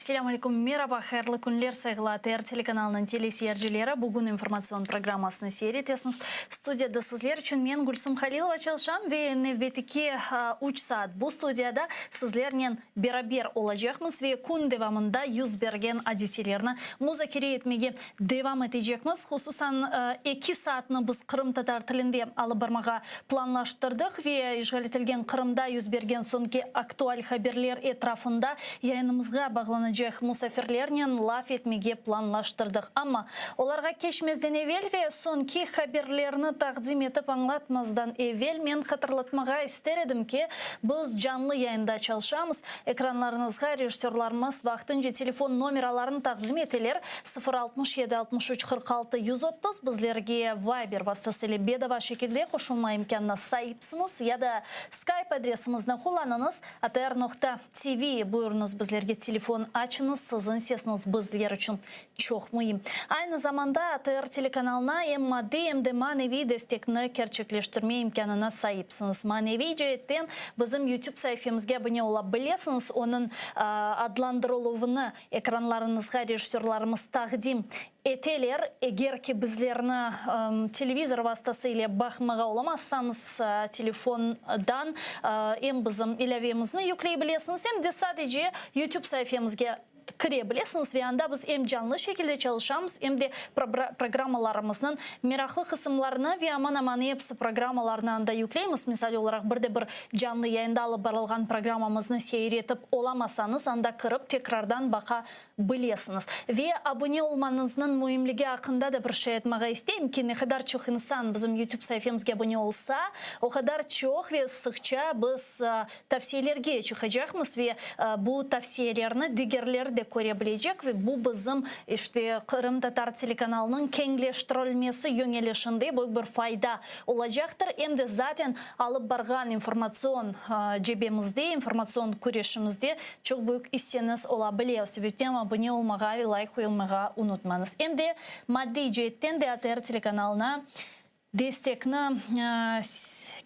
Selâm aleyküm, meraba, hayırlı künler, sayğılı ATR telekanalınıñ teleseyircileri. Bugün informatsion programmasını seyir etesiñiz. Studiyada sizler içün men, Gülsum Halilova, çalışam ve nevbetiki üç saat bu studiyada sizlernen beraber olacaqmız ve kün devamında yüz bergen adiselerni muzakere etmege devam etecekmiz. Hususan, eki saatni biz qırımtatar tilinde alıp barmağa planlaştırdıq ve işğal etilgen Qırımda yüz bergen soñki aktual haberler etrafında yayınımızğa bağlanacaq musafirlernen laf etmege planlaştırdıq. Amma olarğa keçmezden evel ve soñki haberlerni taqdim etip añlatmazdan evel men hatırlatmağa ister edim ki, biz canlı yayında çalışamız. Ekranlarıñızğa rejissörlarımız vaqtınca telefon nomeralarını taqdim eteler, 0 67 63 46 130, bizlerge Viber vastası ile bedava şekilde qoşulma imkânına saipsiñiz ya da Skype adresimizni qullanıñız, atr noqta tv, buyurıñız bizlerge telefon açıñız, siziñ sesiñiz bizler içün çoq müim. Aynı zamanda ATR telekanalına em maddiy, em de maneviy destekni kerçekleştirme imkânına saipsiñiz. Maneviy ceetten bizim YouTube saifemizge abune ola bilesiñiz, onıñ adlandırıluvını ekranlarıñızğa rejissörlarımız taqdim eteler. Eger ki bizlerni televizor vastası ile baqmağa olamazsañız, telefondan em bizim ilâvemizni yükley bilesiñiz, em de sadece YouTube saifemizge kire bilesiñiz ve anda biz em canlı şekilde çalışamız, em de programmalarımıznıñ meraqlı qısımlarını ve aman-aman episi programmalarnı anda yükleymiz. Misal olaraq, bir de bir canlı yayında alıp barılğan programmamıznı seyir etip olamasañız, anda kirip tekrardan baqa bilesiñiz. Ve abune olmañıznıñ müimligi aqqında da bir şey aytmağa isteyim ki, ne qadar çoq insan bizim YouTube saifemizge abune olsa, o qadar çoq ve sıqça biz Tavsiyelerge çıqacaqmız ve bu tavsiyelerni digerler de köre bilecek ve bu bizim, işte, qırımtatar telekanalınıñ keñleştirilmesi yöñelişinde büyük bir fayda olacaqtır, em de zaten alıp barğan informatsion cebemizde, informatsion küreşimizde çoq büyük isseñiz ola bile. O sebepten abune olmağa ve layk qoyulmağa unutmañız. Em de maddiy ceetten de ATR telekanalına Destekni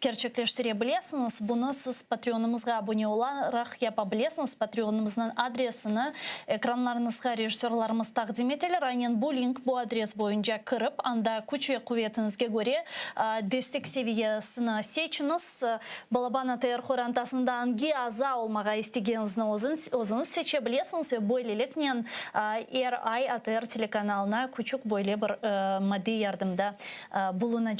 kerçekleştire bilesiñiz. Bunı siz Patreonımızğa abune olaraq yapa bilesiñiz. Patreonımıznıñ adresini ekranlarıñızğa rejissörlarımız taqdim eteler. Aynen bu link, bu adres boyunca kirip, anda küç ve quvetiñizge köre destek seviyesini seçiñiz. Balaban ATR qorantasında angi aza olmağa istegeniñizni özüñiz seçe bilesiñiz ve böyleliknen er ay ATR telekanalına küçük böyle bir maddiy yardımda bulunacaqsıñız.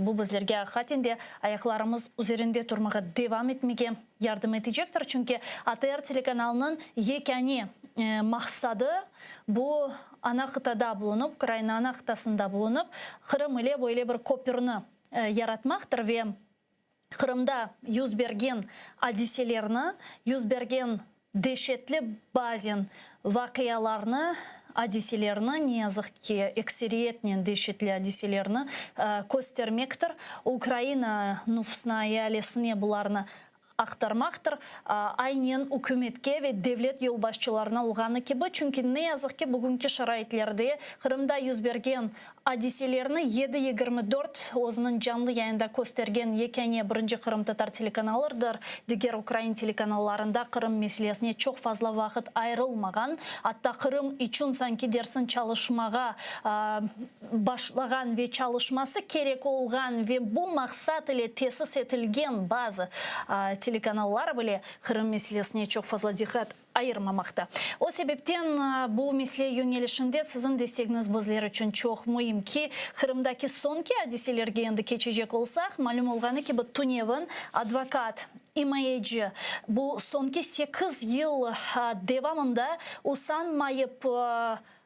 Bu bizlerge aqiqaten de ayaqlarımız üzerinde turmağa devam etmege yardım etecektir, çünki ATR telekanalınıñ yekâne maqsadı, bu ana qıtada bulunıp, Ukraina ana qıtasında bulunıp, Qırım ile böyle bir köpürni yaratmaqtır ve Qırımda yüz bergen adiselerni, yüz bergen deşetli bazen vaqialarnı, adiselerni, ne yazıq ki, ekseriyetnen deşetli adiselerni köstermektir, Ukraina nufusına, ealesine bularnı aqtarmaqtır, aynen ükümetke ve devlet yolbaşçılarına olğanı kibi, çünki ne yazıq ki, bugünki şaraitlerde Qırımda yüz bergen Adiselerni 7:24 özüniñ canlı yayında köstergen yekâne birinci qırımtatar telekanalırdır. Diger ukrain telekanallarında Qırım meselesine çoq fazla vaqıt ayırılmağan, atta Qırım içün sanki dersin çalışmağa başlağan ve çalışması kerek olğan ve bu maqsat ile tesis etilgen bazı telekanallar bile Qırım meselesine çoq fazla diqqat ayırmamaqta. O sebepten bu mesele yöñelişinde siziñ destegiñiz bizler içün çoq müim ki, Qırımdaki soñki adiselerge endi keçecek olsaq, malüm olğanı kibi tünevin advokat, imayeci bu soñki sekiz yıl devamında usanmayıp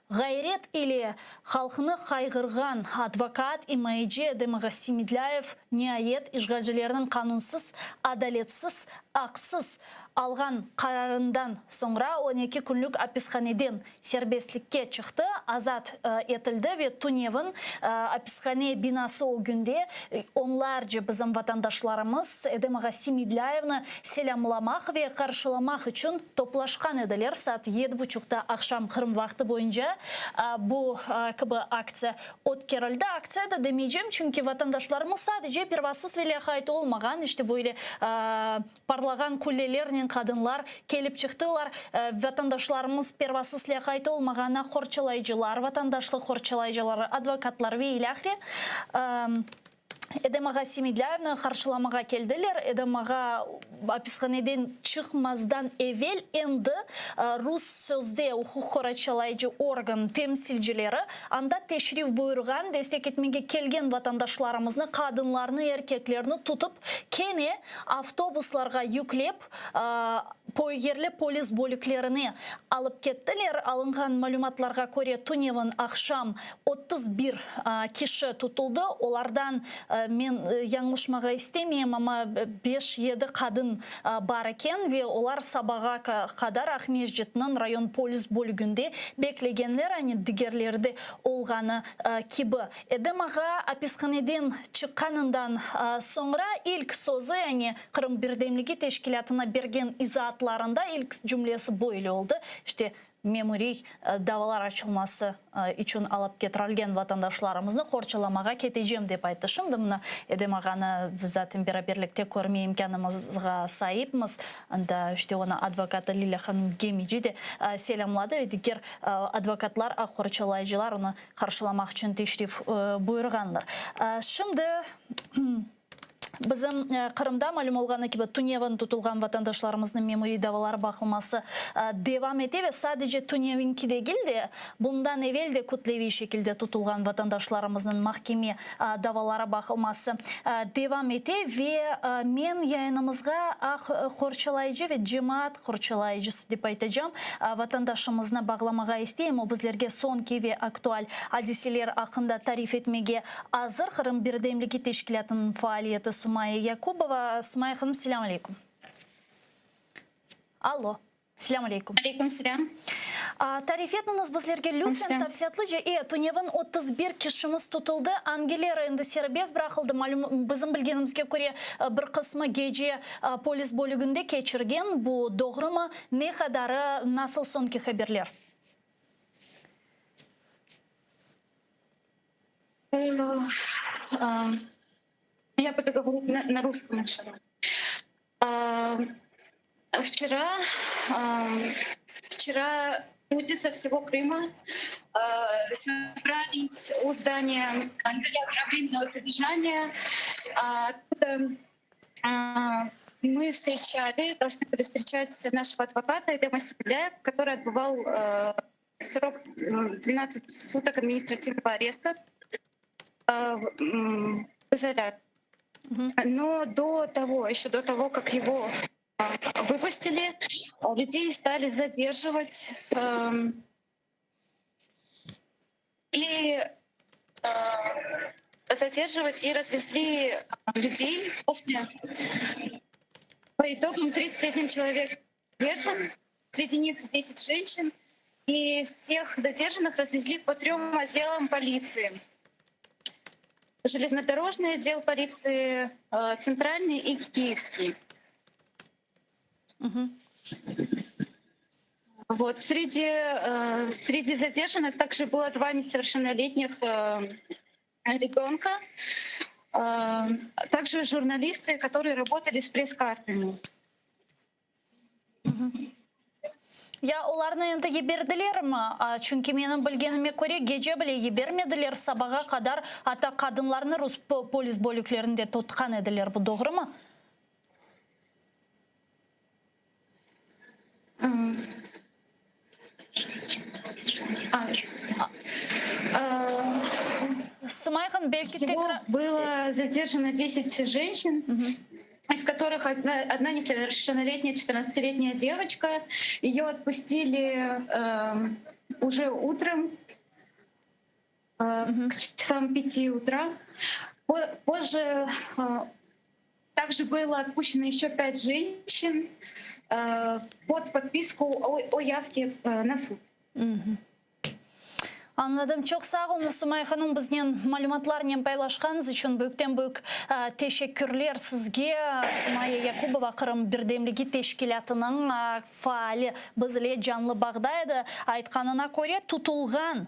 ğayret ile halqnı qayğırğan advokat, imayeci Edem ağa Semedlâyev niayet işğalcilerniñ qanunsız, adaletsiz, aqsız alğan qararından soñra 12 künlük apishaneden serbestlikke çıqtı, azat etildi ve tünevin apishane binası ögünde onlarca bizim vatandaşlarımız Edem ağa Semedlâyevni selâmlamaq ve qarşılamaq içün toplaşqan ediler. Saat yedi buçuqta aqşam Qırım vaqtı boyunca. bu kibi aktsiya ötkerildi. Aktsiya da demeycem, çünki vatandaşlarımız sadece pervasız ve lâqayt olmağan, işte böyle parlağan qullelernen qadınlar kelip çıqtılar. Vatandaşlarımız pervasız lâqayt olmağan aq qorçalayıcılar, vatandaşlıq qorçalayıcıları, advokatlar ve ilâhre Edem ağa Semedlâyevni qarşılamağa keldiler. Edem ağa apishaneden çıqmazdan evel endi rus sözde uquq qoraçalayıcı organ temsilcileri anda teşrif buyurğan, destek etmege kelgen vatandaşlarımıznı, qadınlarnı, erkeklerni tutıp, kene avtobuslarğa yüklep, yerli polis bölüklerine alıp kettiler. Alınğan malümatlarğa köre, tünevin aqşam 31 kişi tutuldı, olardan, men yañlışmağa istemeyim, amma beş-yedi qadın bar eken ve olar sabağa qadar Aqmescitniñ rayon polis bölüginde beklegenler, aynı digerleri de olğanı kibi. Edem ağa apishaneden çıqqanından soñra ilk sözü, yani Qırım birdemligi teşkilâtına bergen izaatlarında ilk cümlesi böyle oldı, İşte, memuriy davalar açılması içün alıp ketirilgen vatandaşlarımıznı qorçalamağa ketecem, dep ayttı. Şimdi mına Edem ağanı zaten beraberlikte körme imkânımızğa saipmiz. Anda işte onı advokatı Lilâ hanım Gemici de selâmladı ve diger advokatlar, aq qorçalayıcılar onı qarşılamaq içün teşrif buyurğanlar. Şimdi bizim Qırımda, malüm olğanı kibi, tünevin tutulğan vatandaşlarımıznıñ memuriy davaları baqılması devam ete ve sadece tünevinki degil de, bundan evel de kütleviy şekilde tutulğan vatandaşlarımıznıñ mahkeme davaları baqılması devam ete ve men yayınımızğa aq qorçalayıcı ve cemaat qorçalayıcısı dep aytacam, vatandaşımıznı bağlamağa isteyim. O bizlerge soñki ve aktual adiseler aqqında tarif etmege azır. Qırım birdemligi teşkilâtınıñ faaliyeti Sumaya Yakubova. Sumaya hanım, selâm aleyküm. Allo. Selâm aleyküm. Aleyküm selâm. Tarif etiñiz bizlerge lütfen tafsilâtlıca. E, tünevin 31 kişimiz tutuldı. Angileri endi serbest bıraqıldı? Malüm, bizim bilgenimizge köre, bir qısmı gece polis bölüginde keçirgen. Bu doğrumı? Ne qadarı? Nasıl soñki haberler? Ya budu govorit na ruskom inşallah. Vçera, vçera люди со всего Крыма собрались у здания изолятора временного содержания. Оттуда мы встречали, должны были встречать нашего адвоката Эдема Семедляева, который отбывал срок 12 суток административного ареста в изоляторе. Но до того, еще до того, как его выпустили, людей стали задерживать и задерживать и развезли людей после. По итогам 31 человек задержан, среди них 10 женщин, и всех задержанных развезли по трем отделам полиции. Железнодорожный отдел полиции, центральный и киевский. Угу. Вот. Среди, среди задержанных также было два несовершеннолетних ребенка, также журналисты, которые работали с пресс-картами. Ya olarnı endi yiberdilermi? Çünki menim bilgenime köre, gece bile yibermediler, sabağa qadar atta qadınlarnı rus polis bölüklerinde tutqan ediler. Bu doğrumı? Sumay hanım, belki tekrar. Всего было задержано 10 женщин, из которых одна, одна несовершеннолетняя 14-летняя девочка. Ее отпустили э, уже утром, э, к часам 5 утра. Позже э, также было отпущено еще пять женщин э, под подписку о, о явке э, на суд. Añladım. Çoq sağ oluñız, Sumaya hanım, biznen malümatlarnen paylaşqanıñız içün büyükten-büyük teşekkürler sizge. Sumaya Yakubova, Qırım birdemligi teşkilâtınıñ faali biz ile canlı bağda edi. Aytqanına köre, tutulğan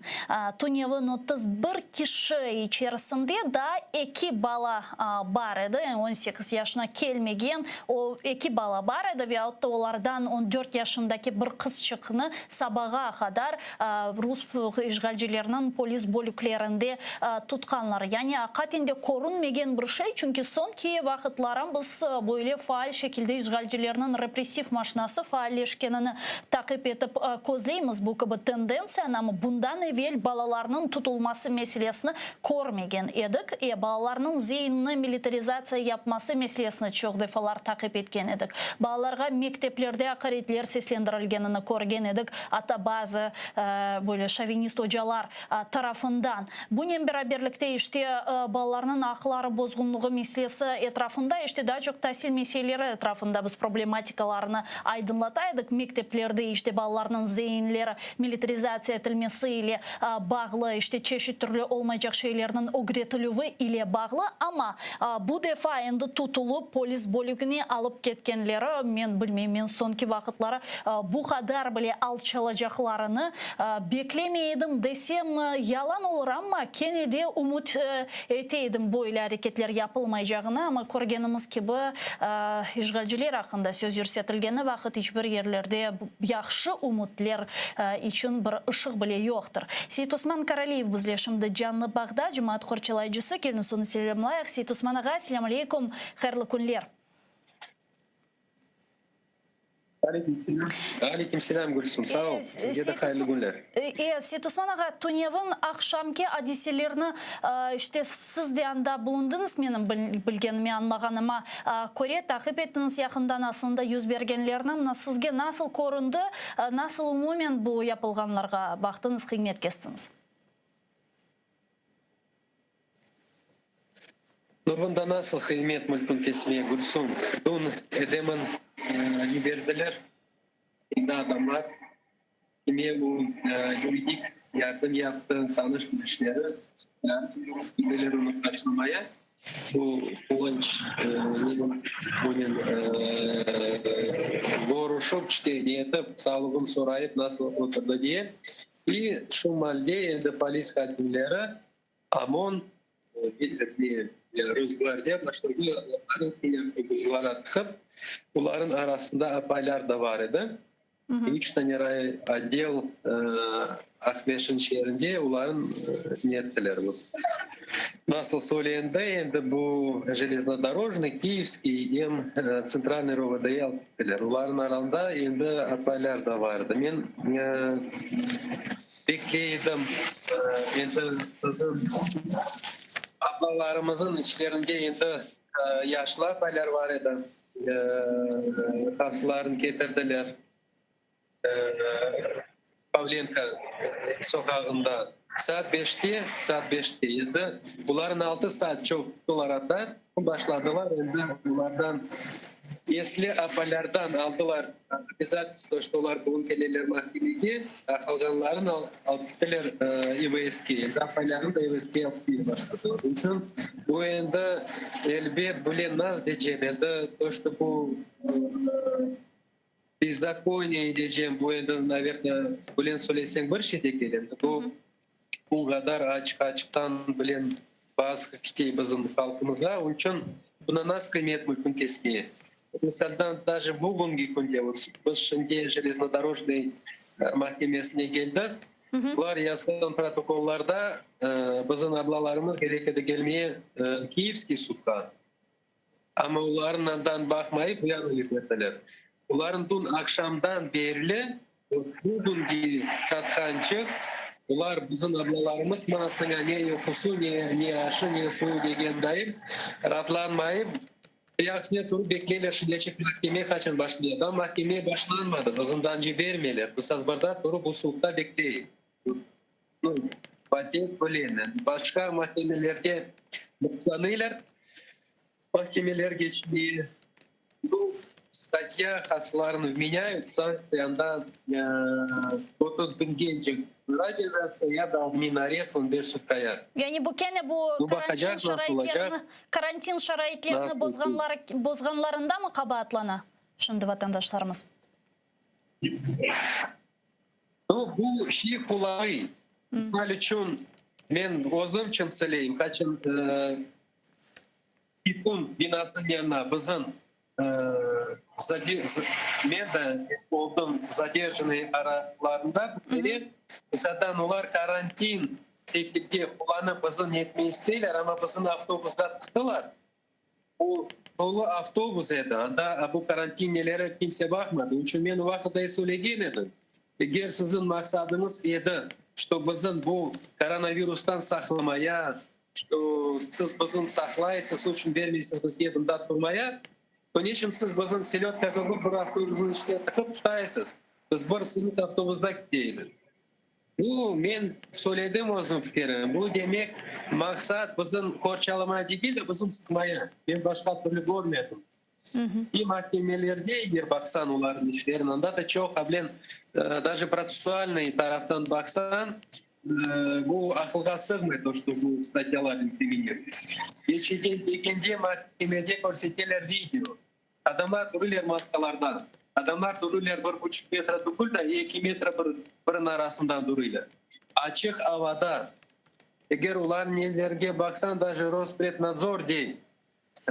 tünevin 31 kişi içerisinde daa eki bala bar edi, yani 18 yaşına kelmegen o eki bala bar edi ve atta olardan 14 yaşındaki bir qızçıqnı sabağa qadar rus işğalcileriniñ polis bölüklerinde tutqanlar. Yani aqaten de körünmegen bir şey, çünki soñki vaqıtları biz böyle faal şekilde işğalcilerniñ repressiv maşinası faalleşkenini taqip etip közleymiz bu kibi tendentsiyanı, amma bundan evel balalarnıñ tutulması meselesini körmegen edik. E, balalarnıñ zeinini militarizatsiya yapması meselesini çoq defalar taqip etken edik. Balalarğa mekteplerde aqaretler seslendirilgenini körgen edik, atta bazı böyle şovinist ocalar tarafından. Bunen beraberlikte, işte, balalarnıñ aqları bozğunlığı meselesi etrafında, işte, daa çoq tasil meseleleri etrafında biz problematikalarnı aydınlata edik. Mekteplerde, işte, balalarnıñ zeinleri militarizatsiya etilmesi ile bağlı, işte, çeşit türlü olmaycaq şeylerniñ ögretilüvi ile bağlı. Amma bu defa endi tutulıp, polis bölügine alıp ketkenleri, men bilmeyim, men soñki vaqıtları bu qadar bile alçalacaqlarını beklemey edim desem, yalan olur, amma kene de ümüt ete edim böyle areketler yapılmaycağına. Amma körgenimiz kibi, işğalciler aqqında söz yürsetilgeni vaqıt iç bir yerlerde yahşı ümütler içün bir ışıq bile yoqtır. Seytosman Karaliyev bizle şimdi canlı bağda, cemaat qorçalayıcısı, keliñiz onı selâmlayıq. Seytosman ağa, selâm aleykum, hayırlı künler. Aleyküm selâm. Aleyküm selâm, Gülsüm, sağ ol. Sizge de hayırlı künler. Seytosman ağa, tünevin aqşamki adiselerni, işte, siz de anda bulundıñız, menim bilgenime, añlağanıma köre, taqip ettiñiz yaqından aslında yüz bergenlerni. Mına sizge nasıl köründi, nasıl umumen bu yapılğanlarğa baqtıñız, qıymet kestiñiz? No bunda nasıl qıymet mülkün kesmeye, Gülsüm? Dün edemin yiberdiler, endi adamlar kime bu yuridik yardım yaptı, tanış-bilişleri, keldiler onı qarşılamaya. Bu quvanç bunen körüşip, işte, ne etip, sağlığın sorayıp, nasıl oturdı diye. İ şu malde endi polis hadimleri, OMON, Rosgvardiya başlığı olarnı tıqıp, bularnıñ arasında apaylar da bar edi. Üç dane rayotdel Aqmeşin şeerinde olarnı ne ettiler. Nasıl söylendi, endi bu Jeleznodorojnıy, Kiyevskiy em Tsentralnıy ROVD-ya alıp kettiler. Olarnıñ arasında endi apaylar da bar edi. Men bekley edim, endi bizim ablalarımızın içlerinde endi yaşlı apaylar bar edi. Hastalarnı ketirdiler Pavlenko soqağında. Saat beşte, saat beşte edi. Bularnı altı saat çoq tuttılar anda. Başladılar endi olardan esli apaylardan aldılar obязательство, что olar bugün keleler mahkemege, a qalğanların alıp kettiler İVS-ke. Endi apaylarnı da İVS-ke alıp ketmege başladılar. Onıñ içün bu endi elbet bile naz decem endi to, что bu bezzakoniye decem, bu endi, naverno, bilen söyleseñ bir şey degil endi bu. Bu qadar açıq-açıqtan bilen basqı ketey bizim halqımızğa, onıñ içün buna nasıl qıymet mümkün kesmeye? Misaldan, daje bugüngi künde biz şimdi Jeleznodorojnıy mahkemesine keldik, bular yazğan protokollarda bizim ablalarımız kerek edi kelmeye Kiyevskiy sudğa, amma olarnıñ andan baqmayıp bu yana yiberdiler. Olarnıñ dün aqşamdan berli Bugünki satqançıq, olar bizim ablalarımız, mana saña ne yuqusı, ne aşı, ne suvu degen dayım, raatlanmayıp, ayaq üstüne turıp bekleyler, şimdiçik mahkeme qaçan başlaya. Daa mahkeme başlanmadı, bizimdan yibermeyler, biz azbarda turıp bu suvuqta bekleyik. Vaziyet böyle endi. Başqa mahkemelerde başlanıylar. Mahkemeler keçmeye, bu statya hasılarını vmenyayut, sanktsiya anda 30 biñgence. Para cezası ya da adminarest on beş sutkaya. Yani bu kene bu Bu karantin baqacaq nasıl olacaq, şaraitlerini, karantin şaraitlerini nasıl bozğanları, bozğanlarında mı qabaatlana şimdi vatandaşlarımız? Nu, bu şey qulay. Misal içün, men özüm içün söyleyim, qaçın İTÜ binasınıñ yanına bizim men de oldım zaderjanıy aralarında bir kere. Zaten olar karantin tedbirge qullanıp bizni netmey isteyler, amma bizni avtobusğa tıqtılar. O tolu avtobus edi, anda bu karantin neleri kimse baqmadı. Onıñ içün men o vaqıt da söylegen edim, eger siziñ maqsadıñız edi, çto bizim bu koronavirustan saqlamaya, çto siz bizim saqlaysız, o içün bermeysiz bizge bunda turmaya, to neçün siz bizim selötka kibi bir avtobusnıñ içine tıqıp tutaysız? Biz bir sınıf avtobusda kete edik. Bu, men söyledim özüm fikirim, bu demek, maqsat bizim qorçalamaya degil de, bizim sıqmaya. Men başqa türlü körmedim. İ mahkemelerde eger baqsañ olarnıñ işlerini, anda da çoq ablen, daje protsessualnıy taraftan baqsañ, bu aqılğa sığmay, to, çto bu statyalar inkriminiruyutsa. Keçegen degende mahkemede körseteler video. Adamlar durıler maskalardan. Adamlar durıler bir buçuq metre tügül da, eki metre bir biriniñ arasından durıler. Açıq avada. Eger olar nelerge baqsañ, daje Rosprednadzor dey,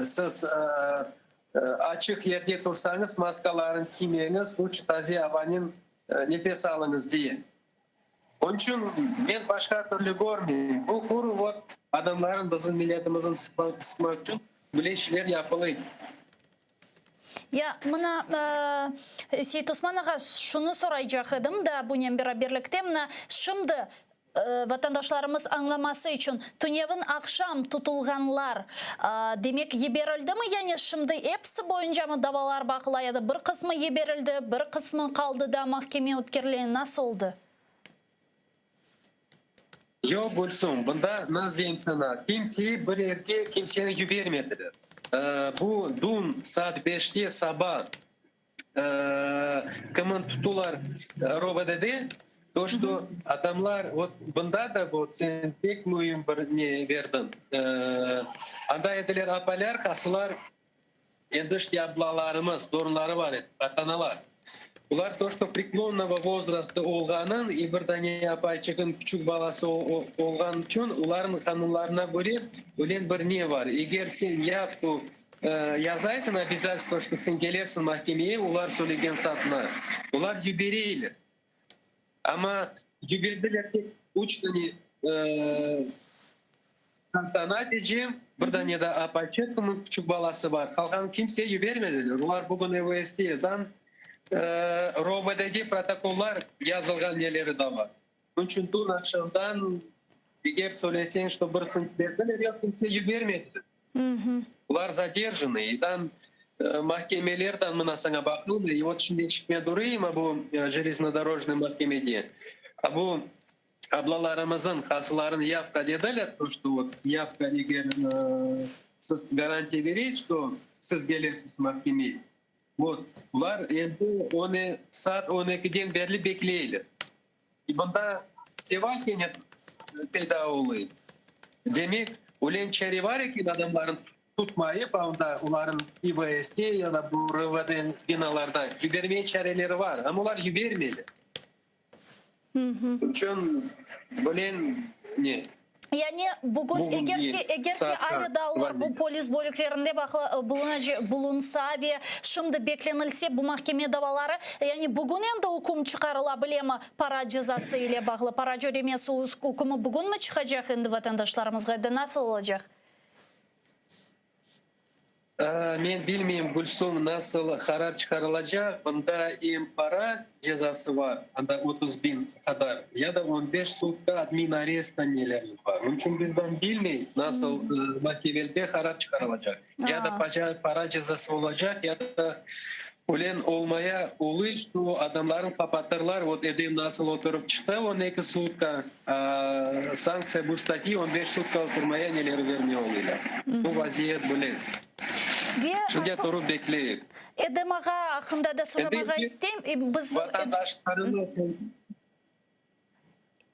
siz açıq yerde tursañız, maskalarını kiymeñiz, luçı taze avanen nefes alıñız diye. Onıñ içün men başqa türlü körmeyim. Bu quru vot adamların bizim milletimizin sıqmaq içün böyle işler yapılay. Ya, mına, Seytosman ağa, şunı soraycaq edim da, bunen beraberlikte, mına, şimdi vatandaşlarımız añlaması içün, tünevin aqşam tutulğanlar, demek, yiberildimi, yani şimdi episi boyuncamı davalar baqıla ya da bir qısmı yiberildi, bir qısmı qaldı da mahkeme ötkerile, nasıl oldı? Yoq, Gülsum, bunda naz deyim saña, kimse bir yerge kimseni yibermediler. Bu dün saat beşte saba Kimin tutular ROVD-de, to çto adamlar, vot bunda da vot sen pek müim bir ne berdiñ. Anda ediler apalar, hasılar, endi işte ablalarımız, torunları bar edi, qartanalar. Bular to çto preklonnogo vozrasta olğanın i bir dane apayçıqın küçük balası olğan içün olarnıñ qanunlarına köre ölen bir ne bar, eger sen yap bu Yazaysıñ obязательstvo, çto sen kelersiñ mahkemeye olar söylegen saatına. Olar yibereyler. Amma yiberdiler tek üç dane qartana diycem, bir dane de apayçıqnıñ küçük balası bar. Qalğan kimse yibermediler. Olar bugün EVSD-dan ROVD-de protokollar yazılğan neleri de bar. Bunıñ içün dün aqşamdan eger söyleseñ, çto birisini yiberdiler, yoq, kimse yibermediler. Bular zaderjanıy, dan mahkemelerdan mına saña baqılmay, i vot şimdi çıqmaya durayım a bu jeleznodorojnıy mahkemede, a bu ablalarımızın hasıların yavka dediler, to çto vot yavka eger siz garantiya bereyik, çto siz kelersiz mahkemeye, vot bular endi onı saat on ekiden berli bekleyler. I bunda seva kene peyda oluy. Demek, ölen çare bar eken adamların tutmayıp, anda oların İVSde ya da bu RVD binalarda yibermeye çareleri bar, amma olar yibermeyler. Onıñ içün böyle ne. Yani bugün, eger ki, eger ki alâ daa olar bu polis bölüklerinde bulunsa ve şimdi beklenilse bu mahkeme davaları, yani bugün endi üküm çıqarıla bilemi para cezası ile bağlı, para cöremesi ükümi bugünmi çıqacaq endi vatandaşlarımızğa ya da nasıl olacaq? Men bilmeyim, Gülsum, nasıl qarar çıqarılacaq, bunda em para cezası bar, anda 30 biñ qadar, ya da on beş sutka adminarest neleri bar. Onıñ içün bizden bilmey, nasıl mahkemelde qarar çıqarılacaq. Ya da para cezası olacaq, ya da ölen olmaya oluy, şto adamlarnı qapatırlar, vot Edem nasıl oturıp çıqtı on eki sutka, Sanktsiya bu statyi on beş sutka oturmaya neleri vermey olıylar. Bu vaziyet böyle. Ve Şimdi asıl turıp bekleyik. Edem ağa aqqında da soramağa Endi isteyim. Biz vatandaşlarımız.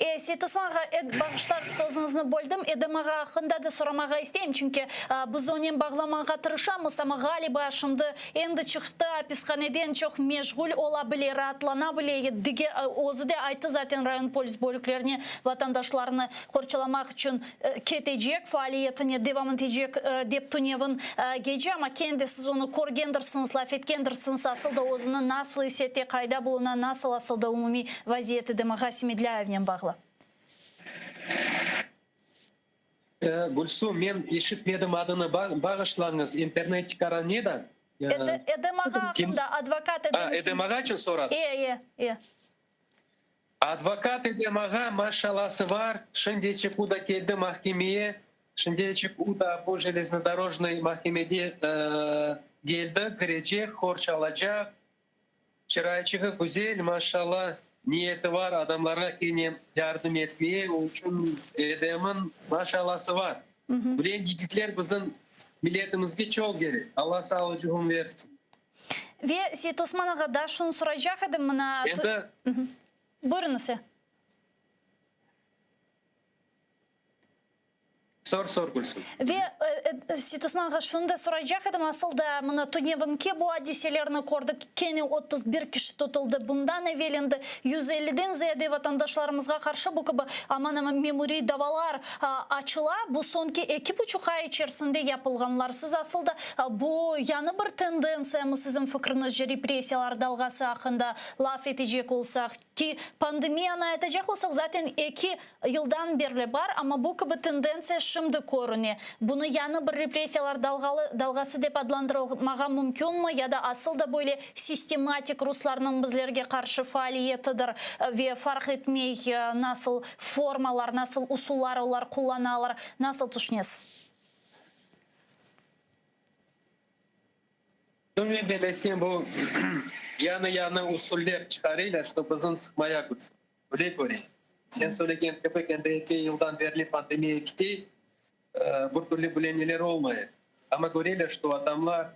E, Seytosman ağa, e, bağışlar, sözüñizni böldim. Edem ağa aqqında da soramağa isteyim, çünki biz onen bağlamağa tırışamız, amma, ğaliba, şimdi endi çıqtı apishaneden, çoq meşğul ola bile, raatlana bile, diger, özü de ayttı zaten, rayon polis bölüklerine vatandaşlarnı qorçalamaq içün ketecek, faaliyetine devam etecek, dep tünevin gece, amma kene de siz onı körgendirsiñiz, laf etkendirsiñiz, asıl da özüni nasıl is ete, qayda buluna, nasıl asıl da umumiy vaziyeti Edem ağa Semedlâyevnen bağlı. Gülsum, men eşitmedim adını, bağışlañız, internet tikaran ne da? Edem ağa aqqında, advokat Edem. Edem ağa içün soradı? E, e, e. Advokat Edem ağa maşalası var, şimdiçik u da keldi mahkemeye, şimdiçik u da bu Jeleznodorojnıy mahkemede keldi, kirecek, qorçalacaq, çırayçığı güzel, maşala, niyeti var adamlarğa kene yardım etmeye, onıñ içün Edem'in maşalası var. Böyle yigitler bizim milletimizge çoq kerek, Alla sağlıcığın versin. Ve Seytosman ağa, daa şunı soraycaq edim, mına. Endi. Buyurıñız, e. Sor, sor, Gülsüm. Ve, Seytosman ağa, şunı da soraycaq edim, asıl da, mına, tünevinki bu adiselerni kördik, kene 31 kişi tutuldı, bundan evel endi 150-den ziyade vatandaşlarımızğa qarşı bu kibi aman-aman memuriy davalar açıla, bu soñki eki buçuq ay içerisinde yapılğanlar. Siz asıl da bu yañı bir tendentsiyamı siziñ fikriñizce, repressiyalar dalğası aqqında laf etecek olsaq, ki pandemiyanı aytacaq olsaq, zaten eki yıldan berli bar, amma bu kibi tendentsiya şimdi körüne. Bunı yañı bir repressiyalar dalğası dep adlandırılmağa mümkünmi ya da asıl da böyle sistematik ruslarnıñ bizlerge qarşı faaliyetidir ve farq etmey nasıl formalar, nasıl usullar olar qullanalar, nasıl tüşünesiz? Men belesem, bu yañı-yañı usuller çıqarıylar, şto bizni sıqmaya kütsün. Öyle köreyim. Sen söylegen kibi, endi eki yıldan berli pandemiya kitey, bir türlü bile neler olmay. Amma köreyler, şto adamlar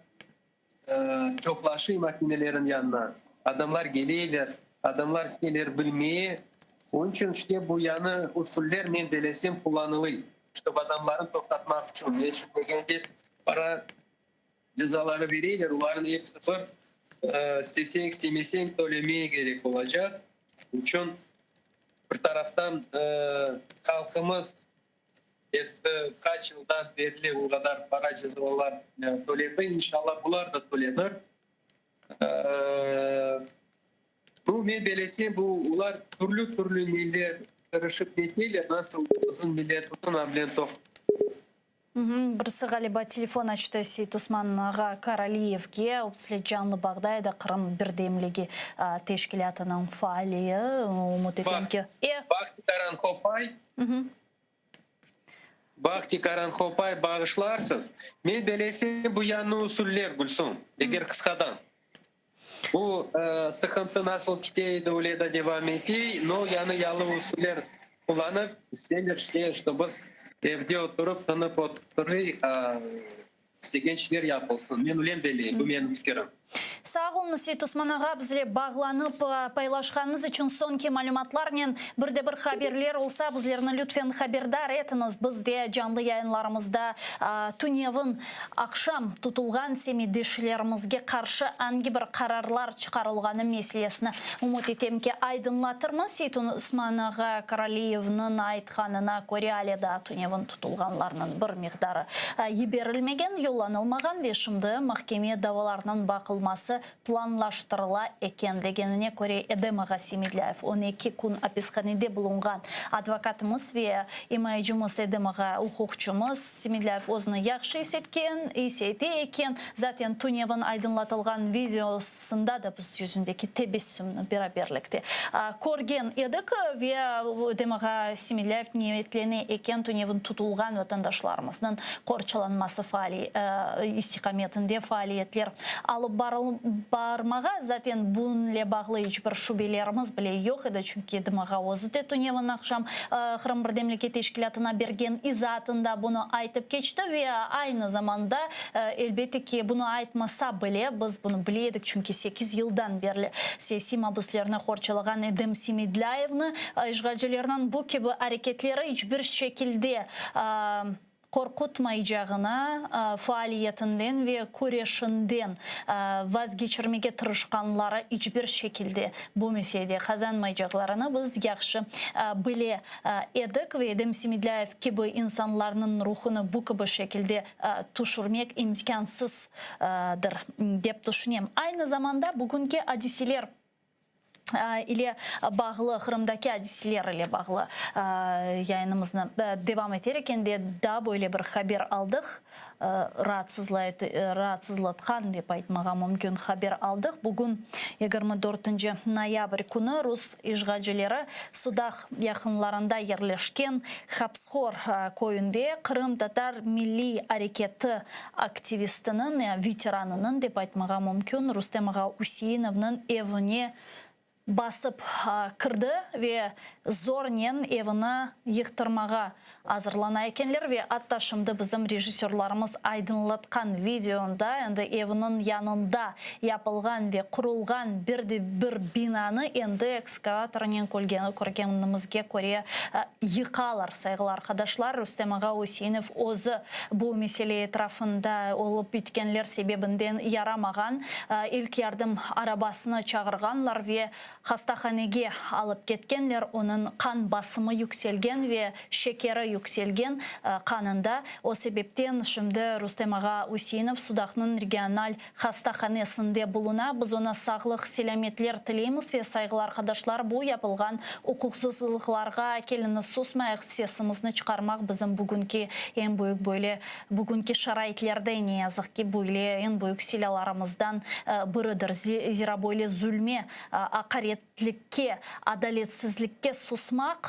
çoqlaşıy makinelerin yanına, adamlar keleyler, adamlar isteyler bilmeye. Onıñ içün işte bu yañı usuller, men belesem, qullanılıy, ştob adamlarnı toqtatmaq içün. Ne içün degende, para cezaları bereyler, olarnıñ episi bir, isteseñ, istemeseñ, tölemeye kerek olacaq. Onıñ içün bir taraftan halqımız Endi qaç yıldan berli o qadar para cezalar töledi, inşallah bular da tölenir. Bu, men belesem, bu olar türlü-türlü neler tırışıp neteler, nasıl bizim milletni bilen toq. Birisi, ğaliba, telefon açtı Seytosman ağa Karaliyevge, o bizle canlı bağda edi, Qırım birdemligi teşkilâtınıñ faali, ümüt etem ki. Bahti Karanhopay. Bahti Karanhopay, bağışlarsız, men belesem bu yañı usuller, Gülsum, eger qısqadan. Bu sıqıntı nasıl kite edi, öyle de devam etey, no yañı yalı usuller qullanıp, isteler işte, şto biz evde oturıp, tınıp oturıy, İstegen işler yapılsın. Men öyle beleyim, bu menim fikirim. Sağ oluñız, Seytosman ağa, bizle bağlanıp paylaşqanıñız içün. Soñki malümatlarnen bir de bir haberler olsa, bizlerni lütfen haberdar etiñiz. Biz de canlı yayınlarımızda tünevin aqşam tutulğan semetdeşlerimizge qarşı angi bir qararlar çıqarılğanı meselesini, ümüt etem ki, aydınlatırmız. Seytosman ağa Karaliyevniñ aytqanına köre, ale daa tünevin tutulğanlarnıñ bir miqdarı yiberilmegen, yollanılmağan ve şimdi mahkeme davalarnıñ baqılması planlaştırıla eken, degenine köre, Edem ağa Semedlâyev on eki kün apishanede bulunğan. Advokatımız ve imayecimiz Edem ağa uquqçımız Semedlâyev özüni yahşı is etken, is ete eken. Zaten tünevin aydınlatılğan videosında da biz yüzündeki tebessümni beraberlikte körgen edik ve Edem ağa Semedlâyev niyetlene eken tünevin tutulğan vatandaşlarımıznıñ qorçalanması istiqametinde faaliyetler alıp barmağa. Barmağa, zaten bunıñle bağlı iç bir şübelerimiz bile yoq edi, çünki DMH özü de tünevin aqşam Qırım birdemligi teşkilâtına bergen izaatında bunı aytıp keçti ve aynı zamanda, elbette ki, bunı aytmasa bile, biz bunı bile edik, çünki sekiz yıldan berli siyasiy mabüslerni qorçalağan Edem Semedlâyevni işğalcilerniñ bu kibi areketleri iç bir şekilde qorqutmaycağına, faaliyetinden ve küreşinden vazgeçirmege tırışqanları iç bir şekilde bu meselede qazanmaycaqlarını biz yahşı bile edik ve Edem Semedlâyev kibi insanlarnıñ ruhunı bu kibi şekilde tüşürmek imkânsızdır, dep tüşünem. Aynı zamanda bugünki adiseler ile bağlı, Qırımdaki adiseler ile bağlı yayınımıznı devam eter eken de, daa böyle bir haber aldıq, raatsızlatqan dep aytmağa mümkün haber aldıq. Bugün, 24 noyabr künü, rus işğalcileri Sudaq yaqınlarında yerleşken Hapshor köyünde qırımtatar milliy areketi aktivistiniñ, veteranınıñ dep aytmağa mümkün, Rustem ağa Useinovnıñ evine basıp kirdi ve zornen evini yıqtırmağa azırlana ekenler ve atta şimdi bizim rejissörlarımız aydınlatqan videonda endi eviniñ yanında yapılğan ve qurulğan bir de bir binanı endi ekskavatornen körgenimizge köre yıqalar. Sayğılı arqadaşlar, Rustem ağa Useinov özü bu mesele etrafında olıp bitkenler sebebinden yaramağan, ilk yardım arabasını çağırğanlar ve hastahanege alıp ketkenler, onıñ qan basımı yükselgen ve şekeri yükselgen qanında. O sebepten şimdi Rustem ağa Useinov Sudaqnıñ regional hastahanesinde buluna. Biz oña sağlıq, selâmetler tileymiz ve, sayğılı arqadaşlar, bu yapılğan uquqsızlıqlarğa keliñiz susmayıq, sesimizni çıqarmaq bizim bugünki eñ büyük böyle bugünki şaraitlerde, ne yazıq ki, böyle eñ büyük silâlarımızdan biridir. Zira böyle zulme, aqaretlikke, adaletsizlikke susmaq,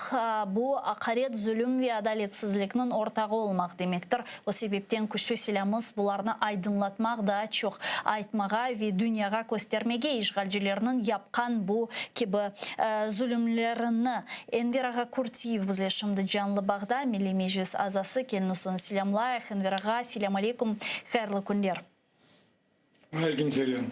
bu aqaret, zulüm ve adaletsizlikniñ ortağı olmaq demektir. O sebepten küçlü silâmız bularnı aydınlatmaq, daa çoq aytmağa ve dünyağa köstermege işğalcilerniñ yapqan bu kibi zulümlerini. Enver ağa Kurtiyev bizle şimdi canlı bağda, Milliy Meclis azası, keliñiz onı selâmlayıq. Enver ağa, selâm aleykum, hayırlı künler. Aleyküm selâm.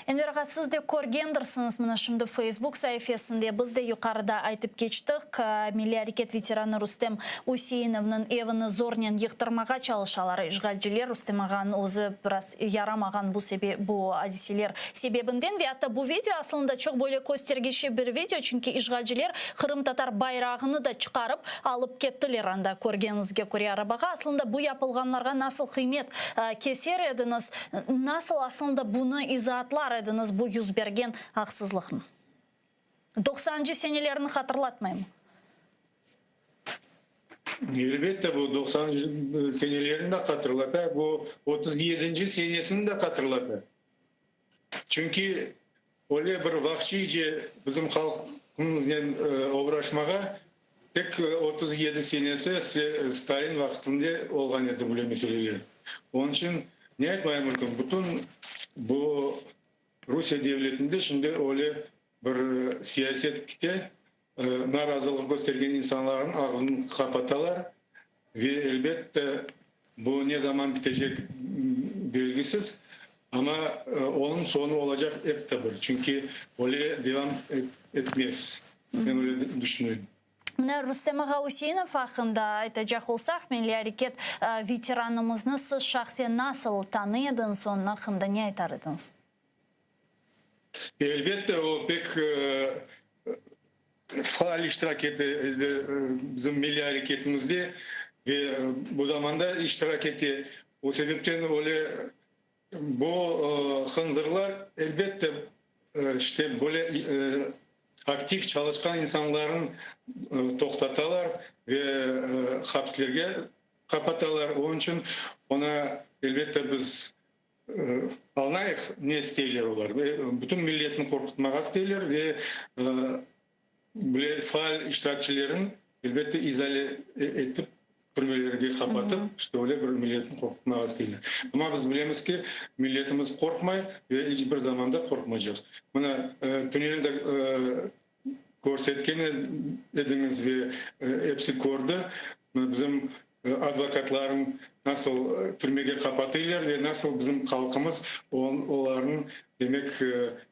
Enver ağa, siz de körgendirsiñiz, mına şimdi Facebook saifesinde biz de yuqarıda aytıp keçtik, milliy areket veteranı Rustem Useinovnıñ evini zornen yıqtırmağa çalışalar işğalciler. Rustem ağanıñ özü biraz yaramağan bu bu adiseler sebebinden ve atta bu video aslında çoq böyle köstergiçli bir video, çünki işğalciler qırımtatar bayrağını da çıqarıp alıp kettiler anda körgeniñizge köre arabağa. Aslında bu yapılğanlarğa nasıl qıymet keser ediñiz? Nasıl aslında bunı izaatlar ediñiz, bu yüz bergen aqsızlıqnı? Doqsanıncı senelerni hatırlatmaymı? Elbette, bu doqsanıncı senelerini de hatırlata, bu 37-nci senesini de hatırlata. Çünki öyle bir vahşiyce bizim halqımıznen oğraşmağa tek 37 senesi Stalin vaqtında olğan edi böyle meseleler. Onıñ içün ne aytmaya mümkün, bütün bu Rusiye devletinde şimdi öyle bir siyaset kite, narazılıq köstergen insanlarnıñ ağzını qapatalar ve elbette bu ne zaman bitecek belgisiz, amma onıñ soñu olacaq ep de bir, çünki öyle devam etmez, men öyle düşünüyüm. Mına Rustem ağa Useinov aqqında aytacaq olsaq, milliy areket veteranımıznı siz şahsen nasıl tanıy ediñiz, onıñ aqqında ne aytar ediñiz? Elbette, o pek faal iştirak ete edi bizim milliy areketimizde ve bu zamanda iştirak ete. O sebepten öyle bu hınzırlar, elbette, işte böyle aktiv çalışqan insanlarnı toqtatalar ve hapslerge qapatalar. Onıñ içün oña, elbette, biz Añlayıq, ne isteyler olar. Bütün milletni qorqutmağa isteyler ve böyle faal iştirakçilerin, elbette, izole etip. Türmelerge qapatıp, işte öyle bir milletni qorqutmağa isteyler. Amma biz bilemiz ki, milletimiz qorqmay ve iç bir zaman da qorqmaycaq. Mına, tünevin de körsetken ediñiz ve episi kördi, bizim advokatlarnı nasıl türmege qapatıylar ve nasıl bizim halqımız olarnı, demek,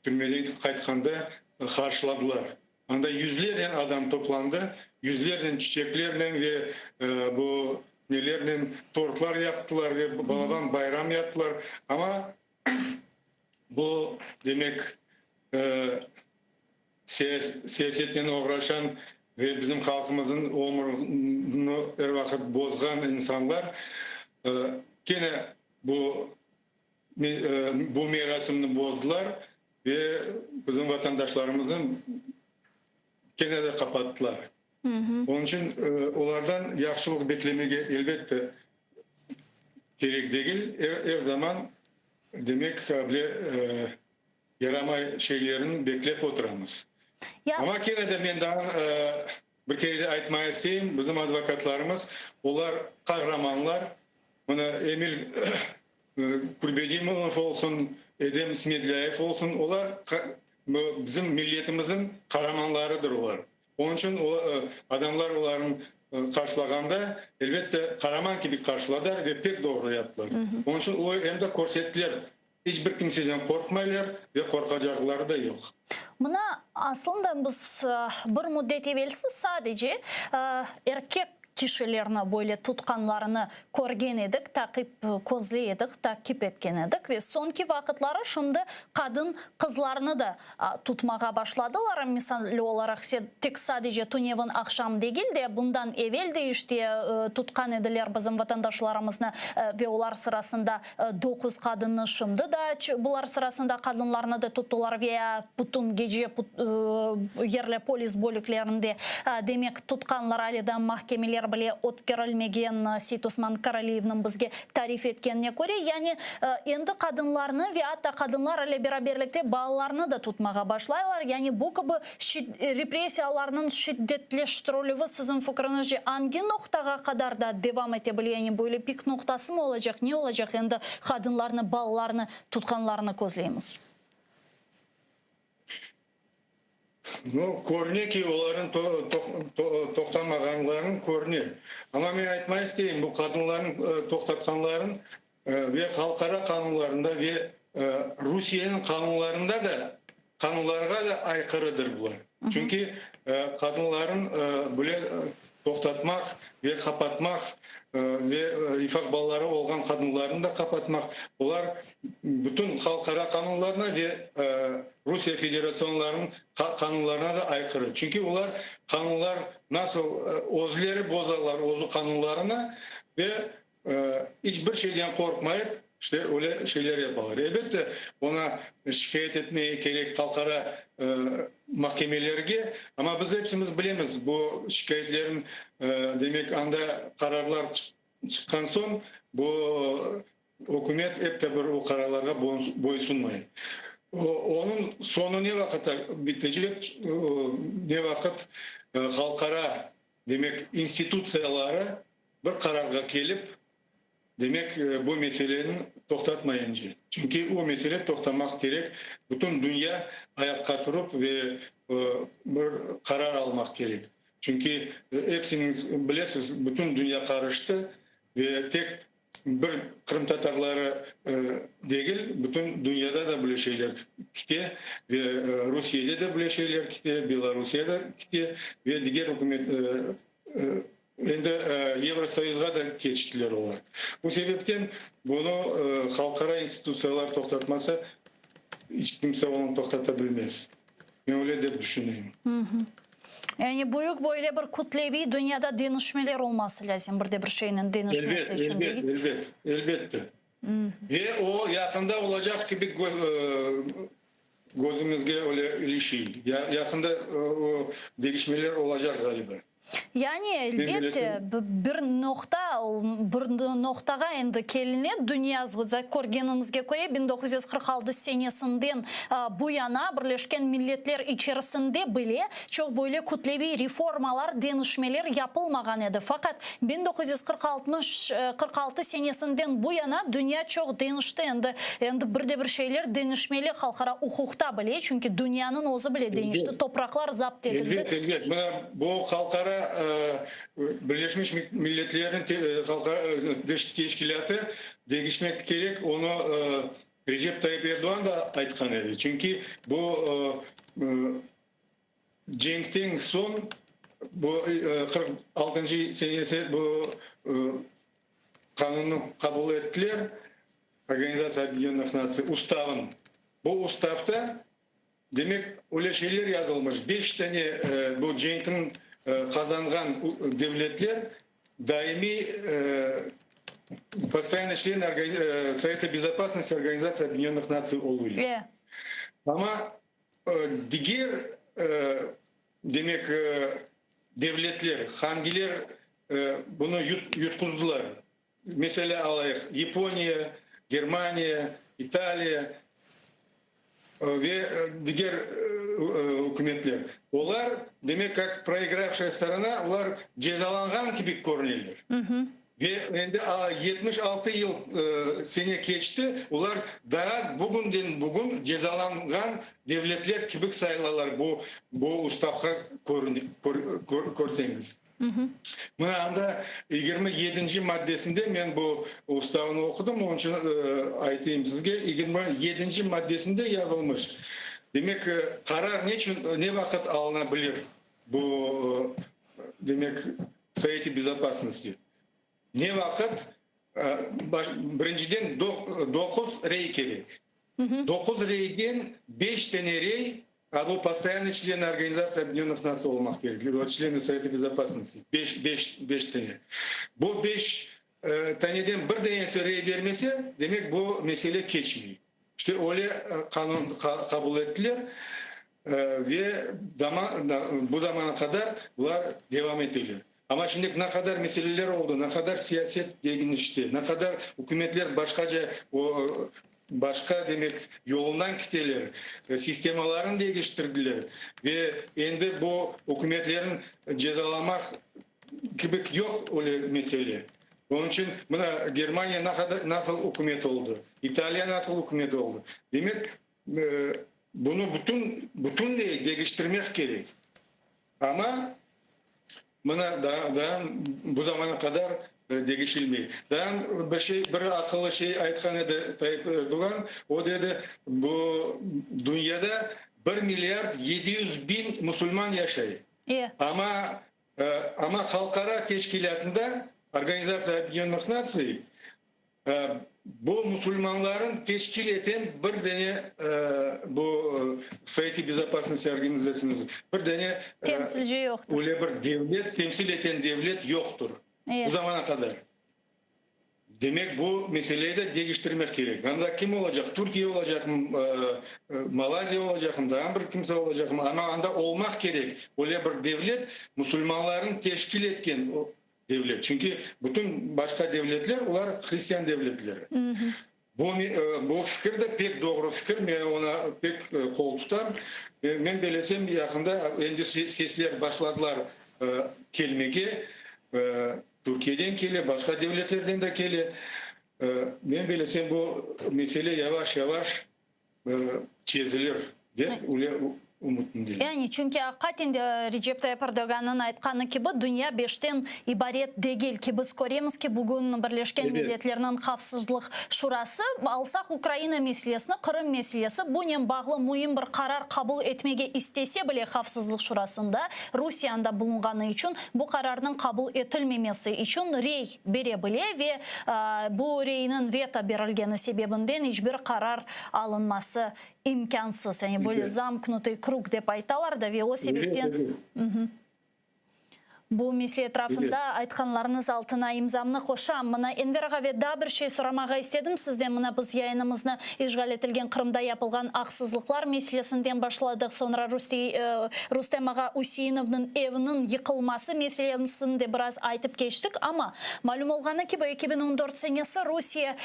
türmeden qaytqanda qarşıladılar. Anda yüzlernen adam toplandı, yüzlernen çiçeklernen ve bu nelernen tortlar yaptılar ve balaban bayram yaptılar. Amma bu, demek, siyasetnen oğraşan ve bizim halqımıznıñ ömrüni er vaqıt bozğan insanlar kene bu bu merasimni bozdılar ve bizim vatandaşlarımıznı kene de qapattılar. Onıñ içün olardan yahşılıq beklemege, elbette, kerek degil. Er zaman, demek, bile yaramay şeylerni beklep oturamız. Amma kene de men daa bir kere de aytmağa isteyim, bizim advokatlarımız, olar qahramanlar. Mına Emil Kürbedinov olsun, Edem Smedlâyev olsun, olar bizim milletimizniñ qaramanlarıdır olar. Onıñ içün adamlar olarnı qarşılağanda, elbette, qaraman kibi qarşıladılar ve pek doğru yaptılar. Onıñ içün o em de körsettiler, iç bir kimseden qorqmaylar ve qorqacaqları da yoq. Mına, aslında biz bir müddet evelsi sadece erkek kişilerni böyle tutqanlarını körgen edik, taqip közley edik, takip etken edik ve soñki vaqıtları şimdi qadın qızlarnı da tutmağa başladılar. Misal olaraq, tek sadece tünevin aqşam degil de, bundan evel de işte tutqan ediler bizim vatandaşlarımıznı ve olar sırasında 9 qadınnı, şimdi da bular sırasında qadınlarnı da tuttılar ve bütün gece yerli polis bölüklerinde, demek, tutqanlar, ale daa mahkemeler bile ötkerilmegen, Seytosman Karaliyevniñ bizge tarif etkenine köre, yani endi qadınlarnı ve atta qadınlar ile beraberlikte balalarnı da tutmağa başlaylar. Yani bu kibi repressiyalarnıñ şiddetleştirilüvi, siziñ fikriñizce, angi noqtağa qadar da devam ete bile? Yani böyle pik noqtası mı olacaq, ne olacaq endi qadınlarnı, balalarnı tutqanlarını közleymiz? No, körüne ki, olarnıñ toqtamağanlarını körüne. Amma men aytmağa isteyim, bu qadınlarnıñ toqtatqanların ve halqara qanunlarında ve Rusiyeniñ qanunlarında da, qanunlarğa da ayqırıdır bular. Çünki qadınların bile toqtatmaq ve qapatmaq ve ifaq balaları olğan qadınlarnı da qapatmaq, bular bütün halqara qanunlarına ve Rusiye Federasyonlarınıñ qanunlarına da ayqırı. Çünki olar qanunlar nasıl özleri bozalar özü qanunlarını ve İç bir şeyden qorqmayıp, işte, öyle şeyler yapalar. Elbette, oña şikâyet etmege kerek halqara mahkemelerge, amma biz epsimiz bilemiz, bu şikâyetlerniñ, demek, anda qararlar çıqqan soñ, bu ükümet ep te bir o qararlarğa boysunmay. Onıñ soñu ne vaqıt bitecek, ne vaqıt halqara, demek, institutsiyaları Bir qararğa kelip, demek, bu meseleni toqtatmayınca. Çünki o mesele toqtamaq kerek, bütün dünya ayaqqa turıp ve bir qarar almaq kerek. Çünki epsiñiz bilesiz, bütün dünya qarıştı ve tek bir qırımtatarları degil, bütün dünyada da böyle şeyler kite ve Rusiyede de böyle şeyler kite, Belarusiyada kite ve diger ükümet Endi Yevrosoyuzğa da keçtiler olar. Bu sebepten bunı halqara institutsiyalar toqtatmasa, iç kimse onı toqtata bilmez. Men öyle dep düşüneyim. Yani büyük böyle bir kütleviy dünyada deñişmeler olması lâzim, bir de bir şeyniñ deñişmesi içün, degil? Elbet, elbet, elbette. Ve o yaqında olacaq kibi közümizge öyle ilişiy. Yaqında o deñişmeler olacaq ğaliba. Yani, elbette, bir noqta, bir noqtağa endi keline dünya, körgenimizge köre, 1946 senesinden bu yana Birleşken Milletler içerisinde bile çoq böyle kütleviy reformalar, deñişmeler yapılmağan edi. Faqat 1946 senesinden bu yana dünya çoq deñişti, endi, endi bir de bir şeyler deñişmeli halqara uquqta bile, çünki dünyanıñ özü bile deñişti, topraqlar zapt etildi. Elbet, elbet. Mına bu halqara Birleşmiş Milletlerniñ halqara teşkilâtı deñişmek kerek, onı Recep Tayyip Erdoğan da aytqan edi. Çünki bu cenkten soñ, bu 46-ncı senesi bu qanunnı qabul ettiler, Organizatsiya Obъединенных Наций Ustavın. Bu ustavda Demek, öyle şeyler yazılmış, beş dane bu cenkniñ qazanğan devletler daimiy postoyannıy çlen Soveta Bezopasnosti Organizatsiya Obъединенных Natsiy oluy. Amma diger, demek, devletler, hangiler bunı yutquzdılar? Meselâ alayıq, Yaponiya, Germaniya, İtaliya ve diger ükümetler. Olar, demek, kak proigravşaya storona, olar cezalanğan kibi körüneler. Ve endi 76 yıl sene keçti, olar daa bugünden bugün cezalanğan devletler kibik sayılalar, bu bu ustavğa körseñiz. Mına anda 27-nci maddesinde men bu ustavnı oqudım, onıñ içün aytayım sizge, 27-nci maddesinde yazılmış, demek, qarar neçün, ne vaqıt alına bilir bu, demek, Soveti Bezopasnosti, ne vaqıt, birinciden, doquz rey kerek. Doquz reyden beş tane rey, a bu postoyannıy çlen Organizatsiya Obъединенных Natsiy olmaq kerek, çlenı Soveta Bezopasnosti, beş, beş, beş tane. Bu beş taneden bir danesi rey bermese, demek bu mesele keçmey. İşte öyle qanun qabul ettiler ve zaman, bu zamana qadar bular devam eteler. Amma şimdilik ne qadar meseleler oldı, ne qadar siyaset deñişti, ne qadar ükümetler başqaca, başqa, demek, yolundan kiteler, sistemalarını deñiştirdiler ve endi bu ükümetlerni cezalamaq kibik yoq öyle mesele. Onıñ içün mına Germaniya ne qadar, nasıl ükümet oldı, İtaliya nasıl ükümet oldı. Demek, bunı bütün, bütünley deñiştirmek kerek. Amma mına daa, daa bu zamana qadar deñişilmey. Daa bir şey, bir aqıllı şey aytqan edi Tayyip Erdoğan, o dedi, bu dünyada bir milliard 700 biñ musulman yaşay. Amma, amma halqara teşkilâtında, Organizatsiya Obъединенных Natsiy, Bu musulmanların teşkil eten bir dene bu Soveti Bezopasnosti Organizatsiyası bir dene temsilci yoqtır. Öyle bir devlet temsil eten devlet yoqtır. Bu zamana qadar. Demek bu meseleyi de deñiştirmek kerek. Anda kim olacaq? Türkiye olacaqmı, Malayziya olacaqmı, daa bir kimse olacaqmı? Amma anda olmaq kerek öyle bir devlet musulmanların teşkil etken Devlet. Çünki bütün başqa devletler, olar hristian devletleri. Bu, bu fikir de pek doğru fikir, men oña pek qol tutam. Men belesem, yaqında endi sesler başladılar kelmege, Türkiyeden kele, başqa devletlerden de kele. Men belesem, bu mesele yavaş-yavaş çezilir, dep öyle ümütindeyim. Yani, çünki aqiqaten de Recep Tayyip Erdoğannıñ aytqanı kibi, dünya beşten ibaret degil ki, biz köremiz ki, bugün Birleşken Milletlerniñ Havfsızlıq Şurası, alsaq Ukraina meselesini, Qırım meselesi, bunen bağlı müim bir qarar qabul etmege istese bile Havfsızlıq Şurasında, Rusiye anda bulunğanı içün, bu qararnıñ qabul etilmemesi içün rey bere bile ve bu reyniñ veto berilgeni sebebinden iç bir qarar alınması imkânsız. Yani böyle zamknutıy krug dep aytalar da ve o sebepten. Bu mesele etrafında aytqanlarıñız altına imzamnı qoşam. Mına, Enver ağa, ve daa bir şey soramağa istedim sizden. Mına, biz yayınımıznı işğal etilgen Qırımda yapılğan aqsızlıqlar meselesinden başladıq, soñra Rustem ağa Üseinovnıñ eviniñ yıqılması meselesini de biraz aytıp keçtik. Amma, malüm olğanı kibi, 2014 senesi Rusiye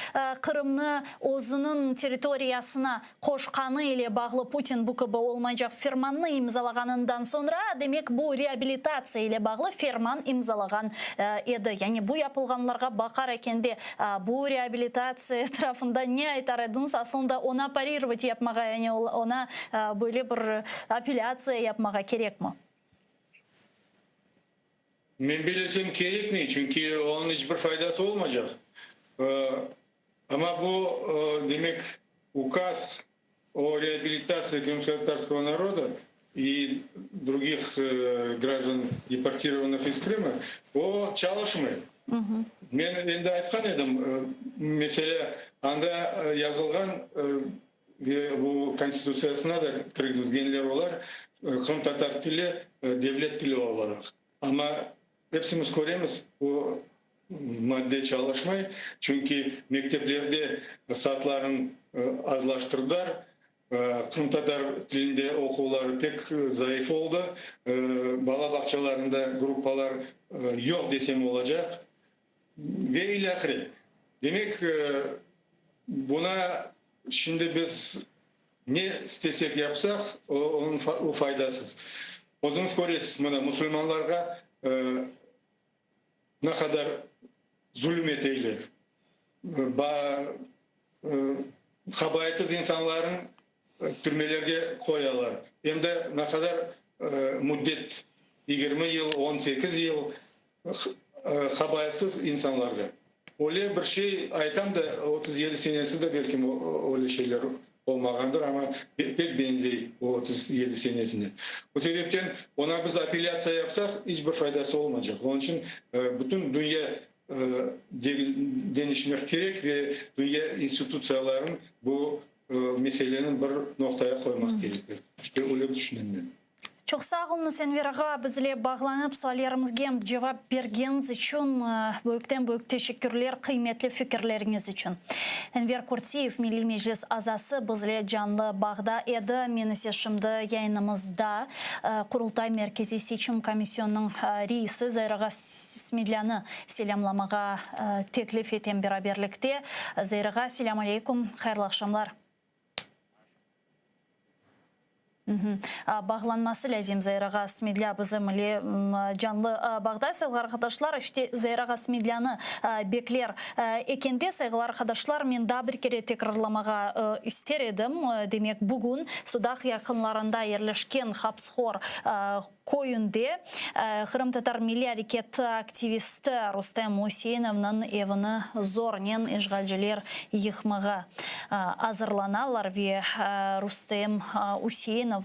Qırımnı özüniñ territoriyasına qoşqanı ile bağlı Putin bu kibi olmaycaq fermannı imzalağanından soñra, demek, bu reabilitatsiya ile bağlı ferman imzalağan edi. Yani bu yapılğanlarğa baqar ekende, bu reabilitatsiya etrafında ne aytar ediñiz? Aslında oña parirovat yapmağa, yani oña böyle bir apellâtsiya yapmağa kerekmi? Men bilesem, kerekmey, çünki onıñ iç bir faydası olmaycaq. Amma bu, demek, ukaz o reabilitatsiya krımskotatarskogo naroda i drugih grajdan, deportirovannih iz Krıma, o çalışmay. Men endi aytqan edim, meselâ, anda yazılğan ve bu Konstitutsiyasına da kirgizgenler olar, qırımtatar tili devlet tili olaraq. Amma epsimiz köremiz, o madde çalışmay, çünki mekteplerde saatlarını azlaştırdılar, qırımtatar tilinde oquvları pek zayıf oldı, bala bağçalarında gruppalar yoq desem olacaq ve ilâhre. Demek, buna şimdi biz Ne istesek yapsaq, o faydasız. Özüñiz köresiz, mına, musulmanlarğa ne qadar zulüm eteyler. Qabaatsız insanlarnı türmelerge qoyalar. Em de ne qadar müddet, 20 yıl, 18 yıl qabaatsız insanlarğa. Öyle bir şey aytam da, 37 senesi de belkim öyle şeyler olmağandır, amma pek benzey o 37 senesine. O sebepten oña biz apellâtsiya yapsaq, iç bir faydası olmaycaq. Onıñ içün bütün dünya deñişmek kerek ve dünya institutsiyaların bu meseleni bir noqtaya qoymaq kerekler. İşte öyle tüşünem men. Çoq sağ oluñız, Enver ağa, bizle bağlanıp, suallerimizge cevap bergeniñiz içün büyükten-büyük teşekkürler, qıymetli fikirleriñiz içün. Enver Kurtiyev, Milliy Meclis azası, bizle canlı bağda edi. Men ise şimdi yayınımızda Qurultay Merkeziy Seçim Komisyonınıñ reisi Zair ağa Smedlânı selâmlamağa teklif etem beraberlikte. Zair ağa, selâm aleyküm, hayırlı aqşamlar. Bağlanması lâzim Zair ağa Smedlâ bizim ile canlı bağda. Sayğılı arqadaşlar, işte Zair ağa Smedlânı bekler ekende, sayğılı arqadaşlar, men daa bir kere tekrarlamağa ister edim. Demek, bugün Sudaq yaqınlarında yerleşken Hapıshor köyünde qırımtatar milliy areketi aktivisti Rustem Useinovnıñ evini zornen işğalciler yıqmağa azırlanalar ve Rustem Useinovnıñ,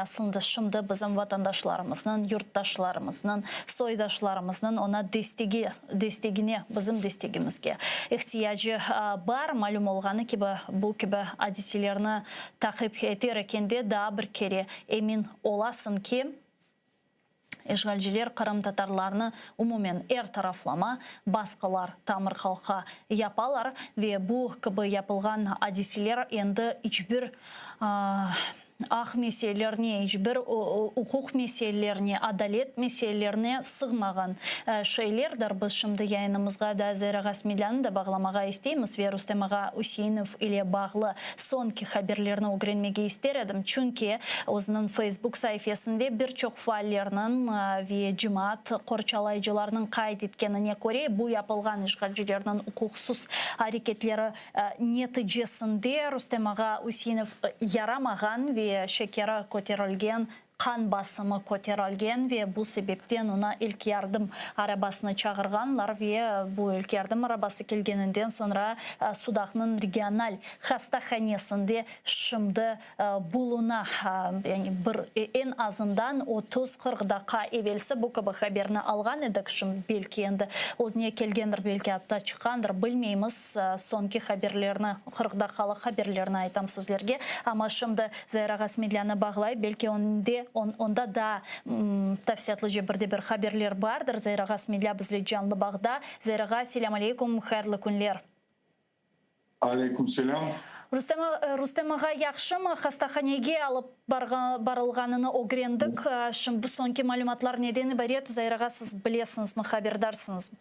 aslında şimdi bizim vatandaşlarımıznıñ, yurtdaşlarımıznıñ, soydaşlarımıznıñ oña destegi, destegine, bizim destegimizge ihtiyacı bar. Malüm olğanı kibi, bu kibi adiselerni taqip eter ekende daa bir kere emin olasıñ ki, işğalciler qırımtatarlarnı umumen er taraflama basqılar tamır halqqa yapalar ve bu kibi yapılğan adiseler endi iç bir aq meselelerine, iç bir uquq meselelerine, adalet meselelerine sığmağan şeylerdir. Biz şimdi yayınımızğa da Zera Gasmilânı da bağlamağa isteymiz ve Rustem ağa Üseinov ile bağlı soñki haberlerni ögrenmege ister edim, çünki özüniñ Facebook saifesinde bir çoq faallerniñ ve cemaat qorçalayıcılarnıñ qayd etkenine köre, bu yapılğan işğalcilerniñ uquqsız areketleri neticesinde Rustem ağa Üseinov yaramağan ve şekeri köterilgen Qan basımı köterilgen ve bu sebepten oña ilk yardım arabasını çağırğanlar ve bu ilk yardım arabası kelgeninden soñra Sudaqnıñ regional hastahanesinde şimdi buluna. Yani bir eñ azından 30-40 daqqa evelsi bu kibi haberni alğan edik, şimdi belki endi özüne kelgendir, belki atta çıqqandır, bilmeymiz, soñki haberlerni, 40 daqqalıq haberlerni aytam sizlerge, amma şimdi Zair ağa Smedlânı bağlay, belki önde. Ve onda daa tafsilâtlıca bir de bir haberler bardır. Zair ağa Smedlâ bizle canlı bağda. Zair ağa, selâm aleykum, hayırlı künler. Aleyküm selâm. Rustem, Rustem ağa yahşımı? Hastahanege alıp barılğanını ögrendik. Şimdi soñki malümatlar neden ibaret, Zair ağa, siz bilesiñizmi, haberdarsıñızmı?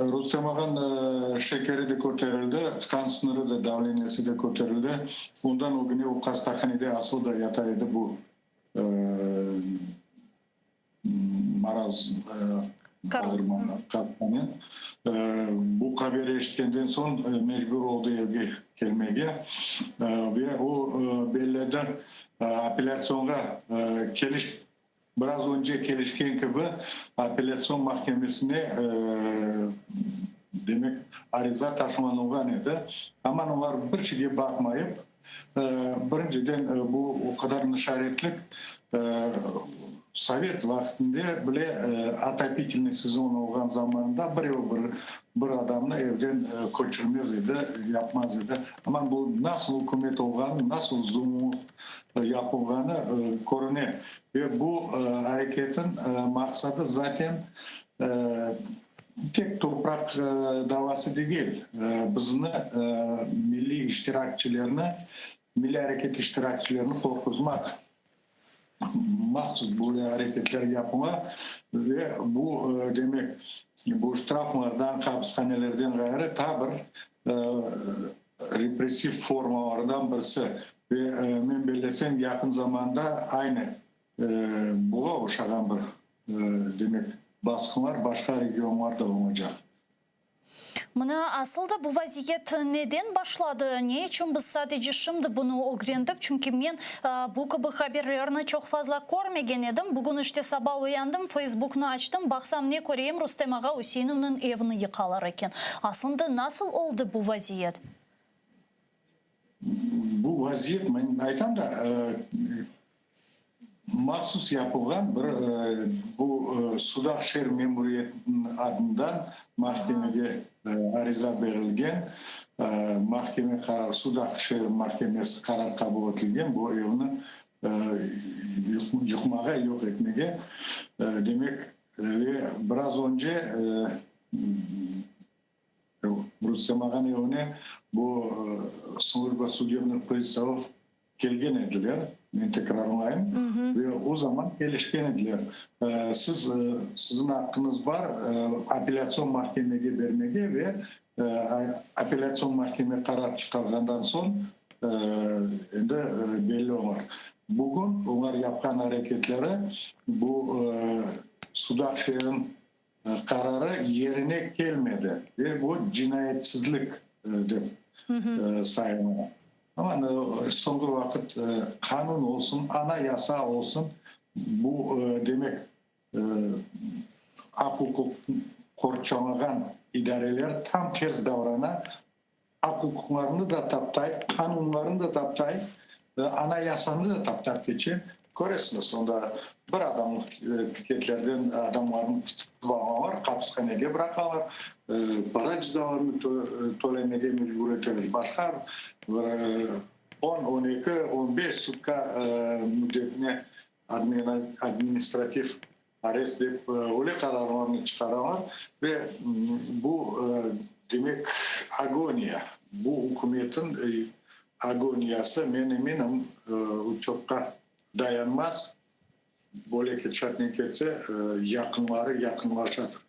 Rustem ağanıñ şekeri de köterildi, qan sınırı da, davleniyesi de köterildi. Ondan ögüne o hastahanede asıl da yata edi bu maraz qadınnen. Bu haberi eşitkenden soñ mecbur oldı evge kelmege ve o belledi apellâtsionğa keliş Biraz önce kelişken kibi, apellâtsion mahkemesine, demek, ariza taşlanılğan edi. Aman olar bir şeyge baqmayıp, birinciden, bu o qadar nışaretlik, sovet vaqtında bile otopitelnıy sezon olğan zamanında birev bir bir adamnı evden köçürmez edi, yapmaz edi. Aman bu nasıl ükümet olğanı, nasıl zulumlıq yapılğanı körüne. Ve bu areketniñ maqsadı zaten tek topraq davası degil, bizni, milliy iştirakçilerni, milliy areket iştirakçilerini qorquzmaq mahsus böyle areketler yapıla. Ve bu, demek, bu ştraflardan, hapishanelerden ğayrı taa bir repressiv formalardan birisi. Ve men bellesem, yaqın zamanda aynı buğa oşağan bir, demek, basqınlar başqa regionlarda olacaq. Mına, asıl da bu vaziyet neden başladı, ne içün biz sadece şimdi bunı ögrendik, çünki men bu kibi haberlerni çoq fazla körmegen edim. Bugün işte saba uyandım, Feysbuknı açtım, baqsam ne köreyim, Rustem ağa Üseinovnıñ evini yıqalar eken. Aslında nasıl oldı bu vaziyet? Bu vaziyet, men aytam da, mahsus yapılğan bir bu Sudaq şeer memuriyetiniñ adından mahkemege ariza berilgen, mahkeme qarar, Sudaq şeer mahkemesi qarar qabul etilgen bu evni yıqmağa, yoq etmege. Demek, ve biraz önce Rustem ağanıñ evine bu Slujba sudebnıh pristavov kelgen ediler, men tekrarlayım, ve o zaman kelişken ediler, siz, siziñ aqqıñız bar apellâtsion mahkemege bermege ve apellâtsion mahkeme qarar çıqarğandan soñ endi belli olar. Bugün olar yapqan areketleri bu Sudaq şeeriniñ qararı yerine kelmedi ve bu cinayetsizlik dep sayıla. Amma soñki vaqıt qanun olsun, anayasa olsun, bu demek aq-uquq qorçalağan idareler tam ters davrana, Aq-uquqlarını da taptay, qanunlarını da taptay, Anayasanı da taptap keçe. Köresiñiz, onda bir adamlıq piketlerden adamlarnı tutıp alalar, qapishanege bıraqalar, para cezalarını tölemege mecbur eteler. Başqa bir on, on eki, on beş sutka müddetine administrativ Arest dep öyle qararlarnı çıqaralar ve bu, demek, agoniya, bu ükümetin agoniyası, men eminim, çoqqa dayanmaz, böyle ketişatnen ketse, yaqınları yaqınlaşadır.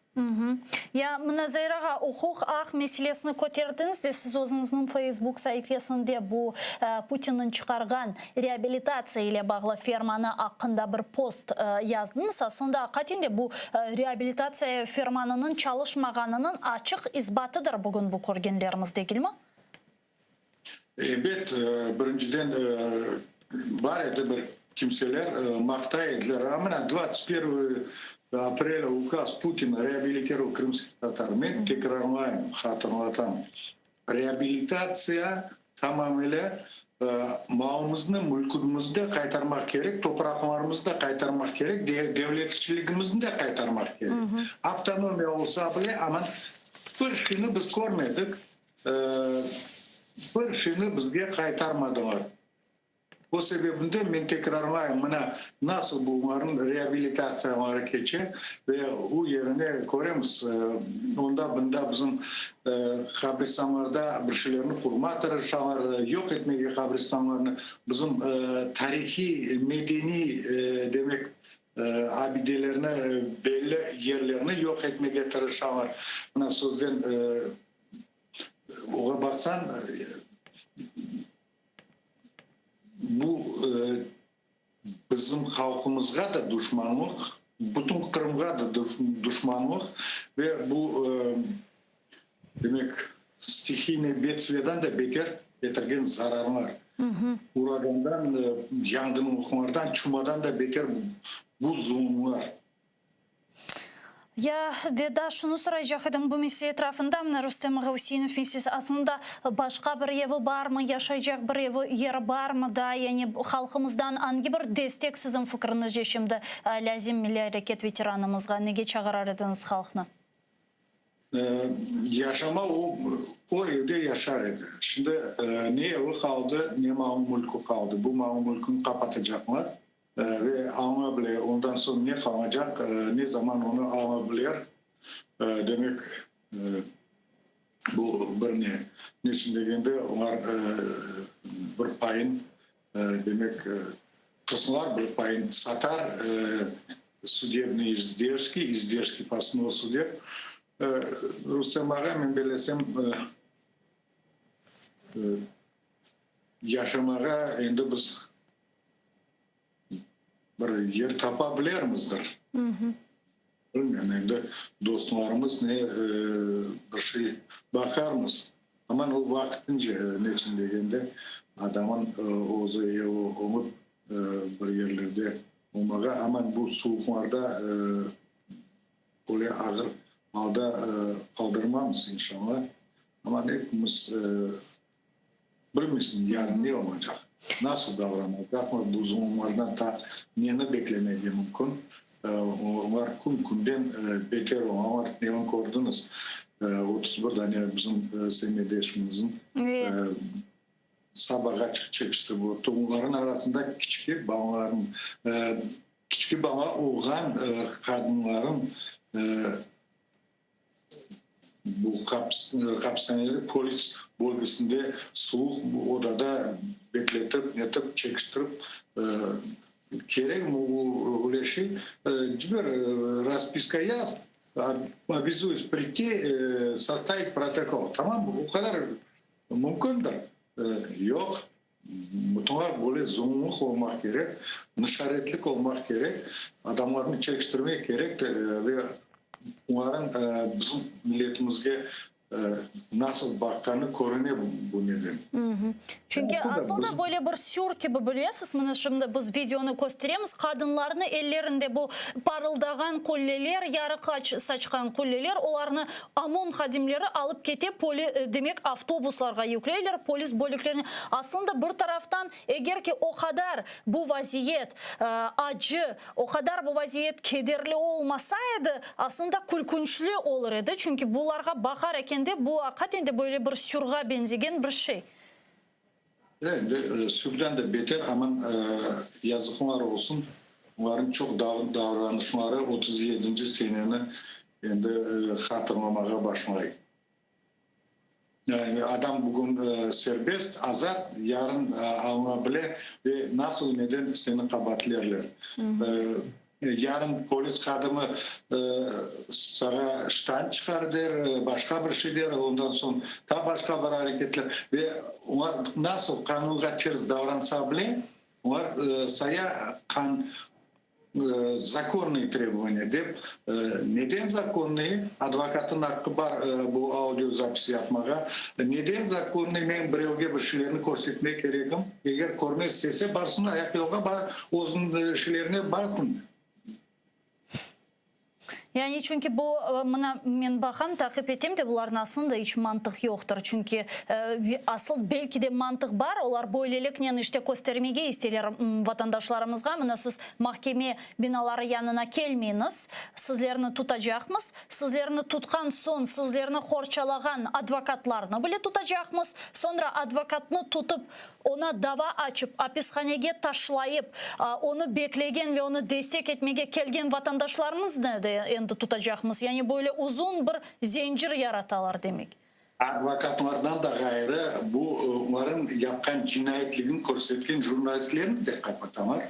Ya, mına, Zair ağa, uquq, aq meselesini köterdiñiz de, siz özüñizniñ Feysbuk saifesinde bu Putinniñ çıqarğan reabilitatsiya ile bağlı fermanı aqqında bir post yazdıñız. Aslında, aqaten de bu reabilitatsiya fermanınıñ çalışmağanınıñ açıq isbatıdır bugün bu körgenlerimiz, degilmi? Ebet, birinciden, bar edi bir kimseler, maqtay ediler, a mına, dvadtsat pervıy aprelâ ukaz Putina reabilitirovat krımskih tatar. Men tekrarlayım, hatırlatam, reabilitatsiya tamamile malımıznı, mülkümüzni de qaytarmaq kerek, topraqlarımıznı da qaytarmaq kerek, devletçiligimizni de qaytarmaq kerek. Avtonomiya olsa bile, aman bir şeyni biz körmedik. Bir şeyni bizge qaytarmadılar. O sebebinden men tekrarlayım, mına nasıl bunlarnıñ reabilitatsiyaları keçe ve o yerine köremiz, onda bunda bizim qabristanlarda bir şeylerni qurma tırışalar, yoq etmege qabristanlarnı, bizim tarihiy, medeniy, demek, abidelerni, belli yerlerni yoq etmege tırışalar. Mına sözden oğa baqsañ, Bu bizim halqımızğa da duşmanlıq, bütün Qırımğa da duşmanlıq ve bu, demek, stihiyniy bedstviyadan da beter ketirgen zararlar. Uragandan, yanğınlıqlardan, çumadan da beter bu zulumlar. Ya ve daa şunı soraycaq edim, bu mesele etrafında, mına Rustem ağa Üseinov meselesi, aslında başqa bir evi barmı, yaşaycaq bir evi, yeri barmı daa, yani halqımızdan angi bir destek siziñ fikriñizce şimdi lâzim milliy areket veteranımızğa, nege çağırar ediñiz halqnı? Yaşama o, o evde yaşar edi. Şimdi ne evi qaldı, ne malı-mülkü qaldı. Bu malı-mülküni qapatacaqlar. Ve aña bile, ondan soñ ne qalacaq, ne zaman onı ala biler, demek, bu bir ne. Neçün degende, olar bir payın, demek, qısmlar bir payın satar, sudebnıye izderşki, izderşki po snosu dep. Rustem ağa, men bellesem, yaşamağa endi biz Bir yer tapa bilermizdir. Bilmem, endi dostlarımız ne bir şey baqarmız. Aman o vaqtınca, neçün degende, adamın özü evi olıp bir yerlerde olmağa, aman bu suvuqlarda öyle ağır alda qaldırmamız inşallah. Aman epimiz Bilmeysiñ, yarın ne olacaq, nasıl davranacaqlar, bu zulumlardan ta neni beklemege mümkün? Olar kün-künden beter olalar. Neni kördiñiz, 31 dane bizim semetdeşimizniñ sabağa çekiştirip ötti. Onların arasında kiçki balaların, kiçki bala olğan qadınların Bu hapishanede polis bölgesinde suvuq odada bekletip, netip, çekiştirip, kerekmi o öyle şey? Ciber, raspiska yaz, obязуюсь priyти, sostavit protokol. Tamam, o qadar mümkündir. Yoq, Bular böyle zulumlıq olmaq kerek, nışaretlik olmaq kerek, adamlarnı çekiştirmek kerek ve olarnıñ bizim milletimizge nasıl baqqanı körüne bu neden. Çünki asıl da böyle bir sür kibi bilesiz, mına şimdi biz videonı kösteremiz, qadınlarnı ellerinde bu parıldağan qulleler, yarıq saçqan qulleler, olarnı OMON hadimleri alıp kete, poli, demek, avtobuslarğa yükleyler, polis bölüklerine. Aslında, bir taraftan, eger ki o qadar bu vaziyet acı, o qadar bu vaziyet kederli olmasa edi, aslında külkünçli olur edi, çünki bularğa baqar ekende, bu aqiqaten de böyle bir sürğa beñzegen bir şey. Endi sürden de beter, aman yazıqlar olsun, olarnıñ çoq davranışları otuz yedinci seneni endi hatırlamağa başlay. Yani adam bugün serbest, azat, yarın alına bile ve nasıl neden seni qabaatlerler. Yarın polis hadimi saña ştan çıqar der, başqa bir şey der, ondan soñ ta başqa bir areketler. Ve olar nasıl qanunğa ters davransa bile, olar saya qan zakonnıy trebovaniya dep. Neden zakonnıy? Advokatnıñ aqqı bar bu audiozapis yapmağa. Neden zakonnıy? Men birevge bir şeylerni körsetmek kerekim. Eger körmek istese, barsın ayaqyolğa, özüniñ şeylerine barsın. Yani çünki bu, mına, men baqam, taqip etem de, bularnıñ aslında iç mantıq yoqtır. Çünki asıl belki de mantıq bar, olar böyleliknen işte köstermege isteyler vatandaşlarımızğa, mına siz mahkeme binaları yanına kelmeñiz, sizlerni tutacaqmız, sizlerni tutqan soñ sizlerni qorçalağan advokatlarnı bile tutacaqmız, soñra advokatnı tutıp, Oña dava açıp, apishanege taşlayıp, onı beklegen ve onı destek etmege kelgen vatandaşlarımıznı da endi tutacaqmız. Yani böyle uzun bir zencir yaratalar, demek. Advokatlardan da ğayrı, bu olarnıñ yapqan cinayetligini körsetken jurnalistlerni de qapatalar.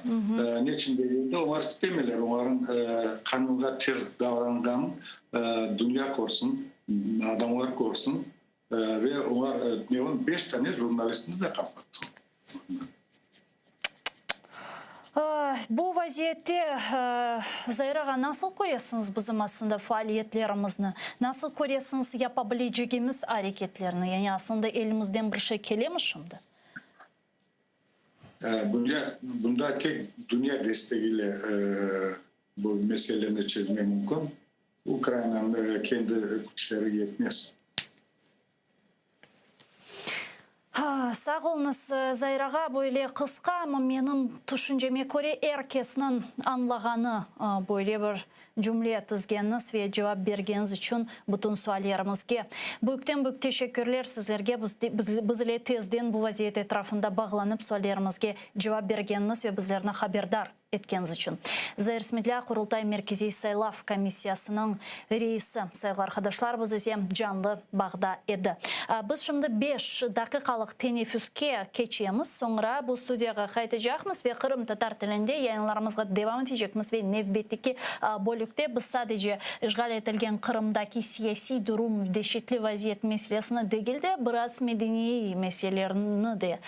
Neçün degende, olar istemeyler olarnıñ qanunğa ters davranğanın dünya körsin, adamlar körsin. Ve olar tünevin beş tane jurnalistni de qapattı. Bu vaziyette, Zair ağa, nasıl köresiñiz bizim aslında faaliyetlerimizni? Nasıl köresiñiz yapa bilecegimiz areketlerni? Yani aslında elimizden bir şey kelemi şimdi? Bunda tek dünya destegiyle bu meseleni çezmek mümkün. Ukrainanıñ kendi küçleri yetmez. Sağ oluñız, Zair ağa, böyle qısqa, amma menim tüşünceme köre, er kesniñ añlağanı böyle bir cümle tizgeniñiz ve cevap bergeniñiz içün bütün suallerimizge. Büyükten-büyük teşekkürler sizlerge, biz ile tezden bu vaziyet etrafında bağlanıp suallerimizge cevap bergeniñiz ve bizlerni haberdar etkeniz içün. Zair Smedlâ, Qurultay Merkeziy Saylav Komissiyasınıñ reisi. Sayğılı arqadaşlar, biz ise canlı bağda edi. Biz şimdi beş daqiqalıq teneffüske keçemiz, soñra bu studiyağa qaytacaqmız ve qırımtatar tilinde yayınlarımızğa devam etecekmiz ve nevbetteki bölükte biz sadece işğal etilgen Qırımdaki siyasiy durum, deşetli vaziyet meselesini degil de, biraz medeniy meselelerni de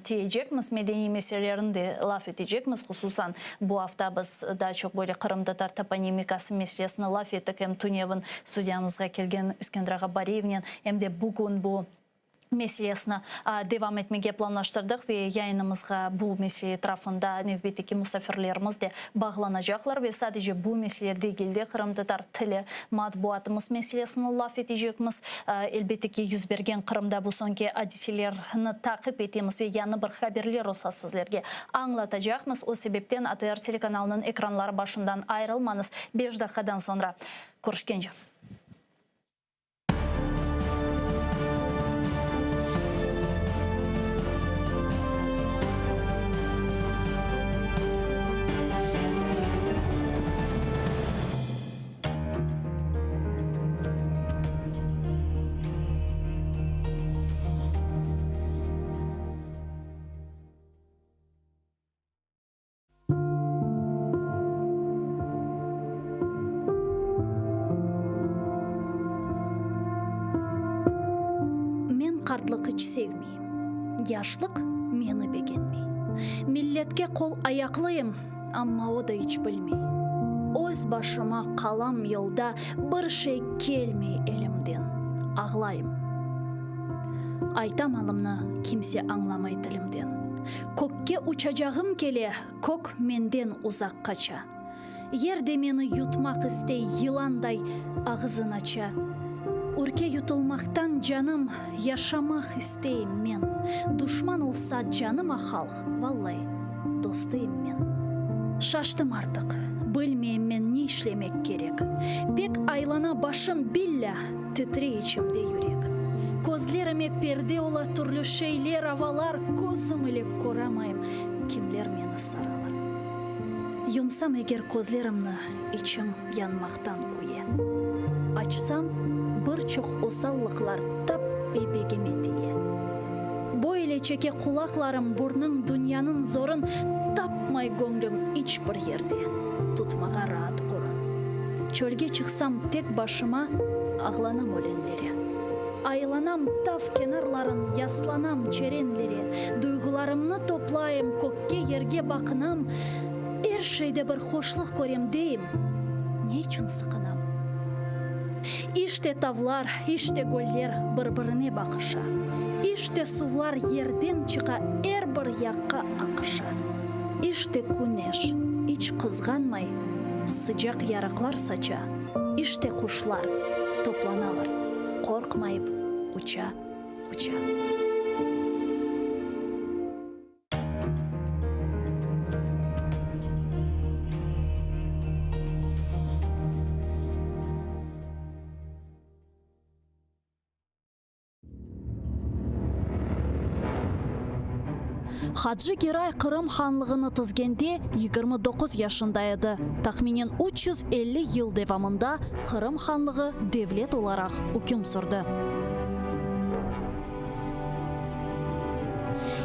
tiyecekmiz, medeniy meselelerini de laf etecekmiz. Hususan, bu afta biz daa çoq böyle qırımtatar toponimikası meselesini laf ettik, em tünevin studiyamızğa kelgen İskender ağa Bariyevnen, em de bugün bu meselesini devam etmege planlaştırdıq ve yayınımızğa bu mesele etrafında nevbetteki musafirlerimiz de bağlanacaqlar ve sadece bu mesele degil de, qırımtatar tili, matbuatımız meselesini laf etecekmiz. Elbette ki, yüz bergen Qırımda bu soñki adiselerni taqip etemiz ve yañı bir haberler olsa sizlerge añlatacaqmız. O sebepten ATR telekanalınıñ ekranları başından ayırılmañız. Beş daqiqadan soñra körüşkence. Men qartlıq iç sevmeyim, Yaşlıq meni begenmey. Milletke qol-ayaqlıyım, Amma o da iç bilmey. Öz başıma qalam yolda, Bir şey kelmey elimden. Ağlayım. Aytam alımnı, kimse añlamay tilimden. Kökke uçacağım kele, kök menden uzaq qaça. Yer de meni yutmaq istey, yılanday ağızın aça. Ürke yutulmaqtan canım, yaşamaq isteyim men. Duşman olsa canıma halq, vallai, dostıyım men. Şaştım artıq, bilmeyim men ne işlemek kerek. Pek aylana başım, billâ, titrey içimde yürek. Közlerime perde ola türlü şeyler, avalar, közüm ile köramayım, kimler meni saralar. Yumsam eger közlerimni, içim yanmaqtan küye. Açsam, bir çoq osallıqlar tap bebegime tiye. Böyle çeke qulaqlarım burnıñ dünyanıñ zorun, tapmay göñlüm iç bir yerde tutmağa raat orun. Çölge çıqsam tek başıma, ağlanam ölenlere. Aylanam tav kenarların, yaslanam çerenlere, duyğularımnı toplayım, kökke, yerge baqınam, er şeyde bir hoşluq körem deyim, ne içün sıqınam? İşte tavlar, işte göller bir-birine baqışa, işte suvlar yerden çıqa, er bir yaqqa aqışa. İşte küneş, iç qızğanmay. Sıcaq yarıqlar saça. İşte quşlar toplanalar, Qorqmayıp uça, uça. Hacı Geray Qırım hanlığını tizgende 29 yaşında edi. Tahminen 350 yıl devamında Qırım hanlığı devlet olaraq üküm sürdi.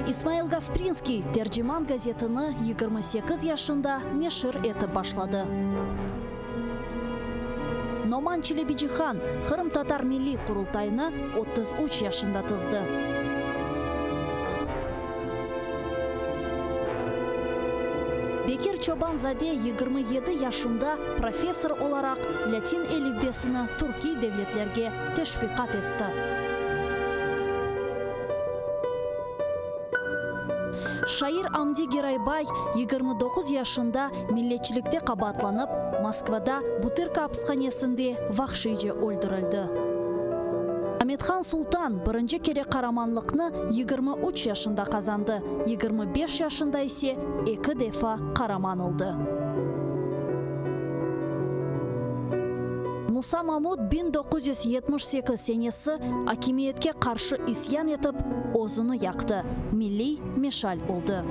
İsmail Gasprinskiy Terciman gazetini 28 yaşında neşir etip başladı. Noman Çelebicihan Qırımtatar Milliy Qurultayını 33 yaşında tizdi. Bekir Çoban-zade 27 yaşında professor olaraq lâtin elifbesini türkiy devletlerge teşviqat etti. Şair Amdi Geraybay 29 yaşında milletçilikte qabaatlanıp, Moskvada Butırka apishanesinde vahşiyce öldürildi. Amethan Sultan birinci kere qaramanlıqnı 23 yaşında qazandı, 25 yaşında ise eki defa qaraman oldı. Musa Mamut 1978 senesi akimiyetke qarşı isyan etip, özüni yaqtı, milliy meşal oldı.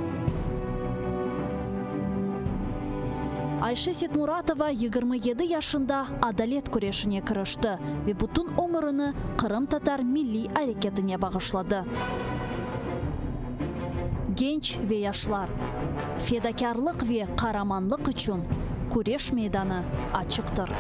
Ayşe Setmuratova 27 yaşında adalet küreşine kirişti ve bütün ömürini qırımtatar milliy areketine bağışladı. Genç ve yaşlar, fedakârlıq ve qaramanlıq içün küreş meydanı açıqtır.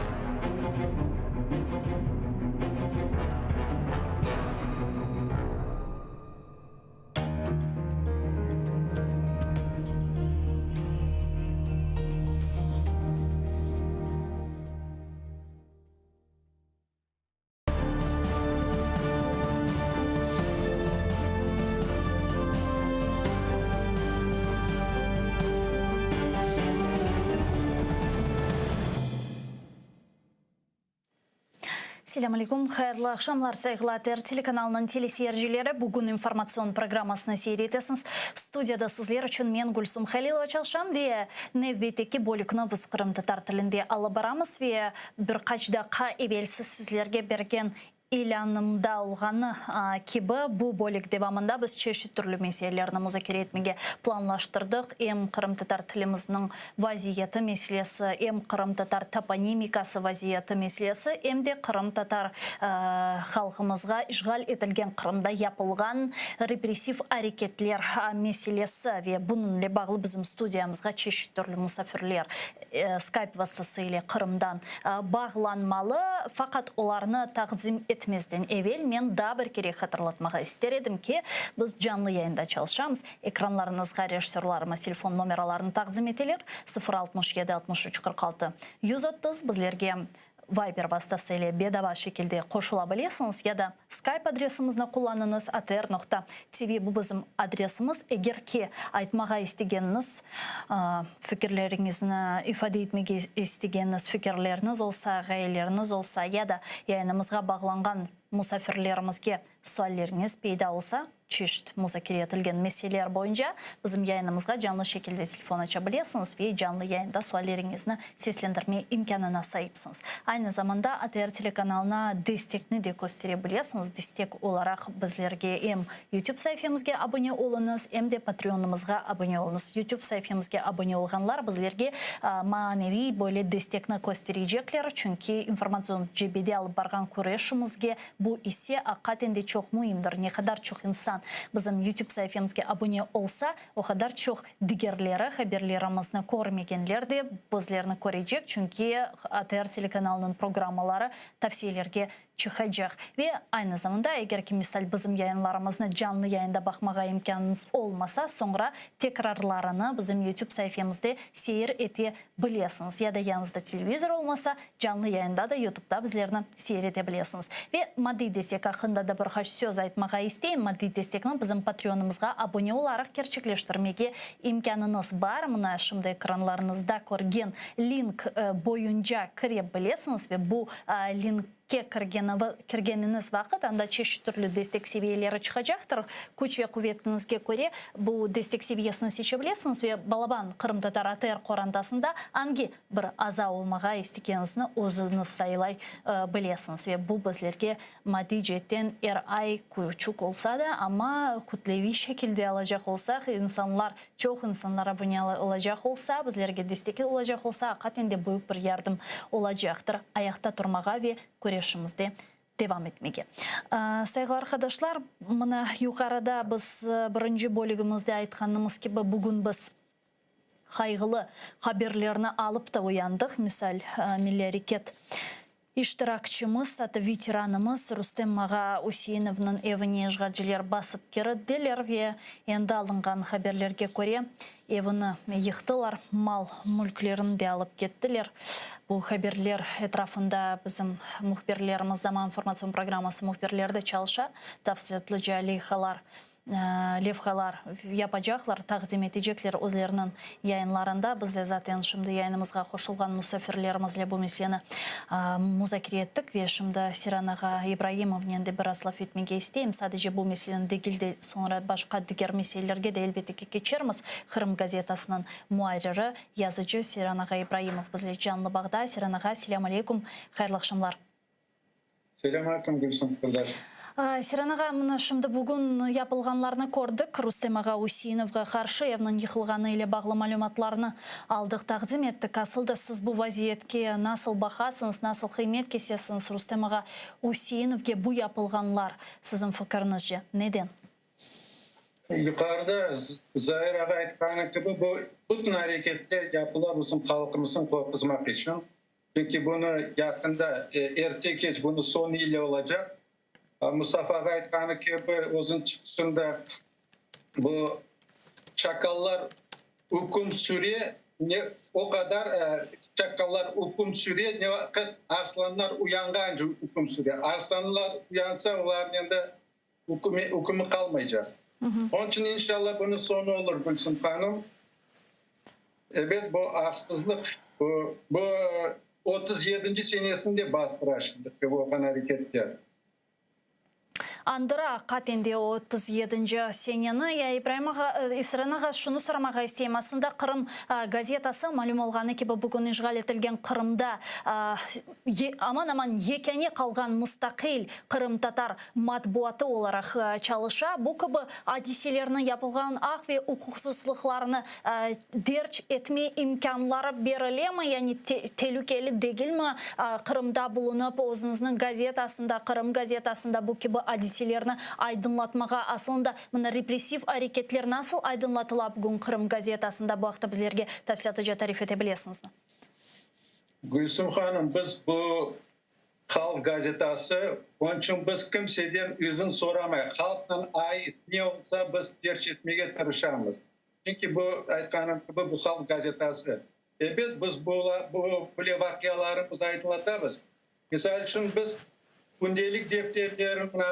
Selâm aleykum, hayırlı aqşamlar, sayğılı ATR telekanalınıñ teleseyircileri. Bugün informatsion programmasını seyir etesiñiz. Studiyada sizler içün men, Gülsum Halilova, çalışam ve nevbetteki bölükni biz qırımtatar tilinde alıp baramız ve Bir qaç daqqa evelsi sizlerge bergen ilânımda olğanı kibi, bu bölük devamında biz çeşit türlü meselelerni muzakere etmege planlaştırdıq, em qırımtatar tilimizniñ vaziyeti meselesi, em qırımtatar toponimikası vaziyeti meselesi, em de qırımtatar halqımızğa işğal etilgen Qırımda yapılğan repressiv areketler meselesi ve bunıñle bağlı bizim studiyamızğa çeşit türlü musafirler Skype vastası ile Qırımdan bağlanmalı. Faqat olarnı taqdim etmezden evel men daa bir kere hatırlatmağa ister edim ki, biz canlı yayında çalışamız. Ekranlarıñızğa rejissörlarımız telefon nomeralarını taqdim eteler, 0 67 63 46 130. Bizlerge Viber vastası ile bedava şekilde qoşula bilesiñiz ya da Skype adresimizni qullanıñız, atr noqta tv bu bizim adresimiz. Eger ki aytmağa istegeniñiz, fikirleriñizni ifade etmege istegeniñiz fikirleriñiz olsa, ğayeleriñiz olsa ya da yayınımızğa bağlanğan musafirlerimizge sualleriñiz peyda olsa, Çeşit muzakere etilgen meseleler boyunca bizim yayınımızğa canlı şekilde telefon aça bilesiñiz ve canlı yayında sualleriñizni seslendirme imkânına saipsiñiz. Aynı zamanda ATR telekanalına destekni de köstere bilesiñiz. Destek olaraq bizlerge em YouTube saifemizge abone oluñız, em de Patreonımızğa abone oluñız. YouTube saifemizge abone olğanlar bizlerge maneviy böyle destekni kösterecekler, çünki informatsion cebede alıp barğan küreşimizge Bu ise aqiqaten de çoq müimdir. Ne qadar çoq insan bizim YouTube saifemizge abone olsa, o qadar çoq digerleri, haberlerimizni körmegenler de bizlerni körecek, çünki ATR telekanalınıñ programmaları tavsiyelerge. çıqacaq. Ve aynı zamanda, eger ki, misal, bizim yayınlarımıznı canlı yayında baqmağa imkânıñız olmasa, soñra tekrarlarını bizim YouTube saifemizde seyir ete bilesiñiz. Ya da yanıñızda televizor olmasa, canlı yayında da YouTubeda bizlerni seyir ete bilesiñiz. Ve maddiy destek aqqında da bir qaç söz aytmağa isteyim. Maddiy destekni bizim Patreonımızğa abone olaraq kerçekleştirmege imkânıñız bar. Mına şimdi ekranlarıñızda körgen link boyunca kire bilesiñiz ve bu linkke kirgeniñiz vaqıt anda çeşit türlü destek seviyeleri çıqacaqtır. Küç ve quvetiñizge köre bu destek seviyesini seçe bilesiñiz ve balaban qırımtatar ATR qorantasında angi bir aza olmağa istegeniñizni özüñiz saylay bilesiñiz. Ve bu bizlerge maddiy ceetten er ay küçük olsa da, amma kütleviy şekilde alacaq olsaq, insanlar, çoq insanlar abune olacaq olsa, bizlerge destek olacaq olsa, aqaten de büyük bir yardım olacaqtır ayaqta turmağa ve küreşimizde devam etmege. Sayğılı arqadaşlar, mına yuqarıda biz birinci bölügimizde aytqanımız kibi, bugün biz Qayğılı haberlerni alıp da uyandıq, misal, milliy areket iştirakçimiz, atta veteranımız Rustem ağa Üseinovnıñ evine işğalciler basıp kirdiler ve endi alınğan haberlerge köre, evini yıqtılar, mal-mülklerini de alıp kettiler. Bu haberler etrafında bizim mühbirlerimiz, Zaman informatsion programması mühbirleri de çalışa, tafsilâtlıca leyhalar levhalar yapacaqlar, taqdim etecekler özleriniñ yayınlarında. Biz de zaten şimdi yayınımızğa qoşulğan musafirlerimizle bu meseleni muzakere ettik ve şimdi Seyran ağa İbraimovnen de biraz laf etmege isteyim. Sadece bu meseleni degil de, soñra başqa diger meselelerge de elbette ki keçermiz. Qırım gazetasınıñ muarriri, yazıcı Seyran ağa İbraimov bizle canlı bağda. Seyran ağa, selâm aleykum, hayırlı aqşamlar. Selâm aleyküm, Gülsüm qardaş. Seyran ağa, mına şimdi bugün yapılğanlarnı kördik. Rustem ağa Üseinovğa qarşı evniñ yıqılğanı ile bağlı malümatlarnı aldıq, taqdim ettik. Asıl da siz bu vaziyetke nasıl baqasıñız, nasıl qıymet kesesiñiz Rustem ağa Üseinovge bu yapılğanlar, siziñ fikiriñizce, neden? Yuqarıda Zair ağa aytqanı kibi, bu bütün areketler yapıla bizim halqımıznı qorquzmaq içün. Çünki bunı yaqında, erte-keç bunı soñu ile olacaq. Mustafa ağa aytqanı kibi, özüniñ çıqışında bu çakallar üküm süre, ne o qadar çakallar üküm süre, ne vaqıt arslanlar uyanğance üküm süre. Arslanlar uyansa, olarnıñ endi ükümi qalmaycaq. Onıñ içün, inşallah, bunıñ soñu olur, Gülsüm hanım. Ebet, bu aqsızlıq, bu, bu 37-nci senesini de bastıra şimdi olğan areketler. Andıra, aqaten de 37-nci seneni. Ya İbraim ağa, İsran ağa, şunı soramağa isteyim, aslında Qırım gazetası, malüm olğanı kibi, bugün işğal etilgen Qırımda aman-aman yekâne qalğan mustaqil qırımtatar matbuatı olaraq çalışa. Bu kibi adiselerni, yapılğan aq ve uquqsızlıqlarnı derc etme imkânları berilemi, yani telükeli degilmi Qırımda bulunıp, özüñizniñ gazetasında, Qırım gazetasında bu kibi adiselerni aydınlatmağa? Aslında, mına repressiv areketler nasıl aydınlatıla bugün Qırım gazetasında, bu aqta bizlerge tafsilâtlıca tarif ete bilesiñizmi? Gülsüm hanım, biz bu Halq gazetası, onıñ içün biz kimseden izin soramayıq. Halqtan ait ne olsa, biz derc etmege tırışamız. Çünki bu, aytqanım kibi, bu halq gazetası. Ebet, biz bu böyle vaqiaları biz aydınlatamız. Misal içün, biz kündelik defterleri, mına,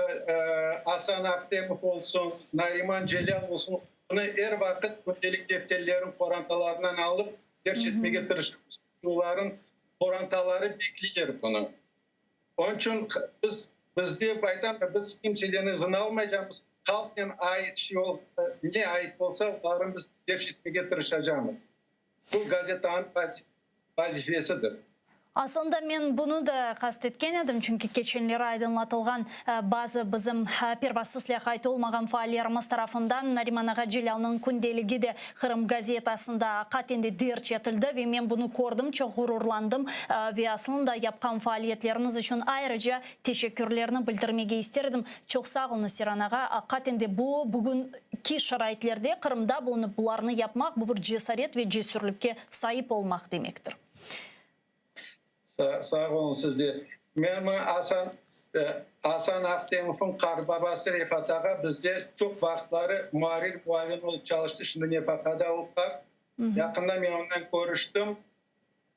Asan Ahtemov olsun, Nariman Celâl olsun, bunı er vaqıt kündelik defterlerini qorantalarından alıp, derc etmege tırışamız. Olarnıñ qorantaları bekleyler bunı. Onıñ içün biz, bizde aytam ya, biz kimseden izin almaycamız, halqnen ait şey olsa, ne ait olsa, olarnı biz derc etmege tırışacamız. Bu gazetanıñ vazifesidir. Aslında men bunı da qast etken edim, çünki keçenleri aydınlatılğan bazı bizim pervasız lâqayt olmağan faallerimiz tarafından Nariman ağa Celâlnıñ kündeligi de Qırım gazetasında aqaten de derc etildi ve men bunı kördim, çoq ğururlandım ve aslında yapqan faaliyetleriñiz içün ayrıca teşekkürlerni bildirmege ister edim. Çoq sağ oluñız, Seyran ağa, aqaten de bu bugünki şaraitlerde Qırımda bulunıp bularnı yapmaq, bu bir cesaret ve cesürlikke saip olmaq demektir. Sağ oluñ siz de. Men Asan. Asan Ahtemovnıñ qartbabası Refat ağa bizde çoq vaqıtları muarrir muavini olıp çalıştı, şimdi nefaqada o qart. Yaqında men onnen körüştim.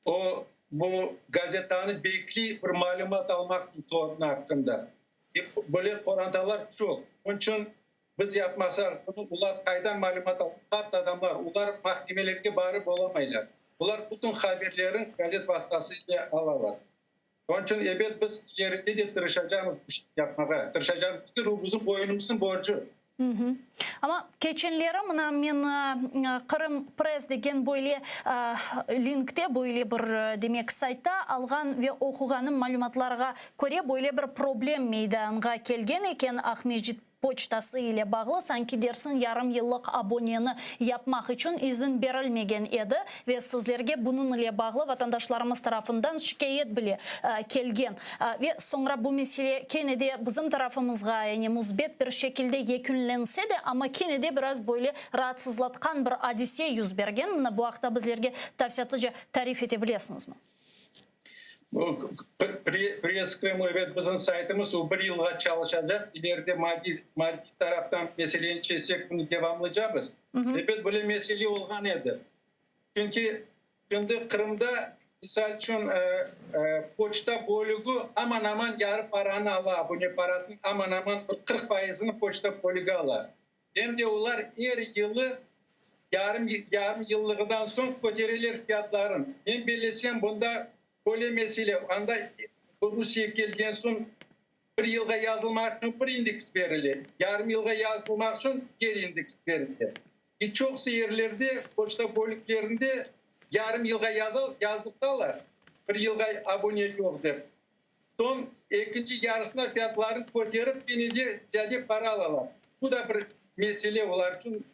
O, bu gazetanı bekliy bir malümat almaq içün torunı aqqında. Böyle qorantalar çoq. Onıñ içün biz yapmasaq bunı, olar qaydan malümat alır? Qart adamlar, olar mahkemelerge barıp olamaylar. Olar bütün haberlerin gazet vastası ile alalar. Onıñ içün, ebet, biz ileride de tırışacamız bu işni yapmağa, tırışacamız, çünki bu bizim boyunımıznıñ borcu. Amma keçenleri mına men Qırım Press degen böyle linkte, böyle bir, demek, saytta alğan ve oquğanım malümatlarğa köre, böyle bir problem meydanğa kelgen eken, Aqmescit poçtası ile bağlı, sanki dersiñ yarım yıllıq aboneni yapmaq içün izin berilmegen edi ve sizlerge bunıñ ile bağlı vatandaşlarımız tarafından şikâyet bile kelgen. Ve soñra bu mesele kene de bizim tarafımızğa, yani müsbet bir şekilde yekünlense de, amma kene de biraz böyle raatsızlatqan bir adise yüz bergen. Mına bu aqta bizlerge tafsilâtlıca tarif ete bilesiñizmi? Bu Press Krım, ebet, bizim saytımız, o bir yılğa çalışacaq. İleride maddiy maddiy taraftan meseleni çezsek, bunı devamlaycaqmız. Ebet, böyle mesele olğan edi. Çünki şimdi Qırımda, misal içün, poçta bölügi aman-aman yarı paranı ala, abune parasınıñ aman-aman bir 40 fayızını poçta bölügi ala. Em de olar er yılı yarım yarım yıllığından soñ kötereler fiyatların. Men bellesem, bunda böyle mesele, anda Rusiye kelgen soñ bir yılğa yazılmaq içün bir indeks berile, yarım yılğa yazılmaq içün diger indeks berile. E çoqusı yerlerde poçta bölüklerinde yarım yılğa yazdırtalar, bir yılğa abune yoq dep. Soñ ekinci yarısına fiyatlarını köterip kene de ziyade para alalar. Bu da bir mesele olar içün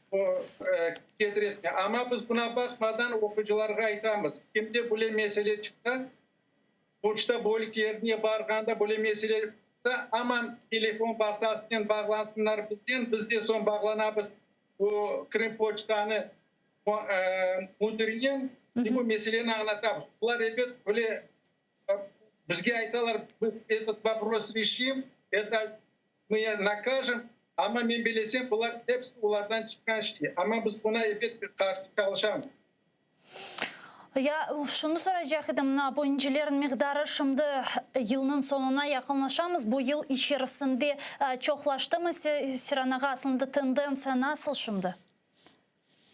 keder etme. Amma biz buna baqmadan oqucılarğa aytamız, kimde böyle mesele çıqsa, poçta bölüklerine barğanda böyle mesele çıqsa, aman telefon vastasınen bağlansınlar bizden, biz de soñ bağlanamız bu Krımpoçtanı müdirinen ve bu meseleni añlatamız. Olar ebet böyle Bizge aytalar, biz etot vopros reşim, eto mı nakajem, amma men bilesem, bular episi olardan çıqqan şey. Amma biz buna ebet qarşı çalışamız. Ya şunı soraycaq edim, mına abonecilerniñ miqdarı şimdi yılnıñ soñuna yaqınlaşamız, bu yıl içerisinde çoqlaştımı, Seyran ağa, aslında tendentsiya nasıl şimdi?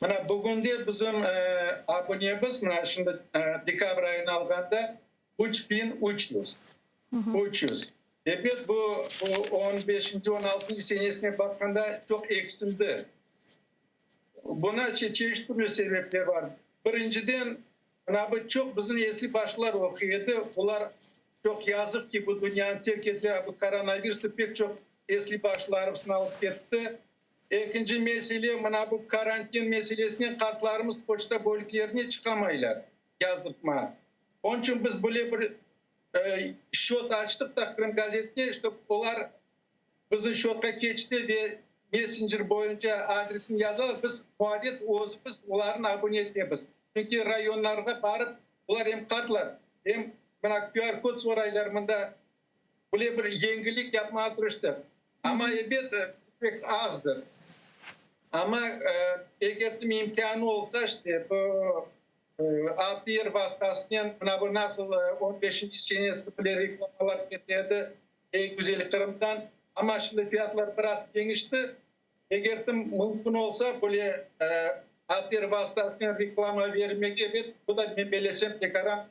Mına bugünde bizim abunemiz, mına şimdi dekabr ayını alğanda, 3300. 300. Ebet, bu on beşinci, on altıncı senesine baqqanda çoq eksildi. Buna çeşit türlü sebepler bar. Birinciden, mına bu çoq bizim esli başlılar oquy edi, olar çoq yazıq ki, bu dünyanı terk ettiler, bu koronavirus da pek çoq esli başlılarımıznı alıp ketti. Ekinci mesele, mına bu karantin meselesinen qartlarımız poçta bölüklerine çıqamaylar yazdırtmağa. Onıñ içün biz böyle bir şçot açtıq da Krımgazette, ştob olar bizim şçotqa keçti ve messencer boyunca adresini yazalar, biz muadet özümiz olarnı abune etemiz. Çünki rayonlarğa barıp, olar em qartlar, em mına QR kod soraylar mında, Böyle bir yengillik yapmağa tırıştıq. Amma, ebet, pek azdır. Amma, eger de imkânı olsa, işte, bu ATR vastasınen, mına bu nasıl on beşinci senesi bile reklamalar kete edi, Ey güzel Qırımdan, amma şimdi fiyatlar biraz deñişti. Eger de mümkün olsa, böyle ATR vastasınen reklama vermege, ebet, bu da, men belesem, tekaran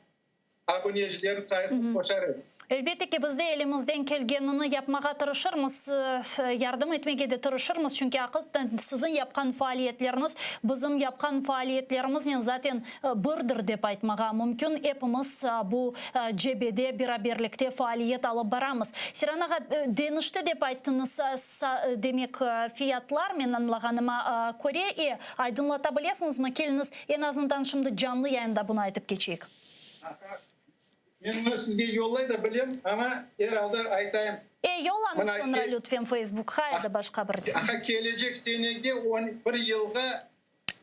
abunecilerniñ sayısını qoşar edi. Elbette ki, biz de elimizden kelgenini yapmağa tırışırmız, yardım etmege de tırışırmız, çünki aqiqaten siziñ yapqan faaliyetleriñiz bizim yapqan faaliyetlerimiznen zaten birdir dep aytmağa mümkün. Epimiz bu cebede beraberlikte faaliyet alıp baramız. Seyran ağa, deñişti dep ayttıñız, demek, fiyatlar, men añlağanıma köre, e, aydınlata bilesiñizmi? Keliñiz, Eñ azından şimdi canlı yayında bunı aytıp keçeyik. Men bunı sizge yollay da bilem, amma er alda aytayım. E, yollañız soñra lütfen Facebookqa ya da başqa bir. Aha, kelecek senege on bir yılğa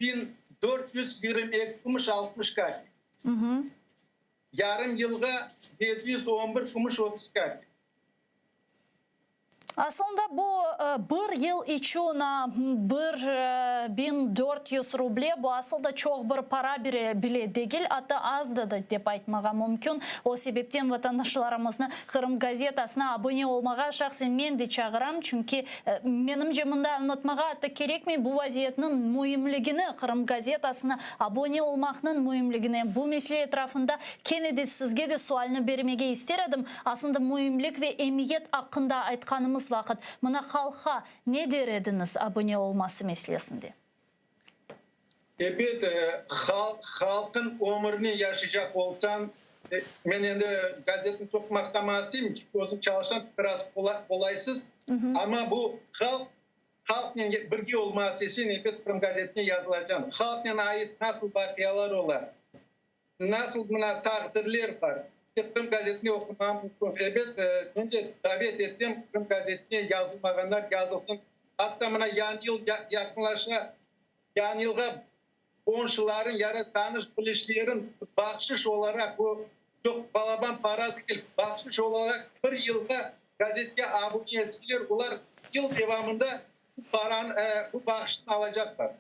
1422 kümüş 60 kapik. Yarım yılğa 711 kümüş 30 kapik. Aslında bu bir yıl içün 1400 ruble, bu asıl da çoq bir para bile degil, atta az da dep aytmağa mümkün. O sebepten vatandaşlarımıznı Qırım gazetasına abone olmağa şahsen men de çağıram, çünki, menimce, mında añlatmağa atta kerekmey bu vaziyetniñ müimligini, Qırım gazetasına abone olmaqnıñ müimligini. Bu mesele etrafında kene de sizge de sualni bermege ister edim. Aslında müimlik ve emiyet aqqında aytqanımız vaqıt, mına halqqa ne der ediñiz abone olması meselesinde? Ebet, halq, halqıñ ömürine yaşaycaq olsañ, men endi gazetni çoq maqtamağa isteyim, çünki özüm çalışam, biraz qolaysız, amma bu halq, halqnen birge olması içün, ebet, Qırım gazetine yazılacam. Halqnen ait nasıl vaqialar ola, Nasıl mına taqdirler bar. Qırım gazetini oqumağa mümkün. Ebet, men de davet etem, Qırım gazetine yazılmağanlar yazılsın. Atta mına Yañı yıl yaqınlaşa, Yañı yılğa qonşularıñ ya da tanış-bilişleriñ bahşış olaraq, bu çoq balaban para degil, bahşış olaraq bir yılğa gazetke abune etseler, olar yıl devamında bu paranı, bu bahşışnı alacaqlar.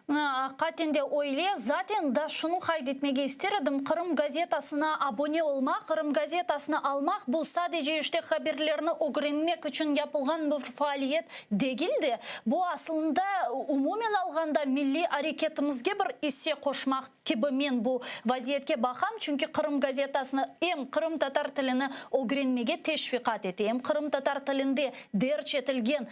Mına, aqiqaten de öyle. Zaten da şunı qayd etmege ister edim, Qırım gazetasına abone olmaq, Qırım gazetasını almaq, bu sadece işte haberlerni ögrenmek içün yapılğan bir faaliyet degil de, bu aslında umumen alğanda milliy areketimizge bir isse qoşmaq kibi men bu vaziyetke baqam, çünki Qırım gazetasını em qırımtatar tilini ögrenmege teşviqat ete, em qırımtatar tilinde derc etilgen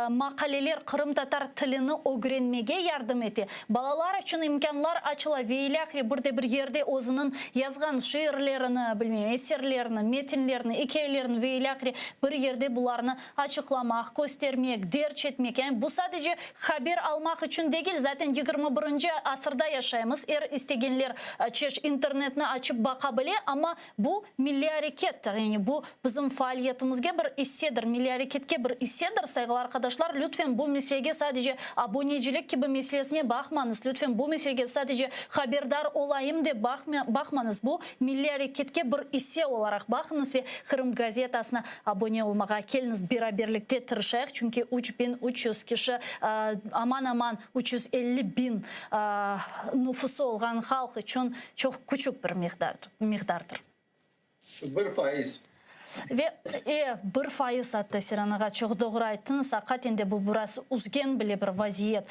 maqaleler qırımtatar tilini ögrenmege yardım ete, balalar içün imkânlar açıla ve ilâhre bir de bir yerde özüniñ yazğan şiirlerini, bilmeyim, eserlerini, metinlerini, ikâyelerini ve ilâhre bir yerde bularnı açıqlamaq, köstermek, derc etmek, yani bu sadece Haber almaq içün degil, zaten 21-nci asırda yaşaymız, er istegenler çeş internetni açıp baqa bile, amma bu milliy arekettir, yani bu bizim faaliyetimizge bir issedir, milliy areketke bir issedir, sayğılı arqadaşlar, lütfen bu meselege sadece abonecilik kibi meselesine baqmañız, lütfen bu meselege sadece haberdar olayım dep baqmañız, bu milliy areketke bir isse olaraq baqıñız ve Qırım gazetasına Abone olmağa keliñiz, beraberlikte tırışayıq, çünki 3300 kişi, aman-aman 350 biñ nüfusı olğan halq içün çoq küçük bir miqdardır. 1%. Ve, e, 1% atta, Seyran ağa, çoq doğru ayttıñız, aqaten de bu biraz üzgen bile bir vaziyet.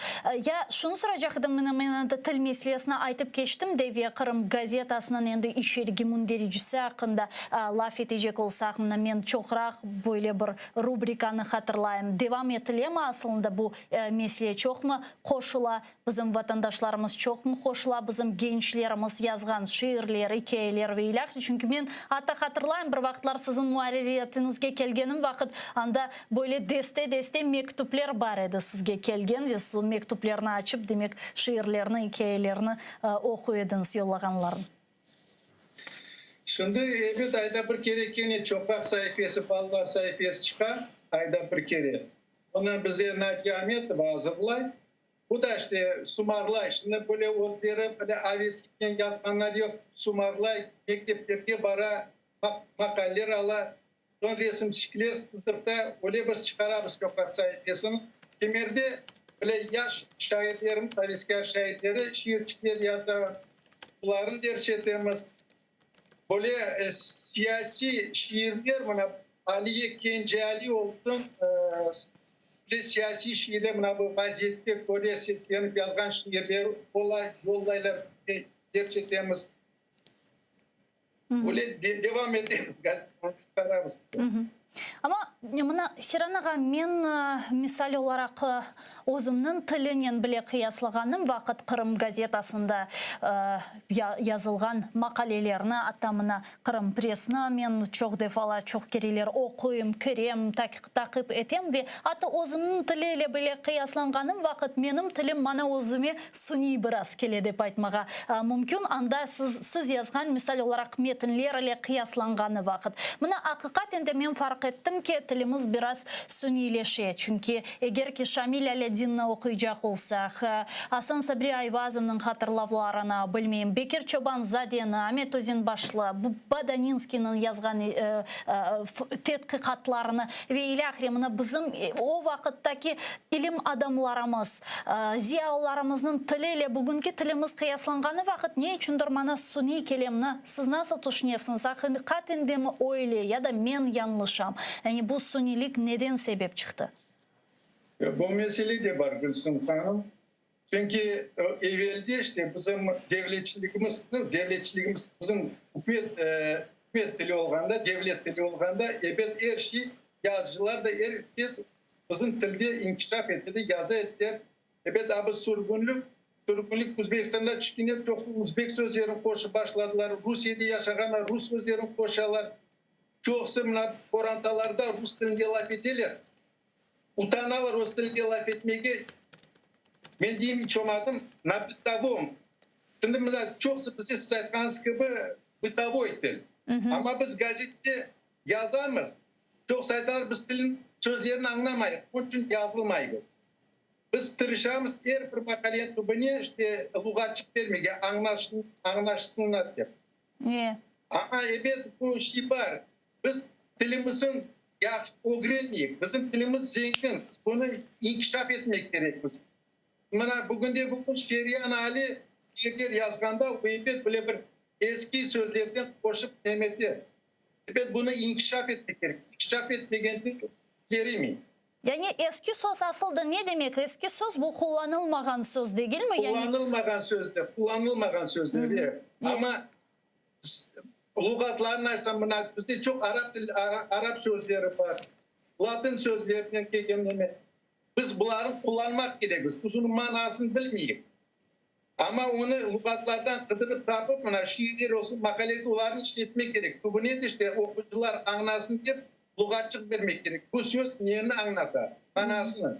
Ya şunı soracaq edim, mına men endi til meselesini aytıp keçtim de ve Qırım gazetasınıñ endi içerigi mündericisi aqqında Laf etecek olsaq, mına men çoqraq böyle bir rubrikanı hatırlayım. Devam etilemi asılında bu mesele, çoqmı qoşula bizim vatandaşlarımız, çoqmı qoşula bizim gençlerimiz yazğan şiirler, ikâyeler ve ilâhre? Çünki men atta hatırlayım, bir vaqıtlar siziñ muarririyetiñizge kelgenim vaqıt, anda böyle deste-deste mektüpler bar edi sizge kelgen ve siz o mektüplerni açıp, demek, şiirlerni, ikâyelerni oquy ediñiz yollağanlarnı. Şimdi, ebet, ayda bir kere kene Çoqraq saifesi, balalar saifesi çıqa, ayda bir kere. Onı bize Nadiye Ametova azırlay. Bu da işte sumarlay. Şimdi böyle özleri böyle avesliknen yazğanlar yoq, sumarlay, mekteplerge bara, maqaleler ala, soñ resimçikler sızdırta, öyle biz çıqaramız Çoqraq saifesini. Kimerde böyle yaş şairlerimiz, aveskâr şairleri şiirçikler yaza. Bularnı derc etemiz. Böyle siyasiy şiirler, mına Aliye Kence-Ali olsun, böyle siyasiy şiirler, mına bu vaziyetke köre seslenip yazğan şiirleri ola, yollaylar bizge, derc etemiz. Böyle devam etemiz, gazetanı çıqaramız. Amma mına, Seyran ağa, men misal olaraq özümniñ tilinen bile qıyaslağanım vaqıt Qırım gazetasında yazılğan maqalelerni, atta mına Qırım Pressni men çoq defalar, çoq kereler oquyım, kirem, taqip etem ve atta özümniñ tili ile bile qıyaslanğanım vaqıt menim tilim maña özüme suniy biraz kele dep aytmağa mümkün, anda siz siz yazğan, misal olaraq, metinler ile qıyaslanğanı vaqıt. Mına, aqiqaten de men farq ettim ki, tillerniñ. tilimiz biraz suniyleşe. Çünki eger ki Şamil Alâdinni oquycaq olsaq, Asan Sabri Ayvazovnıñ hatırlavlarını, bilmeyim, Bekir Çoban-zadeni, Amet Özenbaşlı, Badaninskiyniñ yazğan tedqiqatlarını ve ilâhre, mına bizim o vaqıttaki ilim adamlarımız, ziyalılarımıznıñ tili ile bugünki tilimiz qıyaslanğanı vaqıt ne içündir maña suniy kele, mına siz nasıl tüşünesiñiz, aqiqaten demi öyle ya da men yañlışam? Yani bu suniylik neden sebep çıqtı? Bu mesele de bar, Gülsüm hanım. Çünki evelde işte bizim devletçiligimiz, nu, devletçiligimiz bizim ükümet, ükümet tili olğanda, devlet tili olğanda, ebet, er şey, yazıcılar da er kes bizim tilde inkişaf etedi, yaza ediler. Ebet, a bu sürgünlik, sürgünlik Özbekistanda tüşkende çoqusı özbek sözlerini qoşıp başladılar, Rusiyede yaşağanlar rus sözlerini qoşalar. Çoqusı mına qorantalarda rus tilinde laf eteler. Utanalar öz tilinde laf etmege. Men deyim, iç olmadım, na bıtovom. Şimdi mına çoqusı bizde siz aytqanıñız kibi bıtovoy til. Amma biz gazette yazamız, çoqusı aytalar, biz tilniñ sözlerini añlamayıq, onıñ içün yazılmaymız. Biz tırışamız er bir maqaleniñ tübüne işte luğatçıq bermege, añlaşsınlar dep. Amma ebet bu şey bar, Biz tilimizin yahşı ögrenmeyik. Bizim tilimiz zengin, biz bunı inkişaf etmek kerekmiz. Mına, bugünde-bugün Şeryan Ali şiirler yazğanda, o ebet böyle bir eski sözlerden qoşıp nemete. Ebet, bunı inkişaf etmek kerek. İnkişaf etmegen til kerimey. Yani eski söz asıl da ne demek? Eski söz bu qullanılmağan söz degilmi? Yani. Qullanılmağan sözler, qullanılmağan sözler, e. Amma Luğatlarnı aytsam, mına, bizde çoq arap til, arap sözleri bar, latın sözlerinen kelgen neme. Biz bularnı qullanmaq kerekmiz. Biz onıñ manasını bilmeyik. Amma onı luğatlardan qıdırıp tapıp, mına, şiirler olsun, maqaleler, olarnı işletmek kerek. Tübüne de işte oquyıcılar añlasın dep, luğatçıq bermek kerek. Bu söz neni añlata, manasını.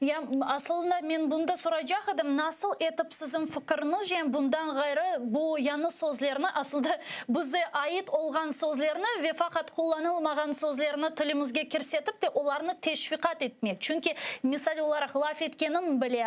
Ya, asılında men bunı da soracaq edim, nasıl etip siziñ fikiriñizce, bundan ğayrı bu yañı sözlerni, aslında bize ait olğan sözlerni ve faqat qullanılmağan sözlerni tilimizge kirsetip de olarnı teşviqat etmek? Çünki, misal olaraq, laf etkeniñ bile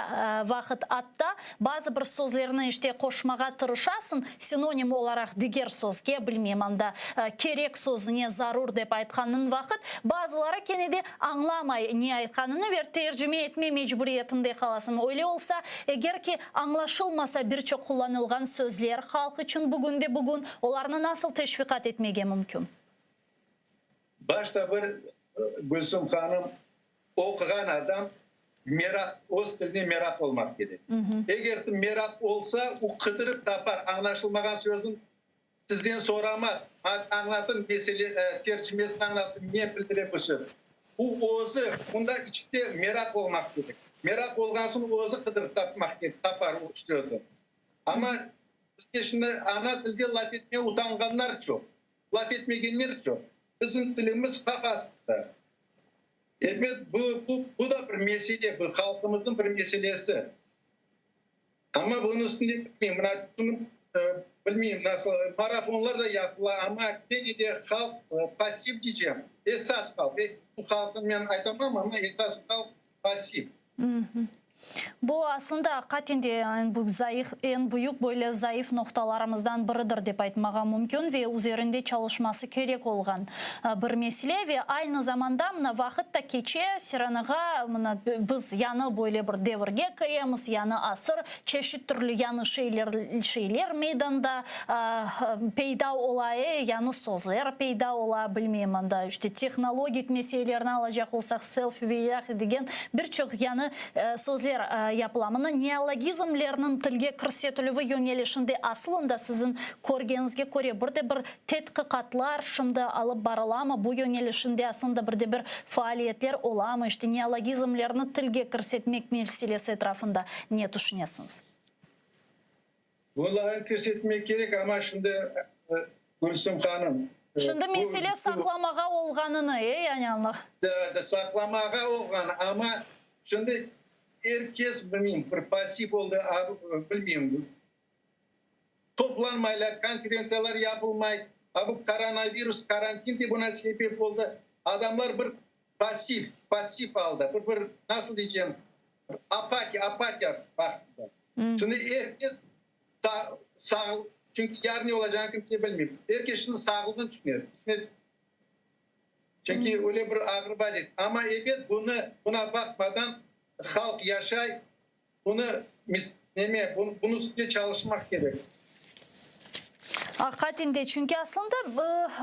vaqıt atta bazı bir sözlerni işte qoşmağa tırışasıñ, sinonim olaraq diger sözge, bilmeyim anda, kerek sözüne zarur dep aytqanıñ vaqıt, bazıları kene de añlamay ne aytqanını ve tercime etme mecburiyetinde qalasıñ. Öyle olsa, eger ki añlaşılmasa bir çoq qullanılğan sözler halq içün bugünde-bugün, olarnı nasıl teşviqat etmege mümkün? Başta bir, Gülsüm hanım, oquğan adam meraq, öz tiline meraq olmaq kerek. Eger meraq olsa, o qıdırıp tapar, añlaşılmağan sözün Sizden soramaz, añlatın mesele, tercimesini añlatın, ne bildire bu söz. U özü, bunda içte meraq olmaq kerek. Meraq olğan soñ özü qıdırıp tapmaq kerek, tapar o sözü. Amma bizde şimdi ana tilde laf etmege utanğanlar çoq, laf etmegenler çoq. Bizim tilimiz qaq astında. Ebet, bu, bu, bu da bir mesele, bu halqımıznıñ bir meselesi. Amma bunıñ üstünde bilmeyim, mına şunı bilmeyim nasıl, marafonlar da yapıla, amma kene de halq passiv diycem, esas halq, bu halqnı men aytamam, amma esas halq passiv. Bu aslında aqiqaten de eñ büyük zayıf, eñ büyük böyle zayıf noqtalarımızdan biridir dep aytmağa mümkün ve üzerinde çalışması kerek olğan bir mesele ve aynı zamanda mına vaqıt da keçe, Siranağa, mına biz yañı böyle bir devirge kiremiz, yañı asır, çeşit türlü yañı şeyler şeyler meydanda peyda ola, e, yañı sözler peyda ola, bilmeyim, anda işte tehnologik meselelerni alacaq olsaq, selfi ve ilâhre degen bir çoq yañı sözler yapıla. Mına neologizmlerniñ tilge kirsetilüvi yöñelişinde asılında siziñ körgeniñizge köre bir de bir Tedqiqatlar şimdi alıp barılamı, bu yöñelişinde aslında bir de bir faaliyetler olamı, işte neologizmlerni tilge kirsetmek meselesi etrafında ne tüşünesiñiz? Olarnı kirsetmek kerek, amma şimdi, Gülsüm hanım, Şimdi mesele saqlamağa olğanını, e, yani añla. Saqlamağa olğanı, amma şimdi er kes, bilmeyim, bir passiv oldı, bilmeyim, Toplanmaylar, konferentsiyalar yapılmay. A bu koronavirus, karantin de buna sebep oldı. Adamlar bir passiv, passiv alda, bir, bir nasıl diycem, apatiya, apatiya vaqtında. Şimdi er kes sağ, sağ, çünki yarın ne olacağını kimse bilmey. Er kes şimdi sağlığını tüşüne. Çünki öyle bir ağır vaziyet. Amma ebet bunı, buna baqmadan halq yaşay, Bunı neme, bunıñ üstünde çalışmaq kerek. Aqiqaten de, çünki aslında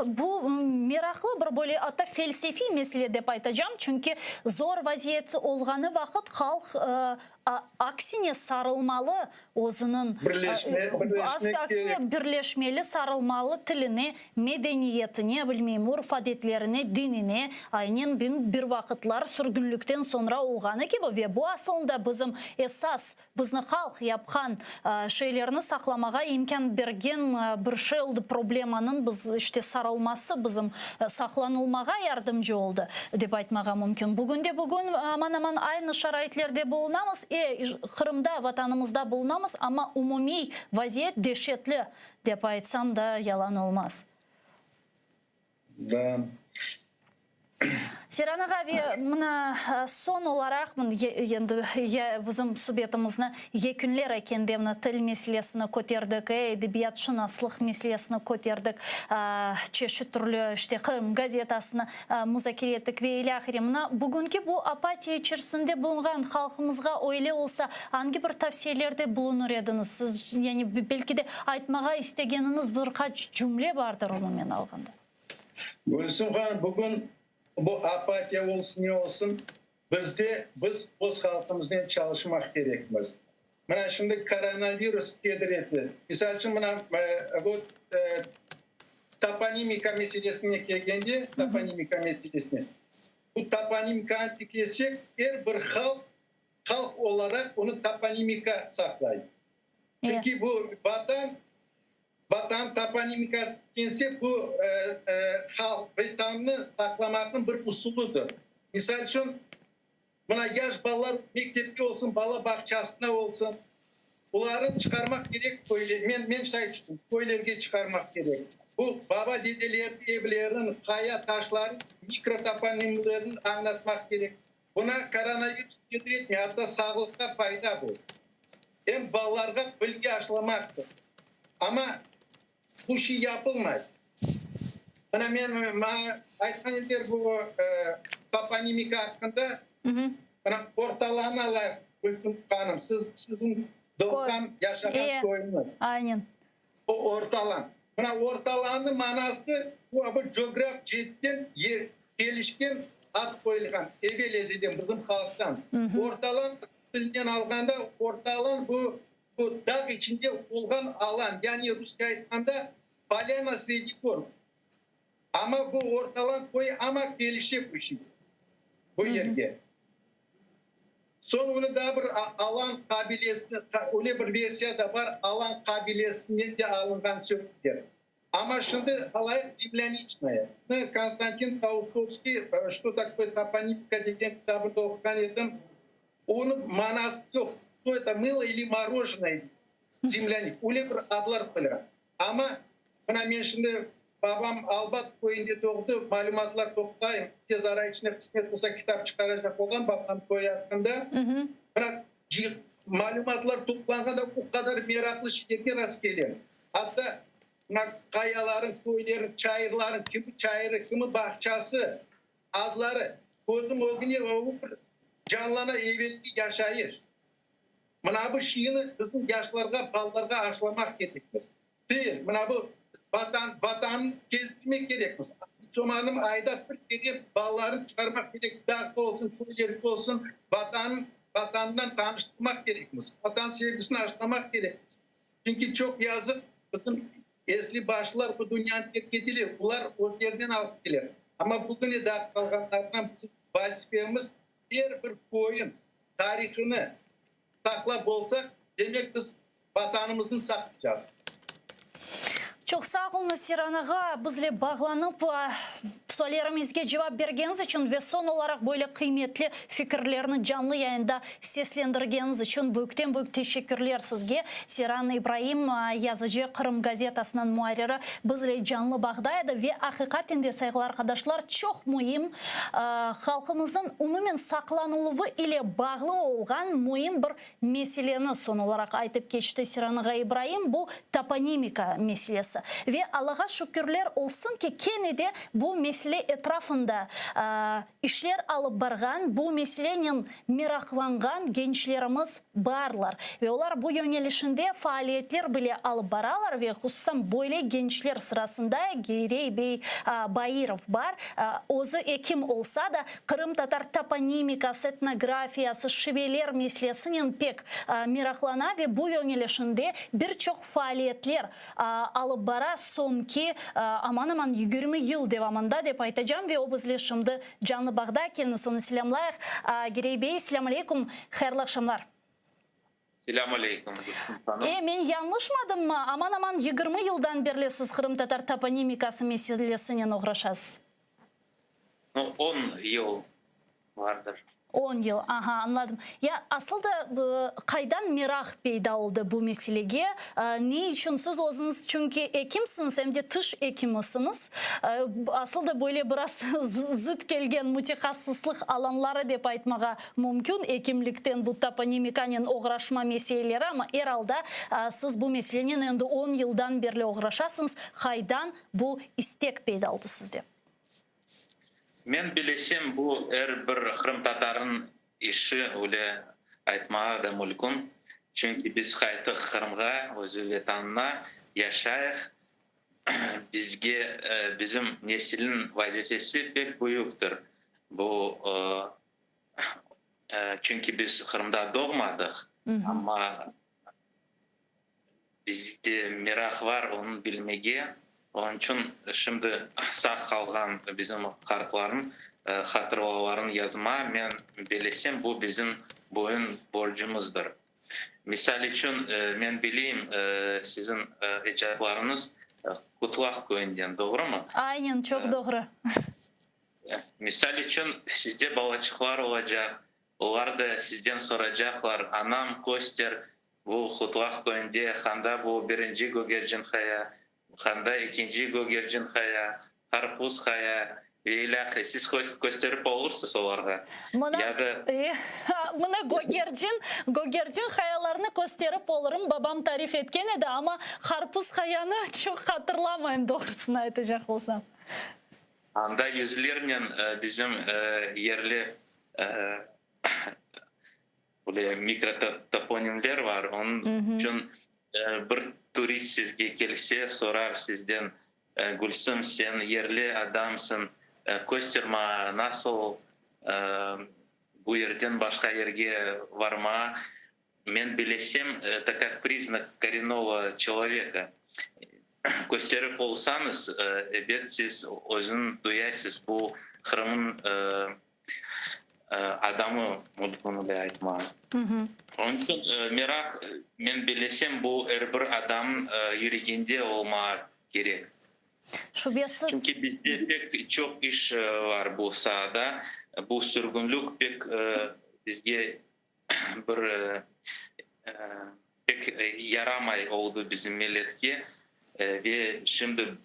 bu meraqlı bir böyle atta felsefiy mesele dep aytacam, çünki zor vaziyet olğanı vaqıt halq aksine sarılmalı özüniñ, aksine birleşmeli, sarılmalı tiline, medeniyetine, bilmeyim, urf-adetlerine, dinine, aynen bir vaqıtlar sürgünlikten soñra olğanı kibi ve bu asılında bizim esas, bizni halq yapqan şeylerni saqlamağa imkân bergen bir şey oldı, problemanıñ biz işte sarılması bizim saqlanılmağa yardımcı oldı, dep aytmağa mümkün. Bugünde bugün aman-aman aynı şaraitlerde bulunamız, e, Qırımda, Vatanımızda bulunamız, amma umumiy vaziyet deşetli, Dep aytsam da yalan olmaz. Da. Seyran ağa, ve mına soñ olaraq, endi bizim subetimizni yekünler ekende mına til meselesini köterdik, edebiyatşınaslıq meselesini köterdik, çeşit türlü işte Qırım gazetasını muzakere ettik ve ilâhre. Mına bugünki bu apatiya içerisinde bulunğan halqımızğa öyle olsa angi bir tavsiyelerde bulunır ediñiz siz? Yani belki de aytmağa istegeniñiz bir qaç cümle bardır umumen alğanda. Gülsüm hanım, bugün bu apatiya olsun ne olsun, bizde biz öz halqımıznen çalışmaq kerekmiz. Mına şimdi koronavirus keder etti. Misal içün, mına bu toponimika meselesine kelgende, toponimika meselesine, bu toponimikanı tiklesek, er bir halq, halq olaraq onı toponimika saqlay. Çünki bu vatan, vatan toponimikası tiklense, bu halq, vetannı saqlamaqnıñ bir usulıdır. Misal içün, Mına yaş balalar mektepte olsun, bala bağçasında olsun, bularnı çıqarmaq kerek köyle, men, men şay tüşünem, köylerge çıqarmaq kerek. Bu baba-dedelerniñ evlerin, qaya taşların, mikrotoponimlerini añlatmaq kerek. Buna koronavirus keder etmey, atta sağlıqqa fayda bu. Em balalarğa bilgi aşılamaqtır. Amma Bu şey yapılmay. Mına men, maña aytqan ediler bu toponimika aqqında. Mına Ortalanı alayıq, Gülsüm hanım, siz, siziñ doğğan, yaşağan köyüñiz. Aynen. O Ortalan. Mına Ortalannıñ manası, bu coğraf ceetten yer, kelişken ad qoyulğan, evel ezelden bizim halqtan. Ortalan tilinden alğanda, Ortalan bu Bu dağ içinde olğan alan, yani rusça aytqanda, polâna sredi gor. Amma bu Ortalan köyü amma kelişe bu şey, bu yerge. Soñ onı daa bir alan qabilesi, öyle bir versiya da bar, alan qabilesinden de alınğan sözler. Amma şimdi alayıq Zemlâniçnaya. Konstantin Paustovskiy Što takoye toponimika degen kitabında oquğan edim. Onıñ manası yoq, što eto, mılo ili morojenoye, zemlânik, öyle bir adlar qoyulğan. Amma mına men şimdi babam Albat köyünde doğdı, malümatlar toplayım, tez ara içinde qısmet olsa kitap çıqaracaq olam babam köyü aqqında. Mına malümatlar toplanğanda o qadar meraqlı şeylerge rastkelem. Atta mına qayalarıñ, köylerniñ, çayırlarıñ, kimi çayırı, kimi bağçası adları közüm ögüne bir canlana evelki yaşayış. Mına bu şeyni bizim yaşlarğa, balalarğa aşılamaq kerekmiz. Til, mına bu Vatan, Vatannı kezdirmek kerekmiz. Çomanım ayda bir kere balalarnı çıqarmaq kerek, dağda olsun, köylerde olsun, Vatan, Vatanından tanıştırmaq kerekmiz. Vatan sevgisini aşılamaq kerekmiz. Çünki çoq yazıq, bizim esli başlılar bu dünyanı terk eteler, olar özlerinden alıp keteler. Amma bugüne daa qalğanlardan bizim vazifemiz er bir köyün tarihını saqlap olsaq, demek biz Vatanımıznı saqlaycaq. Çoq sağ oluñız, Seyran ağa, bizle bağlanıp. Suallerimizge cevap bergeniñiz içün ve soñ olaraq böyle qıymetli fikirlerni canlı yayında seslendirgeniñiz içün büyükten-büyük teşekkürler sizge. Seyran İbraim, yazıcı, Qırım gazetasınıñ muarriri bizle canlı bağda edi ve aqiqaten de, sayğılı arqadaşlar, çoq müim, halqımıznıñ umumen saqlanıluvı ile bağlı olğan müim bir meseleni soñ olaraq aytıp keçti Seyran ağa İbraim, bu toponimika meselesi. Ve Allağa şükürler olsun ki, kene de bu mesele etrafında İşler alıp barğan, bu meselenen meraqlanğan gençlerimiz barlar ve olar bu yöñelişinde faaliyetler bile alıp baralar ve hususan böyle gençler sırasında Girey bey Bairov bar. Özü ekim olsa da, qırımtatar toponimikası, etnografiyası, şiveler meselesinen pek meraqlana ve bu yöñelişinde bir çoq faaliyetler alıp bara soñki aman-aman 20 yıl devamında, dep aytacam, ve o bizle şimdi canlı bağda. Keliñiz, onı selâmlayıq. Girey bey, selâm aleyküm, hayırlı aqşamlar. Selâm aleyküm, Gülsüm hanım. E, men yañlışmadımmı, aman-aman 20 yıldan berli siz qırımtatar toponimikası meselesinen oğraşasız? No, on yıl vardır. On yıl, aha, añladım. Ya asıl da qaydan meraq peyda oldı bu meselege? Ne içün siz özüñiz, çünki ekimsiñiz, em de tış ekimisiñiz, asıl da böyle biraz zıt kelgen mütehassıslıq alanları dep aytmağa mümkün, ekimlikten bu toponimikanen oğraşma meseleleri, amma er alda siz bu meselenen endi on yıldan berli oğraşasıñız, qaydan bu istek peyda oldı sizde? Men bilesem, bu er bir qırımtatarnıñ işi, öyle aytmağa da mülkün, çünki biz qayttıq Qırımğa, özü Vetanına, yaşayıq, bizge, bizim nesilniñ vazifesi pek büyüktir, bu, çünki biz Qırımda doğmadıq, amma Bizde meraq bar onı bilmege, onıñ içün şimdi sağ qalğan bizim qartlarnıñ hatırlalarını yazma, men belesem, bu bizim boyun borcumızdır. Misal içün, men bileyim, siziñ ecdatlarıñız Qutlaq köyünden, doğrumı? Aynen, çoq doğru. Misal içün, sizde balaçıqlar olacaq, olar da sizden soracaqlar, anam, köster, Bu Qutlaq köyünde handa bu birinci gögercin qaya, handa ekinci gögercin qaya, qarpuz qaya ve ilâhre. Siz kösterip olursız olarğa. Mına, Ya da. Mına gögercin, gögercin qayalarnı kösterip olurım, babam tarif etken edi, amma qarpuz qayanı çoq hatırlamayım, doğrusını aytacaq olsam. Anda yüzlernen bizim yerli Böyle mikrotoponimler bar, onıñ içün bir turist sizge kelse, sorar sizden, Gülsüm, sen yerli adamsıñ, köster maña, nasıl bu yerden başqa yerge varmağa? Men bilesem, eto kak priznak korennogo çeloveka. Kösterip olsañız, ebet, siz özüñ duyaysız, bu Qırımnıñ Adamı mümkün öyle aytmağa. Onıñ içün meraq, men bellesem, bu er bir adamnıñ yüreginde olmağa kerek. Şübesiz. Çünki bizde pek çoq iş bar bu saada. Bu sürgünlik pek bizge bir pek yaramay oldı bizim milletke ve şimdi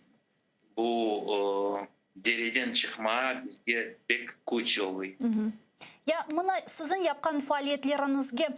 Bu dereden çıqmağa bizge pek küç oluy. Ya mına siziñ yapqan faaliyetleriñizge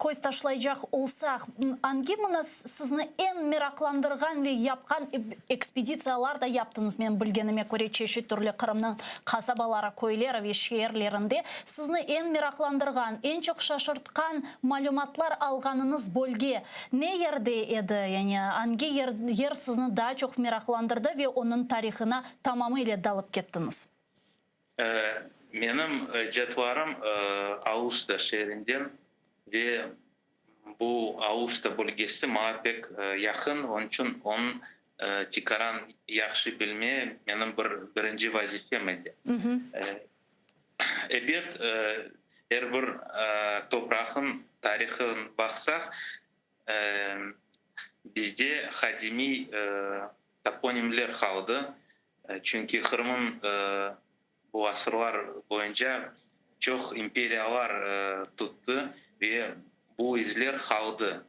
köz taşlaycaq olsaq, angi mına sizni eñ meraqlandırğan ve yapqan ekspeditsiyalar da yaptıñız, men bilgenime köre, çeşit türlü Qırımnıñ qasabaları, köyleri ve şeerlerinde sizni eñ meraqlandırğan, eñ çoq şaşırtqan malümatlar alğanıñız bölge Ne yerde edi, yani angi yer, yer sizni daa çoq meraqlandırdı ve onıñ tarihına tamamı ile dalıp kettiñiz? Menim ecdatlarım Aluşta şeerinden ve bu Aluşta bölgesi maña pek yaqın, onıñ içün onıñ tikaran yahşı bilme menim bir birinci vazifem edi. Ebet, er bir topraqnıñ tarihın baqsaq, bizde qadimiy toponimler qaldı. Çünki Qırımın bu asırlar boyunca çoq imperiyalar tuttı ve bu izler qaldı.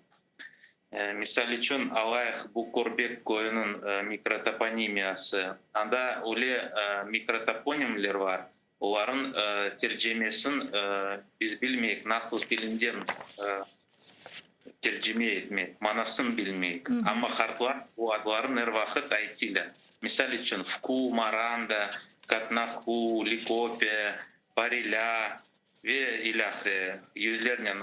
Misal içün, alayıq bu Körbek köyüniñ mikrotoponimiyası. Anda öyle mikrotoponimler bar, olarnıñ tercemesin biz bilmeyik, nasıl tilinden tercime etmek, manasın bilmeyik. Amma qartlar bu adlarnı er vaqıt aytiler. Misal içün, Fku, Maranda, Katnahu, Likope, Parilâ ve ilâhre yüzlernen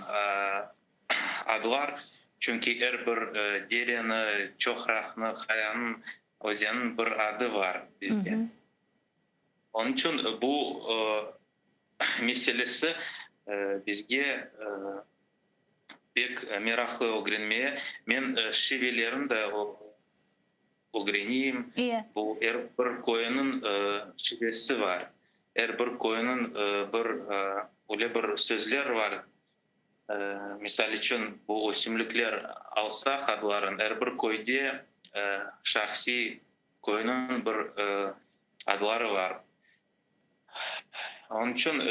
adlar, çünki er bir dereni, çoqraqnı, qayanıñ, özenniñ bir adı bar bizde. Onıñ içün bu meselesi bizge pek meraqlı ögrenmeye. Men şivelerini de ögreneyim. Bu er bir köyniñ şivesi bar, er bir köyniñ bir öyle bir sözler bar. Misal içün, bu ösümlikler alsaq adların, er bir köyde şahsiy köyniñ bir adları bar. Onıñ içün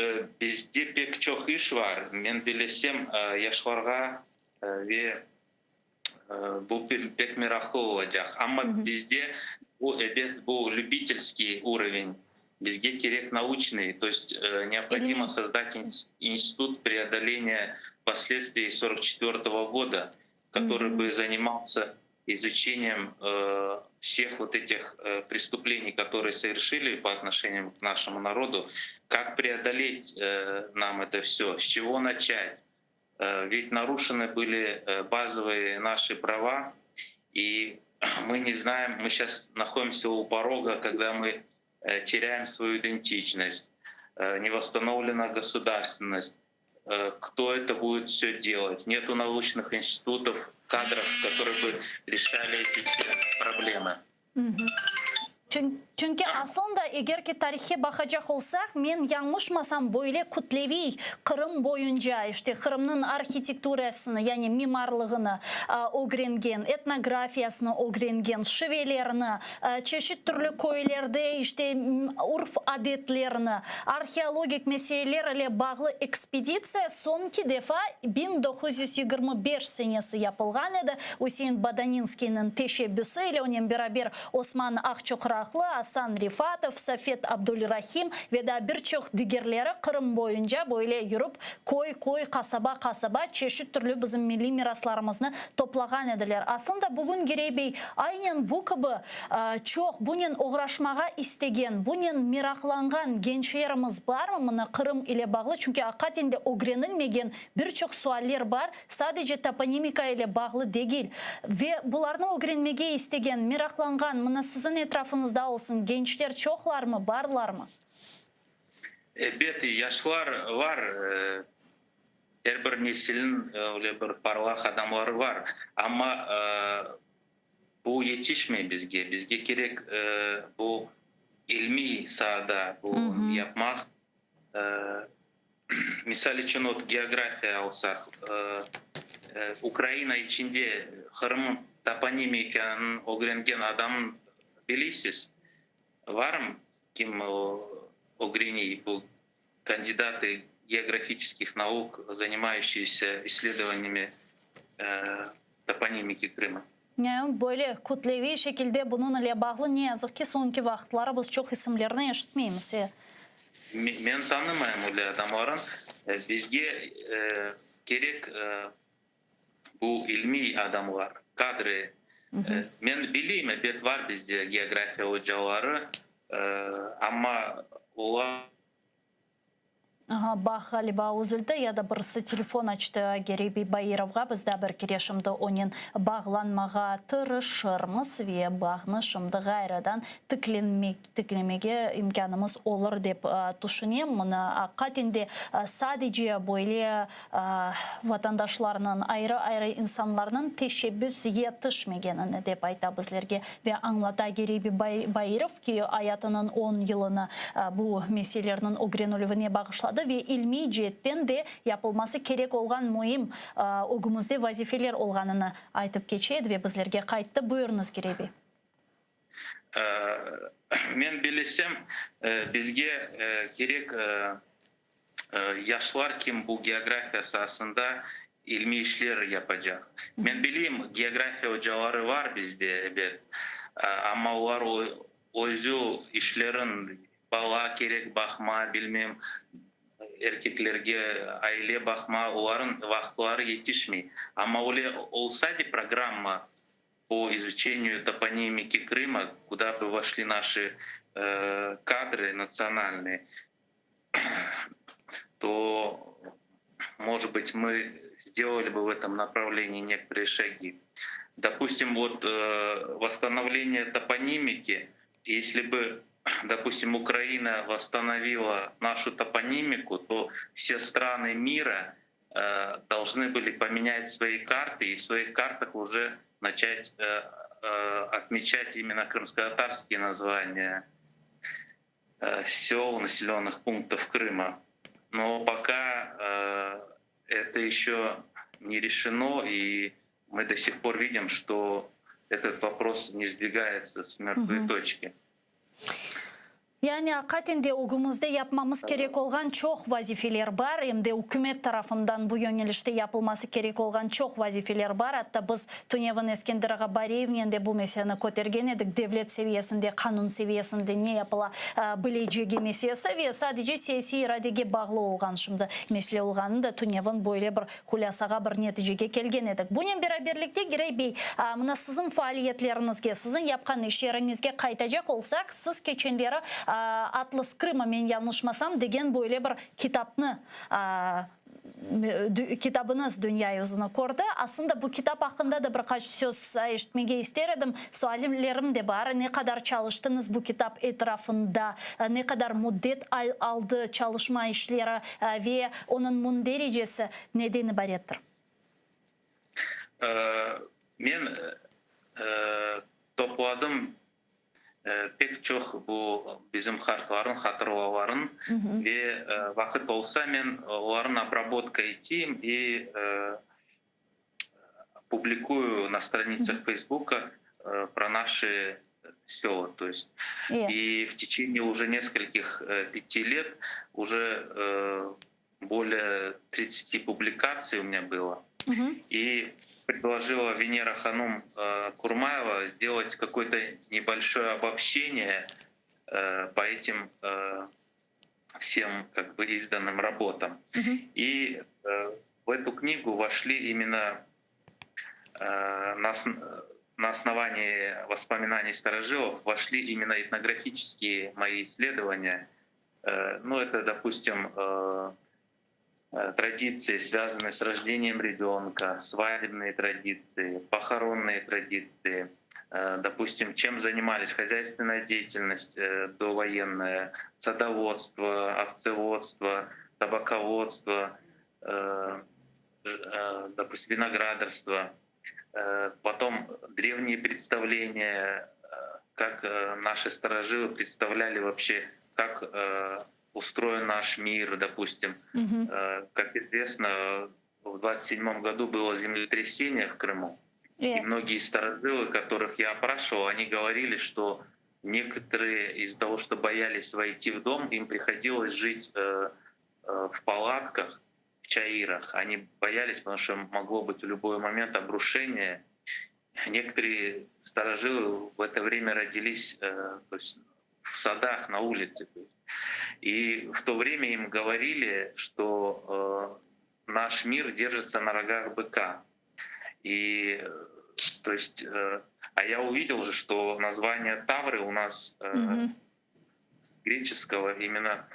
bizde pek çoq iş bar. Men bilesem, yaşlarğa ve bu pek meraqlı olacaq. Amma bizde bu, ebet, bu lübitelskiy uroven, bizge kerek nauçnıy, to est neobhodimo sozdat institut preodoleniya posledstviy sorok çetvertogo goda, kotorıy bı zanimalsya izuçeniyem vseh vot etih prestupleniy, kotorıye soverşili po otnoşenию k našemu narodu, kak preodolet nam eto vsö, s çego načat, Ведь нарушены были базовые наши права, и мы не знаем, мы сейчас находимся у порога, когда мы теряем свою идентичность, не восстановлена государственность. Кто это будет все делать? Нету научных институтов, кадров, которые бы решали эти все проблемы. Çünki aslında, eger ki tarihke baqacaq olsaq, men yañlışmasam, böyle kütleviy Qırım boyunca, işte, Qırımnıñ arhitekturasını, yani mimarlığını ögrengen, etnografiyasını ögrengen, şivelerini, çeşit türlü köylerde, işte, urf-adetlerini, arheologik meseleler ile bağlı ekspeditsiya soñki defa 1925 senesi yapılğan edi, Üsein Badaninskiyniñ teşebbüsi ile onen beraber Osman Aqçoqraqlı, Asan Refatov, Safet Abdulrahim ve daa bir çoq digerleri Qırım boyunca böyle yürip, köy-köy, qasaba-qasaba çeşit türlü bizim milliy miraslarımıznı toplağan ediler. Aslında bugün Girey bey aynen bu kibi çoq bunen oğraşmağa istegen, bunen meraqlanğan gençlerimiz barmı mına Qırım ile bağlı? Çünki aqiqaten de ögrenilmegen bir çoq sualler bar. Sadece toponimika ile bağlı degil. Ve bularnı ögrenmege istegen, meraqlanğan, mına siziñ etrafıñızda olsun, gençler çoqlarmı, barlarmı? Ebet, yaşlar var. Er bir nesilniñ öyle bir parlaq adamları var. Amma bu yetişmey bizge. Bizge kerek bu ilmiy saada bu yapmaq. Misal içün, ot, geografiya alsaq, Ukraina içinde Qırım toponimikanı ögrengen adam bileysiz, varmı kim ögreniy bu kandidatı geografiçeskih nauk, zanimayuşiyesâ issledovaniyami toponimiki Krıma? Böyle kütleviy şekilde bunıñ ile bağlı, ne yazıq ki, soñki vaqıtları biz çoq isimlerni eşitmeymiz. E. Men tanımayım öyle adamların. Bizge kerek bu ilmiy adamlar, kadrı. Men bileyim, ebet, var bizde geografiya ocaları, amma olar. Aha, bağ ğaliba üzüldi ya da birisi telefon açtı Geri bey Bairovğa, biz daa bir kere şimdi onen bağlanmağa tırışırmız ve bağnı şimdi ğayrıdan tiklenmek, tiklemege imkânımız olur dep tüşünem. Mına, aqiqaten de, sadece böyle vatandaşlarnıñ, ayrı-ayrı insanlarnıñ teşebbüs yetişmegenini dep ayta bizlerge ve añlata Geri Bairov ki, ayatınıñ on yılını bu meselelerniñ ögrenilüvine bağışladı ve ilmiy ceetten de yapılması kerek olğan müim ögümizde vazifeler olğanını aytıp keçe edi ve bizlerge qayttı. Buyurıñız, Geri bey. Men bilesem, bizge kerek yaşlar, kim bu geografiya saasında ilmiy işler yapacaq. Men bileyim, geografiya ocaları var bizde, ebet, amma olar özü işlerin, bala kerek baqma, bilmem, erkeklerge aile baqma, olarıñ vaqıtları yetişmey. Amma öyle olsa de programma по изучению топонимики Крыма, куда бы вошли наши кадры национальные, то, может быть, мы сделали бы в этом направлении некоторые шаги. Допустим, вот восстановление топонимики, если бы, допустим, Украина восстановила нашу топонимику, то все страны мира должны были поменять свои карты и в своих картах уже начать отмечать именно крымско-татарские названия сел, населенных пунктов Крыма. Но пока это еще не решено, и мы до сих пор видим, что этот вопрос не сдвигается с мертвой точки. Yani aqiqaten de ögümizde yapmamız kerek olğan çoq vazifeler bar, em de ükümet tarafından bu yönelişte yapılması kerek olğan çoq vazifeler bar. Atta biz tünevin Eskender ağa Bariyevnen de bu meseleni kötergen edik, devlet seviyesinde, qanun seviyesinde ne yapıla bilecegi meselesi ve sadece siyasiy iradege bağlı olğan şimdi mesele olğanını da tünevin böyle bir hulâsağa, bir neticege kelgen edik. Bunen beraberlikte, Giray bey, mına siziñ faaliyetleriñizge, siziñ yapqan işleriñizge qaytacaq olsaq, siz keçenleri Atlas Krıma, men yañlışmasam, degen böyle bir kitapnı, kitabıñız dünya yüzüni kördi. Aslında bu kitap aqqında da bir qaç söz eşitmege ister edim. Sualimlerim de bar, ne qadar çalıştıñız bu kitap etrafında, ne qadar müddet aldı çalışma işleri ve onıñ mündericesi neden ibarettir? Men topladım pek çoq bu bizim qartlarnıñ hatırlavların ve vaqıt olsa men olarnı obrabotka eteyim i publikuyu na stranitsах Фейсбука про наши села. То есть и в течение уже нескольких 5 лет уже более 30 публикаций у меня было. И предложила Венера Ханум Курмаева сделать какое-то небольшое обобщение по этим всем как бы изданным работам. И в эту книгу вошли именно на основании воспоминаний старожилов вошли именно этнографические мои исследования. Ну, это, допустим, традиции, связанные с рождением ребенка, свадебные традиции, похоронные традиции, допустим, чем занимались хозяйственная деятельность довоенная, садоводство, овцеводство, табаководство, допустим, виноградарство, потом древние представления, как наши старожилы представляли вообще, как устроен наш мир, допустим. Как известно, в 27 году было землетрясение в Крыму. И многие старожилы, которых я опрашивал, они говорили, что некоторые из-за того, что боялись войти в дом, им приходилось жить в палатках, в чаирах. Они боялись, потому что могло быть в любой момент обрушение. Некоторые старожилы в это время родились то есть в садах, на улице. И в то время им говорили, что наш мир держится на рогах быка. И, то есть, а я увидел же, что название Тавры у нас с греческого именно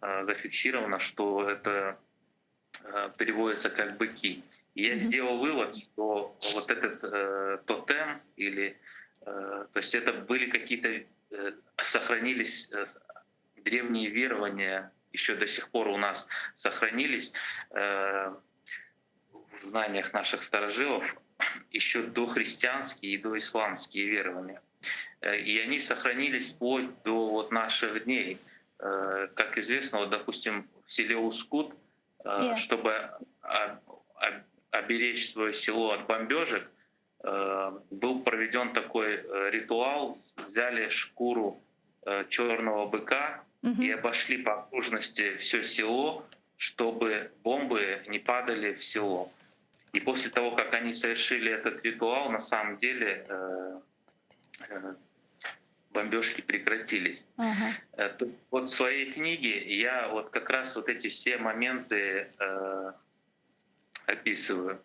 зафиксировано, что это переводится как быки. И я сделал вывод, что вот этот тотем или, то есть это были какие-то, сохранились древние верования, еще до сих пор у нас сохранились в знаниях наших старожилов еще дохристианские и доисламские верования. И они сохранились вплоть до вот наших дней. Как известно, вот, допустим, в селе Ускут, чтобы оберечь свое село от бомбежек, Был проведен такой ритуал, взяли шкуру черного быка и обошли по окружности все село, чтобы бомбы не падали в село. И после того, как они совершили этот ритуал, на самом деле бомбежки прекратились. Вот в своей книге я вот как раз вот эти все моменты описываю.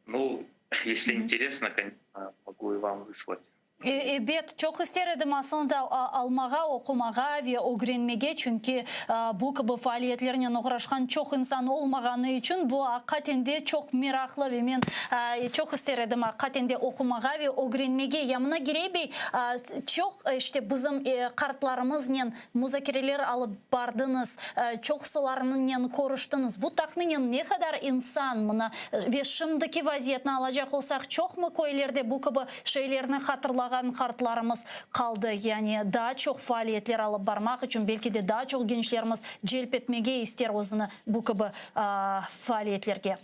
Ну, если интересно, конечно, могу и вам выслать. Ebet, çoq ister edim aslında almağa, oqumağa ve ögrenmege, çünki bu kibi faaliyetlernen oğraşqan çoq insan olmağanı içün bu aqiqaten de çoq meraqlı ve men çoq ister edim aqiqaten de oqumağa ve ögrenmege. Ya mına Girey bey, çoq işte bizim qartlarımıznen muzakereler alıp bardıñız, çoqsularınen körüştiñiz. Bu tahminen ne qadar insan mına ve şimdiki vaziyetni alacaq olsaq, çoqmı köylerde bu kibi şeylerni hatırlağan qartlarımız qaldı? Yani daa çoq faaliyetler alıp barmaq içün, belki de daa çoq gençlerimiz celp etmege ister özüni bu kibi faaliyetlerge.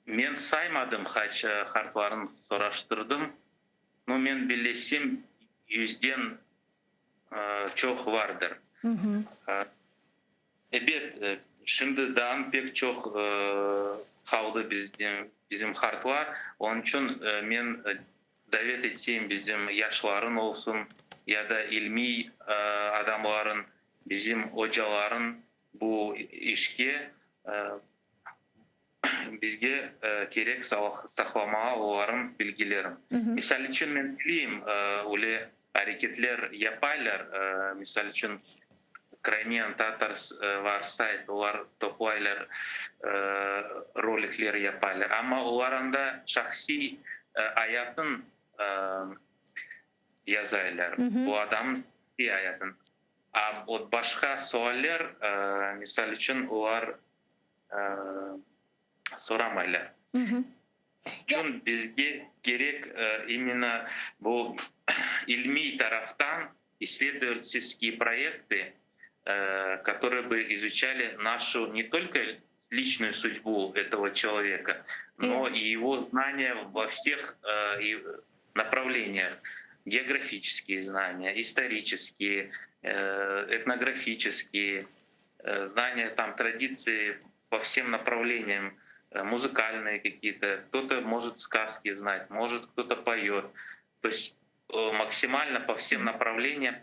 Men saymadım, qaç qartlarnı soraştırdım. Nu, men bellesem, yüzden çoq vardır. Ebet, şimdi daa pek çoq qaldı bizim qartlar. Onıñ içün men davet eteyim bizim yaşların olsun ya da ilmiy adamların, bizim ocaların bu işke bizge kerek saqlamağa olarnıñ bilgilerin. Misal içün, men bileyim, öyle areketler yapaylar, misal içün, Crimean Tatars var sayt, olar toplaylar, rolikler yapaylar, amma olar anda şahsiy ayatın yazaylar, bu adamnıñ şahsiy ayatın. A vot başqa sualler, misal içün, olar soramaylar. Çün bizge kerek imенно bu ilmiy taraftan issledovatelskiye proyektı, kotorıye bı izuçali naşu ne tolko liçnuyu sudbu etogo çeloveka, no i ego znaniya vo vseh napravleniyah, geografiçeskiye znaniya, istoriçeskiye, etnografiçeskiye znaniya, tam traditsii po vsem napravleniyam, muzıkalnıye kakiye-to, kto-to mojet skazki znat, mojet kto-to poyot, to est maksimalno po vsem napravleniyam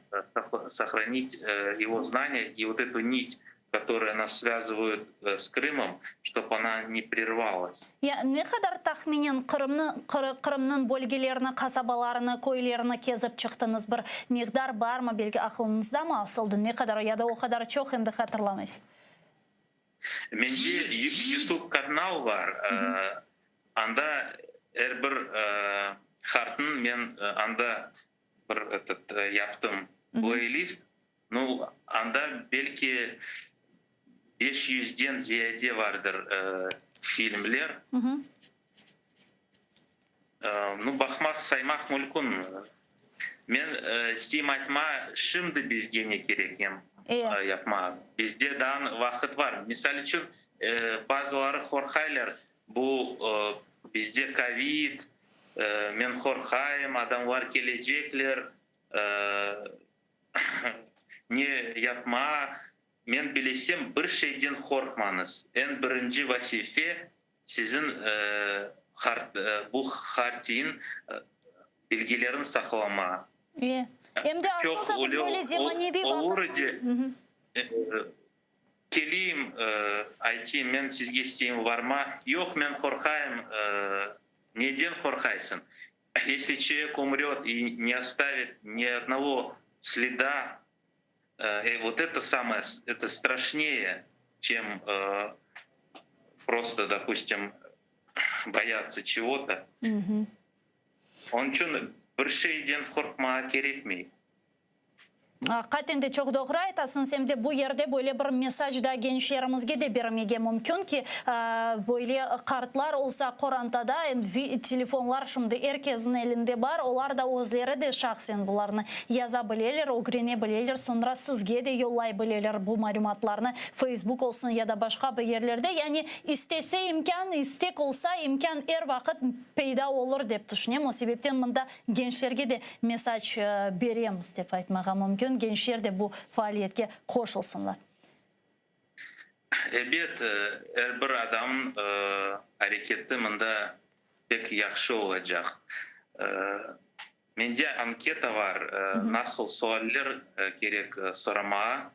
sohranit ego znaniya i vot etu nit, kotoraya nas svâzıvayet s Krımom, ştob ona ne prervalas. Ya ne qadar tahminen Qırımnı, Qırımnıñ bölgelerini, qasabalarını, köylerini kezip çıqtıñız? Bir miqdar barmı, belki aqılıñızdamı asıldı, ne qadar, ya da o qadar çoq endi hatırlamaysız? Mende YouTube kanal bar, anda er bir qartnıñ men anda bir etot yaptım playlist, nu, anda belki 500-den ziyade vardır filmler. Nu, baqmaq, saymaq mülkün. Men isteyim aytma, şimdi bizge ne kerek em yapma. Bizde daa vaqıt bar. Misal içün, bazıları qorqaylar, bu bizde kovid, men qorqayım, adamlar kelecekler, ne yapma. Men bilesem, bir şeyden qorqmañız. Eñ birinci vazife, Siziñ bu hartiyin bilgilerin saqlama. E, em de asıl da biz böyle zemaneviy vaqıt. Keleyim, aytayım, men sizge isteyim varma. Yoq, men qorqayım. Neden qorqaysıñ? Esli çoyek umröt i ne ostavit ni odnogo sleda, vot eto samoye, eto straşneye, çem prosto, dopustim, boyatsa çego-to. Onıñ içün bir şeyden qorqmağa kerekmey. Aqiqaten de çoq doğru aytasıñız, em de bu yerde böyle bir mesaj da gençlerimizge de bermege mümkün ki, böyle qartlar olsa qorantada, em telefonlar şimdi er kesniñ elinde bar, olar da özleri de şahsen bularnı yaza bileler, ögrene bileler, soñra sizge de yollay bileler bu malümatlarnı, Facebook olsun ya da başqa bir yerlerde, yani istese imkân, istek olsa imkân er vaqıt peyda olur dep tüşünem, o sebepten mında Gençlerge de mesac beremiz, dep aytmağa mümkün, gençler de bu faaliyetke qoşulsınlar. Ebet, er bir adamnıñ areketi mında pek yahşı olacaq. Mende anketa bar, nasıl sualler kerek soramağa.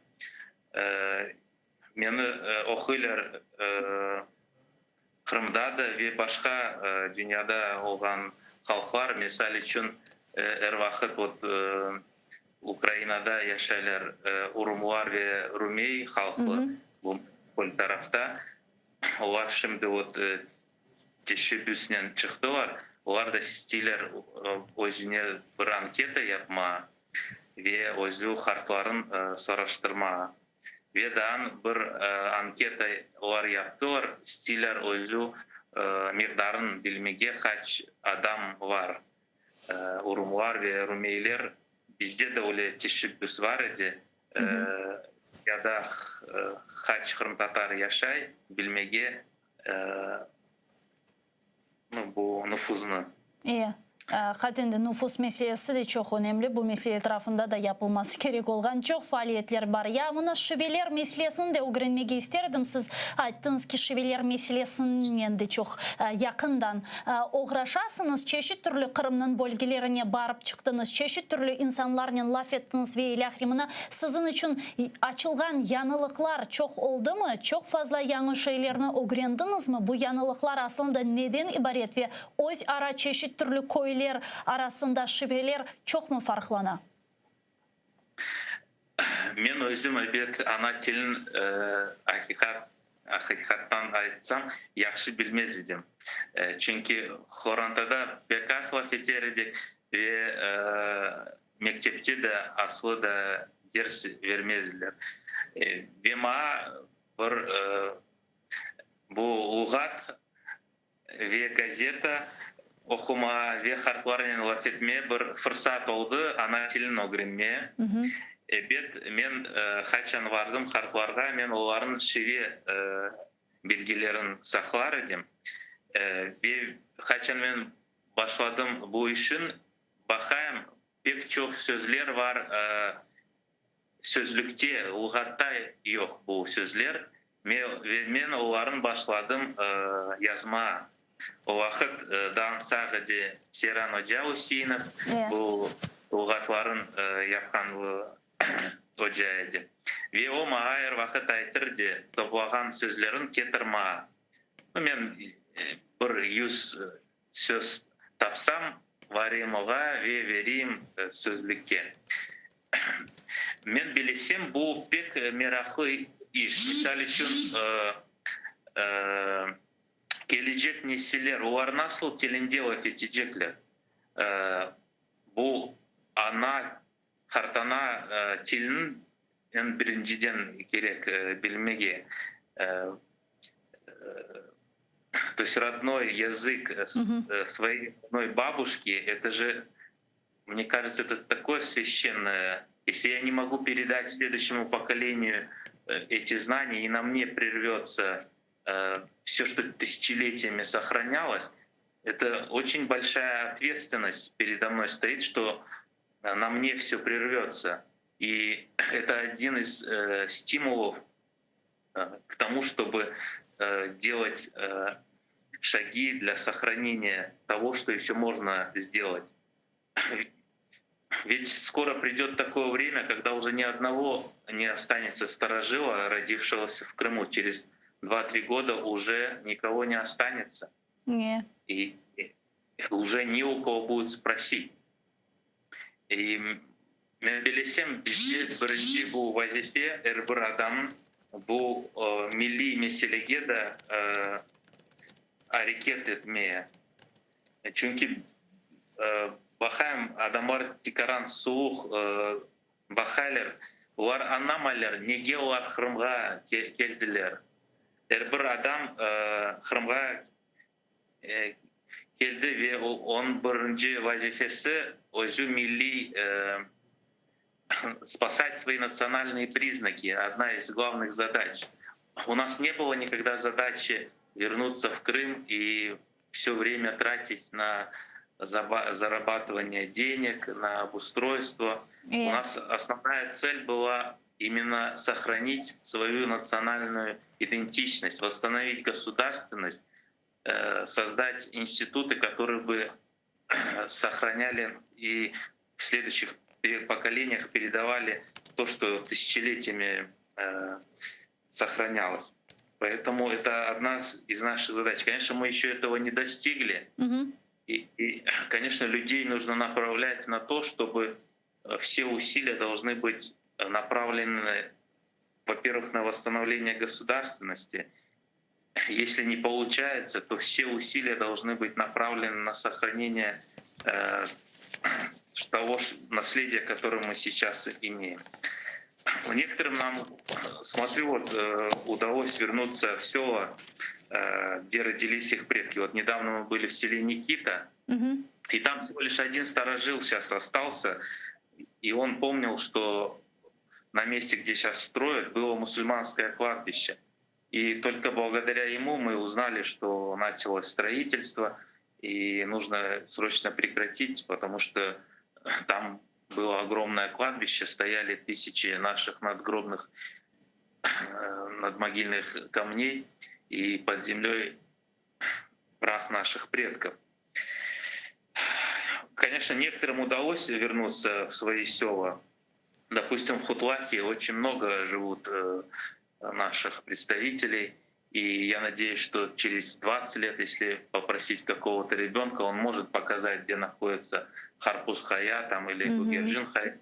Meni oquylar Qırımda da ve başqa dünyada olğan halqlar, misal içün, er vaqıt vot Ukrainada yaşaylar urumlar ve rumey halqı, bu Mariupol tarafta, olar şimdi vot teşebbüsnen çıqtılar, olar da isteyler özüne bir anketa yapma ve özü qartların soraştırma. Ve daa bir anketa olar yaptılar, isteyler özü miqdarın bilmege, qaç adam var, urumlar ve rumeyler, bizde de öyle teşebbüs var edi, ya da qaç qırımtatar yaşay bilmege. Bu nufuznı. E, aqiqaten de nufuz meselesi de çoq önemli. Bu mesele etrafında da yapılması kerek olğan çoq faaliyetler bar. Ya mına şiveler meselesini de ögrenmege ister edim. Siz ayttıñız ki, şiveler meselesinen de çoq yaqından oğraşasıñız. Çeşit türlü Qırımnıñ bölgelerine barıp çıqtıñız, çeşit türlü insanlarnen laf ettiñiz ve ilâhre. Mına siziñ içün açılğan yañılıqlar çoq oldımı? Çoq fazla yañı şeylerni ögrendiñizmi? Bu yañılıqlar aslında neden ibaret ve öz ara çeşit türlü köyler arasında şiveler çoqmı farqlana? Men özüm, ebet, ana tilin aqiqat, aqiqattan aytsam, yahşı bilmez edim. Çünki qorantada pek az laf eter edik ve Mektepte de aslı da ders vermezdiler. Ve maa bir bu luğat ve gazeta oqumağa ve qartlarnen laf etmeye bir fırsat oldı, ana tilin ögrenmeye. Ebet, men qaçan vardım qartlarğa, men olarnıñ şive bilgilerin saqlar edim. Ve qaçan men başladım bu işin, Baqayım, pek çoq sözler var, sözlükte, luğatta yoq bu sözler, ve men olarnı başladım yazmağa. O vaqıt daa sağ edi Seyran oca Üseinov, bu luğatlarnı yapqan oca edi. Ve o maña er vaqıt aytırdı, toplağan sözleriñ ketir maña. Men bir yuz Söz tapsam, varayım oğa ve vereyim sözlükke. Men bilesem, bu pek meraqlı iş. Misal içün, kelecek nesiller, olar nasıl tilinde laf etecekler? Bu ana, qartana tiliniñ eñ birinciden kerek bilmege. То есть родной язык своей родной бабушки, это же, мне кажется, это такое священное. Если я не могу передать следующему поколению эти знания, и на мне прервется все, что тысячелетиями сохранялось, это очень большая ответственность передо мной стоит, что на мне все прервется. И это один из стимулов к тому, чтобы делать шаги для сохранения того, что еще можно сделать. Ведь скоро придет такое время, когда уже ни одного не останется старожила, родившегося в Крыму. Через 2-3 года уже никого не останется. Не. И уже не у кого будет спросить. И men bilesem, bizde birinci bu vazife er bir adam bu milliy meselege de areket etmeye. Çünki baqayım, adamlar tikaran suvuq. Baqaylar, olar añlamaylar, nege olar Qırımğa keldiler. Er bir adam Qırımğa keldi ve onıñ birinci vazifesi özü milliy spasat svoi natsionalnıye priznaki, odna iz glavnıh zadaç. U nas ne bylo nikogda zadaçi vernutsya v Krım i vse vremya tratit na zarabatıvaniye deneg, na obustroystvo. U nas osnovnaya tsel byla imенно sohranit svoyu natsionalnuyu identiçnost, vosstanovit gosudarstvennost, sozdat institutı, kotorıye bı sohranâli i v sleduyuşih pokoleniyah peredavali to, çto tısyaçeletiyami sohranâlos. Poetomu eto odna iz naşih zadaç. Koneçno, mı eşço etogo ne dostigli. I, koneçno, lüdey nujno napravlât na to, çtoby vse usiliya dolžnı bıt napravlenı, vo-pervıh, na vosstanovleniye gosudarstvennosti. Esli ne poluçayetsya, to vse usiliya dolžnı bıt napravlenı na sohraneniye togo naslediya, kotoroe mı seyças imeyem. Nekotorım nam, smotryu, vot, udalos vernutsya v sela, gde rodilis ih predki. Vot nedavno mı byli v sele Nikita, i tam vsego liş odin starojil seyças ostalsya, i on pomnil, çto na meste, gde seyças stroyat, bylo musulmanskoye kladbişçe. I tolko blagodarâ emu mı uznali, çto naçalos stroitelstvo, i nujno sroçno prekratit, potomu çto tam bylo ogromnoye kladbişçe, stoyali tısyaçi naşih nadgrobnıh, nadmogilnıh kamney, i pod zemlöy prah naşih predkov. Koneçno, nekotorım udalos vernutsya v svoi sela. Dopustim, v Hutlahе oçen mnogo živut naših predstaviteley, i ya nadeyus, çto çerez 20 let, esli poprosit kakogo-to rebenka, on mojet pokazat, gde nahoditsya Harpuz-Haya tam ili Gugercin-Haya.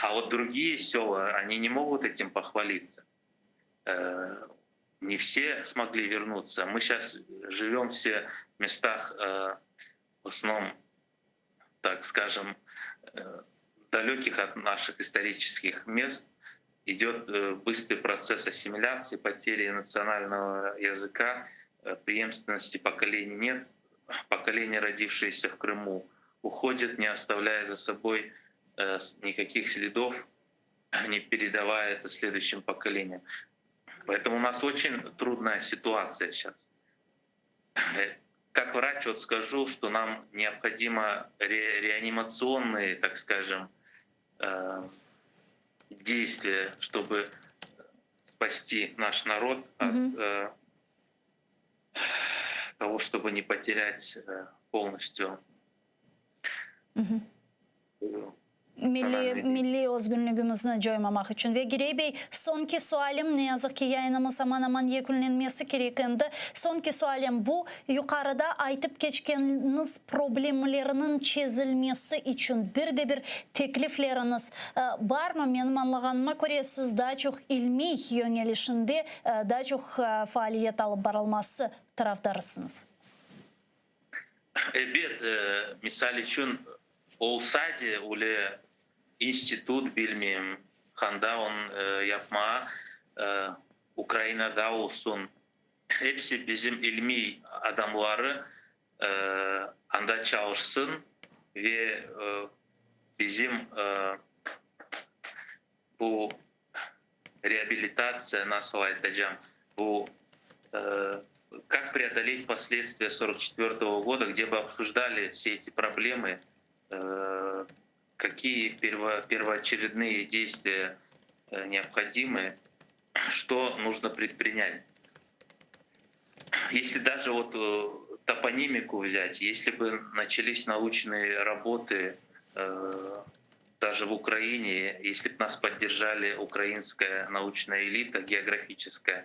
A vot drugiye sela, oni ne mogut etim pohvalitsya. Ne vse smogli vernutsya. Mı seyças živem vse v mestah, v osnovnom, tak skajem, dalekih ot naših istoriçeskih mest. Idet bıstrıy protsess assimilâtsii, poteri natsionalnogo yazıka, preemstvennosti pokoleniy net. Pokoleniye, rodivşiyesâ v Krımu, uhodit, ne ostavlâya za soboy nikakih sledov, ne peredavaya eto sleduyuşim pokoleniyam. Poetomu u nas oçen trudnaya situatsiya seyças. Kak vraç vot skažu, çto nam neobhodimo reanimatsionnıye, tak skajem, deystviya, çtoby spasti naş narod ot togo, çtoby ne poterât polnostyu. Milliy, milliy özgünligimizni coymamaq içün. Ve Girey bey, soñki sualim, ne yazıq ki, yayınımız aman-aman yekünlenmesi kerek endi. Soñki sualim, bu yuqarıda aytıp keçkeniñiz problemlerniñ çezilmesi içün bir de bir teklifleriñiz barmı? Menim añlağanıma köre, siz daa çoq ilmiy yöñelişinde daa çoq faaliyet alıp barılması tarafdarısıñız. Ebet, misal içün, olsa de öyle institut, bilmeyim, qanda onı yapmağa, Ukrainada olsun, episi bizim ilmiy adamları anda çalışsın ve bizim bu reabilitatsiya, nasıl aytacam, bu kak preodolet posledstviya 44-go goda, gde bi obsujdali vse eti problemı, kakiye pervooçerednıye deystviya neobhodimı, çto nujno predprinyat. Esli daje vot toponimiku vzyat, esli bi naçalis nauçnıye rabotı daje v Ukraine, esli b nas podderjali ukrainskaya nauçnaya elita geografiçeskaya,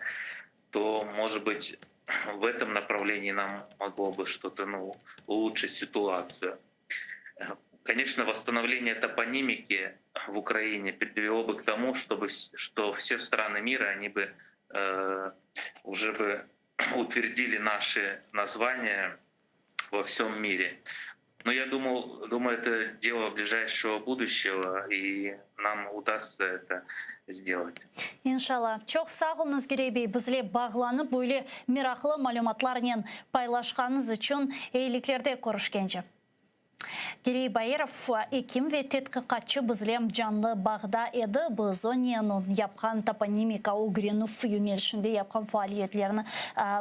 to, mojet bıt, v etom napravlenii nam moglo bı çto-to, nu, ulutşit situatsiyu. Koneçno, vosstanovleniye toponimiki v Ukraine privelo bı k tomu, çtoby, çto vse stranı mira, oni bı uje bı utverdili naşi nazvaniya vo vsem mire. Но я думал, думаю, это дело ближайшего будущего, и нам удастся это сделать. İnşalla. Çoq sağ oluñız, Girey bey, bizle bağlanıp, böyle meraqlı malümatlarnen paylaşqanıñız içün. Eyiliklerde körüşkence. Girey Bairov, ekim ve tedqiqatçı bizle canlı bağda edi. Biz onen yapqan toponimika ögrenüv yönelişinde yapqan faaliyetlerini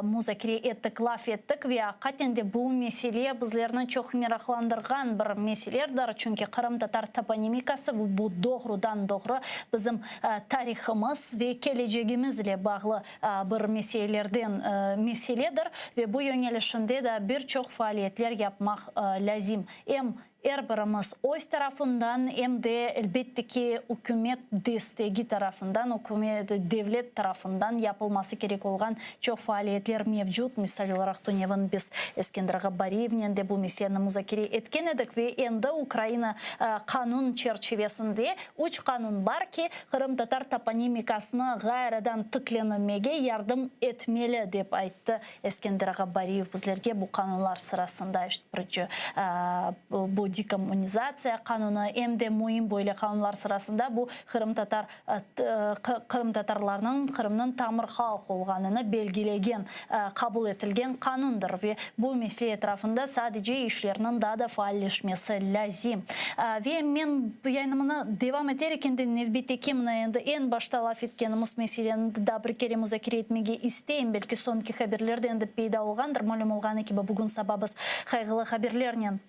muzakere ettik, laf ettik ve aqiqaten de bu mesele bizlerni çoq meraqlandırğan bir meseledir, çünki qırımtatar toponimikası bu doğrudan-doğru bizim tarihımız ve kelecegimiz ile bağlı bir meselelerden meseledir ve bu yönelişinde de bir çoq faaliyetler yapmaq lâzim. Em er birimiz öz tarafından, em de, elbette ki, ükümet destegi tarafından, ükümet, devlet tarafından yapılması kerek olğan çoq faaliyetler mevcut. Misal olaraq, tünevin biz Eskender ağa Bariyevnen de bu meseleni muzakere etken edik ve endi Ukraina qanun çerçivesinde üç qanun bar ki, qırımtatar toponimikasını ğayrıdan tiklenmege yardım etmeli, dep ayttı Eskender ağa Bariyev bizlerge. Bu qanunlar sırasında, işte, birinci, bu dekommunizatsiya qanunı, em de müim böyle qanunlar sırasında bu qırımtatar qırımtatarlarnıñ Qırımnıñ tamır halq olğanını belgilegen qabul etilgen qanundır ve bu mesele etrafında sadece işlerniñ daa da faalleşmesi lâzim. Ve men yayınımnı devam eter eken de nevbetteki mına endi eñ başta laf etkenimiz meseleni daa bir kere muzakere etmege isteyim. Belki soñki haberler de endi peyda olğandır. Malüm olğanı kibi bugün saba biz qayğılı haberlernen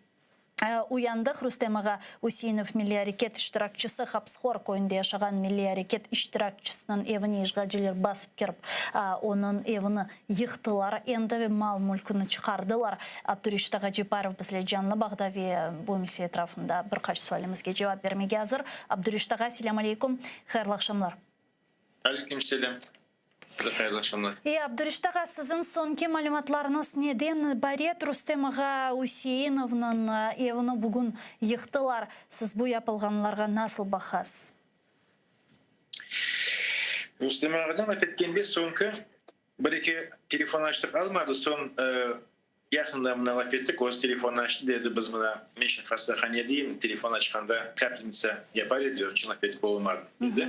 Uyandıq, Rustem ağa Üseinov, milliy areket iştirakçisi, Hapıshor köyünde yaşağan milliy areket iştirakçisiniñ evine işğalciler basıp kirip, onıñ evini yıqtılar endi ve mal-mülküni çıqardılar. Abdureşit ağa Ceparov bizle canlı bağda ve bu mesele etrafında bir qaç sualimizge cevap bermege azır. Abdureşit ağa, selâm aleykum, hayırlı aqşamlar. Aleyküm selâm. Size hayırlı aqşamlar. E, Abdureşit ağa, siziñ soñki malümatlarıñız neden ibaret? Rustem ağa Üseinovnıñ evini bugün yıqtılar. Siz bu yapılğanlarğa nasıl baqasız? Rustem ağadan laf etkende soñki bir-eki telefon açtıq, almadı. Soñ Yaqında mına laf ettik, öz telefonını açtı, dedi, biz mına, men şimdi hastahanedeyim, telefon açqanda kaplnitsa yapar ediler, onıñ içün laf etip olamadım, dedi.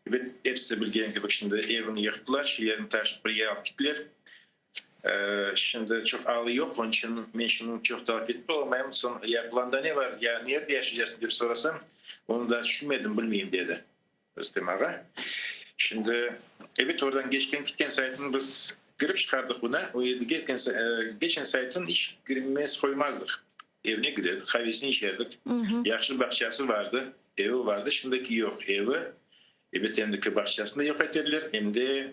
Ebet, episi bilgeni kibi, şimdi evini yıqtılar, şeylerini taşıp bir yere alıp kettiler. Şimdi çoq alı yoq, onıñ içün men şimdi çoq da laf etip olamayım. Soñ, ya planda ne bar, ya nerde yaşaycaqsıñ dep sorasam, onı daa tüşünmedim, bilmeyim, dedi. Rustem ağa. Şimdi, ebet, oradan keçken ketken saytın biz kirip çıqardıq buna. O yerge keçen saytın iç kirmez qoymazdıq. Evine kirerdik, qavesini içerdik. Yahşı bağçası vardı, evi vardı. Şimdiki yoq evi. Ebet, endiki bağçasını da yoq eterler, em de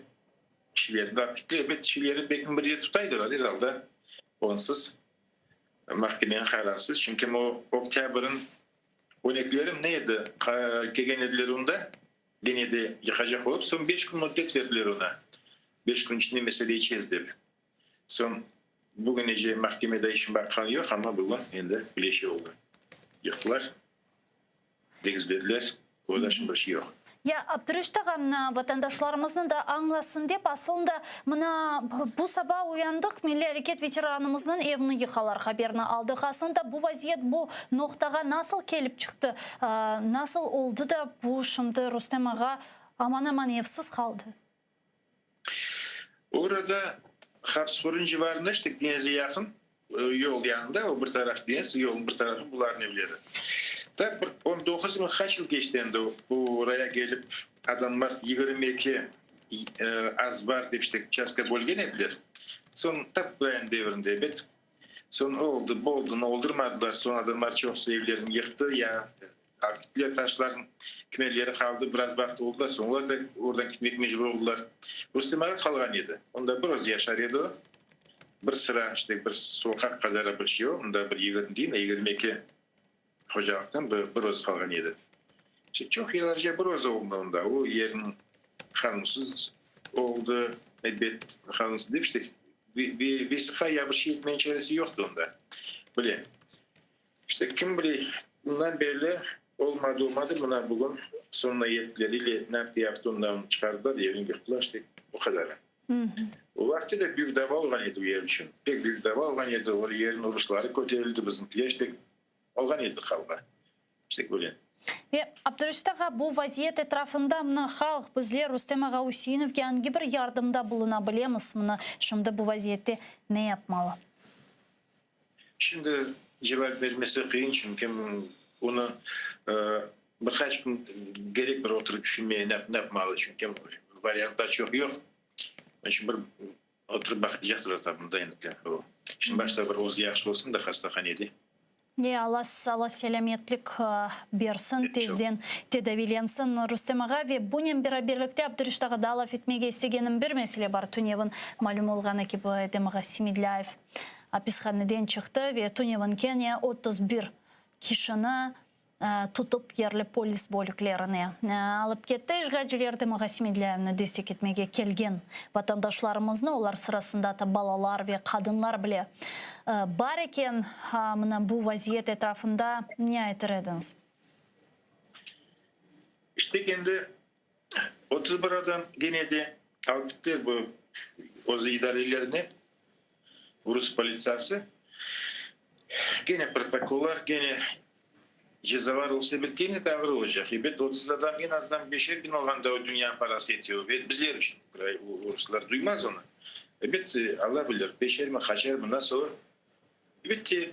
kişilerni de alıp kettiler. Ebet, kişileri belki bir yer tutaydılar, er alda onsız, mahkemeniñ qararsız. Çünki o oktâbrniñ Köneklerim ne edi, kelgen ediler onda, gene de yıqacaq olıp, soñ beş kün müddet berdiler ona, beş kün içinde meseleyi çez dep. Soñ bugünece mahkemede işin baqqanı yoq, amma bugün endi bile şey oldı. Yıqtılar, degizlediler, oda şimdi bir şey yoq. Ya, Abdureşit ağa, mına, vatandaşlarımıznı da añlasın dep, asılında, mına, bu saba uyandıq, milliy areket veteranımıznıñ evini yıqalar haberini aldıq. Asılında, bu vaziyet bu noqtağa nasıl kelip çıqtı, nasıl oldı da bu şimdi Rustem ağa aman-aman evsiz qaldı? Orada Hapıshorın civarında, işte, deñizge yaqın, yol yanında, o bir taraf deñiz, yolnıñ bir tarafı bularnıñ evleri. Tak bir on doquz mı, qaç yıl keçti endi bu oraya kelip adamlar 22 azbar dep işte uçastka bölgen ediler. Soñ tap Ukraina devrinde ebet. Soñ o oldı, bu oldı, oldurmadılar. Soñ adamlar çoqusı evlerini yıqtı ya Artipler taşlarnıñ kimerleri qaldı, biraz vaqıt oldı da, soñ olar da oradan ketmek mecbur oldılar. Rustem ağa qalğan edi. Onda bir özü yaşar edi o. Bir sıra, işte, bir soqaq qadar bir şey o, onda bir 20 deyim, 22 hocalıqtan bir, bir özü qalğan edi. İşte, çoq yıllarca bir özü oldı onda. O yerniñ qanunsız oldı, elbet, qanunsız dep, işte, vesiqa ya bir şey etmeniñ çaresi yoqtı onda. Bile. İşte, kim bile, bundan berli olmadı, olmadı, mına bugün soñuna yettiler, ile ne yaptı, ondan çıqardılar, evini yıqtılar, işte, o qadarı. O vaqıtta da büyük dava olğan edi o yer içün, pek büyük dava olğan edi, o yerniñ rusları köterildi, bizimkiler, işte. Olğan edi qavğa. İşte böyle. Ve, Abdureşit ağa, bu vaziyet etrafında mına halq, bizler Rustem ağa Üseinovge angi bir yardımda buluna bilemiz? Mına şimdi bu vaziyette ne yapmalı? Şimdi cevap bermesi qıyın, çünki onı bir qaç kün kerek bir oturıp tüşünmeye ne yapmalı, çünki variantlar çoq yoq. Onıñ içün bir oturıp baqacaqtır tabi bunda endi. Şimdi başta bir özü yahşı olsun da hastahanede. E, Alla, Alla selâmetlik bersin, tezden tedaviylensin Rustem ağa. Ve bunen beraberlikte Abdureşit ağa daa laf etmege istegenim bir mesele bar. Tünevin malüm olğanı kibi, Edem ağa Semedlâyev apishaneden çıqtı ve tünevin kene 31 kişini tutıp yerli polis bölüklerine alıp ketti. İşğalciler Edem ağa Semedlâyevni destek etmege kelgen vatandaşlarımıznı, olar sırasında atta balalar ve qadınlar bile bar eken. Mına bu vaziyet etrafında ne aytır ediñiz? İşte endi 31 adam gene de alıp gittiler bu öz idarelerine, rus politsiyası. Gene protokollar, gene cezalar olsa, ebet, gene de ağır olacaq. Ebet, 30 adam eñ azından beşer biñ olğanda o dünyanıñ parası etiyor. Ve bizler içün, ruslar duymaz onı. Ebet, Alla bilir, beşermi, qaçarmı, nasıl olur. Elbette,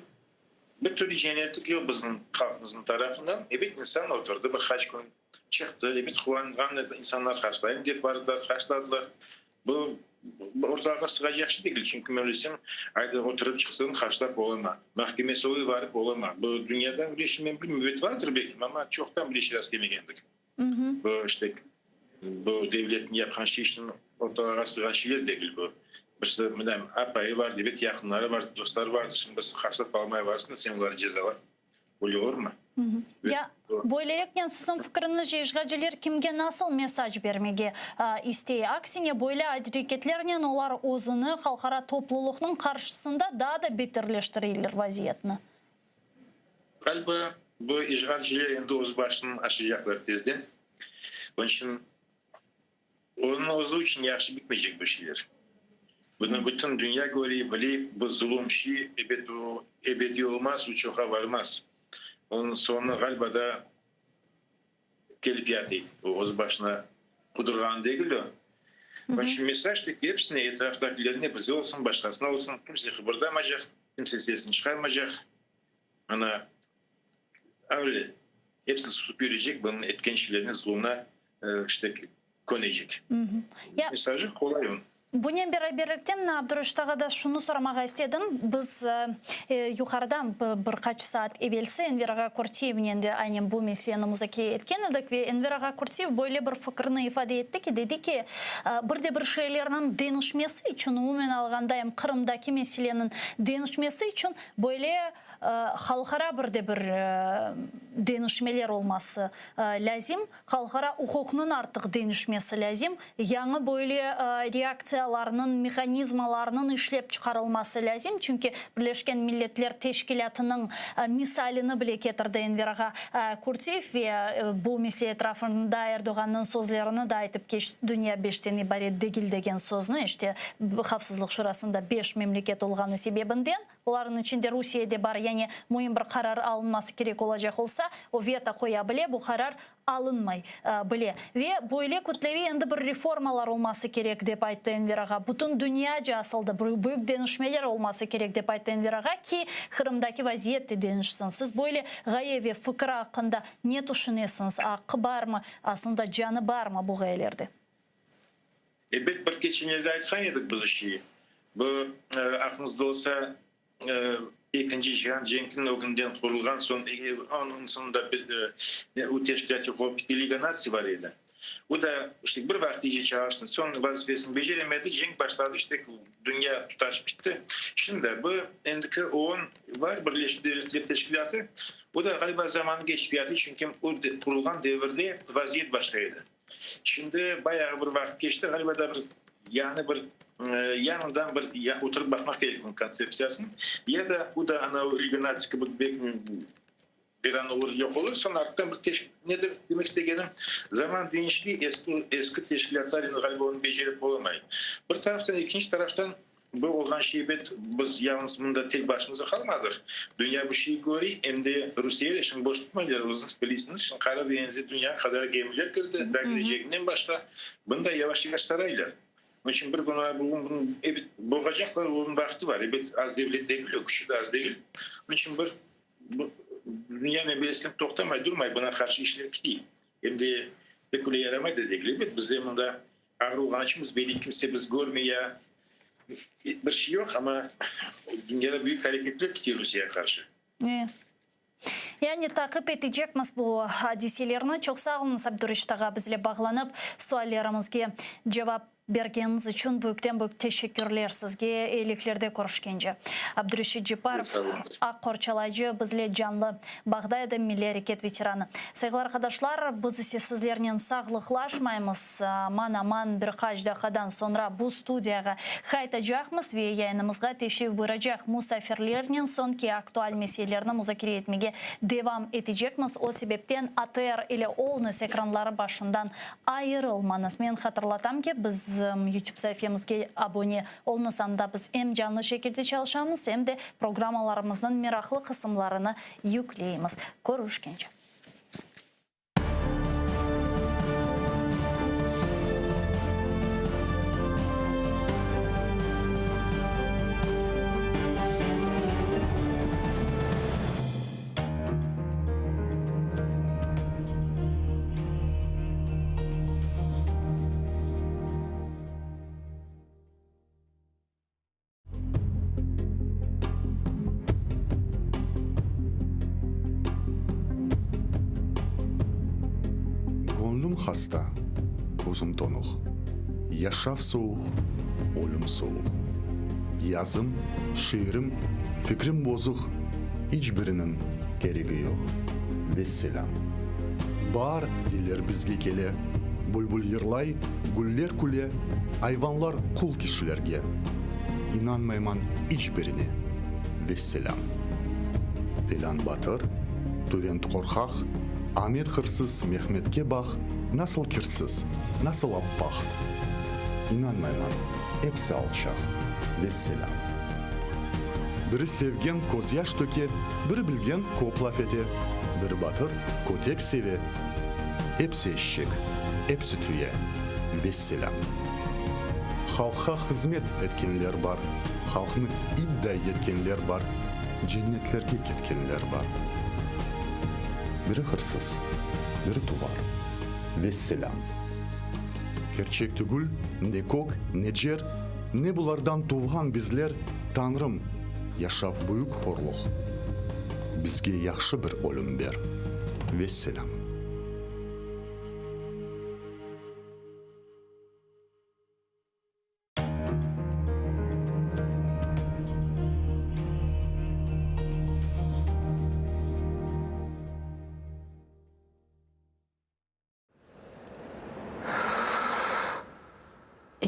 bir türlü cenetlik yoq bizim halqımıznıñ tarafından. Ebet, insan oturdı, bir qaç kün çıqtı. Ebet, quvanğan insanlar haşlayım dep bardılar, haşladılar. Bu ortalıqqa sığacaq şey degil, çünki men bilsem, ayda oturıp çıqsın, haşlap olama. Mahkemesi olıp barıp olama. Bu dünyada öyle şey men bilmeyim. Ebet, vardır belkim, amma çoqtan böyle şey rastkelmegendik. Bu işte bu devletniñ yapqan şey işniñ ortalıqqa sığan şeyler degil bu. Birisi mına apayı bar, ebet, yaqınları bar, dostları bardır. Şimdi birisi haşlap almay barsın da, sen olarnı cezala. Öyle olurmı? Ya böyleliknen siziñ fikriñizce işğalciler kimge nasıl mesac bermege istey? Aksine, böyle areketlernen olar özüni halqara toplulıqnıñ qarşısında daa da beterleştireyler vaziyetni. Ğaliba, bu işğalciler endi öz başını aşacaqlar tezden. Onıñ içün onıñ özü içün yahşı bitmeycek bu şeyler. Bunı bütün dünya köre, bile, bu zulum şey, ebet, o ebediy olmaz, o çoqa varmaz. Onıñ soñu, ğaliba da, kelip yatay. O öz başına qudurğanı degil o. Onıñ içün mesaj tek episine, etraftakilerine, bize olsun, başqasına olsun, kimse qıbırdamaycaq, kimse sesini çıqarmaycaq. Ana, öyle, episi susıp yürecek, bunıñ etken şeylerine, zulumına, işte, könecek. Mesajı qolay onıñ. Bunen beraberlikte, mına, Abdureşit ağa da şunı soramağa istedim, biz yuqarıdan bir qaç saat evelsi Enver ağa Kürtiyevnen de aynen bu meseleni muzakere etken edik ve Enver ağa Kürtiyev böyle bir fikirni ifade etti ki, dedi ki, bir de bir şeylerniñ deñişmesi içün, umumen alğanda em Qırımdaki meseleniñ deñişmesi içün böyle halqara bir de bir deñişmeler olması lâzim, halqara uquqnıñ artıq deñişmesi lâzim, yañı böyle reaktsiyalarnıñ, mehanizmalarnıñ işlep çıqarılması lâzim, çünki Birleşken Milletler Teşkilâtınıñ misalini bile ketirdi Enver ağa Kürtiyev ve bu mesele etrafında Erdoğannıñ sözlerini de aytıp keçti, dünya beşten ibaret degil degen sözni, işte, Havfsızlıq Şurasında beş memleket olğanı sebebinden. Olarnıñ içinde Rusiye de bar, yani müim bir qarar alınması kerek olacaq olsa, o veto qoya bile, bu qarar alınmay bile. Ve böyle kütleviy endi bir reformalar olması kerek, dep ayttı Enver ağa. Bütün dünyaca asılda büyük deñişmeler olması kerek, dep ayttı Enver ağa, ki, Qırımdaki vaziyet de deñişsin. Siz böyle ğaye ve fikir aqqında ne tüşünesiñiz? Aqqı barmı, aslında canı barmı bu ğayelerde? Ebet, bir keçenlerde aytqan edik biz şeyi. Bu, aqlıñızda olsa, Ekinci cihan cenkiniñ ögünden qurulğan soñ, onıñ soñunda o teşkilât yoq olıp ketti, Liga Natsiy bar edi. O da, işte, bir vaqıt iyice çalıştı, soñ vazifesini beceremedi, cenk başladı, işte, dünya tutaşıp ketti. Şimdi bu endiki OON var, Birleşmiş Devletler Teşkilâtı, o da, ğaliba, zamanı keçip yatı, çünki o qurulğan devirde vaziyet başqa edi. Şimdi bayağı bir vaqıt keçti, ğaliba da bir yañı bir yañıdan bir oturıp baqmaq kerek bunıñ kontseptsiyasını. Ya da bu da ana Liga Natsiy kibi bek viran olur, yoq olur, soñ arttan bir teş nedir demek istegenim, zaman deñişti, eski eski teşkilâtlar endi ğaliba onı becerip olamay. Bir taraftan, ekinci taraftan. Bu olğan şey ebet, biz yalnız mında tek başımıza qalmadıq. Dünya bu şeyi körey, em de Rusiye de şimdi boş tutmaylar. Özüñiz bilesiñiz, şimdi Qara deñizde dünya qadar gemiler kirdi, daa kireceginden başqa. Bunı da yavaş-yavaş saraylar. Onıñ içün bir künü bugün bunı ebet boğacaqlar, onıñ vaqtı bar. Ebet, az devlet degil, o küçü de az degil. Onıñ içün bir dünya men bilesem toqtamay, durmay, buna qarşı işler kitey. Em de pek öyle yaramay da degil. Ebet, bizde mında ağır olğanı içün biz belli kimse biz körmey ya bir şey yoq, amma dünyada büyük areketler kete Rusiyege qarşı. E. Yani taqip etecekmiz bu adiselerni. Çoq sağ oluñız, Abdureşit ağa, bizle bağlanıp, suallerimizge cevap bergeniñiz içün büyükten-büyük teşekkürler sizge. Eyiliklerde körüşkence. Abdureşit Ceparov, aq qorçalayıcı, bizle canlı bağda edi, milliy areket veteranı. Sayğılı arqadaşlar, biz ise sizlernen sağlıqlaşmaymız. Aman-aman bir qaç daqiqadan soñra bu studiyağa qaytacaqmız ve yayınımızğa teşrif buyuracaq musafirlernen soñki aktual meselelerni muzakere etmege devam etecekmiz. O sebepten ATR ile oluñız, ekranları başından ayırılmañız. Men hatırlatam ki, bizim YouTube saifemizge abone oluñız, anda biz em canlı şekilde çalışamız, em de programmalarımıznıñ meraqlı qısımlarını yükleymiz. Körüşkence. Göñlüm hasta, közüm tonuq, Yaşav sovuq, ölüm sovuq. Yazım, şiirim, fikrim bozuq, İç biriniñ keregi yoq. Vesselâm. Baar deyler bizge kele, Bülbül yırlay, güller küle, Ayvanlar qul kişilerge. İnanmayman iç birine. Vesselâm. Felân batır, tüvent qorqaq, Amet hırsız Mehmetke baq, Nasıl kirsiz, nasıl appaq. İnanmayman, epsi alçaq. Vesselâm. Biri sevgen közyaş töke, Biri bilgen köp laf ete, Biri batır, kötek seve, Epsi eşek, epsi tüye. Vesselâm. Halqqa hızmet etkenler bar, Halqnı idday etkenler bar, Cennetlerge ketkenler bar. Biri hırsız, biri tuvar. Vesselâm. Kerçek tügül, ne kök, ne cer, Ne bulardan tuvğan bizler, Tañrım, yaşav büyük horluq, Bizge yahşı bir ölüm ber. Vesselâm.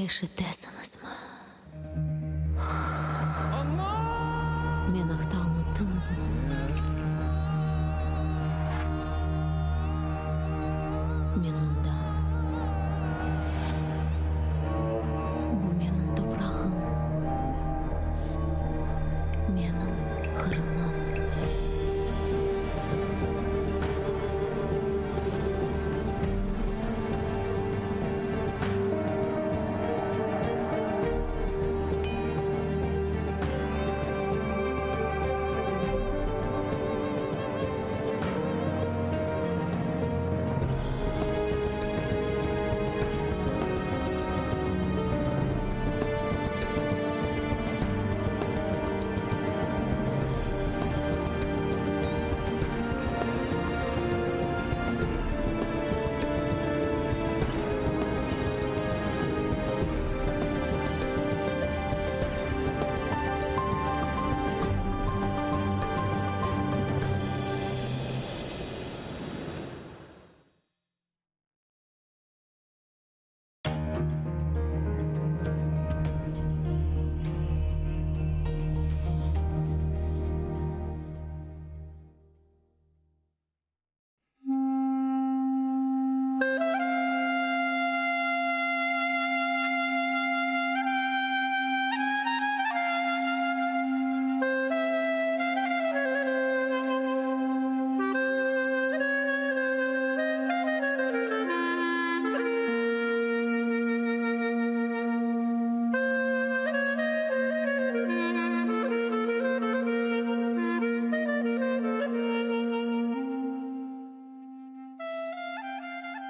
Eşitesiñizmi? Men aqta unuttıñızmı? Men mındam. Bu menim toprağım, menim Qırımım.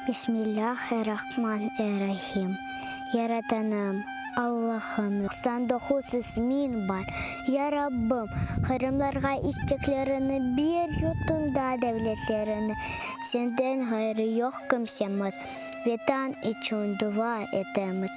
Bismillâh-er-Rahman er-Rahim. Yaratanım, Allahım, 99 ismiñ bar. Ya Rabbım, qırımlarğa isteklerini ber, yurtunda devletlerini, Senden ğayrı yoq kimsemiz, Vetan içün dua etemiz.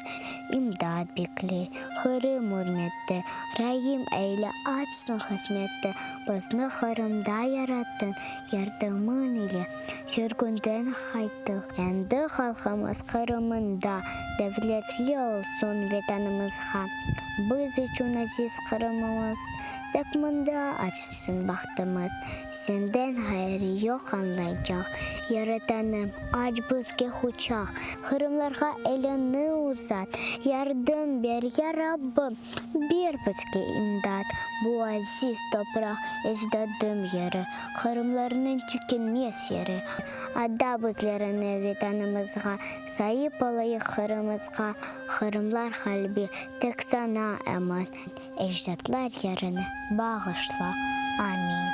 İmdat bekley, Qırım ürmette, Raim eyle, açsın qısmette, Bizni Qırımda yarattıñ, Yardımıñ ile sürgünden qayttıq. Endi halqımız Qırımında devletli olsun Vetanımızğa. Biz içün aziz Qırımımız, tek mında açsın bahtımız. Senden ğayrı yoq añlaycaq, Yaratanım, aç bizge quçaq. Qırımlarğa eliñni uzat, yardım ber, ya Rabbim, ber bizge imdat. Bu aziz topraq ecdadım yeri, Qırımlarnıñ tükenmez yeri. Ada bizlerini Vetanımızğa, Saip olayıq Qırımızğa. Qırımlar qalbi tek saña emin, Ecdatlar yerini bağışla. Amin.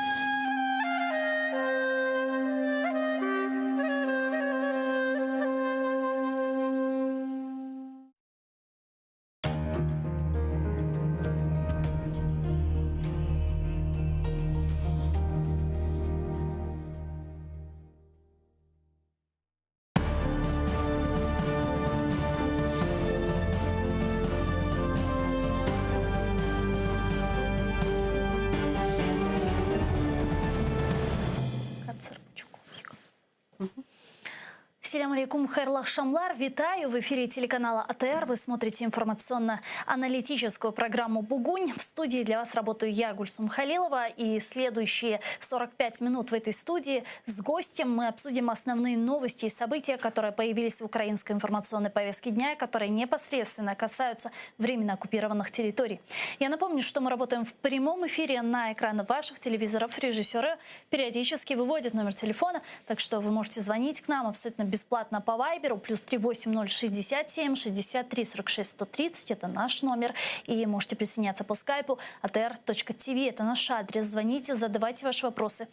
Selâm aleykum, hayırlı aqşamlar. Витаю в эфире телеканала АТР. Вы смотрите информационно-аналитическую программу «Бугунь». В студии для вас работаю я, Гульсум Халилова. И следующие 45 минут в этой студии с гостем мы обсудим основные новости и события, которые появились в украинской информационной повестке дня, которые непосредственно касаются временно оккупированных территорий. Я напомню, что мы работаем в прямом эфире на экраны ваших телевизоров. Режиссеры периодически выводят номер телефона, так что вы можете звонить к нам абсолютно бесплатно по Вайберу. Плюс 380 67 63 46 130. Это наш номер. И можете присоединяться по скайпу atr.tv. Это наш адрес. Звоните, задавайте ваши вопросы.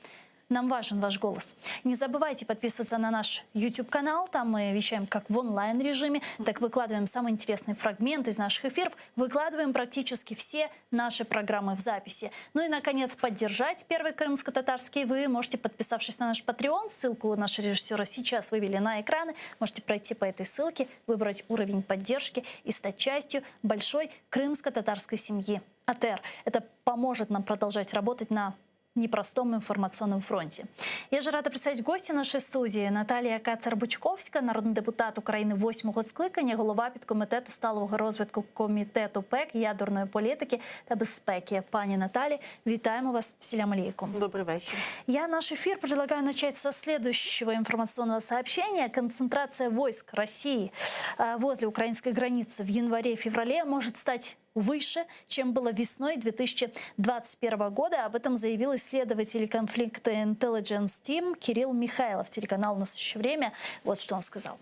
Нам важен ваш голос. Не забывайте подписываться на наш YouTube-канал. Там мы вещаем как в онлайн-режиме, так выкладываем самые интересные фрагменты из наших эфиров. Выкладываем практически все наши программы в записи. Ну и, наконец, поддержать Первый крымско-татарский вы можете, подписавшись на наш Patreon. Ссылку нашего режиссера сейчас вывели на экраны. Можете пройти по этой ссылке, выбрать уровень поддержки и стать частью большой крымско-татарской семьи АТР. Это поможет нам продолжать работать на непростом информационном фронте. Я же рада представить гостя нашей студии Наталія Кацар-Бучковська, народний депутат України восьмого скликання, голова підкомітету сталого розвитку комітету ПЕК, ядерної політики та безпеки. Пані Наталі, вітаємо вас. Селям алейкум. Добрый вечер. Я наш эфир предлагаю начать со следующего информационного сообщения. Концентрация войск России э, возле украинской границы в январе-феврале может стать выше, чем было весной 2021 года. Об этом заявил исследователь конфликта Intelligence Team Кирилл Михайлов. Телеканал «Настоящее время». Вот что он сказал.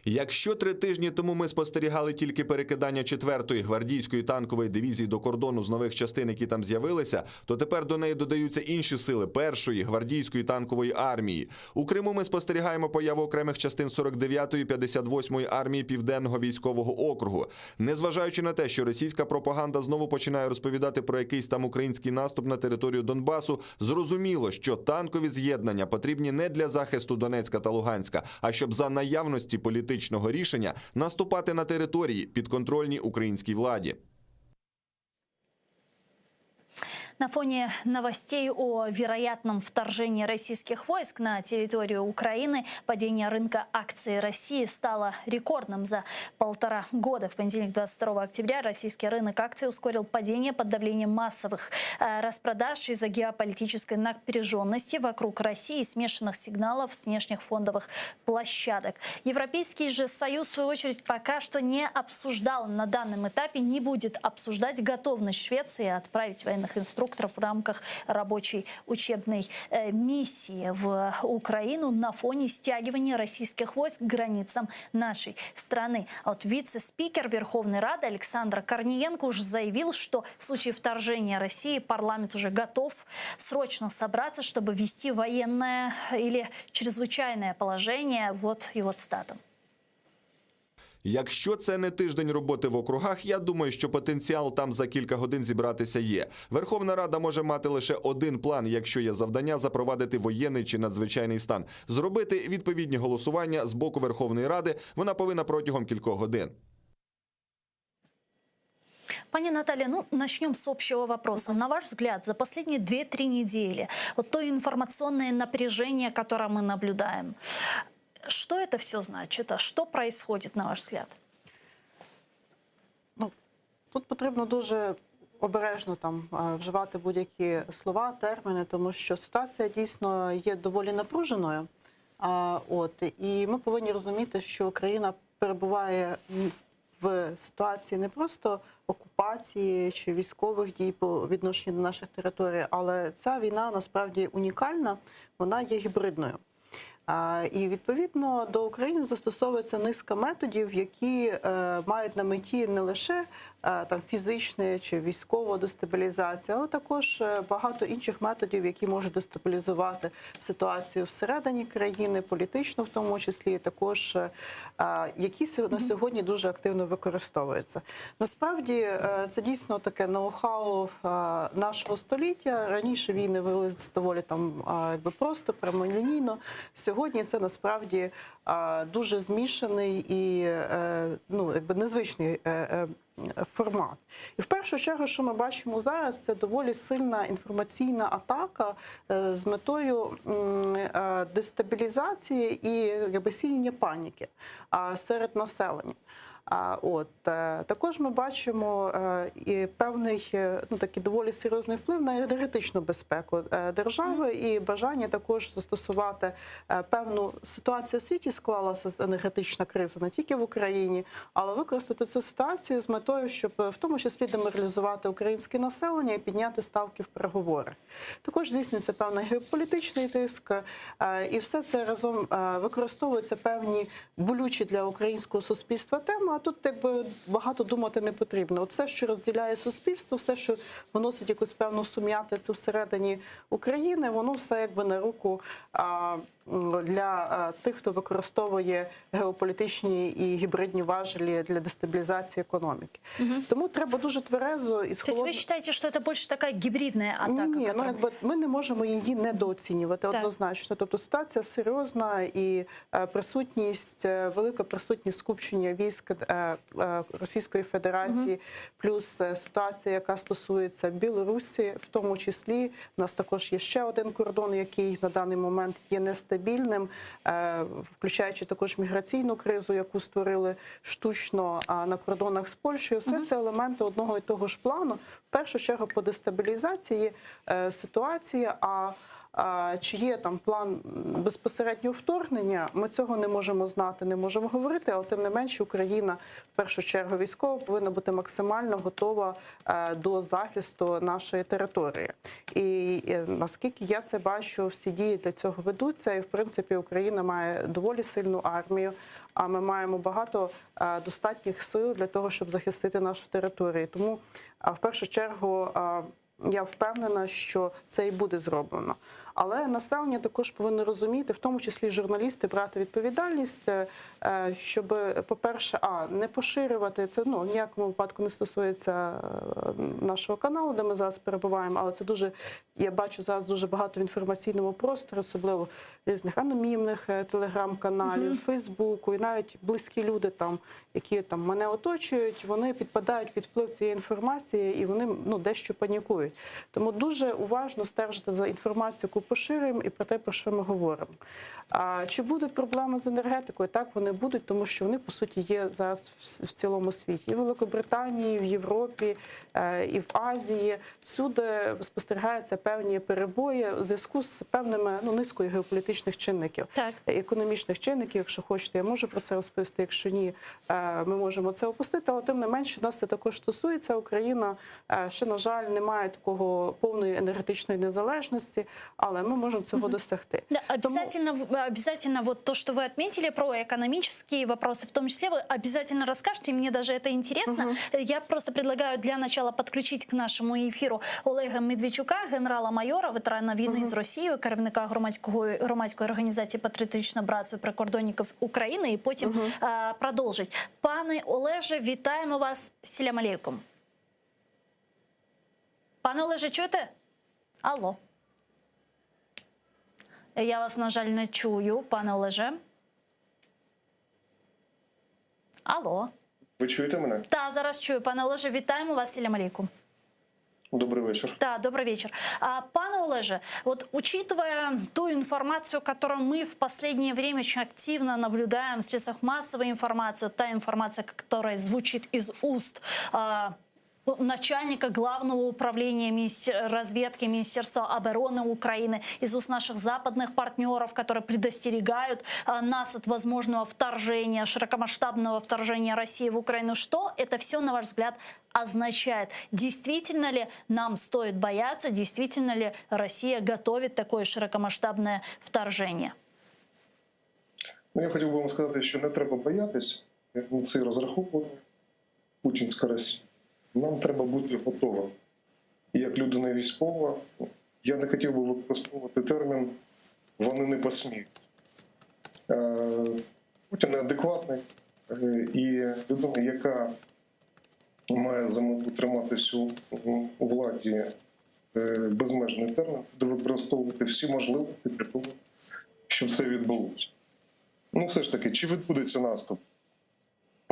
Якщо три тижні тому ми спостерігали тільки перекидання 4-ї гвардійської танкової дивізії до кордону з нових частин, які там з'явилися, то тепер до неї додаються інші сили 1-ї гвардійської танкової армії. У Криму ми спостерігаємо появу окремих частин 49-ї, 58-ї армії Південного військового округу. Незважаючи на те, що російська пропаганда знову починає розповідати про якийсь там український наступ на територію Донбасу, зрозуміло, що танкові з'єднання потрібні не для захисту Донецька та Луганська, а щоб за наявності політичного рішення наступати на території підконтрольній українській владі. На фоне новостей о вероятном вторжении российских войск на территорию Украины падение рынка акций России стало рекордным за полтора года. В понедельник, 22 октября, российский рынок акций ускорил падение под давлением массовых э, распродаж из-за геополитической напряженности вокруг России и смешанных сигналов с внешних фондовых площадок. Европейский же Союз, в свою очередь, пока что не обсуждал на данном этапе, не будет обсуждать готовность Швеции отправить военных инструкторов. инструкторов в рамках рабочей учебной э, миссии в Украину на фоне стягивания российских войск к границам нашей страны. А вот вице-спикер Верховной Рады Александр Корниенко уже заявил, что в случае вторжения России парламент уже готов срочно собраться, чтобы ввести военное или чрезвычайное положение. Вот его цитата. Якщо це не тиждень роботи в округах, я думаю, що потенціал там за кілька годин зібратися є. Верховна Рада може мати лише один план, якщо є завдання запровадити воєнний чи надзвичайний стан. Зробити відповідні голосування з боку Верховної Ради вона повинна протягом кількох годин. Пани Наталья, ну начнем с общего вопроса. На ваш взгляд, за последние 2-3 недели, вот то информационное напряжение, которое мы наблюдаем, что это все значит? А что происходит, на ваш взгляд? Ну, тут потрібно дуже обережно там е, вживати будь-які слова, терміни, тому що ситуація дійсно є доволі напруженою. А, От і ми повинні розуміти, що Україна перебуває в ситуації не просто окупації чи військових дій по відношенню до наших територій, але ця війна насправді унікальна, вона є гібридною. І відповідно до України застосовується низка методів, які е, мають на меті не лише е, там фізичне чи військову дестабілізацію, але також е, багато інших методів, які можуть дестабілізувати ситуацію всередині країни, політично в тому числі, і також які на сьогодні дуже активно використовуються. Насправді це дійсно таке ноу-хау нашого століття. Раніше війни вели доволі там якби просто прямолінійно. Сьогодні це насправді дуже змішаний і е, ну, якби незвичний е, е, формат. І в першу чергу, що ми бачимо зараз, це доволі сильна інформаційна атака з метою дестабілізації і якби сіяння паніки серед населення. От е, також ми бачимо е, і певний е, ну такий доволі серйозний вплив на енергетичну безпеку держави і бажання також застосувати певну ситуацію в світі склалася енергетична криза не тільки в Україні, але використати цю ситуацію з метою, щоб в тому числі деморалізувати українське населення і підняти ставки в переговорах. Також здійснюється певний геополітичний тиск, і все це разом використовуються певні болючі для українського суспільства теми. А тут якби багато думати не потрібно. От все, що розділяє суспільство, все, що вносить якусь певну сум'ятицю всередині України, воно все якби на руку а, для тих, хто використовує геополітичні і гібридні важелі для дестабілізації економіки. Тому треба дуже тверезо і з То есть вы считаете, что это больше такая гибридная атака? Ні, ні, ну которая- якби ми не можемо її недооцінювати Так. однозначно. Тобто ситуація серйозна і е, присутність, е, велика присутність скупчення військ е, Російської Федерації, плюс ситуація, яка стосується Білорусі, в тому числі у нас також є ще один кордон, який на даний момент є нестабільним, е, включаючи також міграційну кризу, яку створили штучно на кордонах з Польщею. Все це елементи одного і того ж плану. В першу чергу по дестабілізації е, ситуації. А чи є там план безпосереднього вторгнення, ми цього не можемо знати, не можемо говорити, але тим не менше Україна в першу чергу військова повинна бути максимально готова е, до захисту нашої території. І наскільки я це бачу, всі дії для цього ведуться. І в принципі Україна має доволі сильну армію. А ми маємо багато е, достатніх сил для того, щоб захистити нашу територію. Тому в першу чергу. Я впевнена, що це і буде зроблено. Але населення також повинно розуміти, в тому числі журналісти, брати відповідальність, е, е, щоб, по-перше, а не поширювати це. Ну в ніякому випадку не стосується е, нашого каналу, де ми зараз перебуваємо, але це дуже я бачу зараз дуже багато в інформаційному просторі, особливо різних анонімних телеграм-каналів, Фейсбуку, і навіть близькі люди, там, які там мене оточують, вони підпадають під вплив цієї інформації і вони ну дещо панікують. Тому дуже уважно стежити за інформацією, яку поширюємо, і про те, про що ми говоримо. А чи будуть проблеми з енергетикою? Так, вони будуть, тому що вони по суті є зараз в, цілому світі. І в Великобританії, і в Європі, е, і в Азії. Всюди спостерігаються певні перебої в зв'язку з певними ну, низкою геополітичних чинників, Так. економічних чинників, якщо хочете, я можу про це розповісти. Якщо ні, е, ми можемо це опустити, але тим не менше нас це також стосується. Україна е, ще, на жаль, не має такої. такого повної енергетичної незалежності, але ми можемо цього досягти. Да, обязательно, обязательно вот то, что вы отметили про экономические вопросы, в том числе вы обязательно расскажете, мне даже это интересно. Я просто предлагаю для начала подключить к нашему эфиру Олега Медведчука, генерала-майора, ветерана війни з Росією, керівника громадського громадської організації Патріотичне братство прикордонників України, і потім е, продовжить. Пане Олеже, вітаємо вас. Селям алейкум. Пане Олеже, чуєте? Алло. Я вас, на жаль, не чую, пане Олеже. Алло. Ви чуєте мене? Та зараз чую, пане Олеже, вітаємо вас, Селям алейкум. Добрий вечір. Да, добрый вечер. А, пане Олеже, вот учитывая ту информацию, которую мы в последнее время очень активно наблюдаем в средствах массовой информации, та информация, которая звучит из уст а, начальника Главного управления министер- разведки Министерства обороны Украины, из уст наших западных партнеров, которые предостерегают а, нас от возможного вторжения, широкомасштабного вторжения России в Украину. Что это все, на ваш взгляд, означает? Действительно ли нам стоит бояться? Действительно ли Россия готовит такое широкомасштабное вторжение? Ну, я хотів би вам сказати, що не треба боятись, як на це розраховує путінська Росія. Нам треба бути готовим. І як людина військова, я не хотів би використовувати термін вони не посміють. Е, Путін неадекватний е, і людина, яка має за мету триматися у, у владі е, безмежний термін, буде використовувати всі можливості для того, щоб це відбулося. Ну, все ж таки, чи відбудеться наступ?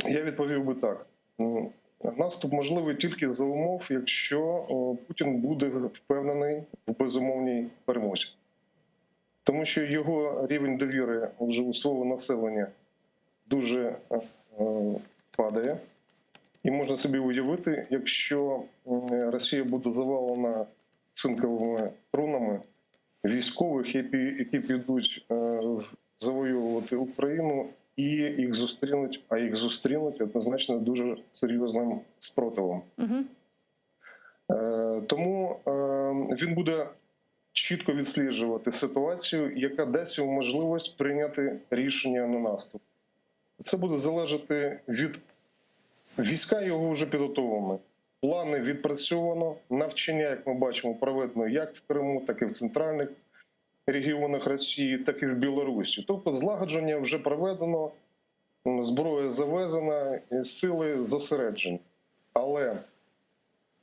Я відповів би так. М, Наступ можливий тільки за умов, якщо о, Путін буде впевнений в безумовній перемозі. Тому що його рівень довіри вже у свого населення дуже е, падає. І можна собі уявити, якщо м, Росія буде завалена цинковими трунами військових, які, які підуть е, завоювати Україну, і їх зустрінуть, а їх зустрінуть однозначно дуже серйозним спротивом. Угу. Е, Тому е, він буде чітко відсліджувати ситуацію, яка дасть йому можливість прийняти рішення на наступ. Це буде залежати від війська його вже підготовлені. Плани відпрацьовано, навчання, як ми бачимо, проведено як в Криму, так і в центральних регіонах Росії, так і в Білорусі. Тобто злагодження вже проведено, м, зброя завезена, і сили зосереджені. Але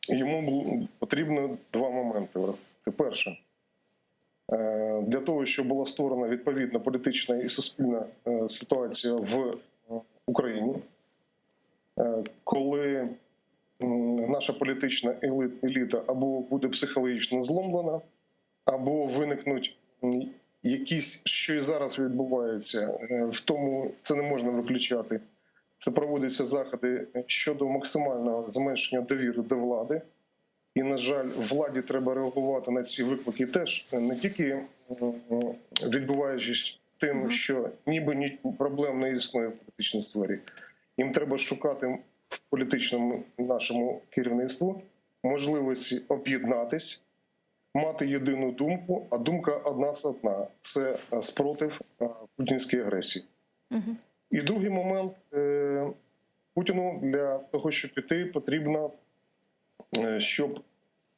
йому було потрібно два моменти врахувати. Перше, е, для того, щоб була створена відповідна політична і суспільна е, ситуація в е, Україні, е, коли м, наша політична ели- еліта або буде психологічно зломлена, або виникнуть м, якісь, що і зараз відбувається, е, в тому це не можна виключати. Це проводяться заходи щодо максимального зменшення довіри до влади. І, на жаль, владі треба реагувати на ці виклики теж не тільки м, відбуваючись тим, що ніби ні проблем не існує в політичній сфері. Їм треба шукати в політичному нашому керівництву можливості об'єднатись, мати єдину думку, а думка одна з одна це е, спротив е, путінській агресії. Угу. І другий момент е, Путіну для того, щоб піти, потрібно, е, щоб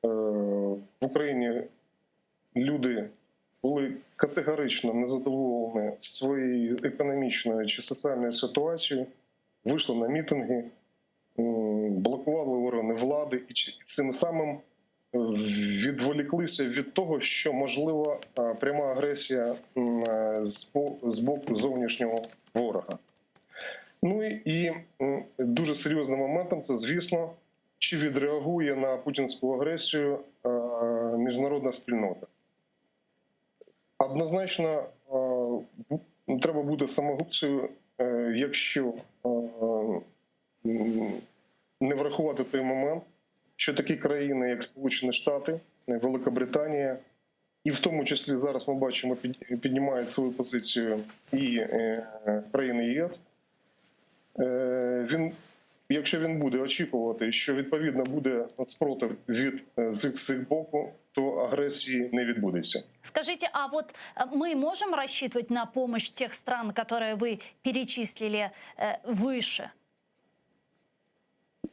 е, в Україні люди були категорично незадоволені своєю економічною чи соціальною ситуацією, вийшли на мітинги, м, блокували органи влади і чи- і цим самим е, відволіклися від того, що можлива е, пряма агресія м, е, з бо- з боку зовнішнього ворога. Ну і, і м, дуже серйозним моментом це, звісно, чи відреагує на путінську агресію е, міжнародна спільнота. Однозначно, е, бу- треба бути самогубцею, е, якщо е, м, не врахувати той момент, що такі країни, як Сполучені Штати, Велика Британія, і в тому числі зараз ми бачимо, під- піднімають свою позицію і е, країни ЄС. Е, Він. Якщо він буде очікувати, що відповідно буде спротив від з їх боку, то агресії не відбудеться. Скажите, а вот мы можем рассчитывать на помощь тех стран, которые вы перечислили выше?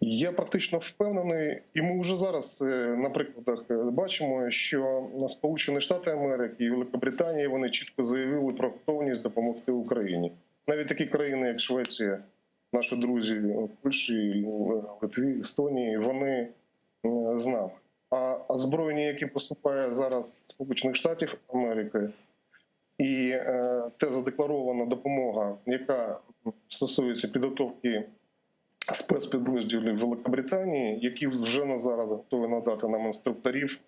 Я практично впевнений, і ми вже зараз на прикладах бачимо, що Сполучені Штати Америки і Великобританія вони чітко заявили про готовність допомогти Україні. Навіть такі країни, як Швеція, наші друзі в Польщі, Литві, Естонії, вони з нами. А озброєння, яке поступає зараз з Сполучених Штатів Америки, і те задекларована допомога, яка стосується підготовки спецпідрозділів Великобританії, які вже на зараз готові надати нам інструкторів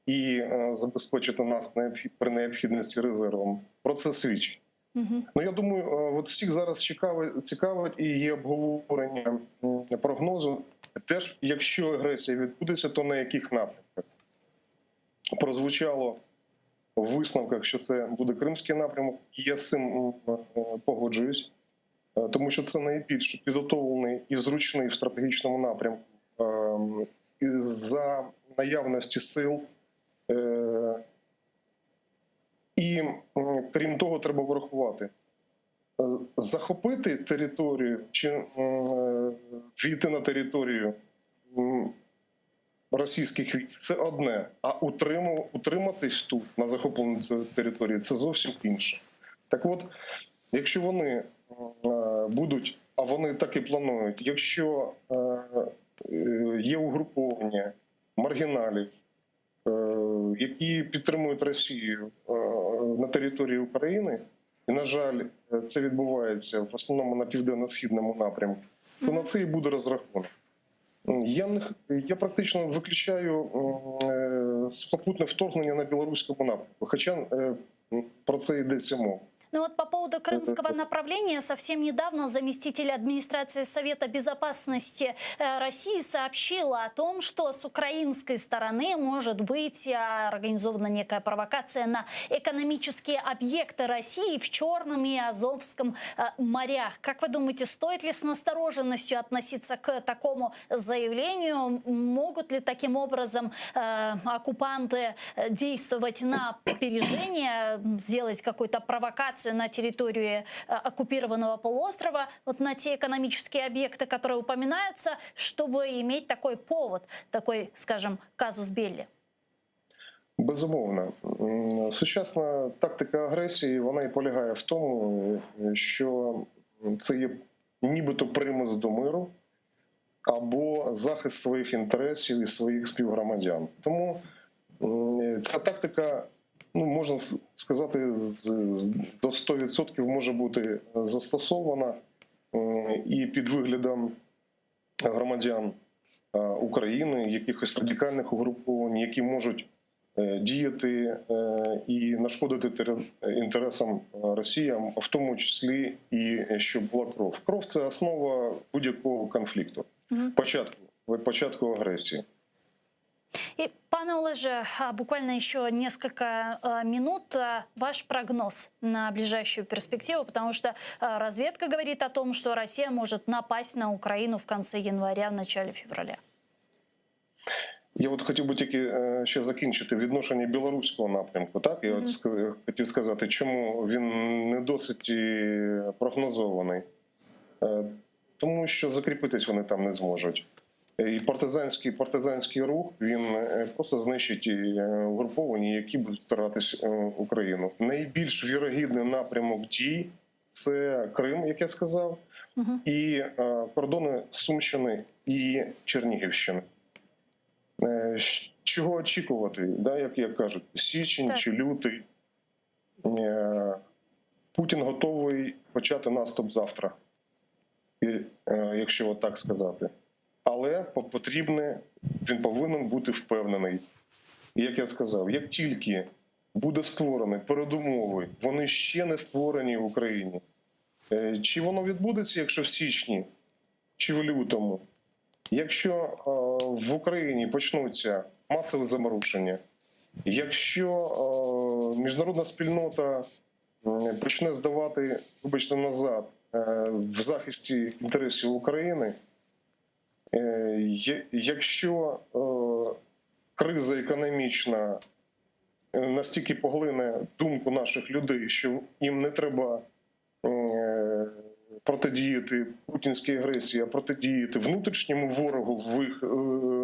і забезпечити нас при необхідності резервом. Про це свідчить. Угу. Ну я думаю, от всіх зараз цікавить, цікавить і є обговорення прогнозу. Теж, якщо агресія відбудеться, то на яких напрямках? Прозвучало в висновках, що це буде Кримський напрямок, і я з цим погоджуюсь, тому що це найбільш підготовлений і зручний в стратегічному напрямку за наявності сил. І крім того, треба врахувати, захопити територію чи війти на територію російських військ – це одне, а утриматись тут, на захопленій території, це зовсім інше. Так от, якщо вони будуть, а вони так і планують, якщо є угруповання маргіналів, які підтримують Росію на території України, і, на жаль, це відбувається в основному на південно-східному напрямку, то на це і буде розрахунок. Я не, я практично виключаю сухопутне вторгнення на білоруському напрямку, хоча про це йдеться мова. Ну вот по поводу крымского направления, совсем недавно заместитель администрации Совета Безопасности России сообщила о том, что с украинской стороны может быть организована некая провокация на экономические объекты России в Черном и Азовском морях. Как вы думаете, стоит ли с настороженностью относиться к такому заявлению? Могут ли таким образом оккупанты действовать на опережение, сделать какую-то провокацию на территории оккупированного полуострова, вот на те экономические объекты, которые упоминаются, чтобы иметь такой повод, такой, скажем, казус белли? Безумовно. Сучасна тактика агресії, вона і полягає в тому, що це є нібито примус до миру або захист своїх інтересів і своїх співгромадян. Тому ця тактика, ну, можна сказати, до 100% може бути застосована і під виглядом громадян України, якихось радикальних угруповань, які можуть діяти і нашкодити інтересам Росії, в тому числі і щоб була кров. Кров – це основа будь-якого конфлікту, початку, початку агресії. И, пане Олеже, буквально еще несколько минут. Ваш прогноз на ближайшую перспективу, потому что разведка говорит о том, что Россия может напасть на Украину в конце января, в начале февраля. Я от хотів би тільки ще закінчити відношення білоруського напрямку. Так, я от хотів сказати, чому він не досить прогнозований. Тому що закріпитись вони там не зможуть. І партизанський, партизанський рух, він просто знищить угруповання, які будуть вторгатись в Україну. Найбільш вірогідний напрямок дій – це Крим, як я сказав, і кордони Сумщини і Чернігівщини. Чого очікувати, да, як, як кажуть, січень Так. чи лютий. Путін готовий почати наступ завтра, і, якщо так сказати. Але потрібне, він повинен бути впевнений. І як я сказав, як тільки буде створені передумови, вони ще не створені в Україні. Чи воно відбудеться, якщо в січні, чи в лютому? Якщо в Україні почнуться масові заворушення, якщо міжнародна спільнота почне здавати, вибачте, назад в захисті інтересів України, Якщо криза економічна настільки поглине думку наших людей, що їм не треба протидіяти путінській агресії, а протидіяти внутрішньому ворогу в їх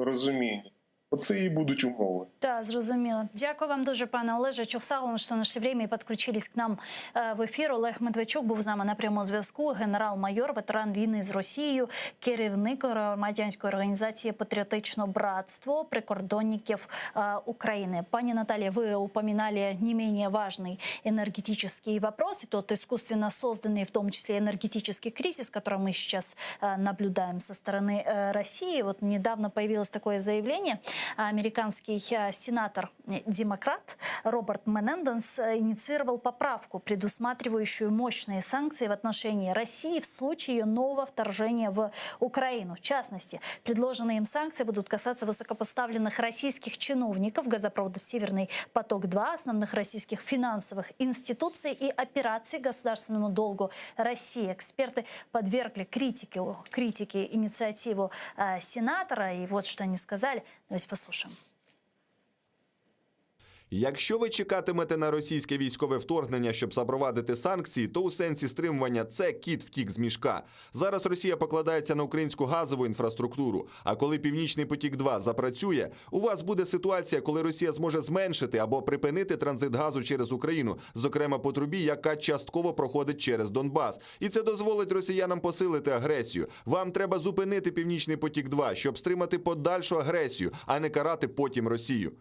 розумінні, оце і будуть умови. Да, зрозуміло. Дякую вам дуже, пане Олеже. Çoq sağ oluñ, что нашли время и подключились к нам в эфир. Олег Медведчук був з нами на прямому зв'язку. Генерал-майор, ветеран війни з Росією, керівник громадянської організації Патріотичне братство прикордонників України. Пані Наталья, вы упоминали не менее важный энергетический вопрос, и тот искусственно созданный, в том числе энергетический кризис, который мы сейчас наблюдаем со стороны России. Вот недавно появилось такое заявление. Американский сенатор-демократ Роберт Менендес инициировал поправку, предусматривающую мощные санкции в отношении России в случае ее нового вторжения в Украину. В частности, предложенные им санкции будут касаться высокопоставленных российских чиновников газопровода «Северный поток-2», основных российских финансовых институций и операций государственному долгу России. Эксперты подвергли критике, критике инициативу э, сенатора. И вот что они сказали. Давайте послушаем. Якщо ви чекатимете на російське військове вторгнення, щоб запровадити санкції, то у сенсі стримування це кіт втік з мішка. Зараз Росія покладається на українську газову інфраструктуру. А коли Північний потік 2 запрацює, у вас буде ситуація, коли Росія зможе зменшити або припинити транзит газу через Україну, зокрема по трубі, яка частково проходить через Донбас. І це дозволить росіянам посилити агресію. Вам треба зупинити Північний потік 2 щоб стримати подальшу агресію, а не карати потім Росію.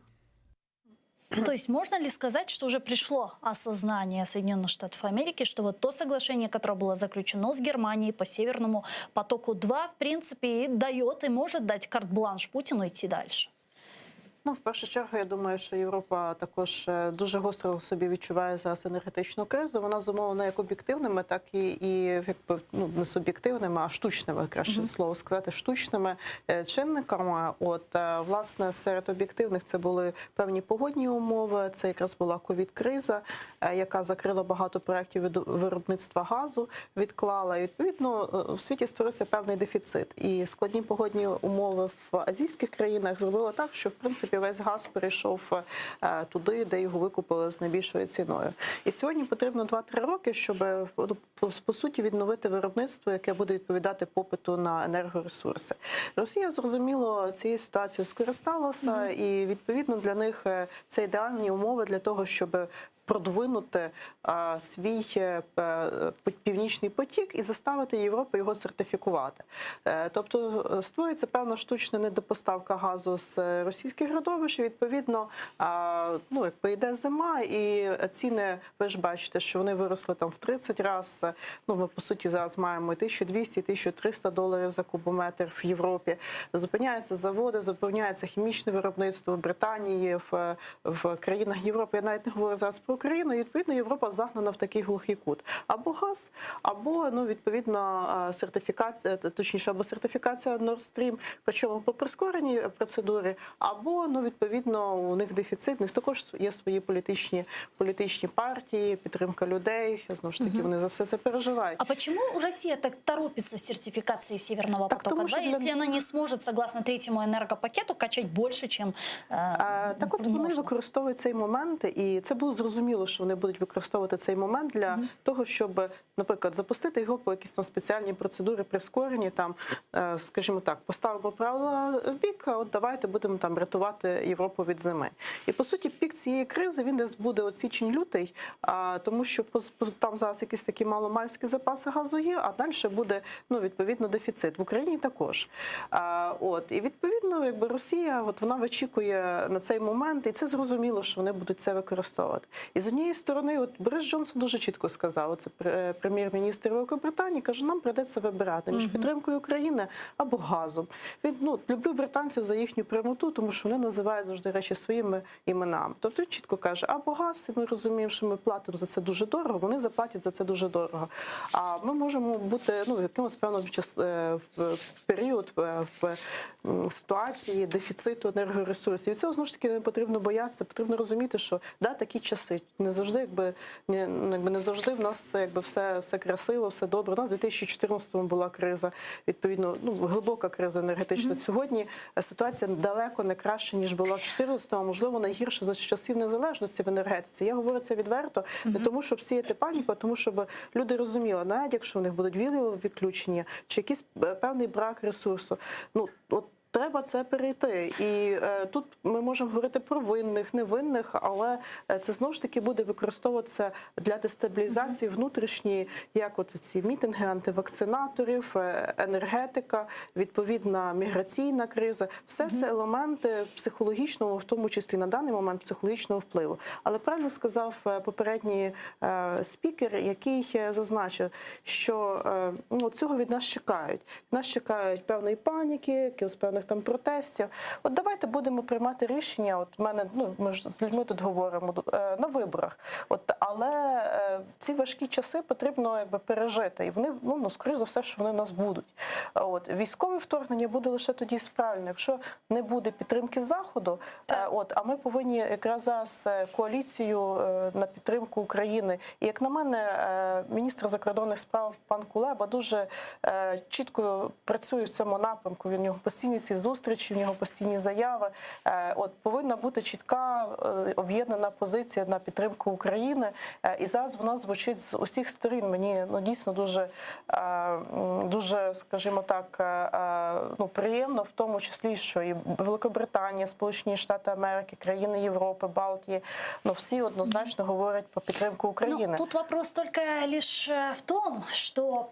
То есть можно ли сказать, что уже пришло осознание Соединенных Штатов Америки, что вот то соглашение, которое было заключено с Германией по Северному потоку-2, в принципе, и дает и может дать карт-бланш Путину идти дальше? Ну, в першу чергу, я думаю, що Європа також е, дуже гостро собі відчуває зараз енергетичну кризу. Вона зумовлена як об'єктивними, так і, і якби ну не суб'єктивними, а штучними, краще слово сказати, штучними е, чинниками. От е, власне серед об'єктивних це були певні погодні умови. Це якраз була ковід-криза, яка закрила багато проєктів виробництва газу, відклала. І, відповідно, в світі створився певний дефіцит. І складні погодні умови в азійських країнах зробили так, що в принципі весь газ перейшов е, туди, де його викупили з найбільшою ціною. І сьогодні потрібно 2-3 роки, щоб е, ну, по, суті відновити виробництво, яке буде відповідати попиту на енергоресурси. Росія зрозуміло цією ситуацією скористалася, і відповідно для них е, це ідеальні умови для того, щоб продвинути свій е, північний потік і заставити Європу його сертифікувати. Е, Тобто е, створюється певна штучна недопоставка газу з російських родовищ, і, відповідно, ну, якби йде зима, і ціни, ви ж бачите, що вони виросли там в 30 разів. Ну, ми, по суті, зараз маємо і 1200, і 1300 доларів за кубометр в Європі. Зупиняються заводи, зупиняється хімічне виробництво в Британії, в, в країнах Європи. Я навіть не говорю зараз про Україну. І, відповідно, Європа загнана в такий глухий кут. Або газ, або ну, відповідно е, сертифікація, точніше, або сертифікація Nord Stream, причому по прискореній процедурі, або ну, відповідно у них дефіцит. У них також є свої політичні, політичні партії, підтримка людей. Знову ж таки, вони за все це переживають. А почему Россия так торопится с сертификацией Северного Так, потока-2, тому що для- если она не сможет, согласно третьему энергопакету, качать больше, чем э, Так от вони використовують цей момент, і це було зрозуміло, що вони будуть використовувати цей момент для того, щоб, наприклад, запустити його по якісь там спеціальні процедури, прискорені, там, е, скажімо так, поставимо правила в бік, а от давайте будемо там рятувати Європу від зими. І по суті, пік цієї кризи він десь буде от січень-лютий, а, тому що там зараз якісь такі маломальські запаси газу є, а далі буде ну, відповідно дефіцит. В Україні також. А, от, і відповідно, якби Росія, от вона вичікує на цей момент, і це зрозуміло, що вони будуть це використовувати. І з однієї сторони, от Борис Джонсон дуже чітко сказав, це прем'єр-міністр Великобританії, каже, нам прийдеться вибирати між підтримкою України або газом. Він ну люблю британців за їхню прямоту, тому що вони називають завжди речі своїми іменами. Тобто він чітко каже, або газ, і ми розуміємо, що ми платимо за це дуже дорого, вони заплатять за це дуже дорого. А ми можемо бути ну, в якомусь певному час е, в період е, в ситуації дефіциту енергоресурсів. І цього знову ж таки не потрібно боятися, потрібно розуміти, що да, такі часи. Не завжди, якби не, ну, якби не завжди в нас все, якби все, все красиво, все добре. У нас в 2014-му була криза, відповідно, ну глибока криза енергетична. Сьогодні е, ситуація далеко не краща, ніж була в 14-му, а можливо, найгірша за часів незалежності в енергетиці. Я говорю це відверто, не тому, щоб сіяти паніку, а тому, щоб люди розуміли, навіть якщо у них будуть вілові відключення чи якийсь е, певний брак ресурсу. Ну от Треба це перейти, і е, тут ми можемо говорити про винних, невинних, але е, це знову ж таки буде використовуватися для дестабілізації внутрішньої, як от ці мітинги антивакцинаторів, е, енергетика, відповідна міграційна криза. Все це елементи психологічного, в тому числі на даний момент психологічного впливу. Але правильно сказав е, попередній е, спікер, який е, зазначив, що е, ну, цього від нас чекають. Від нас чекають певної паніки, якихось певних там протестів. От давайте будемо приймати рішення. От в мене, ну ми ж з людьми тут говоримо е, на виборах. От але е, в ці важкі часи потрібно якби пережити, і вони ну, ну скоріш за все, що вони в нас будуть. От військове вторгнення буде лише тоді справильно, якщо не буде підтримки заходу. Е, От а ми повинні якраз зараз е, коаліцію е, на підтримку України. І як на мене, е, міністр закордонних справ пан Кулеба дуже е, чітко працює в цьому напрямку. Він у нього постійні ці зустрічі, в нього постійні заяви. Е, От повинна бути чітка е, об'єднана позиція на підтримку України. Е, І зараз вона звучить з усіх сторін. Мені ну дійсно дуже, е, м, дуже, скажімо так, е, е, ну приємно, в тому числі, що і Великобританія, Сполучені Штати Америки, країни Європи, Балтії, ну всі однозначно говорять про підтримку України. Ну, тут вопрос только лишь э, в том, что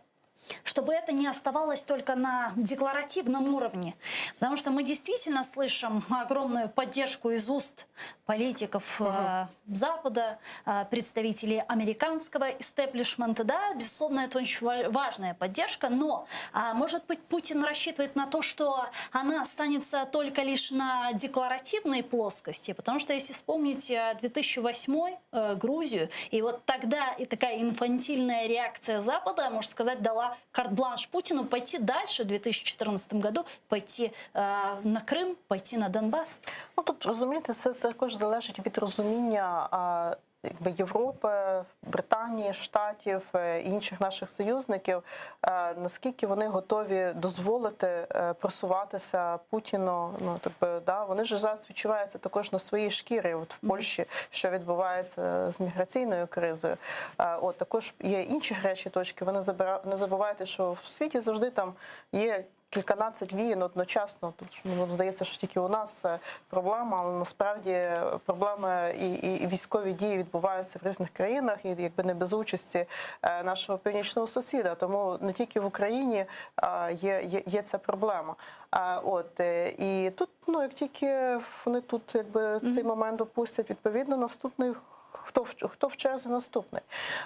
чтобы это не оставалось только на декларативном уровне. Потому что мы действительно слышим огромную поддержку из уст политиков э, Запада, э, представителей американского истеблишмента. Да, безусловно, это очень ва- важная поддержка, но, а, может быть, Путин рассчитывает на то, что она останется только лишь на декларативной плоскости, потому что, если вспомнить э, 2008 э, Грузию, и вот тогда и такая инфантильная реакция Запада, можно сказать, дала карт-бланш Путину пойти дальше в 2014 году, пойти э, на Крым, пойти на Донбасс. Ну тут розумієте, це також залежить від розуміння а, якби Європи, Британії, Штатів е, і інших наших союзників, е, наскільки вони готові дозволити е, просуватися Путіну. Ну тобто, да, вони ж зараз відчувають це також на своїй шкірі. От в Польщі, що відбувається з міграційною кризою. Е, От також є інші гарячі точки. Ви не забира- не забувайте, що в світі завжди там є кільканадцять війн одночасно. Тому що ну, здається, що тільки у нас е, проблема, але насправді проблеми і, і, і військові дії відбуваються в різних країнах, і якби не без участі е, нашого північного сусіда. Тому не тільки в Україні е, є, є, є ця проблема. А, От е, і тут, ну як тільки вони тут якби цей момент допустять, відповідно, наступний хто в хто в черзі наступний.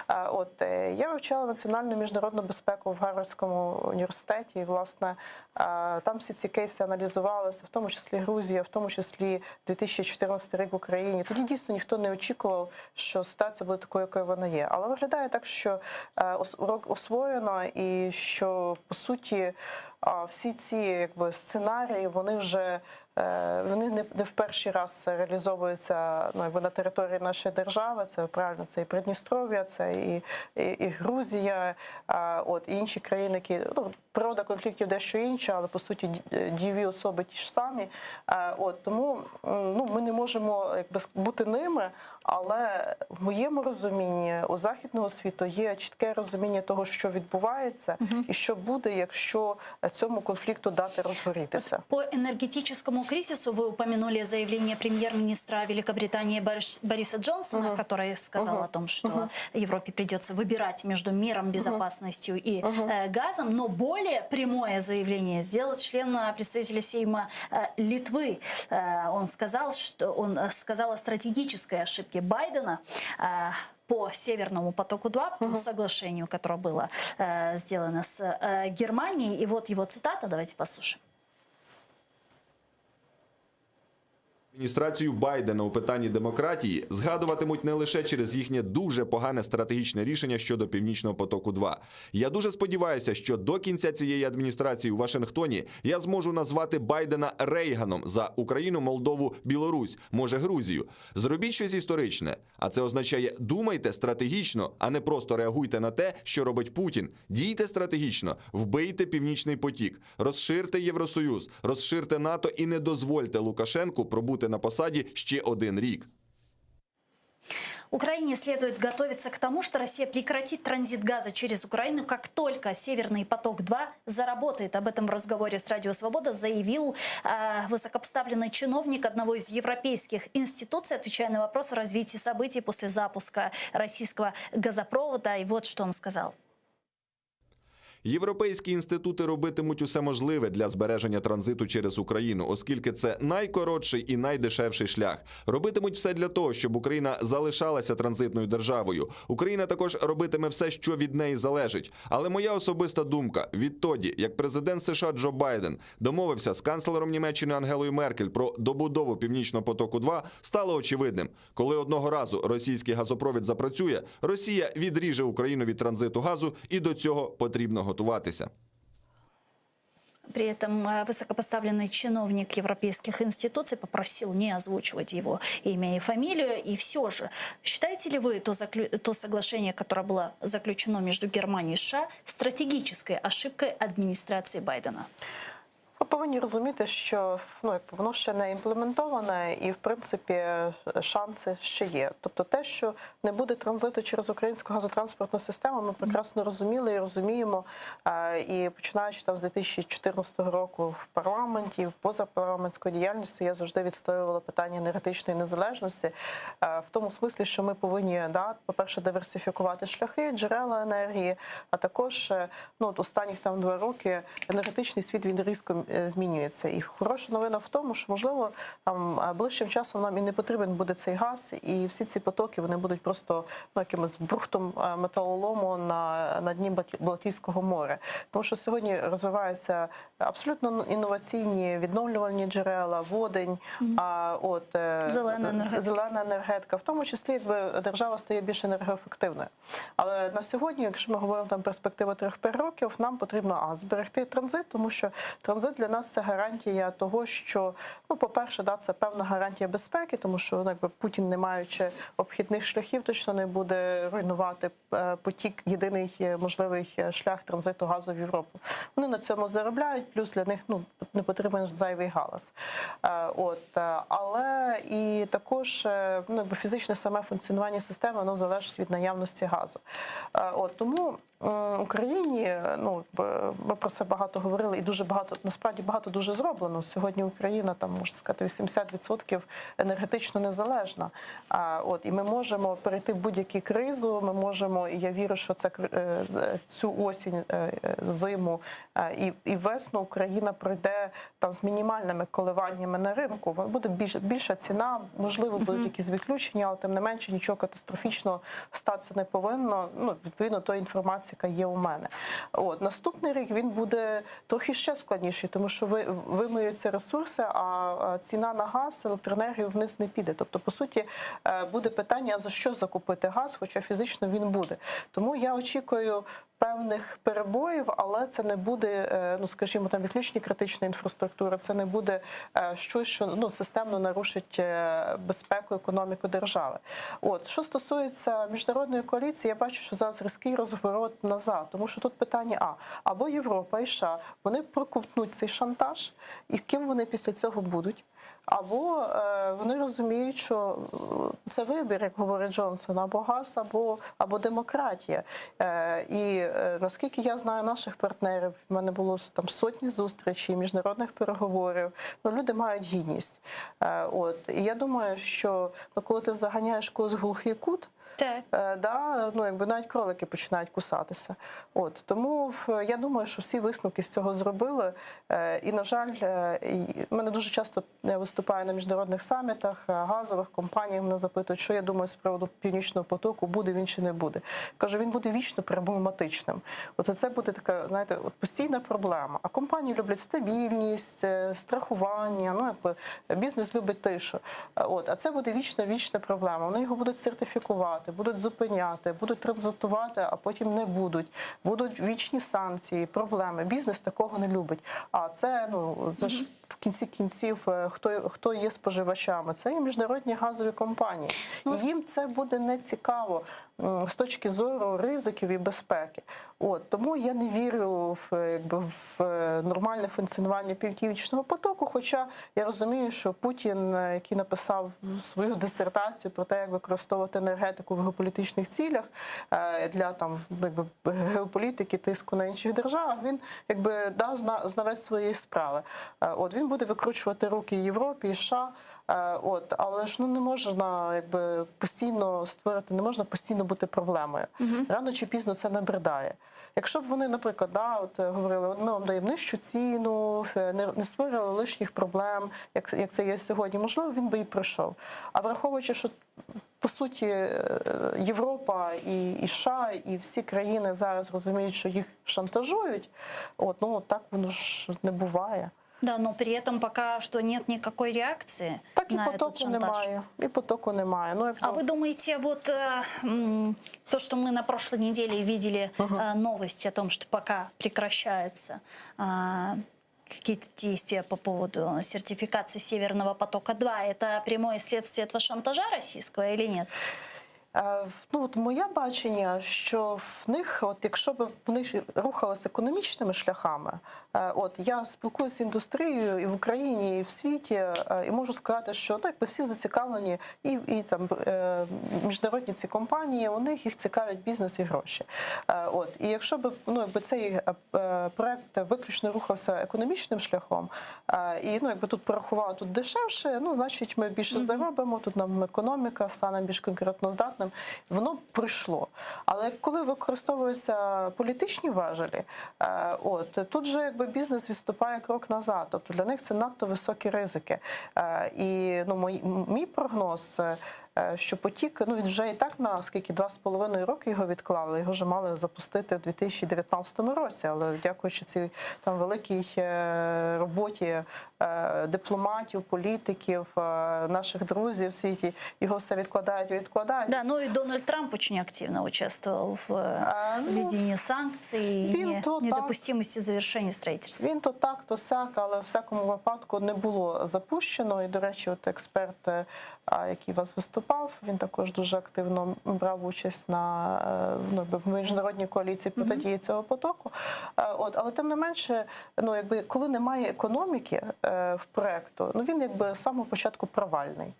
А, От е, я вивчала національну міжнародну безпеку в Гарвардському університеті. І, власне, е, там всі ці кейси аналізувалися, в тому числі Грузія, в тому числі 2014 рік в Україні. Тоді дійсно ніхто не очікував, що ситуація буде такою, якою вона є. Але виглядає так, що е, ос- урок освоєно і що по суті а, всі ці якби сценарії вони вже е, вони не, не в перший раз реалізовуються ну, якби на території нашої держави. Це правильно, це і Придністров'я, це і, і, і Грузія, а, от і інші країни, які ну, природа конфліктів дещо інша, але по суті ді- е, дійові особи ті ж самі. Е, От тому м, ну, ми не можемо якби бути ними, але в моєму розумінні у західного світу є чітке розуміння того, що відбувається, і що буде, якщо цьому конфлікту дати розгорітися. По энергетическому кризису вы упомянули заявление премьер-министра Великобритании Борис- Бориса Джонсона, который сказал о том, что Европе придется выбирать между миром, безопасностью и э, газом. Но более прямое заявление сделал член э, представителя Сейма э, Литвы. Э, Он сказал, что он э, сказал о стратегической ошибке Байдена. э, по Северному потоку-2, по тому соглашению, которое было э, сделано с э, Германией. И вот его цитата, давайте послушаем. Адміністрацію Байдена у питанні демократії згадуватимуть не лише через їхнє дуже погане стратегічне рішення щодо Північного потоку. 2 я дуже сподіваюся, що до кінця цієї адміністрації у Вашингтоні я зможу назвати Байдена Рейганом за Україну, Молдову, Білорусь, може Грузію. Зробіть щось історичне, а це означає думайте стратегічно, а не просто реагуйте на те, що робить Путін. Дійте стратегічно, вбийте північний потік, розширте Євросоюз, розширте НАТО і не дозвольте Лукашенку пробути на посаді ще один рік. Украине следует готовиться к тому, что Россия прекратит транзит газа через Украину, как только Северный поток-2 заработает. Об этом в разговоре с Радио Свобода заявил э, высокопоставленный чиновник одного из европейских институций, отвечая на вопрос о развитии событий после запуска российского газопровода. И вот что он сказал. Європейські інститути робитимуть усе можливе для збереження транзиту через Україну, оскільки це найкоротший і найдешевший шлях. Робитимуть все для того, щоб Україна залишалася транзитною державою. Україна також робитиме все, що від неї залежить. Але моя особиста думка: відтоді, як президент США Джо Байден домовився з канцлером Німеччини Ангелою Меркель про добудову Північного потоку 2 стало очевидним, коли одного разу російський газопровід запрацює, Росія відріже Україну від транзиту газу, і до цього потрібно готуватися. При этом э, высокопоставленный чиновник европейских институций попросил не озвучивать его имя и фамилию. И все же, считаете ли вы то, заклю... то соглашение, которое было заключено между Германией и США, стратегической ошибкой администрации Байдена? Ви повинні розуміти, що ну, якби воно ще не імплементоване, і в принципі шанси ще є. Тобто, те, що не буде транзиту через українську газотранспортну систему, ми прекрасно розуміли і розуміємо. Е, І починаючи там з 2014 року в парламенті, поза парламентською діяльністю, я завжди відстоювала питання енергетичної незалежності е, в тому смислі, що ми повинні да, по-перше, диверсифікувати шляхи, джерела енергії, а також е, ну, от останніх там два роки енергетичний світ він різко е, змінюється. І хороша новина в тому, що можливо там е, ближчим часом нам і не потрібен буде цей газ, і всі ці потоки вони будуть просто ну, якимось брухтом е, металолому на, на дні Балті- Балтійського моря. Тому що сьогодні розвиваються абсолютно інноваційні відновлювальні джерела, водень, а, от, е, Зелена енергетика. зелена енергетика, в тому числі якби держава стає більш енергоефективною. Але на сьогодні, якщо ми говоримо там перспектива 3-5 років, нам потрібно а зберегти транзит, тому що транзит для нас це гарантія того, що ну, по-перше, да, це певна гарантія безпеки, тому що ну, якби Путін, не маючи обхідних шляхів, точно не буде руйнувати е, потік, єдиний е, можливий е, шлях транзиту газу в Європу. Вони на цьому заробляють, плюс для них ну не потрібен зайвий галас. Е, От е, але і також е, ну, якби фізичне саме функціонування системи воно залежить від наявності газу. Е, От тому м, Україні, е, ну якби ми про це багато говорили, і дуже багато насправді багато дуже зроблено. Сьогодні Україна там можна сказати 80% енергетично незалежна. А от і ми можемо перейти в будь-яку кризу. Ми можемо, і я вірю, що це кр- е, цю осінь, е, е, зиму е, і, і весну Україна пройде там з мінімальними коливаннями на ринку. Буде більш, більша ціна, можливо, будуть якісь відключення, але тим не менше нічого катастрофічного статися не повинно. Ну, відповідно тої інформації, яка є у мене. От наступний рік він буде трохи ще складніший, тому що ви вимиються ресурси, а а ціна на газ, електроенергію вниз не піде. Тобто, по суті, е, буде питання, а за що закупити газ, хоча фізично він буде. Тому я очікую певних перебоїв, але це не буде, е, ну скажімо, там відключення критичної інфраструктури, це не буде е, щось, що ну системно нарушить е, безпеку, економіку держави. От що стосується міжнародної коаліції, я бачу, що зараз різкий розворот назад, тому що тут питання: а або Європа і США, вони проковтнуть цей шантаж, і ким вони після цього будуть. Або е, вони розуміють, що е, це вибір, як говорить Джонсон, або газ, або, або демократія. Е, і е, наскільки я знаю наших партнерів, в мене було там сотні зустрічей, міжнародних переговорів. Ну, люди мають гідність. Е, от і я думаю, що ну, коли ти заганяєш когось в глухий кут. Так. Е, да, ну, якби навіть кролики починають кусатися. От, тому в- я думаю, що всі висновки з цього зробили. Е, І, на жаль, е, і мене дуже часто я виступаю на міжнародних самітах, е, газових компаніях мене запитують, що я думаю з приводу північного потоку, буде він чи не буде. Кажу, він буде вічно проблематичним. От це буде така, знаєте, от постійна проблема. А компанії люблять стабільність, е, страхування, ну якби бізнес любить тишу. Е, От, а це буде вічна вічна проблема. Вони його будуть сертифікувати, будуть зупиняти, будуть транзитувати, а потім не будуть. Будуть вічні санкції, проблеми. Бізнес такого не любить. А це ну це ж в кінці кінців, е, хто, хто є споживачами? Це і міжнародні газові компанії. І їм це буде не цікаво м, з точки зору ризиків і безпеки. От тому я не вірю в, е, якби, в е, нормальне функціонування північного потоку. Хоча я розумію, що Путін, е, який написав свою дисертацію про те, як використовувати енергетику в геополітичних цілях е, для там якби геополітики, тиску на інших державах, він якби да, зна- знавець своєї справи. Е, От він буде викручувати руки і Європі, і США. Е, От, але ж ну не можна якби постійно створити, не можна постійно бути проблемою. Рано чи пізно це набридає. Якщо б вони, наприклад, да, от е, говорили, от ми вам даємо нижчу ціну, е, не, не створювали лишніх проблем, як, як це є сьогодні, можливо, він би і пройшов. А враховуючи, що по суті е, Європа і, і США, і всі країни зараз розуміють, що їх шантажують, от ну так воно ж не буває. Да, но при этом пока что нет никакой реакции Так і на этот потоку шантаж. немає, і потоку немає. Ну, А вы думаете, вот э, м, то, что мы на прошлой неделе видели э, новости о том, что пока прекращаются а, какие-то действия по поводу сертификации Северного потока-2, это прямое следствие этого шантажа российского или нет? Е, Ну, от моє бачення, що в них, от якщо б вони ж рухалися економічними шляхами, е, от я спілкуюся з індустрією і в Україні, і в світі, е, і можу сказати, що ну, якби всі зацікавлені, і, і там е, міжнародні ці компанії, у них їх цікавлять бізнес і гроші. Е, От і якщо б ну, якби цей е, е, проект виключно рухався економічним шляхом, е, і ну, якби тут порахували тут дешевше, ну значить ми більше заробимо, тут нам економіка стане більш конкурентноздатним. Воно прийшло. Але коли використовуються політичні важелі, е, от тут же якби бізнес відступає крок назад. Тобто для них це надто високі ризики. Е, І ну, мій, мій прогноз. е, Що потік, ну він вже і так на скільки 2,5 роки його відклали. Його вже мали запустити в 2019 році, але дякуючи цій там великій е, роботі е, дипломатів, політиків, е, наших друзів в світі, його все відкладають і відкладають. Да, ну и Дональд Трамп очень активно участвовал в э, А, ну, введении санкций и він не- то так. недопустимости завершения строительства. Він то так, то сяк, але в всякому випадку не було запущено. І, до речі, от експерт, е, а, який у вас виступав, він також дуже активно брав участь на е, ну, якби в міжнародній коаліції протидії цього потоку. Е, От, але тим не менше, ну якби коли немає економіки е, в проекту, ну він якби з самого початку провальний.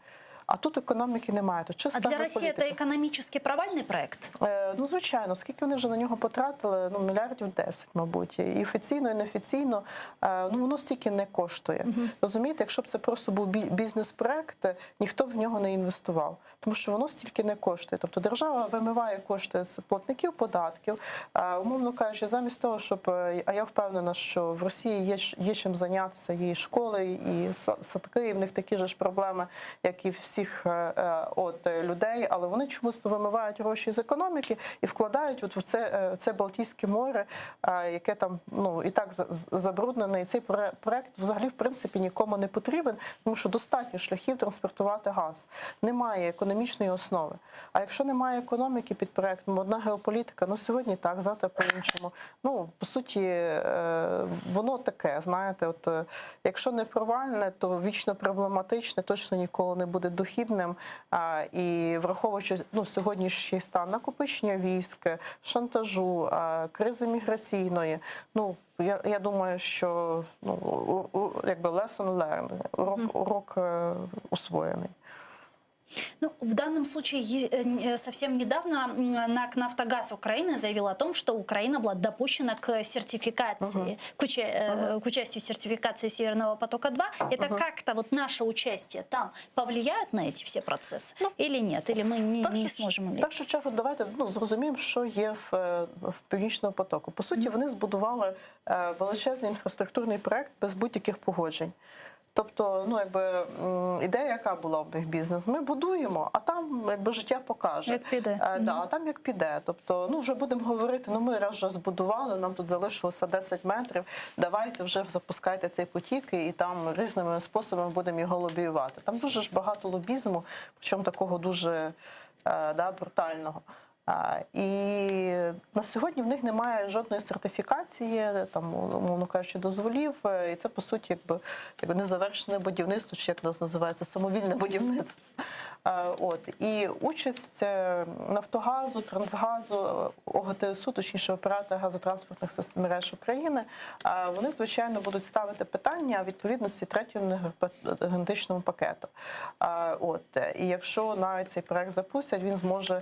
А тут економіки немає. Тут чиста А для России это геополітика. экономически провальный проект? Е, Ну, звичайно, скільки вони вже на нього потратили, ну, мільярдів 10, мабуть. І офіційно, і неофіційно, е, ну, воно стільки не коштує. Розумієте, якщо б це просто був бі- бізнес-проект, е, ніхто б в нього не інвестував, тому що воно стільки не коштує. Тобто держава вимиває кошти з платників податків, Е, умовно кажучи, замість того, щоб, е, а я впевнена, що в Росії є, ч- є чим зайнятися, є і школи, і са- садки, і в них такі ж проблеми, як і всіх е, е, от, е, людей, але вони чомусь вимивають гроші з економіки і вкладають от в це, е, це Балтійське море, е, яке там ну, і так за- з- забруднене. І цей проре- проект взагалі в принципі нікому не потрібен, тому що достатньо шляхів транспортувати газ. Немає економічної основи. А якщо немає економіки під проектом, одна геополітика, ну сьогодні так, завтра по-іншому. Ну, по суті, е, воно таке, знаєте, от е, якщо не провальне, то вічно проблематичне, точно ніколи не буде дохідним. А, І враховуючи ну, сьогоднішній стан накопичення військ, шантажу, а, кризи міграційної, ну я, я думаю, що ну, у, у, якби lesson learned, урок, урок е, усвоєний. Ну, в данном случае э, совсем недавно НАК «Нафтогаз» Украины заявил о том, что Украина была допущена к сертификации, uh-huh. к, уча- uh-huh. к участию в сертификации Северного потока-2. Это uh-huh. как-то вот наше участие там повлияет на эти все процессы ну, или нет? Или мы не, не сможем? В першу чергу, давайте ну, зрозуміємо, що є в, е, в Північному потоку. По суті, вони збудували величезний інфраструктурний проект без будь-яких погоджень. Тобто, ну якби ідея, яка була в них бізнес, ми будуємо, а там якби життя покаже. Як піде. Е, да, а там як піде. Тобто, ну вже будемо говорити, ну ми раз вже збудували, нам тут залишилося 10 метрів. Давайте вже запускайте цей потік і там різними способами будемо його лобіювати. Там дуже ж багато лобізму, причому такого дуже е, да, брутального. І на сьогодні в них немає жодної сертифікації, там, умовно кажучи, дозволів. І це, по суті, якби, якби незавершене будівництво, чи як нас називається, самовільне будівництво. От. І участь е, Нафтогазу, Трансгазу, ОГТСУ, точніше оператора газотранспортних мереж України, вони, звичайно, будуть ставити питання відповідності третьому енергетичному пакету. От. І якщо навіть цей проект запустять, він зможе,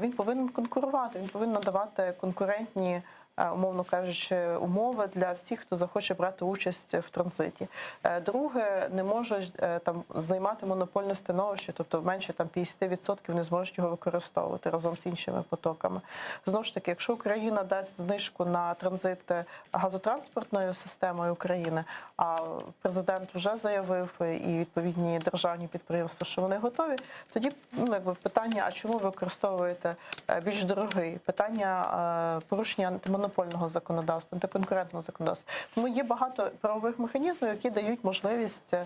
він повинен конкурувати, він повинен надавати конкурентні, умовно кажучи, умови для всіх, хто захоче брати участь в транзиті. Е, друге, не може е, там займати монопольне становище, тобто менше там 50% не зможуть його використовувати разом з іншими потоками. Знову ж таки, якщо Україна дасть знижку на транзит газотранспортною системою України, а президент вже заявив і відповідні державні підприємства, що вони готові, тоді ну, якби питання, а чому ви використовуєте е, більш дорогий? Питання порушення антимонопольного законодавства, антиконкурентного законодавства. Тому є багато правових механізмів, які дають можливість, е,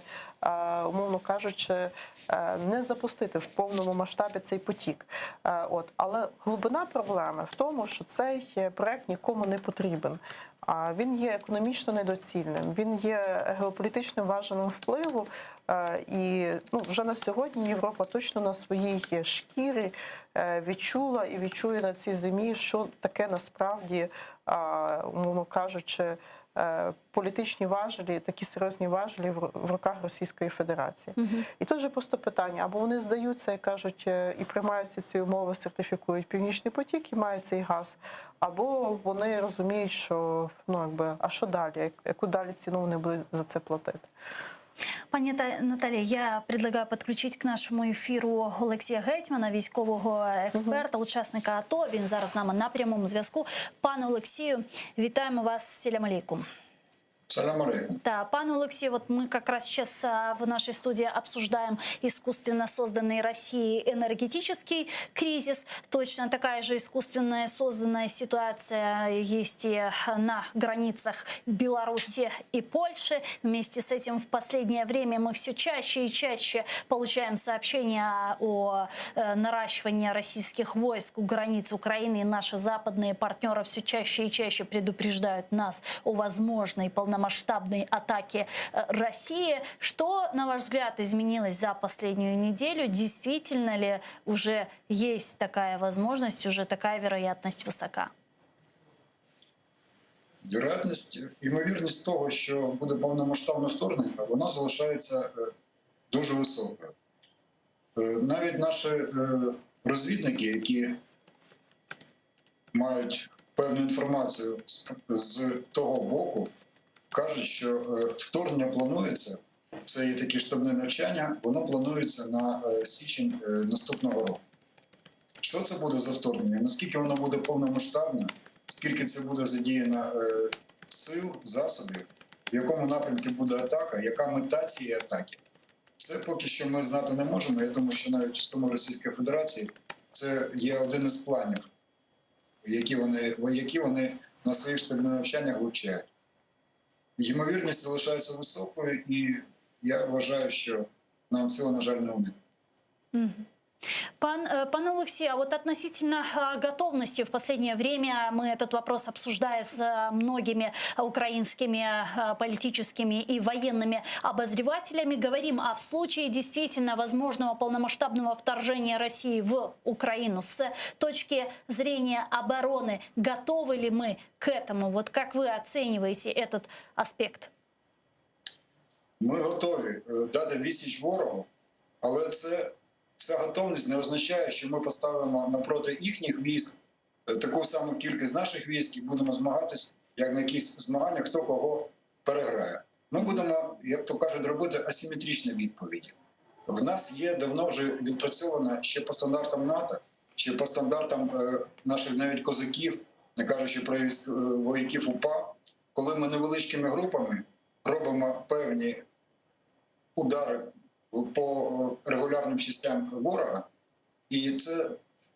умовно кажучи, е, не запустити в повному масштабі цей потік. Е, от. Але глибина проблеми в тому, що цей проект нікому не потрібен. Він є економічно недоцільним, він є геополітичним важелем впливу. І ну, вже на сьогодні Європа точно на своїй шкірі відчула і відчує на цій зимі, що таке насправді, умовно кажучи, політичні важелі, такі серйозні важелі в руках Російської Федерації. Угу. І тут же просто питання, або вони здаються і кажуть, і приймаються ці умови, сертифікують Північний потік і мають цей газ, або вони розуміють, що ну якби, а що далі, яку далі ціну вони будуть за це платити. Пані Наталія, я предлагаю подключить к нашому ефіру Олексія Гетьмана, військового експерта, учасника АТО. Він зараз з нами на прямому зв'язку. Пане Олексію, вітаємо вас. Селям алейкум. Салям алейкум. Да, пане Олексій, вот мы как раз сейчас в нашей студии обсуждаем искусственно созданный Россией энергетический кризис. Точно такая же искусственная созданная ситуация есть и на границах Беларуси и Польши. Вместе с этим в последнее время мы все чаще и чаще получаем сообщения о э, наращивании российских войск у границ Украины. И наши западные партнеры все чаще и чаще предупреждают нас о возможной полномасштабной атаке э, России. Что, на ваш взгляд, изменилось за последнюю неделю? Действительно ли уже есть такая возможность, уже такая вероятность высока? Вероятність, ймовірність того, що буде повномасштабне вторгнення, вона залишається е, дуже високою. Е, навіть наші розвідники, які мають певну інформацію з того боку, кажуть, що вторгнення планується, це є такі штабне навчання, воно планується на січень наступного року. Що це буде за вторгнення? Наскільки воно буде повномасштабне, скільки це буде задіяно сил, засобів, в якому напрямку буде атака, яка мета цієї атаки? Це поки що ми знати не можемо. Я думаю, що навіть в самій Російській Федерації це є один із планів, які вони, які вони на своїх штабних навчаннях вивчають. Ймовірність залишається високою, і я вважаю, що нам цього, на жаль, не уникнути. Пан, пан Алексей, а вот относительно готовности в последнее время мы этот вопрос обсуждая с многими украинскими политическими и военными обозревателями, говорим, а в случае действительно возможного полномасштабного вторжения России в Украину с точки зрения обороны, готовы ли мы к этому? Вот как вы оцениваете этот аспект? Ми готові дати відсіч ворогу, але це... Ця готовність не означає, що ми поставимо напроти їхніх військ е, таку саму кількість наших військ і будемо змагатись, як на якісь змагання, хто кого переграє. Ми будемо, як то кажуть, робити асиметричні відповіді. В нас є давно вже відпрацьована ще по стандартам НАТО, ще по стандартам е, наших навіть козаків, не кажучи про військ- е, вояків УПА, коли ми невеличкими групами робимо певні удари по е, регулярним частям ворога, і це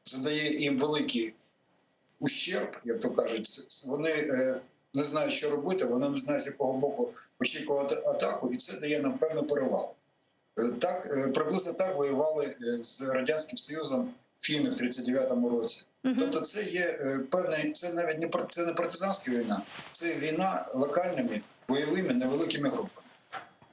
задає їм великий ущерб, як то кажуть, Це- вони е, не знають, що робити, вони не знають, з якого боку очікувати атаку, і це дає нам певну перевагу. Е, Так, е, приблизно так воювали е, з Радянським Союзом фіни в 39-му році. Тобто, це є е, певний, це навіть не пар- це не партизанська війна, це війна локальними бойовими невеликими групами.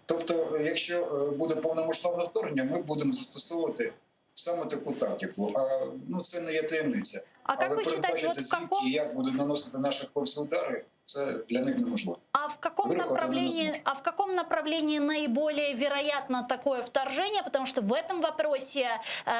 Тобто, е, якщо е, буде повномасштабне вторгнення, ми будемо застосовувати саме таку тактику. А ну це не є таємниця. А как Але вы считаете, передбачити вот в звідки каком і як будуть наносити наші хлопці удари, це для них неможливо. А в каком Выруху это не направлении, возможно. а в каком направлении наиболее вероятно такое вторжение? Потому что в этом вопросе э,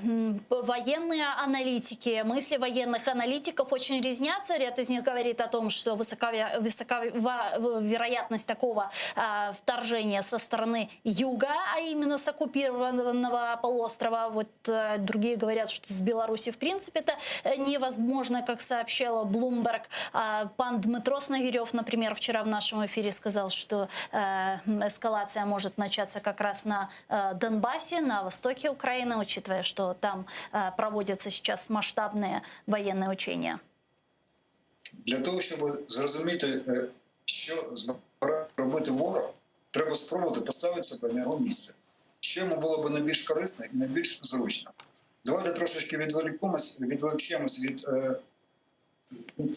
м, военные аналитики, мысли военных аналитиков очень разнятся. Ряд из них говорит о том, что высока, высока ва- вероятность такого э, вторжения со стороны юга, а именно с оккупированного полуострова. Вот э, другие говорят, что с Беларуси в принципе это э, невозможно, как сообщала Bloomberg. А пан Дмитро Снегирев, например, вчера в нашем эфире сказал, что э, эскалация может начаться как раз на э, Донбассе, на востоке Украины, учитывая, что там э, проводятся сейчас масштабные военные учения. Для того, щоб зрозуміти, е, що збирає робити ворог, треба спробувати поставити себе на його місце. Що йому було б найбільш корисно і найбільш зручно. Давайте трошечки відволікомось, відволічемось від е,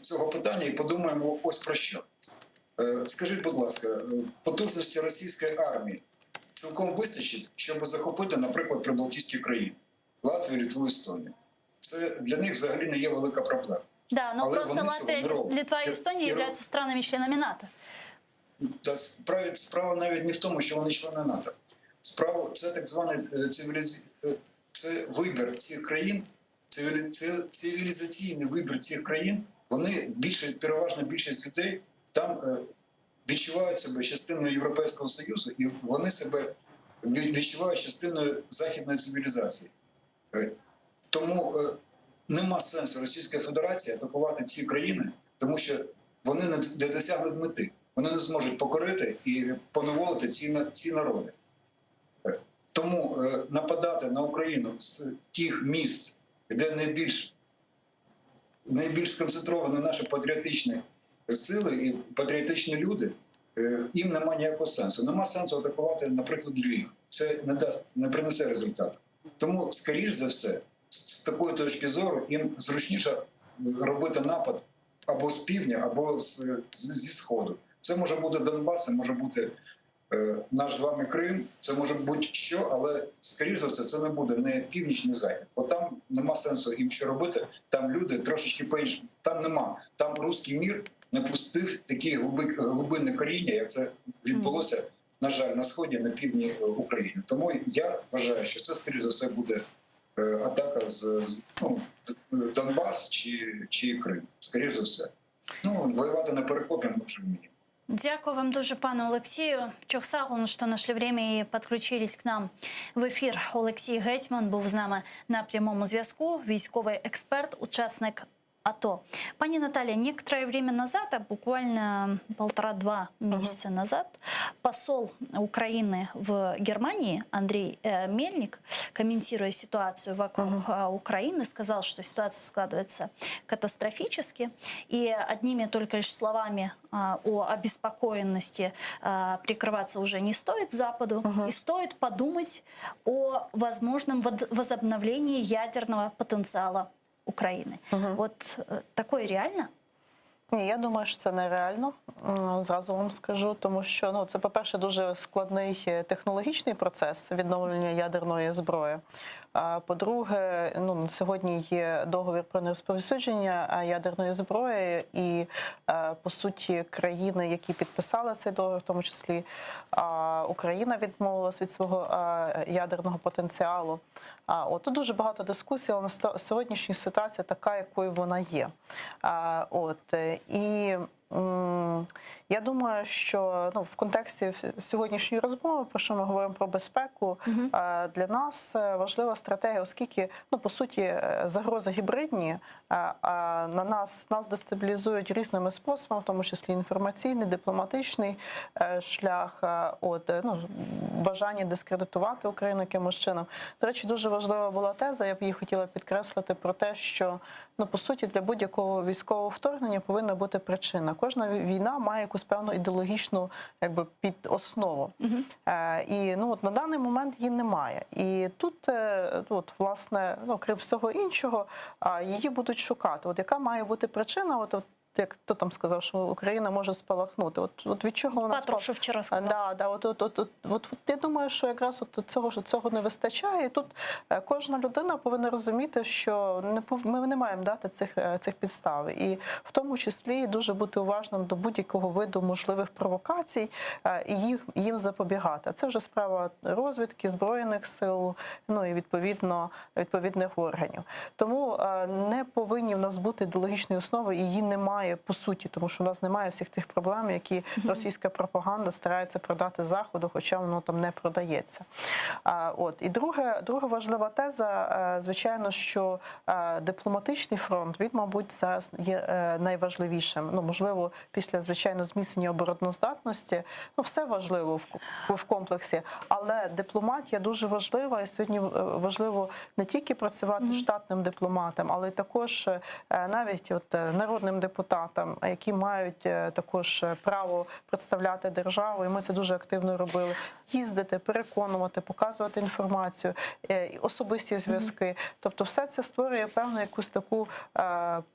цього питання і подумаємо ось про що. Е, скажіть, будь ласка, е, потужності російської армії цілком вистачить, щоб захопити, наприклад, прибалтійські країни Латвію, Літву, Естонію. Це для них взагалі не є велика проблема. Да, но Але просто вони цього Латвия, не роблять. Литва и Эстония І- являются странами-членами НАТО. Та справа, справа навіть не в тому, що вони члени НАТО. Справа це так званий е, цивіліз... е, це вибір цих країн, цивілі... це цивілізаційний вибір цих країн. Вони більше переважна більшість людей там е, відчувають себе частиною Європейського Союзу, і вони себе ві- відчувають частиною західної цивілізації. Е, Тому е, нема сенсу Російської Федерації атакувати ці країни, тому що вони не не досягнуть мети. Вони не зможуть покорити і поневолити ці, на- ці народи. Е, Тому е, нападати на Україну з тих місць, де найбільш, найбільш сконцентровані наші патріотичні сили і патріотичні люди, е, їм нема ніякого сенсу. Нема сенсу атакувати, наприклад, Львів. Це не дасть, не принесе результату. Тому, скоріш за все, з з такої точки зору їм зручніше робити напад або з півдня, або з, з- зі сходу. Це може бути Донбас, це може бути е, наш з вами Крим, це може будь-що, але скоріш за все, це не буде не північ, не захід. Бо там нема сенсу їм що робити. Там люди трошечки по-іншому. Там нема. Там русский мир не пустив такі глуби, глибинне коріння, як це відбулося, на жаль, на сході, на півдні е, України. Тому я вважаю, що це скоріш за все буде е, атака з, з, ну, Донбас чи, чи Крим. Скоріш за все. Ну, воювати на Перекопі ми вже вміємо. Дякую вам дуже, пане Олексію. Çoq sağ oluñ, что нашли время и подключились к нам в эфир. Олексій Гетьман був з нами на прямому зв'язку, військовий експерт, учасник АТО. Пані Наталья, некоторое время назад, а буквально полтора-два месяца назад, посол Украины в Германии Андрей э, Мельник, комментируя ситуацию вокруг э, Украины, сказал, что ситуация складывается катастрофически, и одними только лишь словами а, о обеспокоенности а, прикрываться уже не стоит Западу, и стоит подумать о возможном вод- возобновлении ядерного потенциала Украины. Вот э, такое реально? Ні, я думаю, що це нереально. М, Зразу вам скажу, тому що ну це, по-перше, дуже складний е, технологічний процес відновлення ядерної зброї. По-друге, ну, на сьогодні є договір про нерозповсюдження ядерної зброї, і по суті країни, які підписали цей договір, в тому числі Україна відмовилась від свого ядерного потенціалу. А от тут дуже багато дискусій, але на сьогоднішня ситуація така, якою вона є. А, от і я думаю, що ну, в контексті сьогоднішньої розмови, про що ми говоримо про безпеку, для нас е, важлива стратегія, оскільки ну, по суті е, загрози гібридні, е, а на нас, нас дестабілізують різними способами, в тому числі інформаційний, дипломатичний шлях, от, ну, бажання дискредитувати Україну якимось чином. До речі, дуже важлива була теза, я б її хотіла підкреслити про те, що ну, по суті для будь-якого військового вторгнення повинна бути причина. Кожна війна має якусь певну ідеологічну якби, підоснову. Е, і ну, от на даний момент її немає. І тут, е, от, власне, ну, крім всього іншого, її будуть шукати. От яка має бути причина? От, от, як хто там сказав, що Україна може спалахнути? От, от від чого вона Патрушев вчора сказав. Да, да, от, от, от, от, от, от я думаю, що якраз от цього, що цього не вистачає. І тут е, кожна людина повинна розуміти, що не ми не маємо дати цих, е, цих підстав. І в тому числі дуже бути уважним до будь-якого виду можливих провокацій е, і їх, їм запобігати. А це вже справа розвідки, збройних сил, ну і відповідно відповідних органів. Тому не повинні в нас бути ідеологічної основи, і її немає по суті, тому що у нас немає всіх тих проблем, які російська пропаганда старається продати заходу, хоча воно там не продається. А, от і друге, друга важлива теза, е, звичайно, що е, дипломатичний фронт він, мабуть, зараз є е, найважливішим. Ну можливо, після звичайно зміцнення обороноздатності, ну все важливо в, в комплексі, але дипломатія дуже важлива, і сьогодні важливо не тільки працювати штатним дипломатом, але й також навіть от народним депутатам, які мають е, також е, право представляти державу, і ми це дуже активно робили. Їздити, переконувати, показувати інформацію, е, особисті зв'язки. Тобто, все це створює певну якусь таку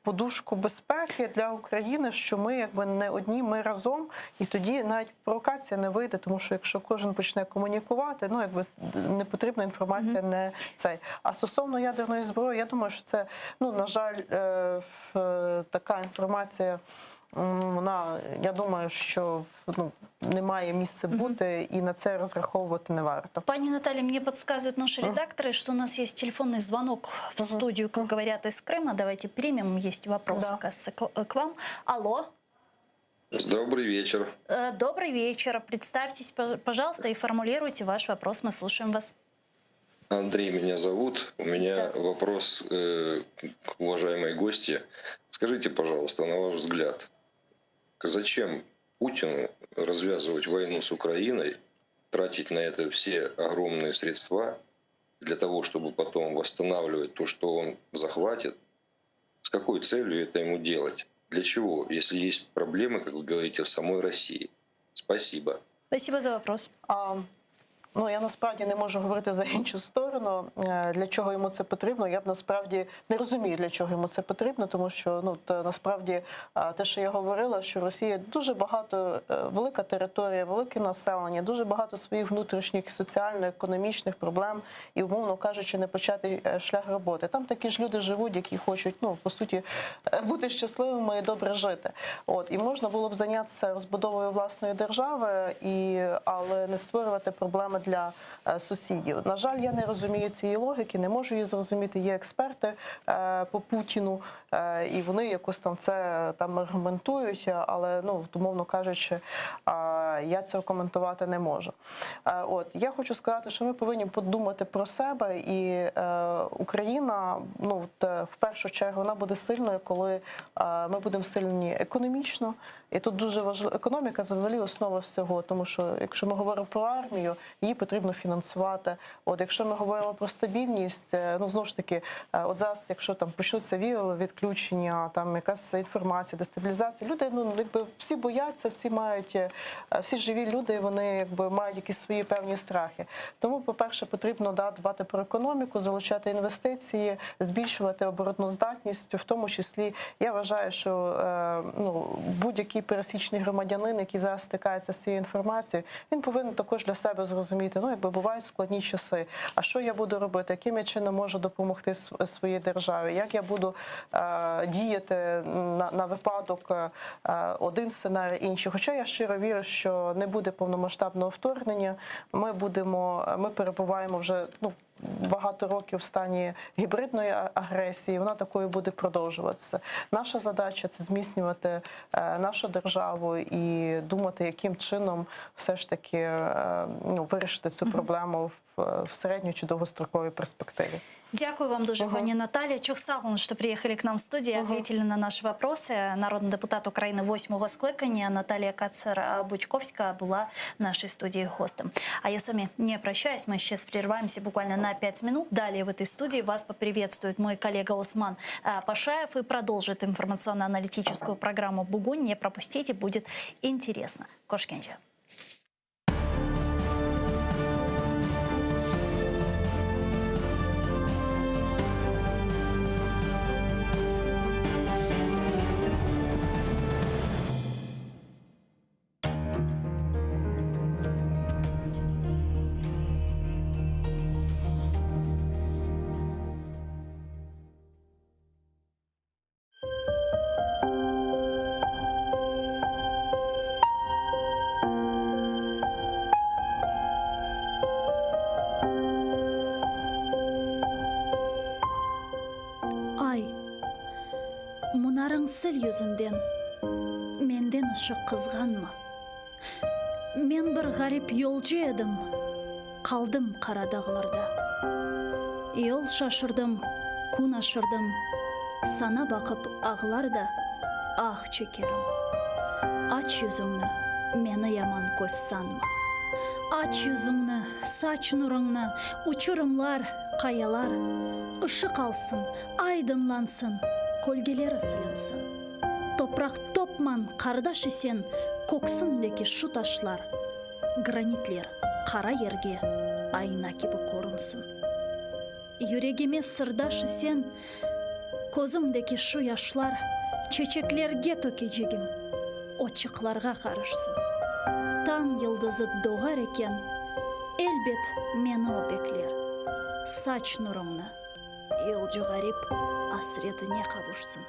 подушку безпеки для України, що ми якби не одні, ми разом, і тоді навіть провокація не вийде, тому що якщо кожен почне комунікувати, ну якби не потрібна інформація, не цей. А стосовно ядерної зброї, я думаю, що це ну на жаль, така інформація. М, Вона, я думаю, що ну, немає місця бути, і на це розраховувати не варто. Пани Наталья, мне подсказывают наши редакторы, что у нас есть телефонный звонок в студию, как говорят, из Крыма. Давайте примем. Есть вопрос, Да. оказывается, к к вам. Алло. Добрый вечер. Э, Добрый вечер. Представьтесь, пожалуйста, и формулируйте ваш вопрос. Мы слушаем вас. Андрей меня зовут. У меня вопрос э, к уважаемой гости. Скажите, пожалуйста, на ваш взгляд, зачем Путину развязывать войну с Украиной, тратить на это все огромные средства для того, чтобы потом восстанавливать то, что он захватит? С какой целью это ему делать? Для чего, если есть проблемы, как вы говорите, в самой России? Спасибо. Спасибо за вопрос. А, ну, я насправді не можу говорити за іншу сторону. Е, Для чого йому це потрібно? Я б насправді не розумію, для чого йому це потрібно, тому що ну то насправді е, те, що я говорила, що Росія дуже багато е, велика територія, велике населення, дуже багато своїх внутрішніх соціально-економічних проблем і, умовно кажучи, не почати шлях роботи. Там такі ж люди живуть, які хочуть, ну по суті, бути щасливими і добре жити. От і можна було б зайнятися розбудовою власної держави, і але не створювати проблеми для е, сусідів. На жаль, я не розумію цієї логіки, не можу її зрозуміти. Є експерти е, по Путіну, е, і вони якось там це там аргументують, але ну умовно кажучи, я цього коментувати не можу. От я хочу сказати, що ми повинні подумати про себе, і Україна, ну в першу чергу, вона буде сильною, коли ми будемо сильні економічно. І тут дуже важливо економіка це взагалі основа всього, тому що якщо ми говоримо про армію, її потрібно фінансувати. От якщо ми говоримо про стабільність, е, ну знову ж таки, е, от зараз, якщо там почнуться віяли відключення, там якась інформація, дестабілізація, люди ну якби всі бояться, всі мають, е, всі живі люди, вони якби мають якісь свої певні страхи. Тому, по-перше, потрібно да, дбати про економіку, залучати інвестиції, збільшувати обороноздатність, в тому числі я вважаю, що ну, будь-який. будь-який пересічний громадянин, який зараз стикається з цією інформацією, він повинен також для себе зрозуміти, ну якби бувають складні часи. А що я буду робити? Яким я чином можу допомогти своїй державі? Як я буду е, діяти на, на випадок е, один сценарій, інший? Хоча я щиро вірю, що не буде повномасштабного вторгнення. Ми будемо, ми перебуваємо вже ну багато років в стані гібридної агресії. Вона такою буде продовжуватися. Наша задача це зміцнювати е, нашу державу і думати, яким чином все ж таки е, ну, вирішити цю проблему в, в середньо чи довгостроковій перспективі. Дякую вам дуже, пані Наталья. Çoq sağ oluñ, что приехали к нам в студию и ответили на наши вопросы. Народний депутат України восьмого скликання Наталія Кацер-Бучковська була в нашей студии гостем. А я с вами не прощаюсь, мы сейчас прерываемся буквально на 5 минут. Далее в этой студии вас поприветствует мой коллега Осман э, Пашаев и продолжит информационно-аналитическую программу «Бугунь». Не пропустите, будет интересно. Körüşkence. Ay, munarıñ sil yüzünden, Menden ışıq qızğanma. Men bir ğarip yolcu edim, Qaldım qara dağlarda. Yol şaşırdım, kün aşırdım, Saña baqıp ağlar da, ah çekerim. Aç yüzüñni, meni yaman köz sanma. Aç yüzüñni, saç nurıñnı, Uçurımlar, qayalar. Işıq alsın, aydınlansın, Kölgeleri silinsin. Topraq topman, qardaş isen, Köksündeki şu taşlar, Granitler qara yerge ayna kibi körünsin. Yüregime sırdaş isen, Közümdeki şu yaşlar Çeçeklerge tökecegim, Otçıqlarğa qarışsın. Tañ yıldızı doğar eken, Elbet meni o bekler. Saç nurıñnı, yolcu ğarip asretine qavuşsın.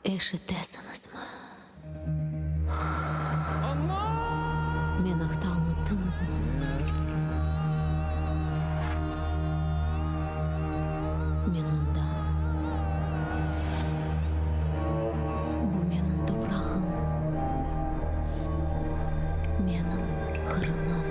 Eşitesiñizmi? Men aqta unuttıñızmı? Men mındam. Bu menim toprağım, menim Qırımım.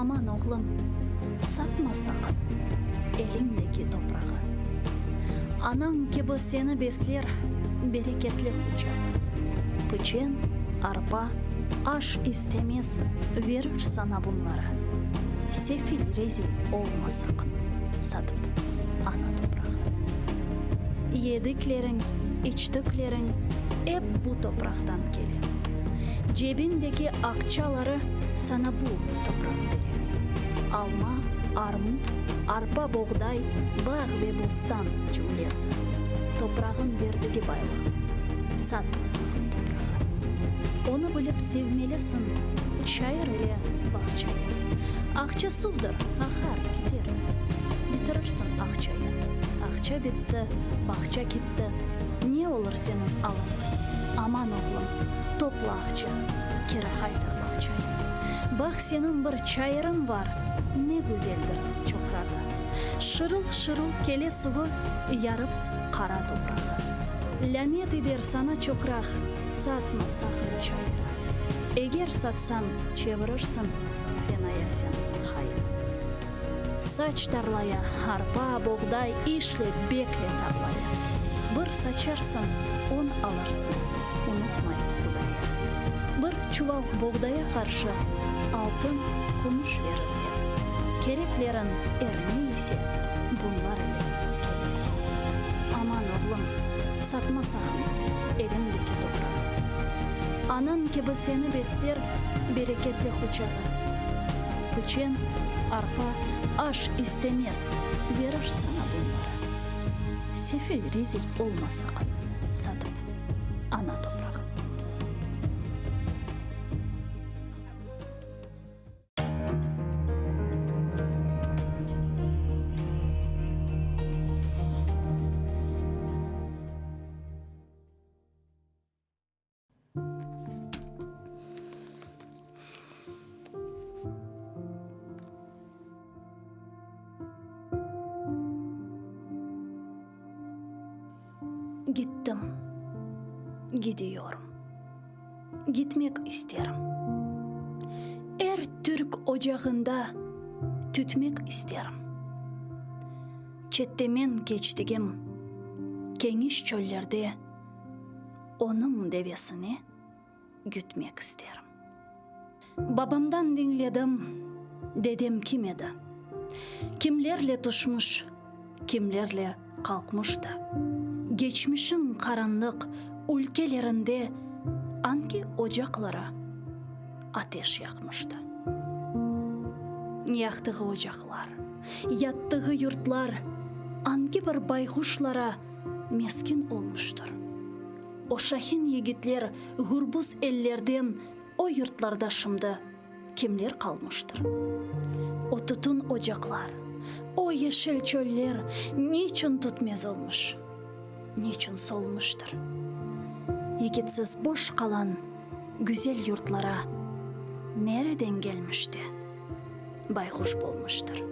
Aman, oğlum, satma saqın eliñdeki toprağı. Anañ kibi seni besler bereketli quçağı. Piçen, arpa, aş istemez, verir saña bunları. Sefil, rezil olma saqın, satıp ana toprağı. Yedikleriñ, içtikleriñ ep bu topraqtan kele. Cebindeki aqçaları sana bu topraq bere. Alma, armut, arpa, boğday, bağ ve bostan cümlesi, toprağın verdigi baylıq. Satma saqın toprağı. Onı bilip sevmelisiñ çayır ile bağçayı. Aqça suvdır, aqar, kiter. Bitirirsiñ aqçayı. Aqça bitti, bağça kitti, ne olur seniñ alıñ? Aman, oğlum, topla aqça, keri qaytar bağçayı. Baq, seniñ bir çayırıñ var, ne güzeldir çoqrağı. Şırıl-şırıl kele suvı, yarıp qara toprağı. Lânet ider sana çoqraq, satma saqın çayırı. Eger satsañ, çevirirsiñ fenaya sen hayır. Saç tarlaya, arpa, boğday, işle, bekle tarlaya. Bir saçarsıñ, on alırsıñ, unutmayıp Hudayı. Bir çuval boğdaya qarşı altın, kümüş verirler. Kereklerin er ne ise, bunlar ile kelir. Aman, oğlum, satma saqın eliñdeki toprağı. Anañ kibi seni besler bereketli huçağı. Piçen, arpa, aş istemez, verir sana bunları. Sefil, rezil olma saqın, satıp ana toprağı. Gittim, gidiyorum, gitmek isterim. Er türk ocağında tütmek isterim. Çette men keçtigim keniş çöllerde Onıñ devesini gütmek isterim. Babamdan diñledim, dedem kim edi? Kimlerle tüşmüş, kimlerle qalqmıştı? Geçmişiñ qaranlıq ülkelerinde angi ocaqlara ateş yaqmıştı? Yaqtığı ocaqlar, yattığı yurtlar angi bir bayğuşlara mesken olmuştır. O şahin yigitler gürbüz ellerden o yurtlarda şimdi kimler qalmıştır? O tütün ocaqlar, o yeşil çöller niçün tütmez olmuş, niçün solmuştır? Yigitsiz boş qalan güzel yurtlara nereden gelmiş de bayquş bolmuştır?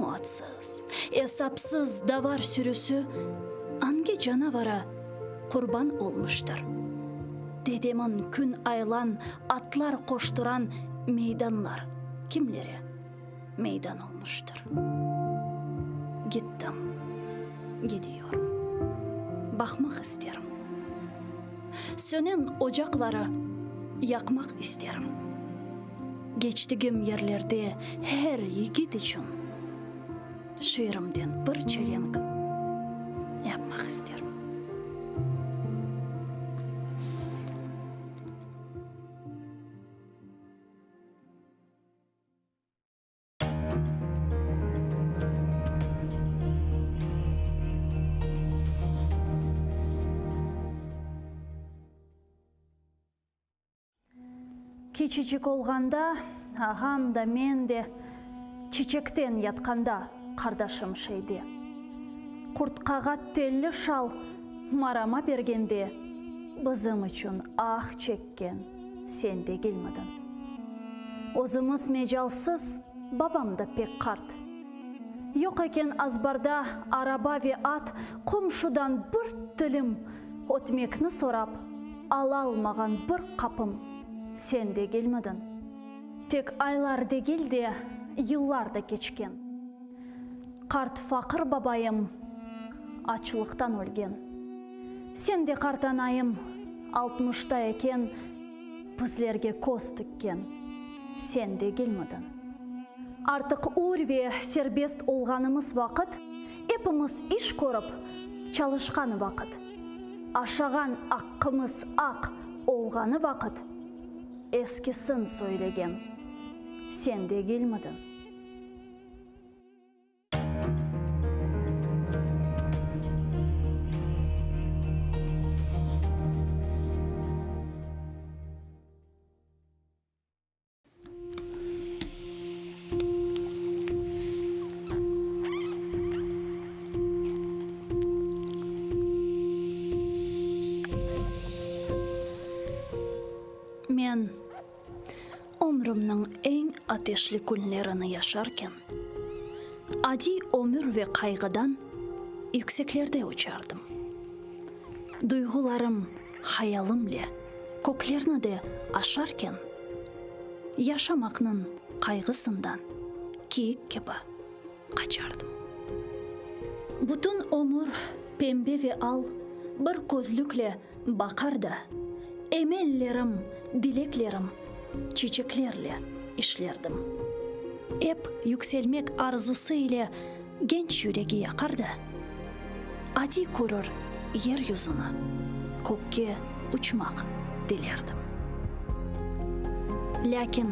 O adsız, esapsız davar sürüsi angi canavara qurban olmuştır? Dedemin kün aylan atlar qoşturan meydanlar kimlere meydan olmuştır? Gittim, gidiyorum, baqmaq isterim. Sönen ocaqları yaqmaq isterim. Keçtigim yerlerde her yigit içün şiirimden bir çelenk yapmaq isterim. Kiçicik olğanda, ağam da, men de çiçekten yatqanda qardaşım şeyde. Qurtqağa telli şal marama bergende bizim içün ah çekken sen degilmidiñ? Özümiz mecalsız, babam da pek qart. Yoq eken azbarda araba ve at, qomşudan bir tilim ötmekni sorap alalmağan bir qapım sen degilmidiñ? Tek aylar degil de, yıllar da keçken. Qart faqır babayım açlıqtan ölgen. Sen de qartanayım altmışta eken bizlerge köz tikken sen degilmidiñ? Artıq ür ve serbest olğanımız vaqıt, epimiz iş körip çalışqan vaqıt, aşağan aqqımız aq olğanı vaqıt. eskisin söylegen sen degilmidiñ? Men ömrümniñ eñ ateşli künlerini yaşarken, adiy ömür ve qayğıdan yükseklerde uçardım. Duyğularım hayalımle köklerni de aşarken, yaşamaqnıñ qayğısından kiyik kibi qaçardım. Bütün ömür pembe ve al bir közlükle baqar da, emellerim, dileklerim çiçeklerle işlerdim. Ep yükselmek arzusı ile Genç yüregi yaqar da, adiy körür yer yüzüni, kökke uçmaq dilerdim. Lâkin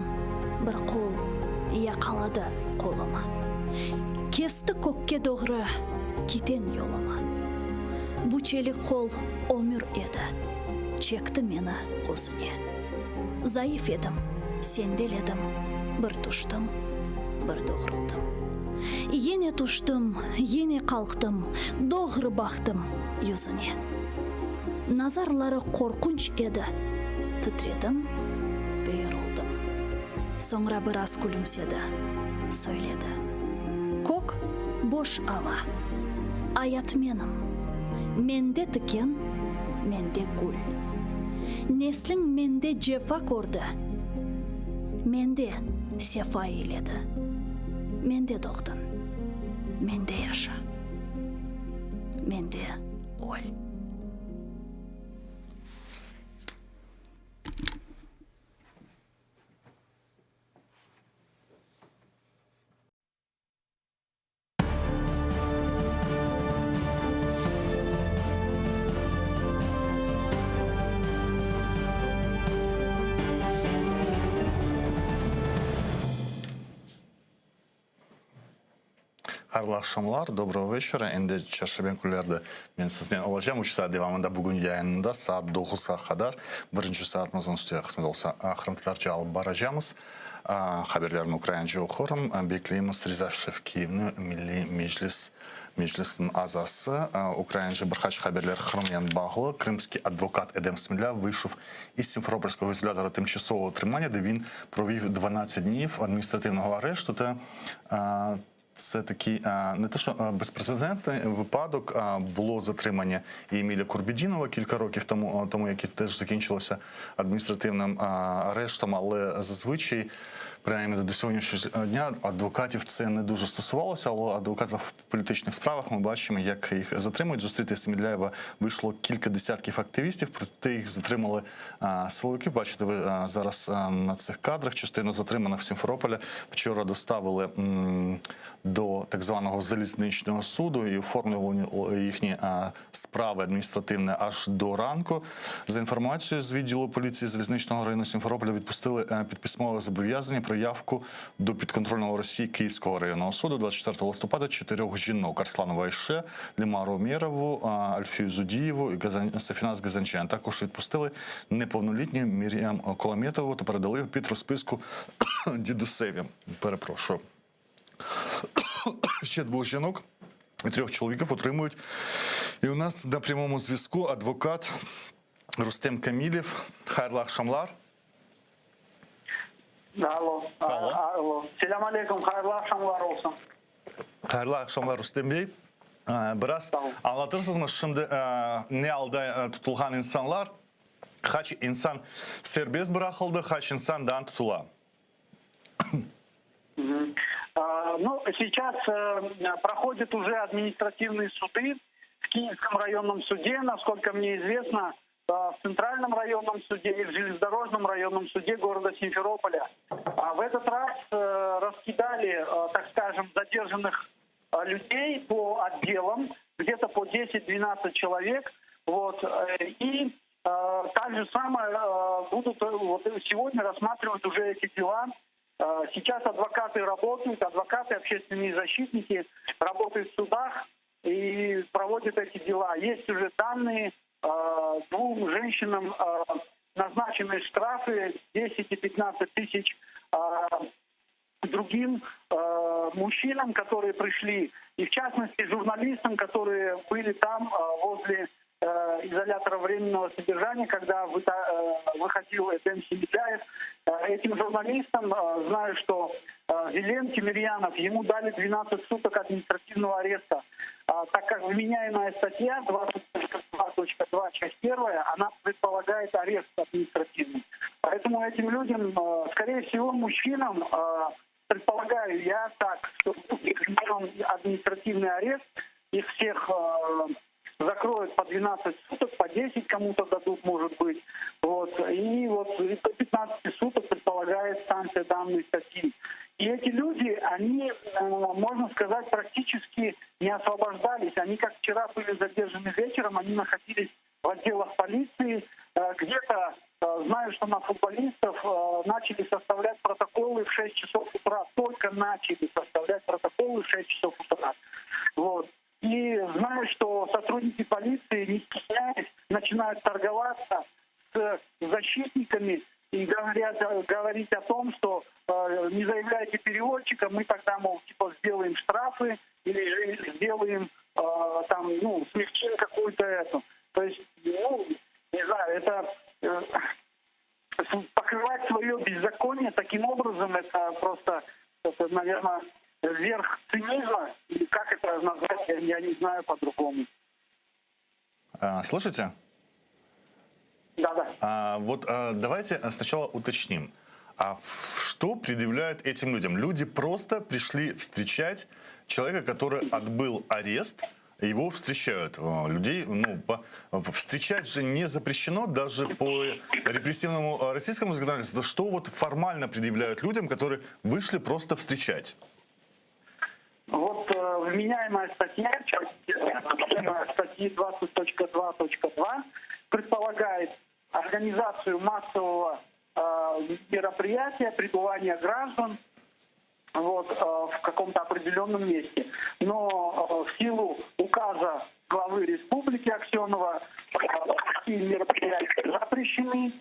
bir qol yaqaladı qolumı, kesti kökke doğru kiten yolumı. Bu çelik qol ömür edi, çekti meni özüne. Zayıf edim, sendeledim, bir tüştim, bir doğruldım. Yine tüştim, yine qalqtım, doğru baqtım yüzüne. Nazarları qorqunç edi, titredim ve yoruldım. Soñra biraz külümsedi, söyledi, Kök boş ava, ayat menim, mende tiken, mende gül. Nesliñ mende cefa kördi, mende sefa eyledi. Mende doğdıñ, mende yaşa, mende öl. Hayırlı aqşamlar, dobrogo veçera. Endi çarşenbe künlerde men siznen olacağım. Üç saat devamında bugün yayınında saat doquzğa qadar birinci saatımıznıñ işte qısmet olsa qırımtatarca alıp baracamız. Haberlerni ukraince oqurım. Bekleymiz Riza Şevkiyevni, Milliy Meclis Meclisniñ azası. Ukraince bir qaç haberler Qırımnen bağlı. Krımskiy advokat Edem Smedlâ vıyşov iz Simferopolskogo izolâtora tımçasovого trimання, de він провів 12 днів адміністративного арешту та Це такий не те, що безпрецедентний випадок. Було затримання і Еміля Курбедінова кілька років тому, тому яке теж закінчилося адміністративним арештом, але зазвичай, принаймні до сьогоднішнього дня, адвокатів це не дуже стосувалося, але адвокатів в політичних справах ми бачимо, як їх затримують. Зустріти Семідляєва вийшло кілька десятків активістів, проте їх затримали силовики. Бачите, ви зараз на цих кадрах частину затриманих в Сімферополі вчора доставили до так званого залізничного суду і оформлювали їхні справи адміністративні аж до ранку. За інформацією з відділу поліції залізничного району Сімферополя відпустили е, під письмове зобов'язання про явку до підконтрольного Росії Київського районного суду 24 листопада чотирьох жінок: Арсланова Айше, Лімару Умєрову, Альфію Зудієву і Газан... Сафіназ Газанчан. Також відпустили неповнолітню Мір'ям Колометову та передали під розписку дідусеві. Перепрошую. Ще двох жінок і трьох чоловіків отримують. І у нас на прямому зв'язку адвокат Рустем Камілєв. Hayırlı aqşamlar. Alo, alo. Selâm aleyküm, hayırlı aqşamlar olsun. Hayırlı aqşamlar, Rustem bey. Biraz añlatırsızmı, şimdi ne alda tutulğan insanlar, qaç insan serbest bıraqıldı, qaç insan daa tutula? Ну, сейчас проходят уже административные суды в Киевском районном суде, насколько мне известно, в Центральном районном суде и в Железнодорожном районном суде города Симферополя. А в этот раз раскидали, так скажем, задержанных людей по отделам, где-то по 10-12 человек. Вот, и... Так же самое будут вот сегодня рассматривать уже эти дела. Сейчас адвокаты работают, адвокаты, общественные защитники работают в судах и проводят эти дела. Есть уже данные, двум женщинам назначены штрафы 10 и 15 тысяч, другим мужчинам, которые пришли, и в частности журналистам, которые были там возле изолятора временного содержания, когда выходил Эдем Семедляев. Этим журналистам, знаю, что Вилен Тимирьянов, ему дали 12 суток административного ареста, так как вменяемая статья 22.2, часть 1, она предполагает арест административный. Поэтому этим людям, скорее всего, мужчинам, предполагаю я так, что административный арест, их всех закроют по 12 суток, по 10 кому-то дадут, может быть. Вот. И вот по 15 суток предполагает санкция данной статьи. И эти люди, они, можно сказать, практически не освобождались. Они, как вчера были задержаны вечером, они находились в отделах полиции. Где-то, знаю, что на футболистов начали составлять протоколы в 6 часов утра. Только начали составлять протоколы в 6 часов утра. Вот. И знаю, что сотрудники полиции, не стесняясь, начинают торговаться с защитниками и говорят, говорить о том, что э, не заявляйте переводчика, мы тогда, мол, типа сделаем штрафы или же сделаем э, там, ну, смягчим какую-то эту. То есть, ну, не знаю, это э, покрывать свое беззаконие таким образом, это просто, это, наверное, верх цинизма, или как это назвать, я, я не знаю по-другому. А, слышите? Да, да. А, вот а, давайте сначала уточним. А что предъявляют этим людям? Люди просто пришли встречать человека, который отбыл арест, его встречают. Людей, ну, по, встречать же не запрещено даже по репрессивному российскому законодательству. Что вот формально предъявляют людям, которые вышли просто встречать? Вот э, вменяемая статья, часть э, статьи 20.2.2 предполагает организацию массового э, мероприятия, пребывания граждан вот, в каком-то определенном месте. Но в силу указа главы республики Аксенова такие мероприятия запрещены.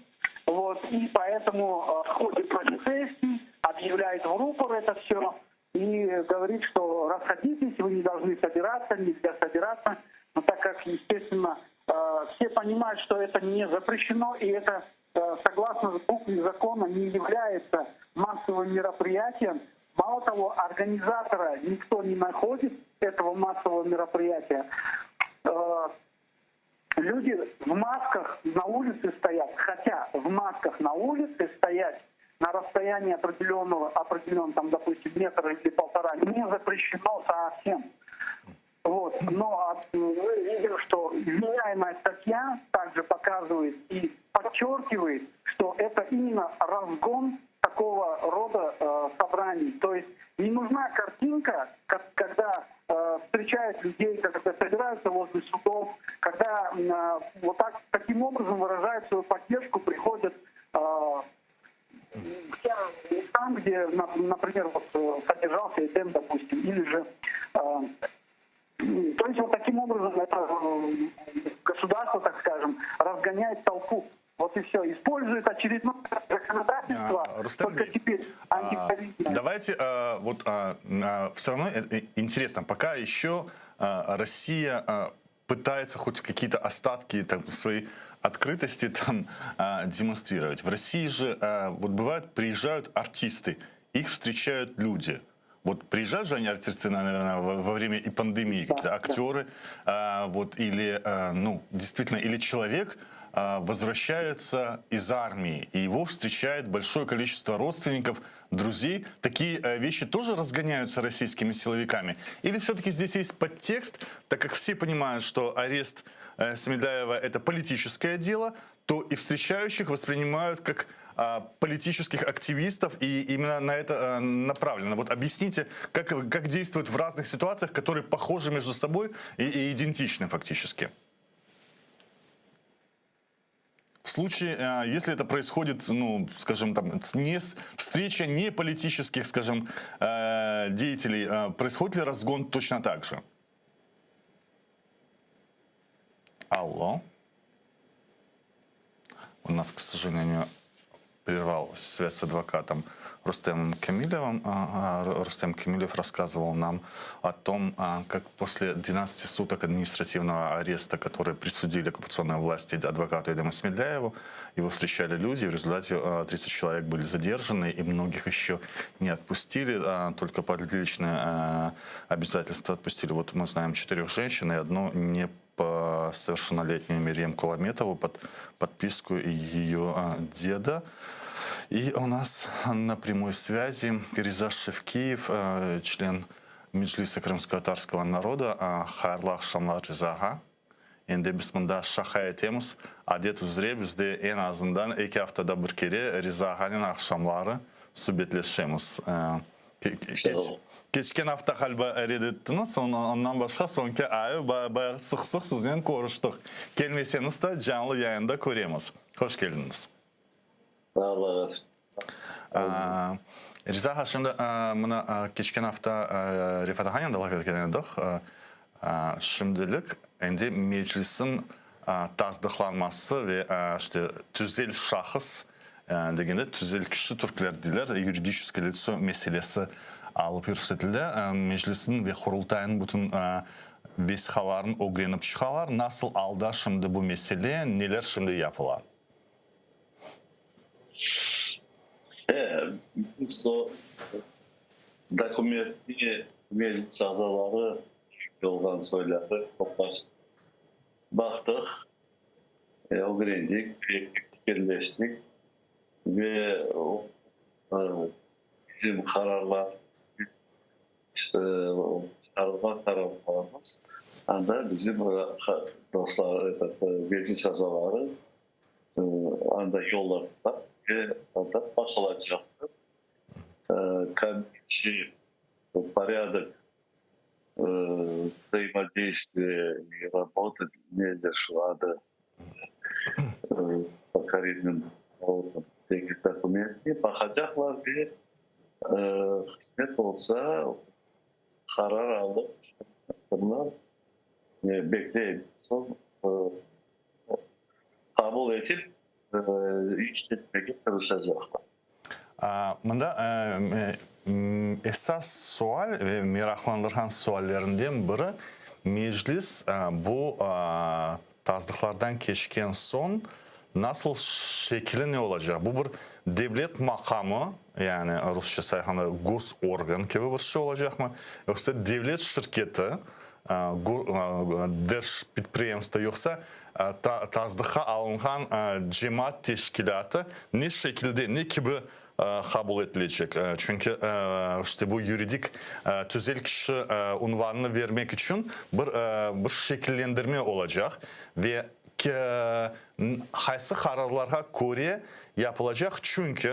Вот, и поэтому ходит полицейский, объявляет в рупор это все и говорит, что расходитесь, вы не должны собираться, нельзя собираться. Но так как, естественно, все понимают, что это не запрещено, и это, согласно букве закона, не является массовым мероприятием. Мало того, организатора никто не находит этого массового мероприятия. Люди в масках на улице стоят, хотя в масках на улице стоять на расстоянии определенного, определенного, там, допустим, метра или полтора, не запрещено совсем. Вот. Но мы видим, что вменяемая статья также показывает и подчеркивает, что это именно разгон такого рода э, собраний. То есть не нужна картинка, как, когда э, встречают людей, когда собираются возле судов, когда э, вот так, таким образом выражают свою поддержку, приходят э, к тем местам, где, например, вот, содержался Эдем, допустим, или же... Э, то есть вот таким образом это государство, так скажем, разгоняет толпу. Вот и все. Использует очередное законодательство, а, Рустем только теперь антиковидное. Давайте, а, вот а, все равно интересно, пока еще Россия пытается хоть какие-то остатки там, своей открытости там демонстрировать. В России же вот бывает, приезжают артисты, их встречают люди. Вот приезжают же они, артисты, наверное, во, во время и пандемии, Да, какие-то да. актеры, а, вот, или, а, ну, действительно, или человек а, возвращается из армии, и его встречает большое количество родственников, друзей. Такие а, вещи тоже разгоняются российскими силовиками? Или все-таки здесь есть подтекст, так как все понимают, что арест э, Семедляева – это политическое дело, то и встречающих воспринимают как политических активистов, и именно на это направлено. Вот объясните, как, как действуют в разных ситуациях, которые похожи между собой и, и идентичны фактически. В случае, э, если это происходит, ну, скажем, там, не, встреча не политических, скажем, э, деятелей, э, происходит ли разгон точно так же? Алло. У нас, к сожалению, прервал связь с адвокатом Рустемом Кемилевым. А, а, Рустем Кемилев рассказывал нам о том, а, как после 12 суток административного ареста, который присудили оккупационные власти адвокату Эдему Смедляеву, его встречали люди, в результате 30 человек были задержаны, и многих еще не отпустили, только под личные обязательства отпустили. Вот мы знаем четырех женщин и одну не по совершеннолетнюю Мирьем Куламетову под подписку ее деда. И у нас на прямой связи Реза Шевкиев, э, член Меджлиса крымско-татарского народа, Hayırlı aqşamlar Riza ağa. Endi biz mında şaqa etemiz. Adet üzre bizde eñ azından eki aftada bir kere Riza ağanen aqşamları subetleşemiz. Keçken afta ğaliba red ettiñiz, ondan başqa soñki ayı bayağı sıq-sıq siznen körüştik. Kelmeseñiz de canlı yayında köremiz. Hoş keldiñiz. Sağ oluñız. Riza ağa, şimdi mına keçken afta Refat ağanen de laf etken edik. Şimdilik endi Meclisniñ tasdıqlanması ve işte tüzel şahıs degende tüzel kişi türkler deyler, yuridiçeskoye litso meselesi alıp yürsetildi. Meclisniñ ve Qurultaynıñ bütün vesiqalarını ögrenip çıqalar. Nasıl alda şimdi bu mesele, neler şimdi yapıla? E, biz o dokumentni meclis azaları olğan soyları toplaşıp baqtıq, ögrendik, fikirleştik ve bizim qararlar, çıqarılğan qararlarımız anda bizim dostlar, meclis azaları anda yolladılar ve anda baqılacaqtır. Komissiya porâdok vzaymodeystviya i rabota nedir şu adı po korennym narodam degen dokumentni baqacaqlar ve qısmet olsa qarar alıp bunı bekleymiz. Soñ qabul etip işletmege tırışacaqlar. Mında esas sual ve meraqlandırğan suallerinden biri, Meclis bu tasdıqlardan keçken soñ nasıl şekili ne olacaq? Bu bir devlet maqamı, yani rusça sayğanda gosorgan kibi bir şey olacaqmı? Yoqsa devlet şirketi, Derjpidpriyemstvo, yoqsa tasdıqqa alınğan cemaat teşkilâtı ne şekilde, ne kibi qabul etilecek? Çünki işte bu yuridik tüzel kişi unvanını vermek içün bir bir şekillendirme olacaq ve qaysı qararlarğa köre yapılacaq, çünki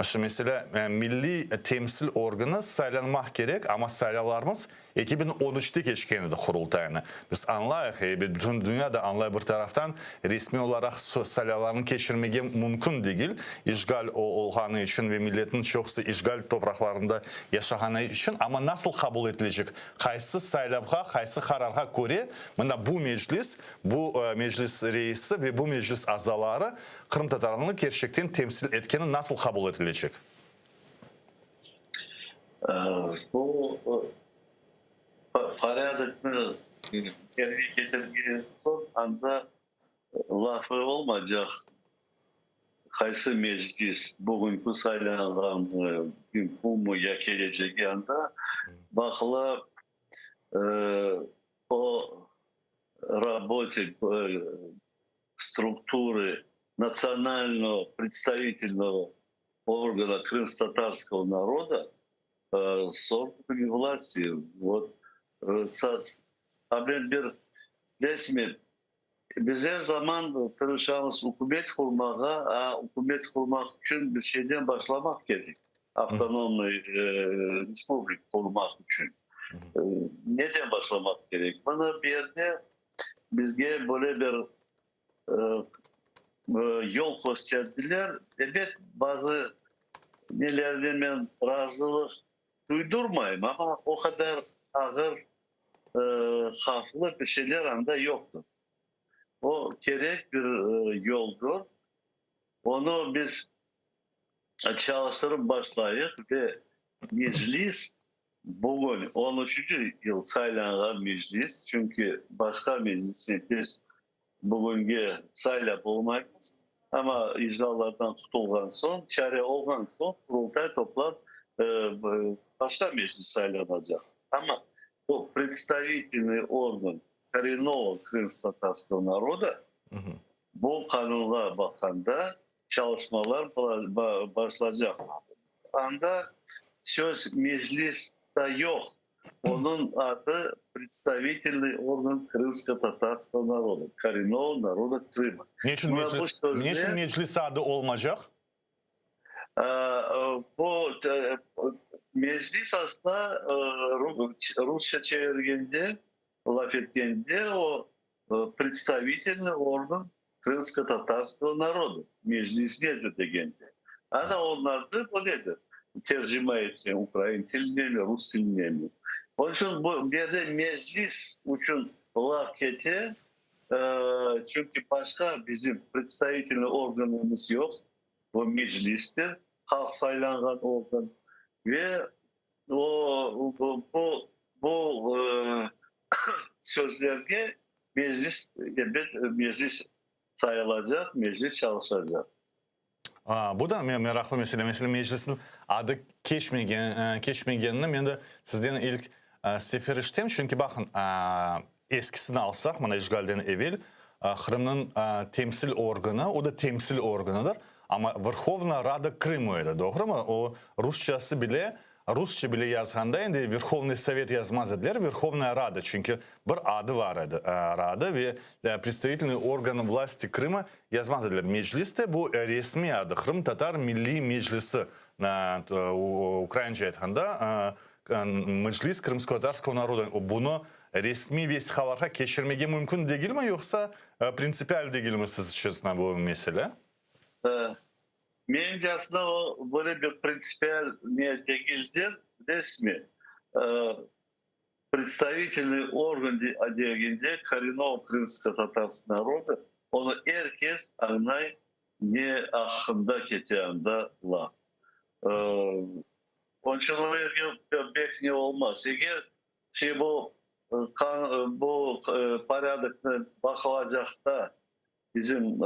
Şu mesele, milliy temsil organı saylanmaq kerek, amma saylavlarımız 2013-te keçken edi, Qurultaynı. Biz añlayıq, ebet, bütün dünya da añlay, bir taraftan resmiy olaraq saylavlarnı keçirmege mümkün degil, işğal olğanı içün ve milletniñ çoqusı işğal topraqlarında yaşağanı içün, amma nasıl qabul etilecek, qaysı saylavğa, qaysı qararğa köre mına bu meclis, bu meclis reisi ve bu meclis azaları Qırımtatarını kerçekten temsil etkeni nasıl qabul etilecek? Bu porâdoknı yerine ketirgen soñ anda lafı olmaycaq, qaysı meclis, bugünki saylanğanmı, bumı ya kelecegi, anda baqıla o rabote strukturы национального представительного органа крымско-татарского народа с органами власти. Вот men bir resmi biz er zaman tırışamız ükümet qurmağa, a ükümet qurmaq içün bir şeyden başlamaq kerek, avtonomnıy respublika qurmaq içün. Neden başlamaq kerek? Mına bu yerde Bizge böyle bir. Yol kösterdiler. Ebet, bazı nelerden men razılıq duydurmayım, amma o qadar ağır, havflı bir şeyler anda yoqtır. O kerek bir yoldur. Onı biz çalıştırıp başlayıq ve Meclis bugün on üçünci yıl saylanğan Meclis, çünki başqa Meclisni biz Bugünge saylap olmaymız, amma işğallardan qutulğan soñ, çare olğan soñ Qurultay toplap başqa meclis saylanacaq. Amma bu predstavitelnıy organ korennoo krımskotatarskogo naroda bu qanunğa baqqanda çalışmalar başlacaq. Anda söz meclis da yoq, Onıñ adı Predstavitelnıy organ krımsko-tatarskogo naroda, korennoo naroda Krıma. Ne içün Mına bu sözler. Ne içün meclis adı olmacaq? Bu meclis aslında rusça çevirgende, laf etkende o Predstavitelnıy organ krımsko-tatarskogo naroda, meclis nedir degende. Ana onıñ adı böyledir, tercima etseñ ukrain tilinemi, rus tilinemi. Onıñ içün bu yerde meclis içün laf kete, çünki başqa bizim predstavitelnıy organımız yoq, bu meclistir, halq saylanğan organ ve O, bu, bu sözlerge Meclis, ebet, Meclis sayılacaq, Meclis çalışacaq. Bu da meraqlı mesele. Meselâ, Meclisniñ adı keçmegen, keçmegenini men de sizden ilk sefer eşitem. Çünki baqıñ, eskisini alsaq, mına işğalden evel Qırımnıñ temsil organı, o da temsil organıdır, amma Vrhovna Rada Krımu edi, doğrumı? O, rusçası bile, rusça bile yazğanda endi Verhovnıy Sovet yazmaz ediler, Verhovnaya Rada, çünki bir adı bar edi, Rada ve predstavitelnıy organ vlasti Krıma yazmaz ediler. Meclis de bu resmiy adı, Qırımtatar Milliy Meclisi, ukraince aytqanda, Meclis krımskotatarskogo naroda, bunı resmiy vesiqalarğa keçirmege mümkün degilmi, yoqsa printsipial degilmi sizcesine bu mesele? Menimcesine o böyle bir printsipial ne degildir, resmi predstavitelnıy organ degende korennoo krımskotatarskogo naroda, onı er kes añlay ne aqqında kete anda laf. Onıñ içün o yerge pek ne olmaz. Eger şey bu qan bu porâdoknı baqılacaqta bizim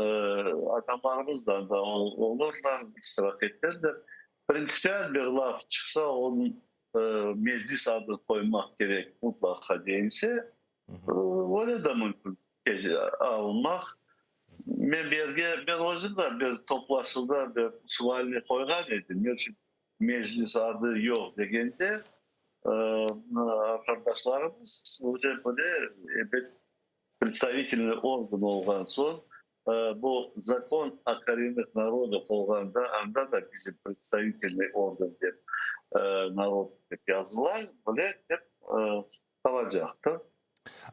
adamlarımızdan da olurlar, iştirak eterler. Printsipial bir laf çıqsa, onıñ meclis adı qoymaq kerek mutlaqa deyilse, öyle de mümkün alınmaq. Men bu yerge, men özüm de bir toplaşuvda bir sualni qoyğan edim, ne içün Meclis adı yoq degende, arqadaşlarımız öyle böyle, ebet, predstavitelnıy organ olğan soñ, bu Zakon o korennıh narodah olğanda, anda da bizim predstavitelnıy organ dep, narod dep yazıla, böyle dep qalacaqtır.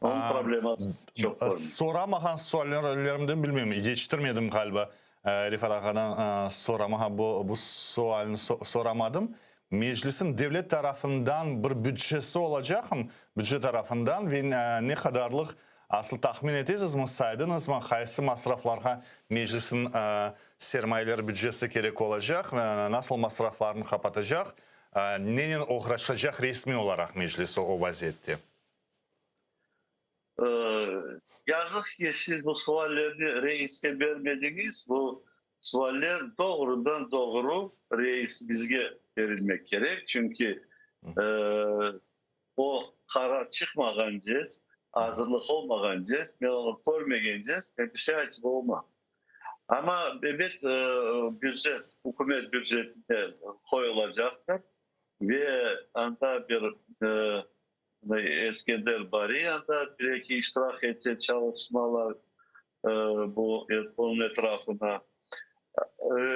Onıñ probleması çoq körünmey. Soramağan suallerimden bilmeyim, yetiştirmedim ğaliba, Refat ağadan soramağa bu sualni soramadım. Meclisniñ devlet tarafından bir bütçesi olacaqmı? Bütçe tarafından ve ne qadarlıq asıl tahmin etesizmi, saydıñızmı, qaysı masraflarğa Meclisniñ sermayeler bütçesi kerek olacaq, nasıl masraflarnı qapatacaq, nenen oğraşacaq resmiy olaraq Meclis o vaziyette? Yazıq ki, siz bu suallerni reiske bermediñiz. Bu sualler doğrudan-doğru reisimizge berilmek kerek, çünki o qarar çıqmağancez, azırlıq olmağancez, men onı körmegence, men bir şey aytıp olmam. Amma, ebet, bücet, ükümet bücetine qoyulacaqtır ve anda bir Eskender Bari anda bir-eki iştirak ete çalışmalar bu bunıñ etrafına.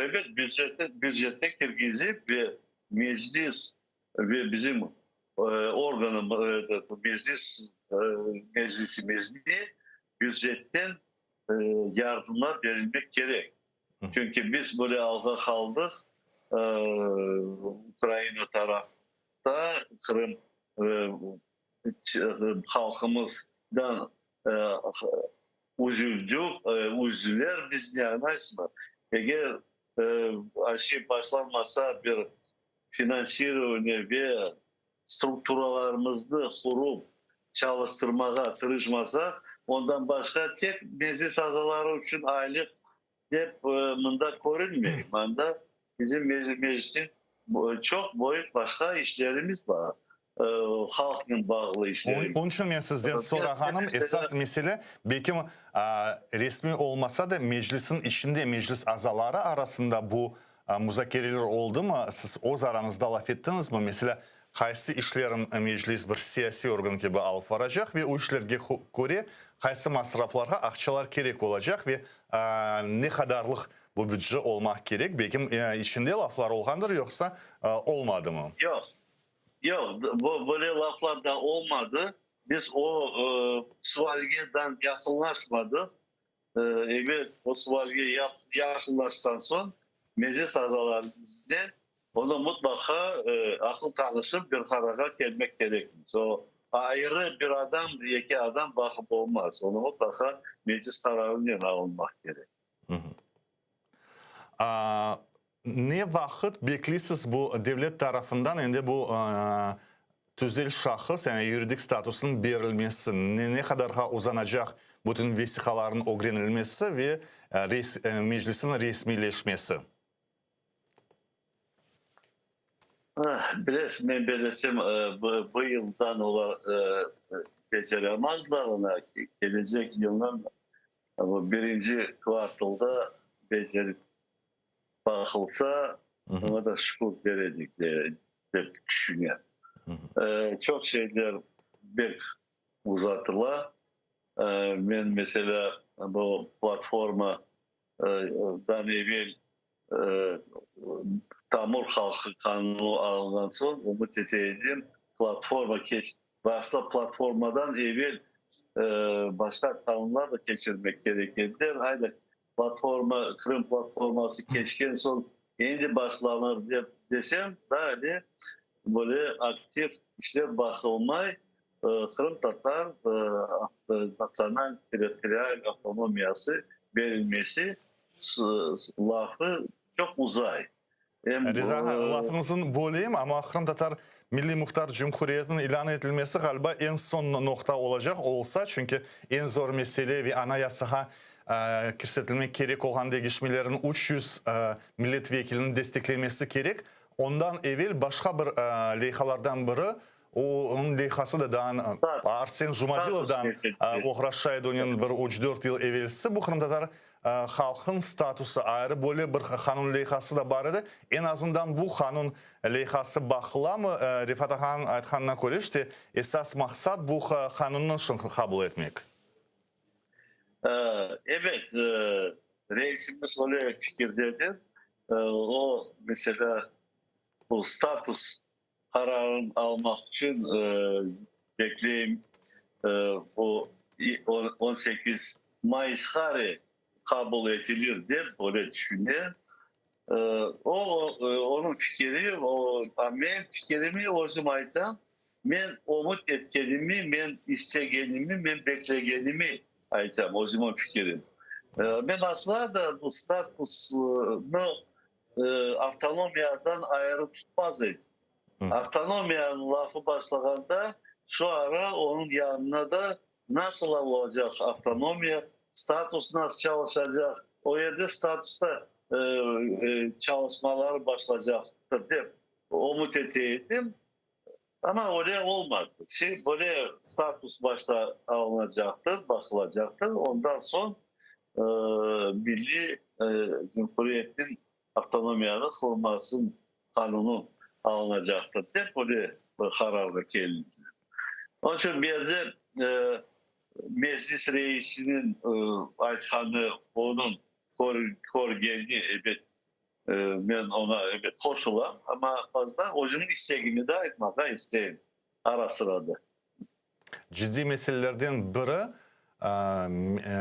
Ebet, bücete bücete kirgizip ve Meclis ve bizim organımız, Meclis meclisimizni bücetten. yardımlar berilmek kerek. Çünki biz böyle alğa qaldıq, Ukraina tarafta Qırım halqımızdan üzüldük, üzdüler bizni, añlaysızmı? Eger şey başlanmasa, bir finansирование ve strukturalarımıznı qurup çalıştırmağa tırışmasaq, ondan başqa tek Meclis azaları içün aylıq dep mında körünmey. Mında bizim Meclisniñ çoq böyük başqa işlerimiz bar, halqnen bağlı işlerimiz. Onıñ içün men sizden sorağanım, esas mesele, belki resmiy olmasa da, Meclisniñ içinde, Meclis azaları arasında bu Muzakereler oldumı? Siz öz arañızda laf ettiñizmi? Meselâ, qaysı işlerin Meclis bir siyasiy organ kibi alıp varacaq ve o işlerge köre qaysı masraflarğa aqçalar kerek olacaq ve ne qadarlıq bu büdje olmaq kerek? Belkim, içinde laflar olğandır, yoqsa olmadımı? Yoq, yoq, böyle laflar da olmadı. Biz o sualge dan yaqınlaşmadıq. Evel o sualge yaqınlaşqan soñ, Meclis azaları bizden onı mutlaqa aqıl tanışıp bir qararğa kelmek kerekmiz. O ayrı bir adam, eki adam baqıp olmaz. Onı mutlaqa Meclis qararınen alınmaq kerek. Ne vaqıt bekleysiz bu devlet tarafından endi bu tüzel şahıs, yani yuridik statusınıñ berilmesi, ne qadarğa uzanacaq bütün vesiqalarnıñ ögrenilmesi ve Meclisniñ resmiyleşmesi? Bilesiz, men belesem, bu yıldan olar beceremezler onı, kelecek yılnıñ birinci kvartalda becerip baqılsa, oña da şükür der edik, dep tüşünem. Çoq şeyler bek uzatıla. Men, meselâ, bu platformadan evel Tamır halqı qanunı alınğan soñ, ümüt ete edim, platforma başta platformadan evel başqa qanunlar da keçirmek kerek ediler. Ayda, Platforma, Qırım platforması keçken soñ endi başlanır dep desem, daa ele böyle aktiv işler baqılmay, qırımtatar natsional territorial avtonomiyası berilmesi lafı çoq uzay. Em Riza ağa, lafıñıznı böleyim, amma Qırımtatar Milliy Muhtar Cumhuriyetiniñ ilân etilmesi, ğaliba, eñ soñ noqta olacaq, olsa, çünki eñ zor mesele ve Anayasağa kirsetilmek kerek olğan deñişmelerniñ 300 millet vekiliniñ desteklemesi kerek. Ondan evel başqa bir leyhalardan biri, onıñ leyhası da daa Arsen Jumadilovdan oğraşa edi, onen bir üç-dört yıl evelsi bu qırımtatar Halqnıñ statusı ayrı böyle bir qanun leyhası da bar edi. Eñ azından bu qanun leyhası baqılamı? Refat ağanıñ aytqanına köre, işte, esas maqsat bu qanunnı şimdi qabul etmek. Ebet, reisimiz öyle fikirdedir. O, meselâ, bu status qararını almaq içün bekleyim, bu 18 mayısqare qabul etilir dep böyle tüşünem. O, onıñ fikiri, o, men fikirimi özüm aytam, men ümüt etkenimi, men istegenimi, men beklegenimi aytam, özümiñ fikirim. Men asla da bu statusnı avtonomiyadan ayrı tutmaz edim. Avtonomiyanıñ lafı başlağanda, şu ara onıñ yanına da nasıl olacaq avtonomiya, status nasıl çalışacaq, o yerde statusta çalışmaları başlacaqtır dep ümüt ete edim. Amma öyle olmadı. Şey, böyle status başta alınacaqtır, baqılacaqtır, ondan soñ milliy cumhuriyetniñ avtonomiyanı qurmasınıñ qanunı alınacaqtır dep öyle bir qararğa kelindi. Onıñ içün bu yerde Meclis reisiniñ aytqanı, onıñ körgeni, ebet, Men oña, ebet, qoşulam, amma fazla özümniñ istegimi de aytmağa isteyim ara-sırada. Ciddiy meselelerden biri.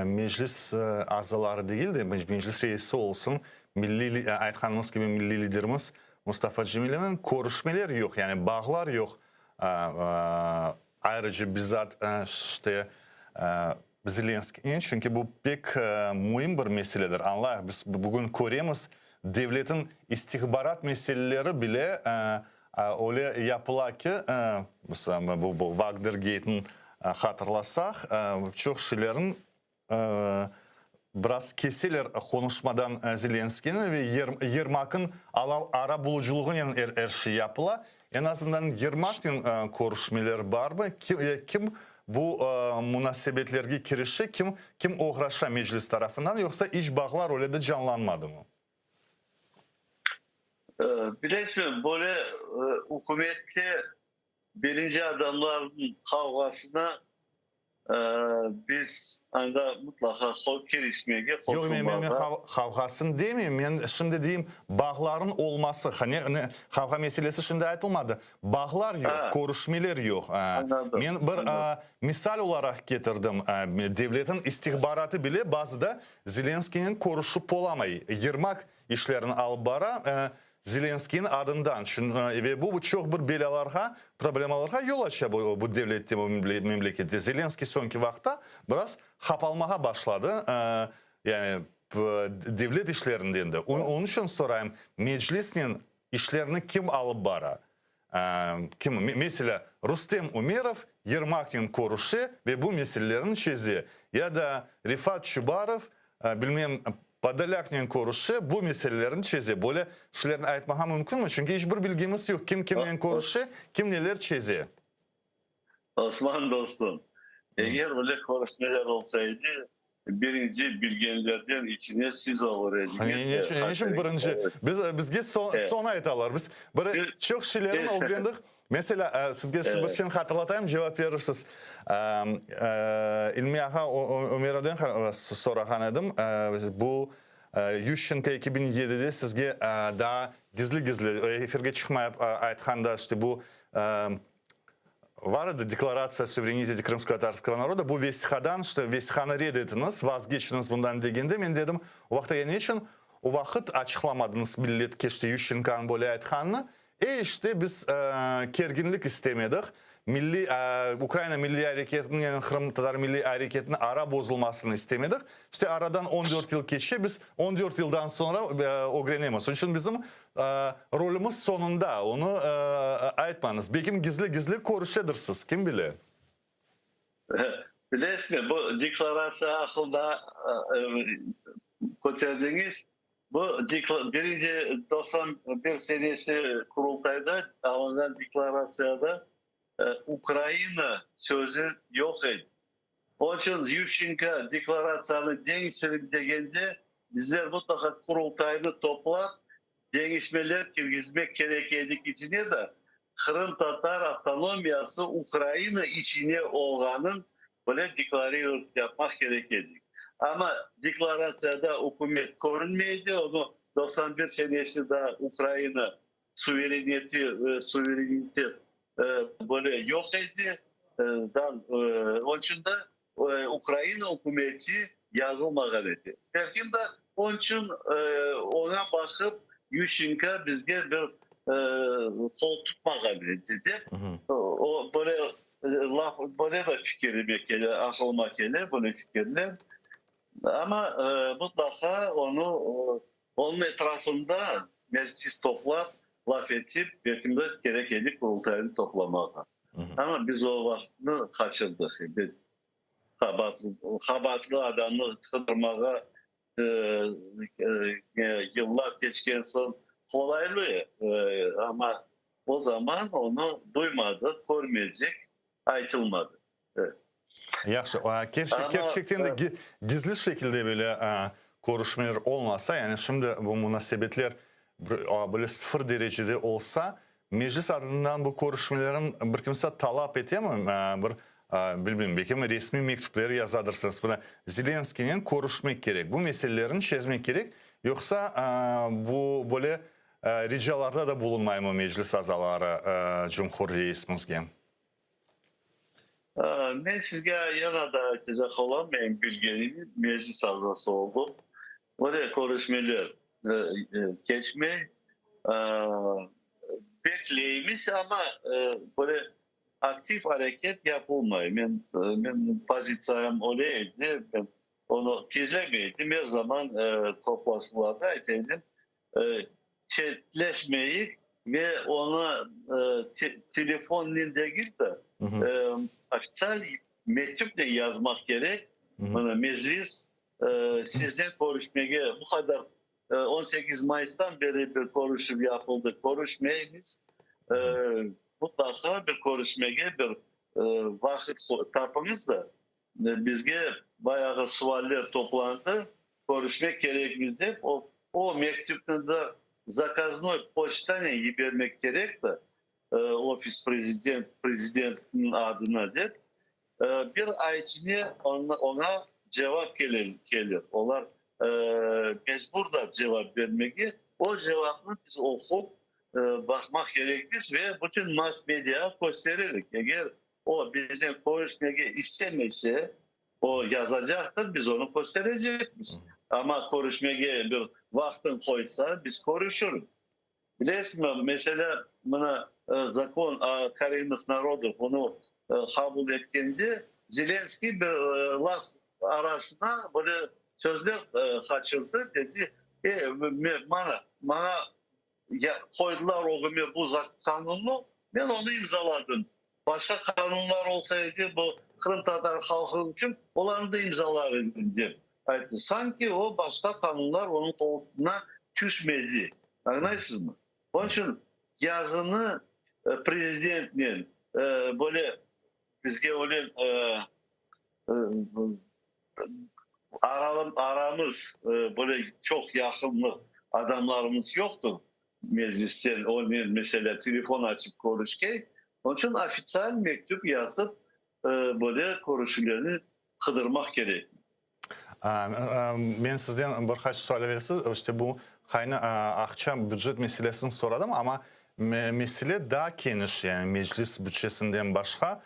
Meclis azaları degil de, Meclis reisi olsun, milliy, aytqanımız kibi, milliy liderimiz Mustafa Cemilevnen körüşmeler yoq, yani bağlar yoq. Ayrıca bizzat işte Zelenskiynen, çünki bu pek müim bir meseledir. Añlayıq, biz bugün köremiz, devletniñ istihbarat meseleleri bile öyle yapıla ki, meselâ, bu Vagnergeytni hatırlasaq, çoq şeylerniñ biraz keseler qonuşmadan Zelenskiyni ve Yermaknıñ arabulucılığınen er şey yapıla. Eñ azından Yermaknen körüşmeler barmı? Kim bu munasebetlerge kirişe, kim kim oğraşa Meclis tarafından, yoqsa iç bağlar öyle de canlanmadımı? Bilesizmi, böyle ükümette birinci adamlarnıñ qavğasına Biz anda mutlaqa kirişmege, Yoq, men, men qavğasın demeyim, men şimdi deyim, bağların olması, ne, ne, qavğa meselesi şimdi aytılmadı, bağlar yoq, körüşmeler yoq. Men bir misal olaraq ketirdim, devletniñ istihbaratı bile bazıda Zelenskiynen körüşip olamay, Yermak işlerini alıp bara, Zelenskiyniñ adından, ve bu çoq bir belâlarğa, problemalarğa yol aça bu devlette, bu memlekette. Zelenskiy soñki vaqıtta biraz hapalmağa başladı, yani devlet işlerinden de. Onıñ içün sorayım, Meclisnen işlerni kim alıp bara? Kim? Meselâ, Rustem Umerov Yermaknen körüşe ve bu meselelerni çeze, ya da Refat Çubarov, bilmem, Podolâknen körüşe, bu meselelerni çeze. Böyle şeylerni aytmağa mümkünmi? Çünki iç bir bilgimiz yoq, kim kimnen körüşe, kim neler çeze. Osman dostum, eger öyle körüşmeler olsa edi, birinci bilgenlerden içine siz olur ediñiz. Ne içün birinci? Biz, bizge soñ aytalar. Biz bir çoq şeylerni ögrendik. Meselâ, sizge bir şeyni hatırlatayım, cevap berirsiz. İlmi ağa Ömerovden sorağan edim, bu Yuşçenko 2007-de sizge daa gizli-gizli, efirge çıqmayıp aytqanda, işte bu var edi Deklaratsiya suvereniteti krımskotatarskogo naroda, bu vesiqadan, işte vesiqanı red etiñiz, vazgeçiñiz bundan degende, men dedim, o vaqıt ya ne içün o vaqıt açıqlamadıñız milletke, işte Yuşçenkonıñ böyle aytqanını, E, işte, biz kerginlik istemedik, milliy, Ukraina milliy areketiniñ, yani qırımtatar milliy areketiniñ ara bozulmasını istemedik. İşte, aradan 14 yıl keçe, biz 14 yıldan soñra ögrenemiz. Onıñ içün bizim rolümiz soñunda, onı aytmañız. Belkim gizli-gizli körüşedirsiz, kim bile? Bilesizmi, bu deklaratsiya aqqında köterdiñiz, Bu birinci 91 senesi Qurultayda alınğan deklaratsiyada Ukraina sözü yoq edi. Onıñ içün Yuşçenko deklaratsiyanı deñiştirin degende, bizler mutlaqa Qurultaynı toplap, deñişmeler kirgizmek kerek edik içine de, qırımtatar avtonomiyası Ukraina içine olğanın bile deklarirovat yapmaq kerek edik. Amma deklaratsiyada ükümet körünmey edi, onı 91 senesi daa Ukraina suvereneti, suverenitet böyle yoq edi, onıñ içün de Ukraina ükümeti yazılmağan edi. Belkim de onıñ içün oña baqıp Yuşçenko bizge bir qol tutmağan edi dep, o böyle laf, böyle de fikirime kele, aqılıma kele böyle fikirler. Amma mutlaqa onı, onıñ etrafında meclis toplap, laf etip, belkim de kerek edi Qurultaynı toplamağa. Amma biz o vaqıtnı qaçırdıq, ebet. Qabaatlı adamnı qıdırmağa yıllar keçken soñ qolaylı, amma o zaman onı duymadıq, körmedik, aytılmadı. Yahşı. Kerçekten de gizli şekilde böyle körüşmeler olmasa, yani şimdi bu munasebetler böyle sıfır derecede olsa, Meclis adından bu körüşmelerin bir kimse talap etemi? Bir, bilmeyim, belki resmiy mektüpler yazadırsıñız, mına, Zelenskiynen körüşmek kerek, bu meselelerini çezmek kerek, yoqsa bu böyle ricalarda da bulunmaymı Meclis azaları cumhurreisimizge? Men sizge yana da aytacaq olam, menim bilgenimi, Meclis azası oldım. Böyle körüşmeler keçmey. Bekleymiz, amma böyle aktiv areket yapılmay. Men, menim pozitsiyam öyle edi, men onı gizlemey edim, er zaman toplaşuvlarda ayta edim, çetleşmeyik ve onı telefonnen degil de, ofitsial mektüpnen yazmaq kerek, mına Meclis siznen körüşmege bu qadar 18 mayıstan beri bir körüşüv yapıldı, körüşmeymiz, mıtlaqa bir körüşmege bir vaqıt tapıñız da, Bizge bayağı sualler toplandı, körüşmek kerekmiz dep, o, o mektüpni de zakaznoy poçtanen yibermek kerekti, ofis prezident, prezidentniñ adına dep. Bir ay içinde oña cevap kelir, olar mecbur da cevap bermege, o cevapnı biz oqup baqmaq kerekmiz ve bütün mass-mediağa kösteririk, eger O biznen körüşmege istemese, o yazacaqtır, biz onı kösterecekmiz. Amma körüşmege bir vaqtın qoysa, biz körüşürük. Bilesizmi, meselâ, mına Zakon o korennıh narodov, onı qabul etkende, Zelenskiy bir laf arasına böyle sözler qaçırdı, dedi, e, maña, maña qoydılar ögüme bu qanunnı, men onı imzaladım. Başqa qanunlar olsa edi, bu qırımtatar halqı içün, olarnı da imzalar edim, dep ayttı. Sanki o başqa qanunlar onıñ qoluna tüşmedi. Añlaysızmı? Onıñ içün yazını prezidentnen böyle bizge öyle aramız böyle çoq yaqınlıq adamlarımız yoqtır Meclisten, onen, meselâ, telefon açıp körüşkey. Onıñ içün ofitsial mektüp yazıp, böyle körüşüvlerni qıdırmaq kerek. Men sizden bir qaç sual evelsi, işte bu qayna aqça, bücet meselesini soradım, amma mesele daa keniş, yani Meclis bütçesinden başqa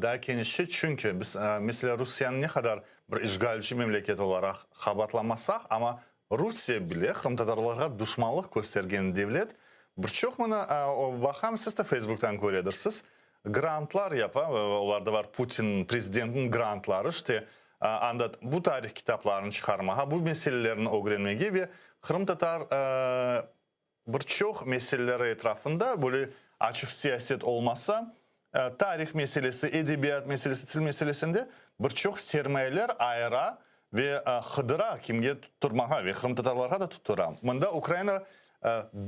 daa kenişçe, çünki biz, meselâ, Rusiyeni ne qadar bir işğalci memleket olaraq qabaatlamasaq, amma Rusiye bile qırımtatarlarğa duşmanlıq köstergen devlet, bir çoq mına baqam, siz de Feysbuktan köredirsiz, grantlar yapa, olarda bar Putin prezidentniñ grantları, işte, anda bu tarih kitaplarını çıqarmağa, bu meselelerni ögrenmege ve qırımtatar bir çoq meseleleri etrafında böyle açıq siyaset olmasa, tarih meselesi, edebiyat meselesi, til meselesinde bir çoq sermayeler ayıra ve qıdıra kimge tutturmağa ve qırımtatarlarğa da tuttura. Mında Ukraina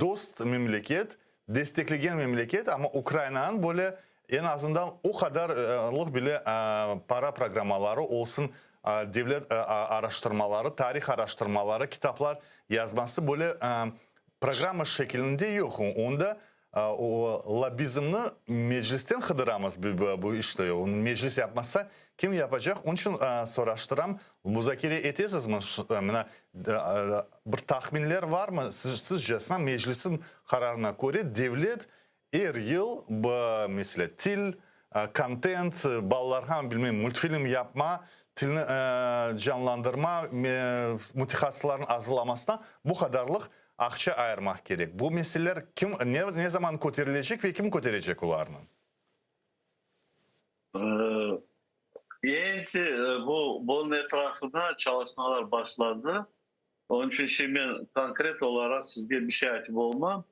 dost memleket, desteklegen memleket, amma Ukrainanıñ böyle eñ azından o qadarlıq bile para programmaları olsun, devlet araştırmaları, tarih araştırmaları, kitaplar yazması böyle programma şekilinde yoq. Onda o lobbizmni Meclisten qıdıramız bu işte. Onı Meclis yapmasa, kim yapacaq? Onıñ içün soraştıram, muzakere etesizmi? Mına, bir tahminler varmı? Sizce, Meclisniñ qararına köre, devlet er yıl, meselâ, til, kontent, balalarğa, bilmem, multfilm yapma, tilni canlandırma, mütehassıslarnıñ azırlamasına bu qadarlıq aqça ayırmaq kerek. Bu meseleler kim, ne, ne zaman köterilecek ve kim köterecek olarnı? Endi bu, bunıñ etrafında çalışmalar başlandı. Onıñ içün şimdi men konkret olaraq sizge bir şey aytıp olmam.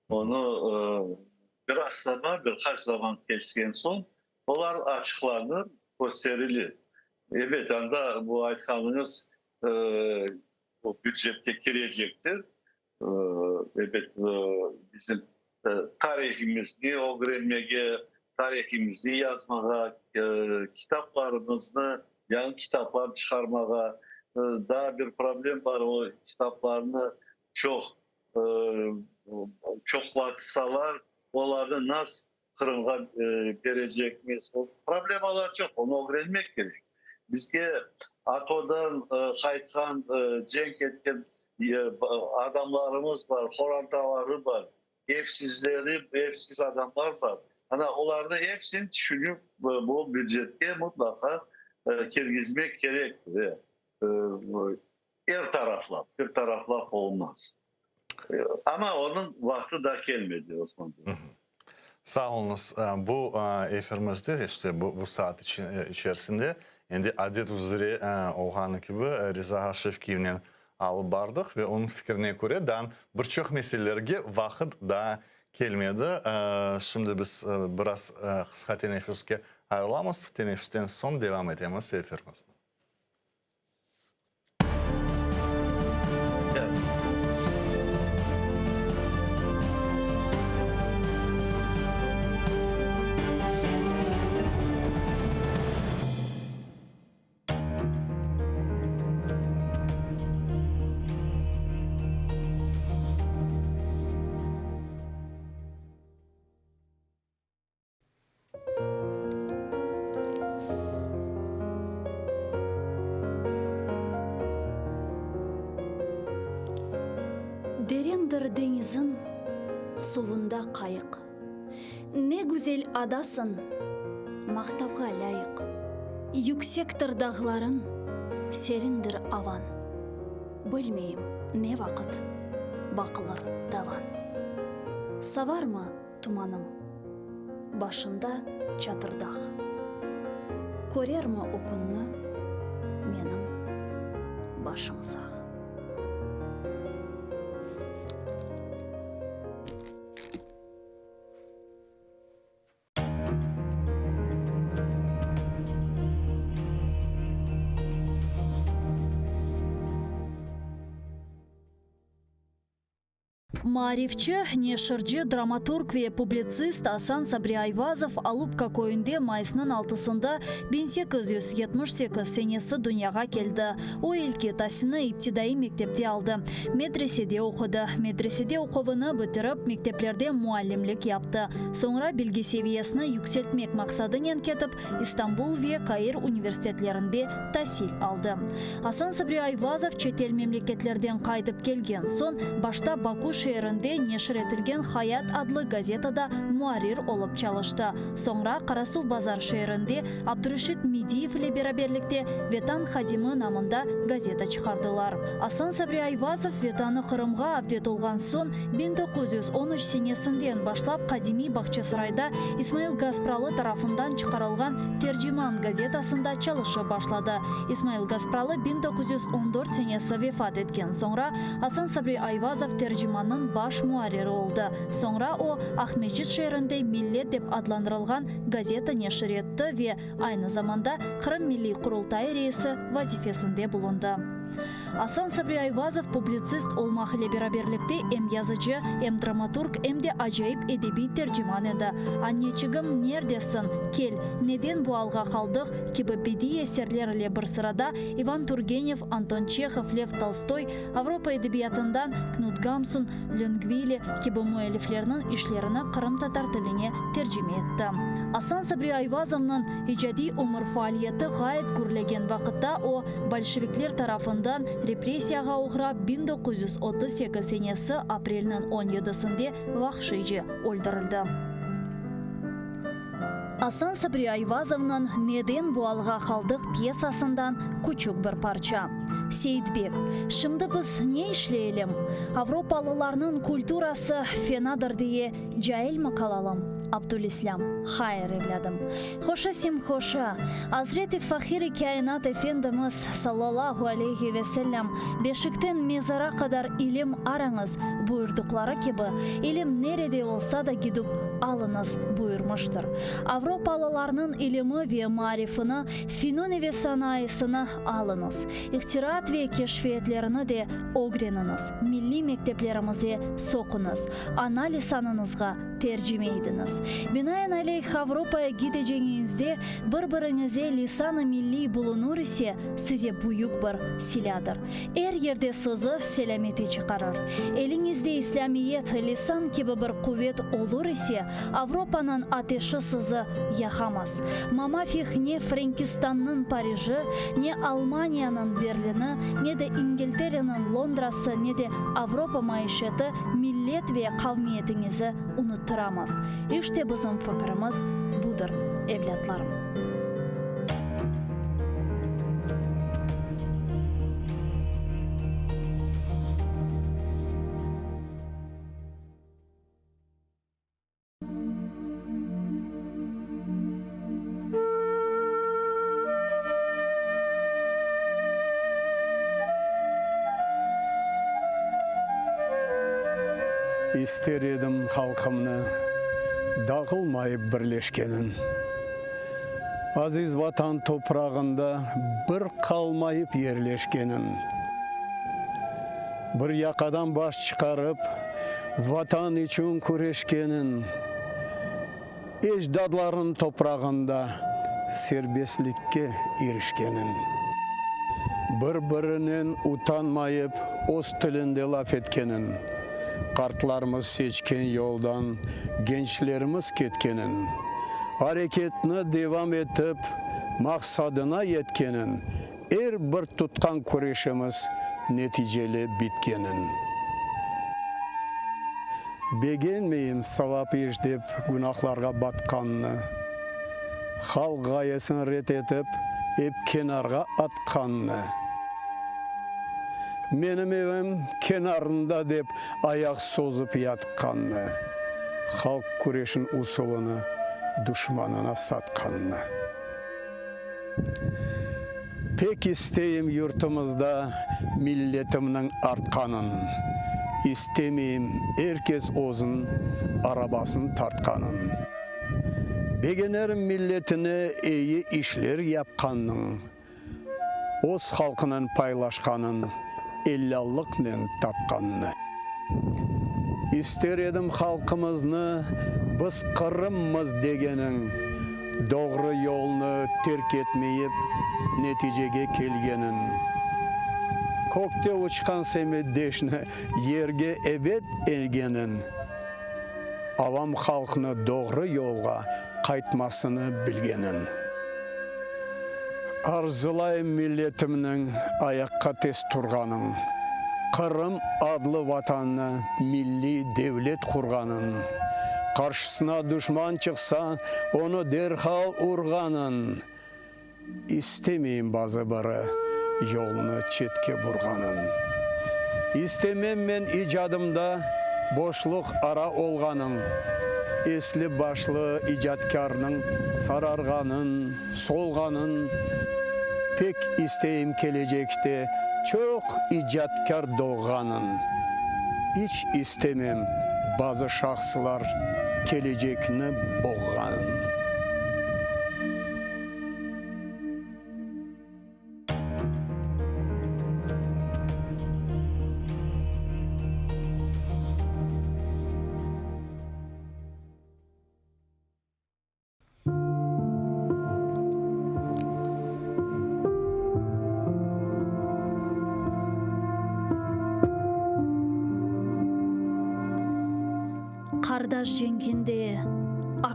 Onı biraz zaman, bir qaç zaman keçken soñ olar açıqlanır, kösterilir. Ebet, anda bu aytqanıñız o bücetke kirecektir. Ebet, bizim tarihimizni ögrenmege, tarihimizni yazmağa, kitaplarımıznı, yañı kitaplar çıqarmağa. Daa bir problem bar, o kitaplarnı çoq çoqlatsalar, olarnı nas Qırımğa berecekmiz? Problemalar çoq, onı ögrenmek kerek. Bizge ATOdan qaytqan, cenk etken adamlarımız bar, qorantaları bar, evsizleri, evsiz adamlar bar. Ana, olarnı episini tüşünip, bu bücetke mutlaqa kirgizmek kerek ve er taraflap, bir taraflap olmaz. Amma onıñ vaqtı daa kelmedi, Osman bey. Sağ oluñız. Bu efirimizde, işte bu saat içerisinde, endi adet üzre olğanı kibi, Riza ağa Şevkiyevnen alıp bardıq ve onıñ fikrine köre, daa bir çoq meselelerge vaqıt daa kelmedi. Şimdi biz biraz qısqa teneffüske ayrılamız, teneffüsten soñ devam etemiz efirimizni. Derindir deñiziñ suvunda qayıq. Ne güzel adasıñ, maqtavğa lâyıq. Yüksektir dağlarıñ, serindir avañ. Bilmeyim, ne vaqıt baqılır davan. Savarmı tumanım, başında Çatırdağ. Körermi o künni menim başım sağ. Maarifçi, neşirci, dramaturg ve publitsist Asan Sabri Ayvazov Alupka köyünde mayısnıñ altısında 1878 senesi dünyağa keldi. O, ilki tasilni iptidaiy mektepte aldı, medresede oqudı. Medresede oquvını bitirip, mekteplerde muallimlik yaptı. Soñra bilgi seviyesini yükseltmek maqsadınen ketip, İstanbul ve Kair universitetlerinde tasil aldı. Asan Sabri Ayvazov çetel memleketlerden qaytıp kelgen soñ, başta Baku şeerinde neşir etilgen Hayat adlı gazetada muarrir olıp çalıştı. Soñra Qarasuvbazar şeerinde Abdureşit Mediyev ile beraberlikte Vetan hadimi namında gazeta çıqardılar. Asan Sabri Ayvazov Vetanı Qırımğa avdet olğan soñ, 1913 senesinden başlap qadimiy Bağçasarayda İsmail Gaspralı tarafından çıqarılğan Terciman gazetasında çalışıp başladı. İsmail Gaspralı 1914 senesi vefat etken soñra, Asan Sabri Ayvazov Tercimannıñ baş muarriri oldı. Soñra o, Aqmescit şeerinde Millet dep adlandırılğan gazeta neşir etti ve aynı zamanda Qırım Milliy Qurultayı reisi vazifesinde bulundı. Asan Sabri Ayvazov publitsist olmaq ile beraberlikte em yazıcı, em dramaturg, em de acayip edebiy terciman edi. Anneçigim, nerdesiñ? Kel, Neden bu alğa qaldıq? kibi bediiy eserler ile bir sırada İvan Turgenev, Anton Çehov, Lev Tolstoy, Avropa edebiyatından Knut Gamsun, Löngvili kibi müelliflerniñ işlerini qırımtatar tiline tercime etti. Asan Sabri Ayvazovnıñ icadiy ömür faaliyeti ğayet gürlegen vaqıtta o, bolşevikler tarafından repressiyağa oğrap 1938 senesi aprelniñ on yedisinde vahşiyce öldürildi. Asan Sabri Ayvazovnıñ Neden bu alğa qaldıq pyesasından küçük bir parça. Seyitbek, Şimdi biz ne işleyelim? Avropalılarnıñ kulturası fenadır diye cailmi qalalım? Abdülislâm, Hayır, evlâdım. Hoşa simhoşa, Azret-i Fahir-i Kâinat Efendimiz, sallallahu aleyhi ve sellem, Beşikten mezara qadar ilim arañız, buyurdıqları kibi, ilim nerede olsa da gidip alıñız, buyurmıştır. Avropalılarnıñ ilimi ve maarifini, finuni ve sanayısını alıñız. İhtiraat ve keşfiyetlerini de ögreniñiz, milliy mekteplerimize soquñız, ana lisanıñızğa tercime idiñiz. Binaenaleyh, Avropaya gideceñiñizde bir-biriñize lisan-ı milliy bulunur ise, size büyük bir silâdır. Er yerde sizi selâmete çıqarır. Eliñizde İslâmiyet, lisan kibi bir quvet olur ise, Avropanıñ ateşi sizi yaqamaz. Mamafih ne Frenkistannıñ Pariji, ne Almaniyanıñ Berlini, ne de İngiltereniñ Londrası, ne de. Avropa maişeti millet ve qavmiyetiñizi unuttıramaz. İşte bizim fikirimiz budır, evlâtlarım. İster edim halqımnı dağılmayıp birleşkenin, Aziz Vatan toprağında bir qalmayıp yerleşkenin. Bir yaqadan baş çıqarıp, Vatan içün küreşkenin, Ecdadlarnıñ toprağında serbestlikke irişkenin. Bir-birinen utanmayıp öz tilinde laf etkenin, Qartlarımız seçken yoldan gençlerimiz ketkenin, Areketni devam etip maqsadına yetkenin, Er bir tutqan küreşimiz neticeli bitkenin. Begenmeyim savap iş dep günahlarğa batqannı, Halq ğayesin red etip, ep kenarğa atqannı. Menim evim kenarında dep ayaq sozıp yatqannı, Halq küreşin usulını duşmanına satqannı. Pek isteyim yurtumızda milletimniñ artqanın, İstemeyim er kes özün arabasın tartqanın. Begenerim milletine eyi işler yapqannıñ, Öz halqınen paylaşqanın, ellâllıqnen tapqannı. İster edim halqımıznı biz Qırımmız degeniñ, Doğru yolnı terk etmeyip, neticege kelgeniñ. Kökte uçqan semetdeşni yerge ebet engeniñ, Avam halqnı doğru yolğa qaytmasını bilgeniñ. Arzulayım milletimniñ ayaqqa tez turğanın, Qırım adlı Vatannı milliy devlet qurğanın, Qarşısına duşman çıqsa, onı derhal urğanın, İstemeyim bazı biri yolnı çetke burğanın. İstemem men icadımda boşluq ara olğanın, Esli-başlı icatkârnıñ sararğanın, solğanın. Pek isteyim kelecekte çoq icatkâr doğğanın. İç istemem bazı şahslar kelecekni boğğanın. Qardaş cenkinde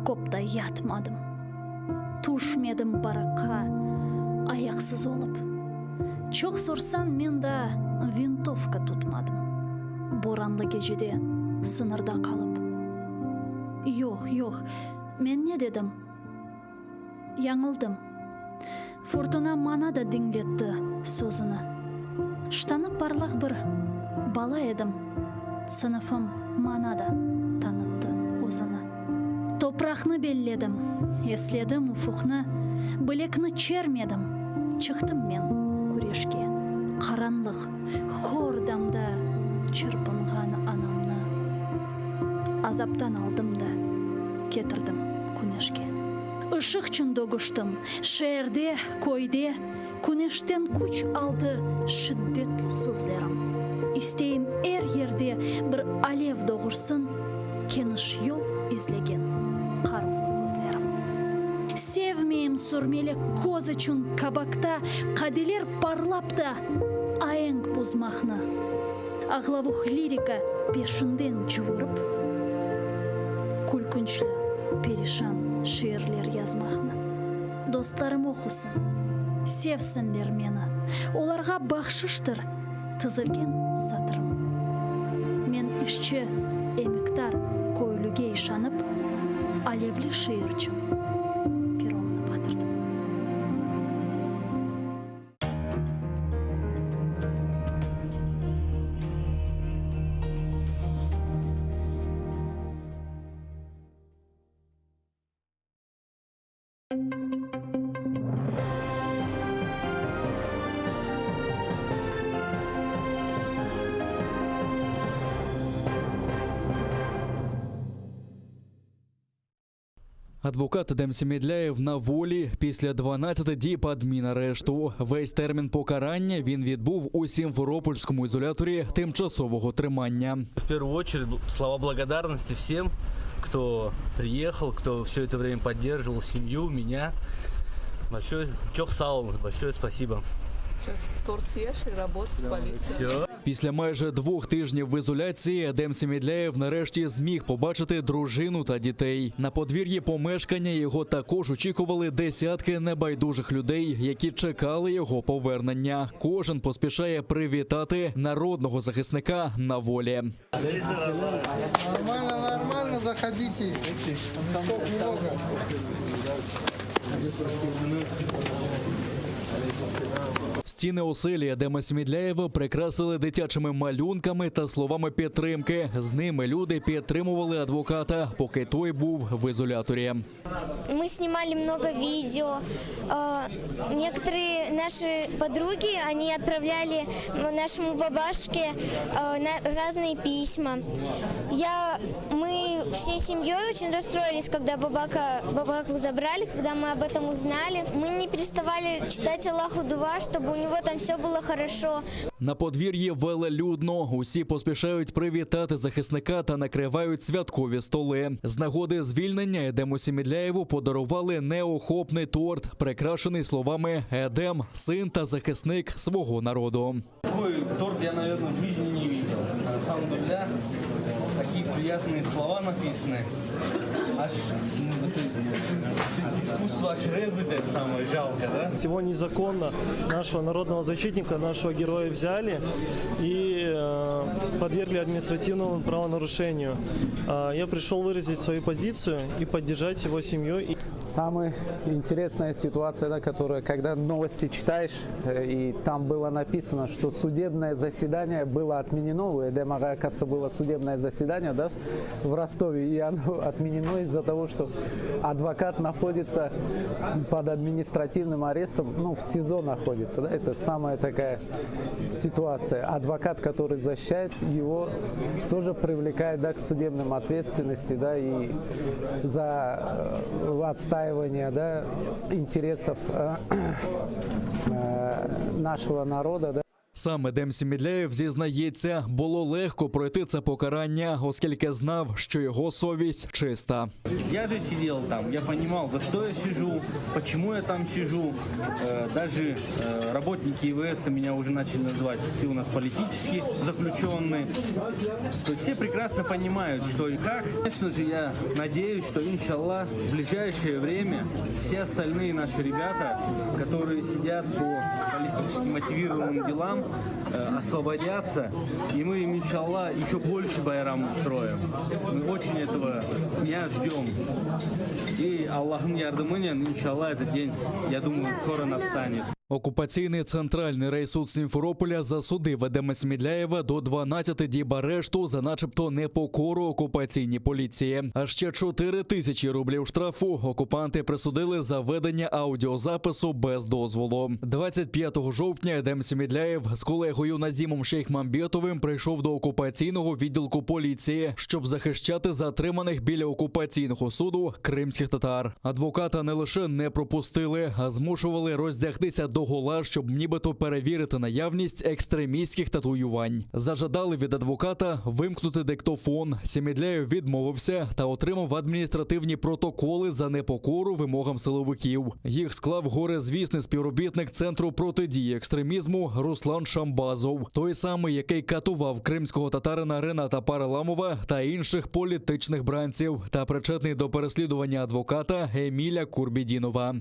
okopta yatmadım. Tüşmedim barakqa ayaqsız olıp. Çoq sorsañ, men daa vintovka tutmadım. Boranlı gecede sıñırda qalıp. Yoq, yoq, men ne dedim? Yañıldım. Furtuna maña da diñletti sözüni. Ştanı parlaq bir bala edim, sınıfım maña da tanıttı özüni. Topraqnı belledim, esledim ufuqnı, bilekni çermedim, çıqtım men küreşke. Qaranlıq hor damda çırpınğan anamnı azaptan aldım da ketirdim küneşke. Işıqçün dögüştim, şeerde, köyde, Küneşten küç aldı şiddetli sözlerim. İsteyim er yerde bir alev doğursın Keniş yol izlegen qaruvlı közlerim. Sevmeyim sürmeli köz içün kabakta Qadeler parlap da aenk buzmaqnı. Ağlavuq lirika peşinden cuvurıp, Külkünçli, perişan şiirler yazmaqnı. Dostlarım oqusın, sevsinler meni, Olarğa bahşıştır tizilgen satırım. Men işçi, emekdar köylüge işanıp, alevli şiir içün peromnı batırdım. Адвокат Едем Семедляєв на волі після 12 діб адмінарешту. Весь термін покарання він відбув у Сімферопольському ізоляторі тимчасового тримання. В первую очередь слова благодарности всем, кто приехал, кто все это время поддерживал семью, меня. Большое, çoq sağ oluñız, большое спасибо. Сейчас торт съешь и работать с полицией. Все. Після майже двох тижнів в ізоляції Едем Семедляєв нарешті зміг побачити дружину та дітей. На подвір'ї помешкання його також очікували десятки небайдужих людей, які чекали його повернення. Кожен поспішає привітати народного захисника на волі. Нормально, нормально, заходите. Стов много. Стіни оселі Едема Семедляєва прикрасили дитячими малюнками та словами підтримки. З ними люди підтримували адвоката, поки той був в ізоляторі. Мы снимали много видео. Э, Некоторые наши подруги, они отправляли нашему бабашке э, на- разные письма. Я, мы всей семьей очень расстроились, когда бабака, бабаку забрали, когда мы об этом узнали. Мы не переставали читать Аллаху Дуа, чтобы у него там все было хорошо. На подвір'ї велелюдно. Усі поспішають привітати захисника та накривають святкові столи. З нагоди звільнення Едему Семедляєву подарували неохопний торт, прикрашений словами «Едем – син та захисник свого народу». Такой торт я, наверное, в жизни не видел. Алхамдулилля, такие приятные слова написаны. Аж ну, это, искусство аж резать это самое жалко, да? Всего незаконно нашего народного защитника, нашего героя взяли и э, подвергли административному правонарушению. А, Я пришел выразить свою позицию и поддержать его семью. И Самая интересная ситуация, да, которая, когда новости читаешь, э, и там было написано, что судебное заседание было отменено, у Эдема aqası было судебное заседание да, в Ростове, и оно отменено из-за того, что адвокат находится под административным арестом, ну, в СИЗО находится, да, это самая такая ситуация. Адвокат, который защищает, его тоже привлекает да, к судебным ответственности, да, и за э, отстаивание да, интересов э, э, нашего народа. Да. Сам Едем Семедляєв зізнається, було легко пройти це покарання, оскільки знав, що його совість чиста. Я же сидел там, я понимал, за что я сижу, почему я там сижу. Э, Даже э, работники ИВС меня уже начали называть, ты у нас политический заключенный. То есть все прекрасно понимают, что и как. Конечно же, я надеюсь, что, иншаллах, в ближайшее время все остальные наши ребята, которые сидят по политически мотивированным делам, э, освободятся, и мы им, иншаллах, еще больше байрам устроим. Мы очень этого дня ждем. И Allahnıñ yardımınen, иншаллах, этот день, я думаю, скоро настанет. Окупаційний центральний райсуд Сімферополя засудив Едема Семедляєва до 12 діб арешту за начебто непокору окупаційній поліції. А ще 4 тисячі рублів штрафу окупанти присудили за ведення аудіозапису без дозволу. 25 жовтня Едем Семедляєв з колегою Назімом Шейхмамбетовим прийшов до окупаційного відділку поліції, щоб захищати затриманих біля окупаційного суду кримських татар. Адвоката не лише не пропустили, а змушували роздягтися до догола, щоб нібито перевірити наявність екстремістських татуювань. Зажадали від адвоката вимкнути диктофон. Семедляєв відмовився та отримав адміністративні протоколи за непокору вимогам силовиків. Їх склав горезвісний співробітник центру протидії екстремізму Руслан Шамбазов, той самий, який катував кримського татарина Рената Параламова та інших політичних бранців, та причетний до переслідування адвоката Еміля Курбідінова.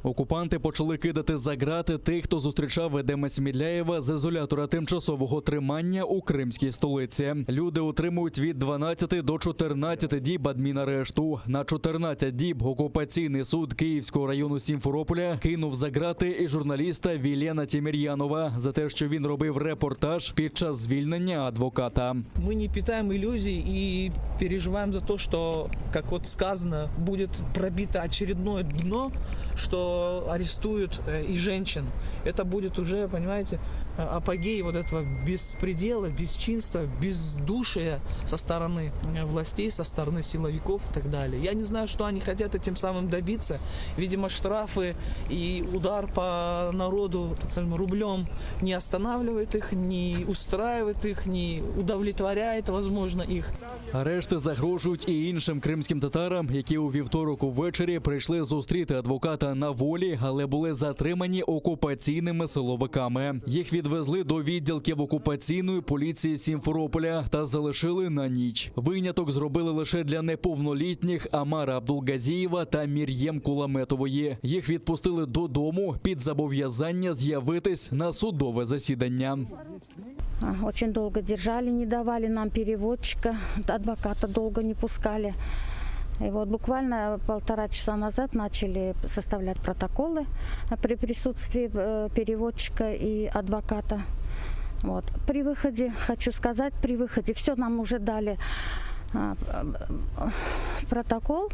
Окупанти почали кидати за грати тих, хто зустрічав Едема Сімідляєва з ізолятора тимчасового тримання у кримській столиці. Люди отримують від 12 до 14 діб адмінарешту. На 14 діб окупаційний суд Київського району Сімферополя кинув за грати і журналіста Вілена Тімір'янова за те, що він робив репортаж під час звільнення адвоката. Мы не питаем иллюзий и переживаем за то, что, как вот сказано, будет пробито очередное дно, что арестуют э, и женщин. Это будет уже, понимаете, э, апогей вот этого беспредела, бесчинства, бездушия со стороны э, властей, со стороны силовиков и так далее. Я не знаю, что они хотят этим самым добиться. Видимо, штрафы и удар по народу, так скажем, рублем не останавливает их, не устраивает их, не удовлетворяет, возможно, их. Арешти загрожують і іншим кримським татарам, які у вівторок увечері прийшли зустріти адвоката на волі, але були затримані окупаційними силовиками. Їх відвезли до відділків окупаційної поліції Сімферополя та залишили на ніч. Виняток зробили лише для неповнолітніх Амара Абдулгазієва та Мір'єм Куламетової. Їх відпустили додому під зобов'язання з'явитись на судове засідання. Очень долго держали, не давали нам переводчика, адвоката долго не пускали. И вот буквально полтора часа назад начали составлять протоколы при присутствии э, переводчика и адвоката. Вот. При выходе, хочу сказать, при выходе все нам уже дали а, э, протокол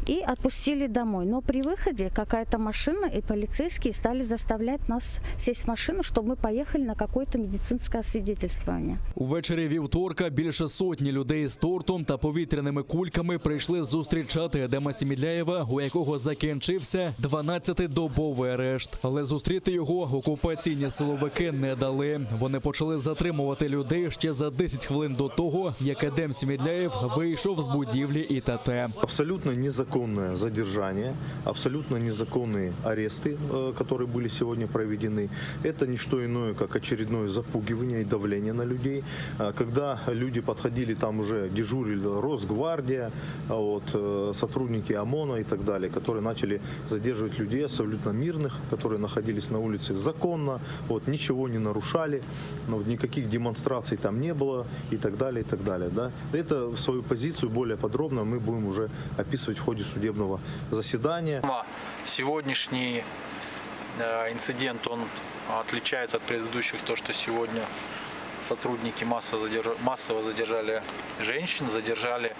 и отпустили домой. Но при выходе какая-то машина и полицейские стали заставлять нас сесть в машину, чтобы мы поехали на какое-то медицинское освидетельствование. Увечері вівторка більше сотні людей з тортом та повітряними кульками прийшли зустрічати Едема Сімідляєва, у якого закінчився 12-добовий арешт. Але зустріти його окупаційні силовики не дали. Вони почали затримувати людей ще за 10 хвилин до того, як Едем Сімідляєв вийшов з будівлі ІТТ. Абсолютно незаконное задержание, абсолютно незаконные аресты, э, которые были сегодня проведены. Это не что иное, как очередное запугивание и давление на людей. А Когда люди подходили, там уже дежурили Росгвардия, а вот, э, сотрудники ОМОНа и так далее, которые начали задерживать людей абсолютно мирных, которые находились на улице законно, вот, ничего не нарушали, ну, вот, никаких демонстраций там не было и так далее, и так далее. Да. Это свою позицию более подробно мы будем уже описывать в ходе судебного заседания. Сегодняшний э, инцидент, он отличается от предыдущих, то, что сегодня сотрудники массово, задерж- массово задержали женщин, задержали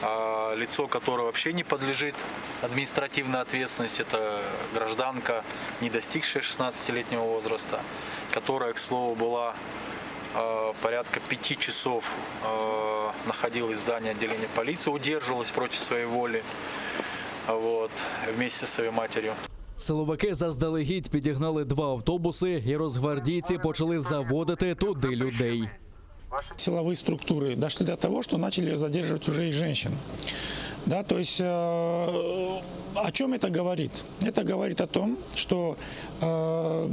э, лицо, которое вообще не подлежит административной ответственности, это гражданка, не достигшая 16-летнего возраста, которая, к слову, была э, порядка пяти часов э, находилась в здании отделения полиции, удерживалась против своей воли вот, вместе со своей матерью. Силовики заздалегідь підігнали два автобуси, і росгвардійці почали заводити туди людей. Силовые структуры дошли до того, что начали задерживать уже и женщин. Да, то есть э, о чем это говорит? Это говорит о том, что э,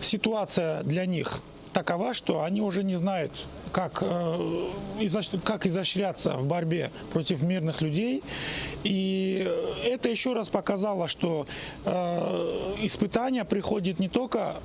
ситуация для них такова, что они уже не знают, как, э, изощ- как изощряться в борьбе против мирных людей. И это еще раз показало, что э, испытание приходит не только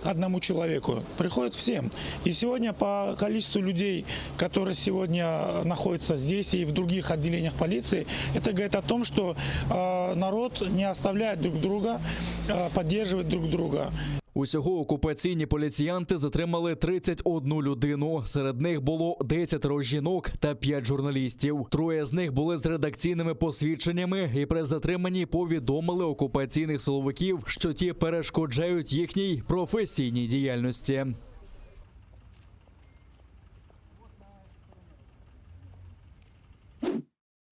одному человеку, приходит всем. И сегодня по количеству людей, которые сегодня находятся здесь и в других отделениях полиции, это говорит о том, что э, народ не оставляет друг друга, э, поддерживает друг друга. Усього окупаційні поліціянти затримали 31 людину. Серед них було 10 жінок та 5 журналістів. Троє з них були з редакційними посвідченнями і при затриманні повідомили окупаційних силовиків, що ті перешкоджають їхній професійній діяльності.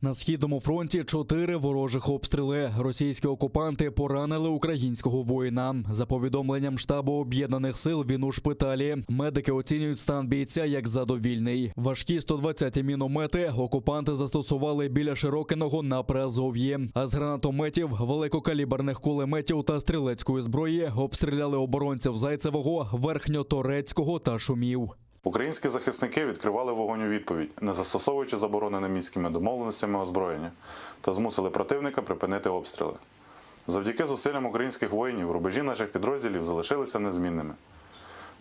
На східному фронті чотири ворожих обстріли. Російські окупанти поранили українського воїна. За повідомленням штабу об'єднаних сил, він у шпиталі. Медики оцінюють стан бійця як задовільний. Важкі 120 міномети окупанти застосували біля Широкиного на Приазов'ї. А з гранатометів, великокаліберних кулеметів та стрілецької зброї обстріляли оборонців Зайцевого, Верхньоторецького та Шумів. Українські захисники відкривали вогонь у відповідь, не застосовуючи заборонене мінськими домовленостями озброєння, та змусили противника припинити обстріли. Завдяки зусиллям українських воїнів рубежі наших підрозділів залишилися незмінними.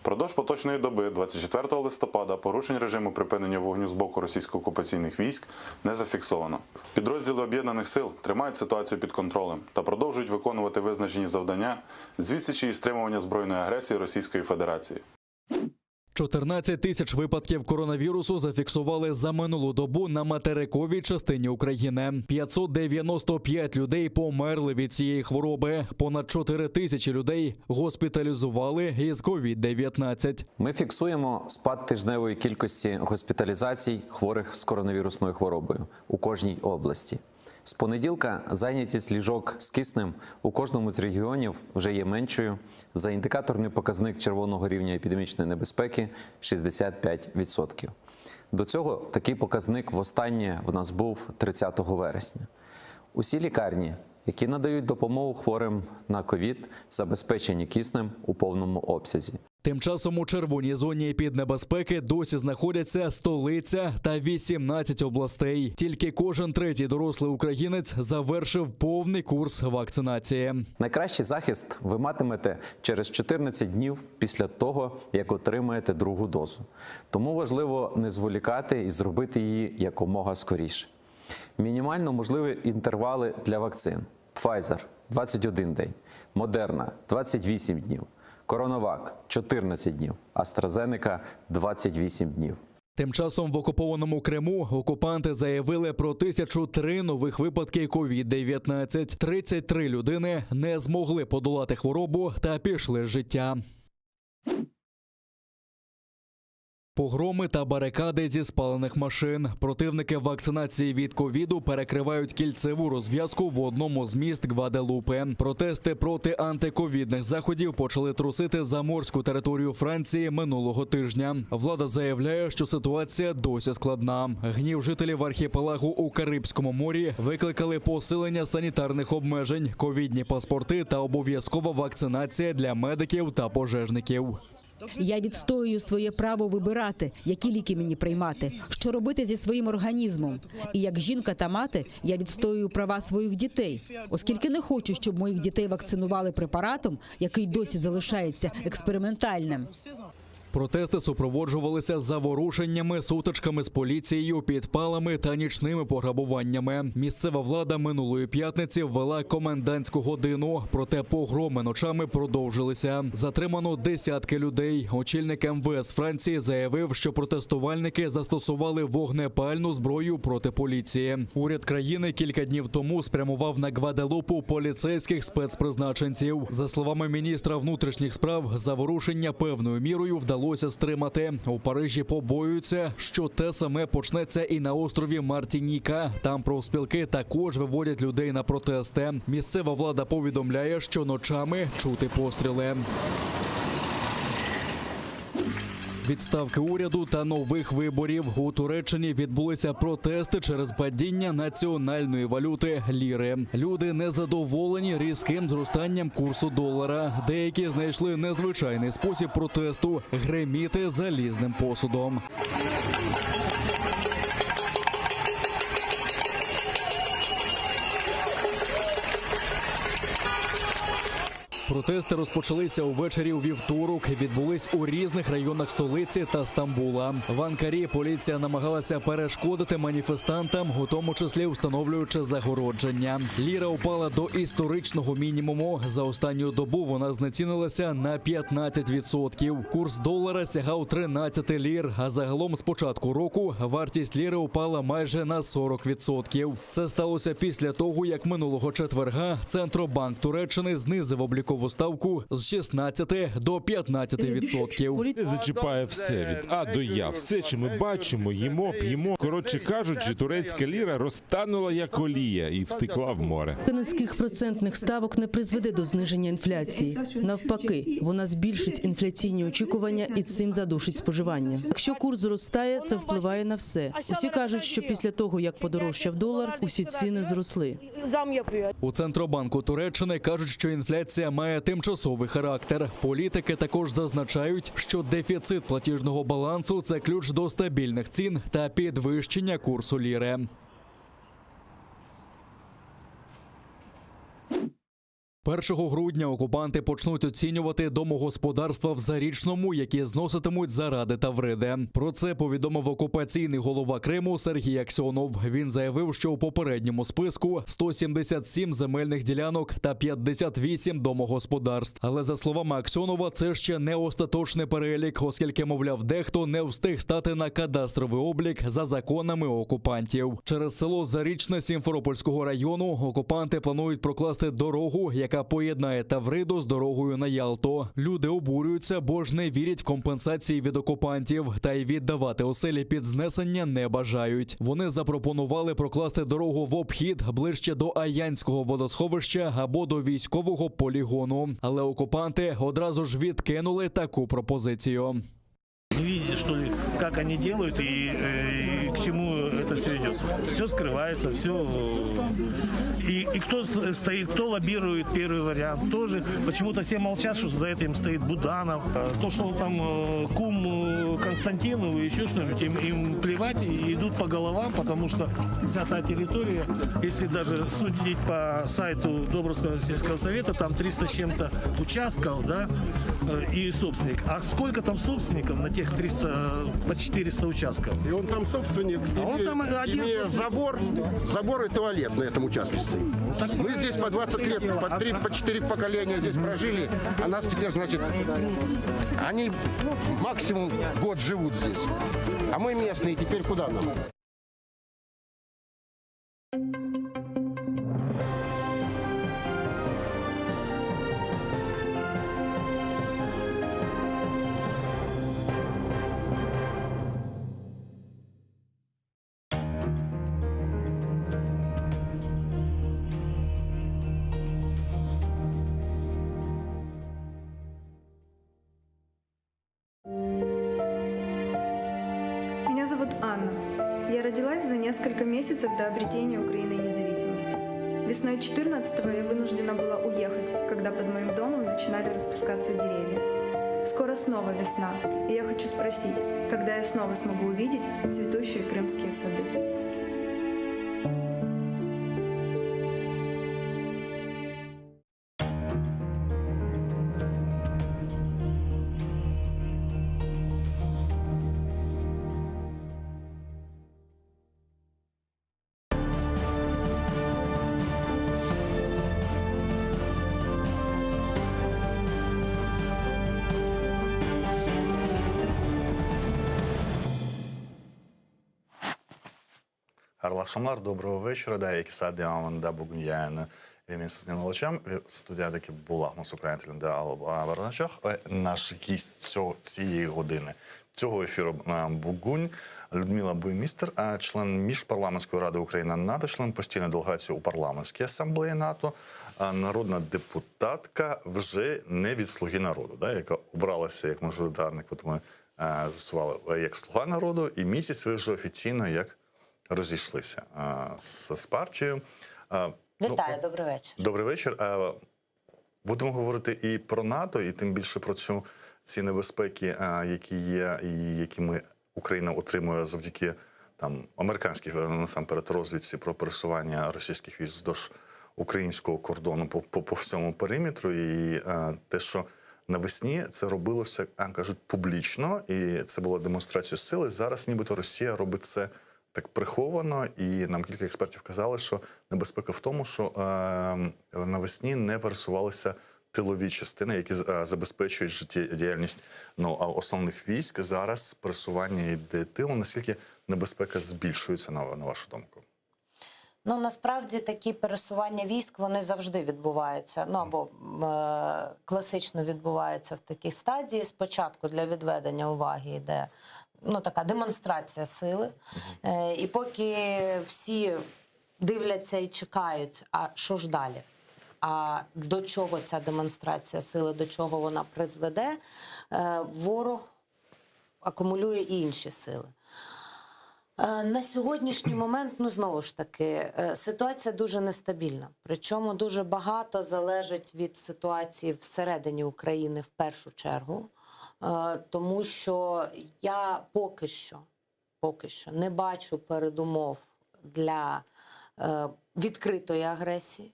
Продовж поточної доби, 24 листопада, порушень режиму припинення вогню з боку російсько-окупаційних військ не зафіксовано. Підрозділи об'єднаних сил тримають ситуацію під контролем та продовжують виконувати визначені завдання з відсічі і стримування збройної агресії Російської Федерації. 14 тисяч випадків коронавірусу зафіксували за минулу добу на материковій частині України. 595 людей померли від цієї хвороби. Понад 4 тисячі людей госпіталізували із COVID-19. Ми фіксуємо спад тижневої кількості госпіталізацій хворих з коронавірусною хворобою у кожній області. З понеділка зайнятість ліжок з киснем у кожному з регіонів вже є меншою. За індикаторний показник червоного рівня епідемічної небезпеки 65%. До цього такий показник востаннє в нас був 30 вересня. Усі лікарні, які надають допомогу хворим на ковід, забезпечені киснем у повному обсязі. Тим часом у червоній зоні епіднебезпеки досі знаходяться столиця та 18 областей. Тільки кожен третій дорослий українець завершив повний курс вакцинації. Найкращий захист ви матимете через 14 днів після того, як отримаєте другу дозу. Тому важливо не зволікати і зробити її якомога скоріше. Мінімально можливі інтервали для вакцин: Pfizer – 21 день, Moderna – 28 днів, CoronaVac – 14 днів, AstraZeneca – 28 днів. Тим часом в окупованому Криму окупанти заявили про 1003 нових випадки COVID-19. 33 людини не змогли подолати хворобу та пішли з життя. Погроми та барикади зі спалених машин. Противники вакцинації від ковіду перекривають кільцеву розв'язку в одному з міст Гваделупи. Протести проти антиковідних заходів почали трусити заморську територію Франції минулого тижня. Влада заявляє, що ситуація досі складна. Гнів жителів архіпелагу у Карибському морі викликали посилення санітарних обмежень, ковідні паспорти та обов'язкова вакцинація для медиків та пожежників. Я відстоюю своє право вибирати, які ліки мені приймати, що робити зі своїм організмом. І як жінка та мати я відстоюю права своїх дітей, оскільки не хочу, щоб моїх дітей вакцинували препаратом, який досі залишається експериментальним. Протести супроводжувалися заворушеннями, сутичками з поліцією, підпалами та нічними пограбуваннями. Місцева влада минулої п'ятниці ввела комендантську годину, проте погроми ночами продовжилися. Затримано десятки людей. Очільник МВС Франції заявив, що протестувальники застосували вогнепальну зброю проти поліції. Уряд країни кілька днів тому спрямував на Гваделупу поліцейських спецпризначенців. За словами міністра внутрішніх справ, заворушення певною мірою вдалося стримати. У Парижі побоюються, що те саме почнеться і на острові Мартініка. Там профспілки також виводять людей на протести. Місцева влада повідомляє, що ночами чути постріли. Відставки уряду та нових виборів у Туреччині відбулися протести через падіння національної валюти ліри. Люди незадоволені різким зростанням курсу долара. Деякі знайшли незвичайний спосіб протесту гриміти залізним посудом. Протести розпочалися увечері у вівторок. і Відбулись у різних районах столиці та Стамбула. В Анкарі поліція намагалася перешкодити маніфестантам, у тому числі встановлюючи загородження. Ліра упала до історичного мінімуму. За останню добу вона знецінилася на 15%. Курс долара сягав 13 лір. А загалом з початку року вартість ліри упала майже на 40%. Це сталося після того, як минулого четверга Центробанк Туреччини знизив облікову ставку з 16 до 15%. Зачіпає все від А до Я. Все, що ми бачимо, їмо, п'ємо. Коротше кажучи, турецька ліра розтанула як олія і втекла в море. Низьких процентних ставок не призведе до зниження інфляції. Навпаки, вона збільшить інфляційні очікування і цим задушить споживання. Якщо курс зростає, це впливає на все. Усі кажуть, що після того, як подорожчав долар, усі ціни зросли. У Центробанку Туреччини кажуть, що інфляція має тимчасовий характер. Політики також зазначають, що дефіцит платіжного балансу це ключ до стабільних цін та підвищення курсу ліри. 1 грудня окупанти почнуть оцінювати домогосподарства в Зарічному, які зноситимуть заради Тавриди. Про це повідомив окупаційний голова Криму Сергій Аксьонов. Він заявив, що у попередньому списку 177 земельних ділянок та 58 домогосподарств. Але за словами Аксьонова, це ще не остаточний перелік, оскільки, мовляв, дехто не встиг стати на кадастровий облік за законами окупантів. Через село Зарічне Сімферопольського району окупанти планують прокласти дорогу, яка поєднає Тавриду з дорогою на Ялту. Люди обурюються, бо ж не вірять в компенсації від окупантів, та й віддавати оселі під знесення не бажають. Вони запропонували прокласти дорогу в обхід ближче до Аянського водосховища або до військового полігону. Але окупанти одразу ж відкинули таку пропозицію. Не видите, что ли, как они делают и, э, и к чему это все идет. Все скрывается, все. И, и кто с- стоит, кто лоббирует первый вариант, тоже. Почему-то все молчат, что за этим стоит Буданов. А То, что он там э, кум э, Константинову и еще что-нибудь, им, им плевать и идут по головам, потому что вся та территория, если даже судить по сайту Добровского сельского совета, там 300 с чем-то участков, да, э, и собственник. А сколько там собственников на тех 300, по 400 участков? И он там собственник, А он имея, там один имея собственник. забор, забор и туалет на этом участке стоит. Мы здесь по 20 лет, по 3, по 4 поколения здесь прожили, а нас теперь, значит, они максимум год живут здесь. А мы местные, теперь куда нам? Меня зовут Анна. Я родилась за несколько месяцев до обретения Украиной независимости. Весной 14-го я вынуждена была уехать, когда под моим домом начинали распускаться деревья. Скоро снова весна, и я хочу спросить, когда я снова смогу увидеть цветущие крымские сады. Hayırlı aqşamlar, доброго вечора. Да, 2 saat devamında bugün yayını ve men siznen olacağım. Ve studiyadaki bu lafımız ukrain tilinde alıp barılacaq. Ve Наш гість цього, цієї години, цього ефіру е, bugün Людмила Буймістер, е, член Міжпарламентської ради України НАТО, член постійної делегації у парламентській асамблеї НАТО, е, народна депутатка вже не від «Слуги народу», да, яка обралася як мажоритарник, от ми е, з'ясували, е, як «Слуга народу», і місяць ви вже офіційно як розійшлися е, з, з партією. Е, ну, Вітаю, добрий вечір. Добрий вечір. Е, Будемо говорити і про НАТО, і тим більше про цю ці небезпеки, е, які є, і які ми Україна отримує завдяки там американській е, насамперед розвідці про пересування російських військ вздовж українського кордону по, по, по всьому периметру. І е, те, що навесні це робилося, е, кажуть, публічно, і це була демонстрація сили. Зараз нібито Росія робить це так приховано, і нам кілька експертів казали, що небезпека в тому, що е, навесні не пересувалися тилові частини, які е, забезпечують життєдіяльність ну, а основних військ. Зараз пересування йде тилу. Наскільки небезпека збільшується, на, на вашу думку? Ну насправді такі пересування військ вони завжди відбуваються. Ну або е, класично відбуваються в такій стадії. Спочатку для відведення уваги йде ну, така демонстрація сили. Е, і поки всі дивляться і чекають, а що ж далі? А до чого ця демонстрація сили, до чого вона призведе, е, ворог акумулює і інші сили. Е, На сьогоднішній момент, ну знову ж таки, е, ситуація дуже нестабільна. Причому дуже багато залежить від ситуації всередині України в першу чергу, Е, тому що я поки що, поки що не бачу передумов для е, відкритої агресії.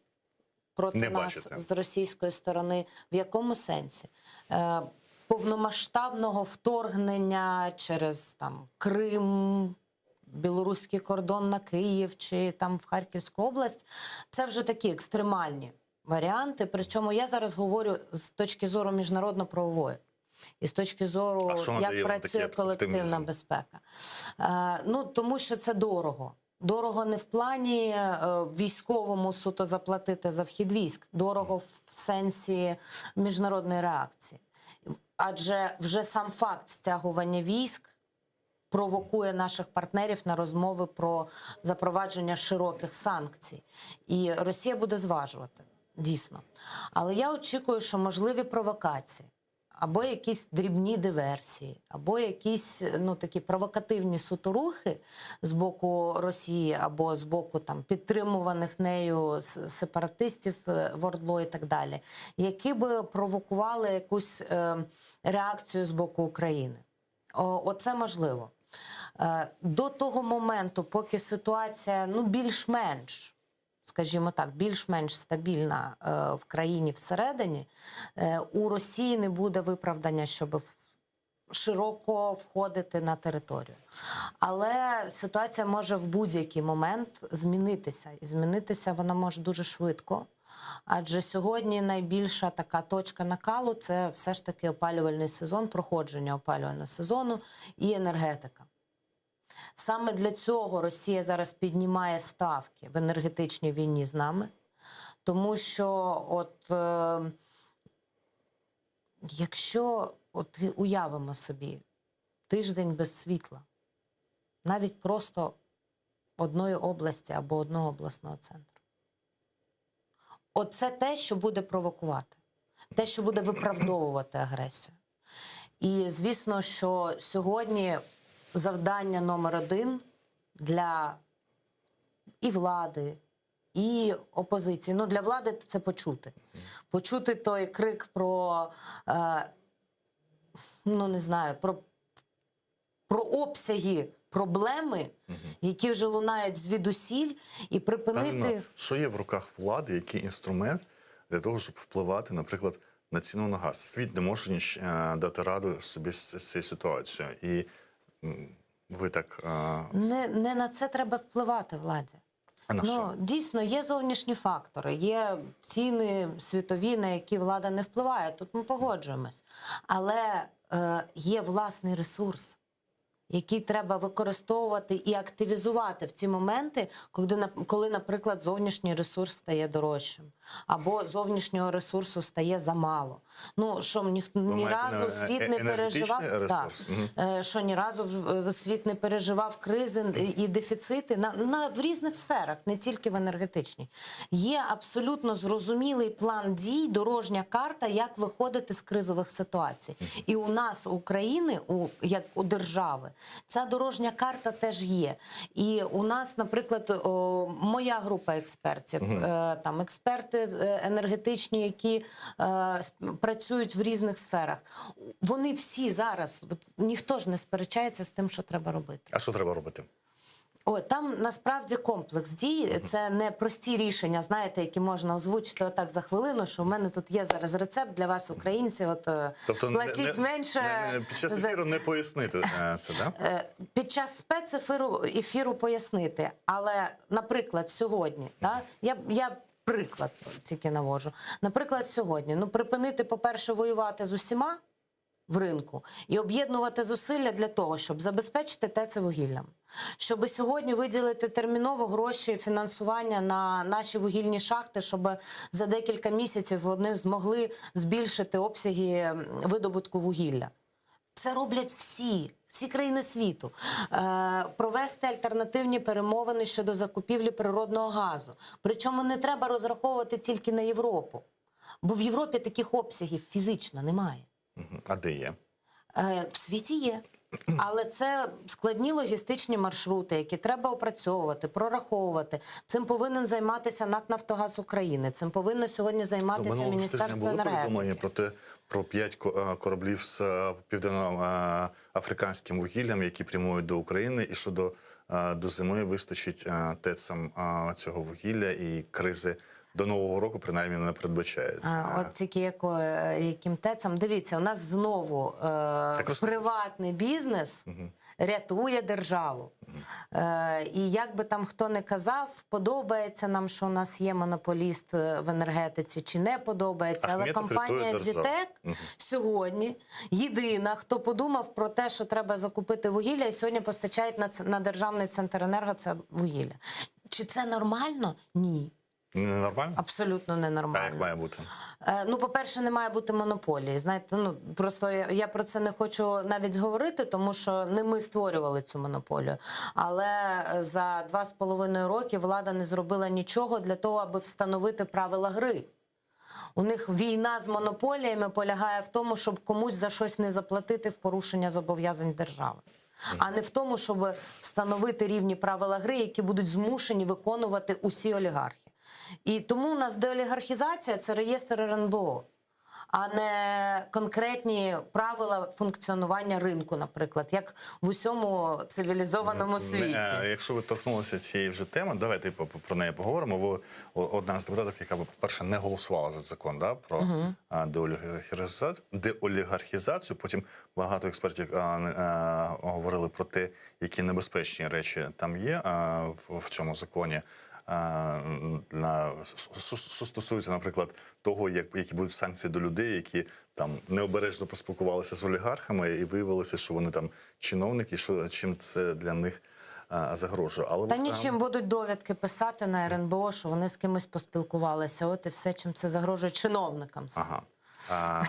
проти Не нас бачите. з російської сторони. В якому сенсі? Е, повномасштабного вторгнення через там Крим, білоруський кордон на Київ чи там в Харківську область, це вже такі екстремальні варіанти. Причому я зараз говорю з точки зору міжнародно-правової. І з точки зору, А що надає як вам працює такий колективна оптимізм? безпека. Е, ну, тому що це дорого. Дорого не в плані е, військовому суто заплатити за вхід військ, дорого в сенсі міжнародної реакції. Адже вже сам факт стягування військ провокує наших партнерів на розмови про запровадження широких санкцій. І Росія буде зважувати, дійсно. Але я очікую, що можливі провокації. Або якісь дрібні диверсії, або якісь ну такі провокативні суторухи з боку Росії, або з боку там підтримуваних нею с- сепаратистів е, в Ордло і так далі, які би провокували якусь е, реакцію з боку України. О, оце можливо. Е, До того моменту, поки ситуація ну, більш-менш, скажімо так, більш-менш стабільна е, в країні всередині, е, у Росії не буде виправдання, щоб широко входити на територію. Але ситуація може в будь-який момент змінитися. І змінитися вона може дуже швидко. Адже сьогодні найбільша така точка накалу це все ж таки опалювальний сезон, проходження опалювального сезону і енергетика. Саме для цього Росія зараз піднімає ставки в енергетичній війні з нами, тому що, от е, якщо от уявимо собі тиждень без світла, навіть просто одної області або одного обласного центру. Оце те, що буде провокувати, те, що буде виправдовувати агресію. І звісно, що сьогодні завдання номер один для і влади, і опозиції. Ну, для влади це почути. Почути той крик про, е, ну не знаю, про, про обсяги проблеми, які вже лунають звідусіль, і припинити. Правильно, що є в руках влади, який інструмент для того, щоб впливати, наприклад, на ціну на газ? Світ не може ніч е, дати раду собі з з цією ситуацією. І м, ви так е, Не, не на це треба впливати владі. А на ну, що? дійсно, є зовнішні фактори, є ціни світові, на які влада не впливає. Тут ми погоджуємось. Але е, є власний ресурс, який треба використовувати і активізувати в ті моменти, коли, на- коли, наприклад, зовнішній ресурс стає дорожчим, або зовнішнього ресурсу стає замало. Ну, що ні, ні маєте разу на- світ е- не енергетичний переживав. Так. ресурс? Мгм. Е, що ні разу в- в світ не переживав кризи і дефіцити на, на в різних сферах, не тільки в енергетичній. Є абсолютно зрозумілий план дій, дорожня карта, як виходити з кризових ситуацій. І у нас, у України, у як у держави, ця дорожня карта теж є. І у нас, наприклад, о, моя група експертів, Мгм. е, там експерти з- е, енергетичні, які е, с- працюють в різних сферах. Вони всі зараз, от, ніхто ж не сперечається з тим, що треба робити. А що треба робити? О, там насправді комплекс дій. Це не прості рішення, знаєте, які можна озвучити отак за хвилину. Що в мене тут є зараз рецепт для вас, українці. От е, Тобто не- платіть не, менше не, не, під час за- ефіру не пояснити е, це, да? Е, Під час спецефіру ефіру пояснити. Але, наприклад, сьогодні, та, я, я приклад тільки навожу. Наприклад, сьогодні, ну, припинити, по-перше, воювати з усіма в ринку і об'єднувати зусилля для того, щоб забезпечити ТЕЦи вугіллям. Щоб сьогодні виділити терміново гроші фінансування на наші вугільні шахти, щоб за декілька місяців вони змогли збільшити обсяги м, видобутку вугілля. Це роблять всі, всі країни світу. Е, провести альтернативні перемовини щодо закупівлі природного газу. Причому не треба розраховувати тільки на Європу, бо в Європі таких обсягів фізично немає. Мгм. А де є? Е, В світі є. Але це складні логістичні маршрути, які треба опрацьовувати, прораховувати. Цим повинен займатися НАК «Нафтогаз України. Цим повинно сьогодні Ну, займатися минулого ж тижня Міністерство були енергетики. повідомлення про те, про п'ять ко- е, кораблів з е, південноафриканським вугіллям, які прямують до України, і що до, е, до зими вистачить е, ТЕЦам е, цього вугілля і кризи. До нового року принаймні не передбачається. А, От тільки яко, яким тецам. Дивіться, у нас знову е, приватний бізнес рятує державу. Е, і як би там хто не казав, подобається нам, що у нас є монополіст е, в енергетиці, чи не подобається, але Ахметов компанія рятує державу. ДТЕК Мгм. сьогодні єдина, хто подумав про те, що треба закупити вугілля, і сьогодні постачають на, ц- на державний центр енерго це вугілля. Чи це нормально? Ні. Ненормально? Абсолютно ненормально. А як має бути? Е, Ну, по-перше, не має бути монополії. Знаєте, ну просто я, я про це не хочу навіть говорити, тому що не ми створювали цю монополію. Але е, за 2,5 роки влада не зробила нічого для того, аби встановити правила гри. У них війна з монополіями полягає в тому, щоб комусь за щось не заплатити в порушення зобов'язань держави, а не в тому, щоб встановити рівні правила гри, які будуть змушені виконувати усі олігархи. І тому у нас деолігархізація це реєстр РНБО, а не конкретні правила функціонування ринку, наприклад, як в усьому цивілізованому світі. Е, Якщо ви торкнулися цієї вже теми, давайте по- по- про неї поговоримо. Ви о- одна з депутаток, яка, по-перше, не голосувала за закон да, про Мгм. а, деолігархізацію, деолігархізацію. Потім багато експертів а, не- а, говорили про те, які небезпечні речі там є а, в, в цьому законі. А, на що, що стосується, наприклад, того, як які будуть санкції до людей, які там необережно поспілкувалися з олігархами, і виявилося, що вони там чиновники, що чим це для них а, загрожує. Але Та от, а, нічим будуть довідки писати на РНБО, що вони з кимось поспілкувалися. От і все, чим це загрожує чиновникам. Ага. А,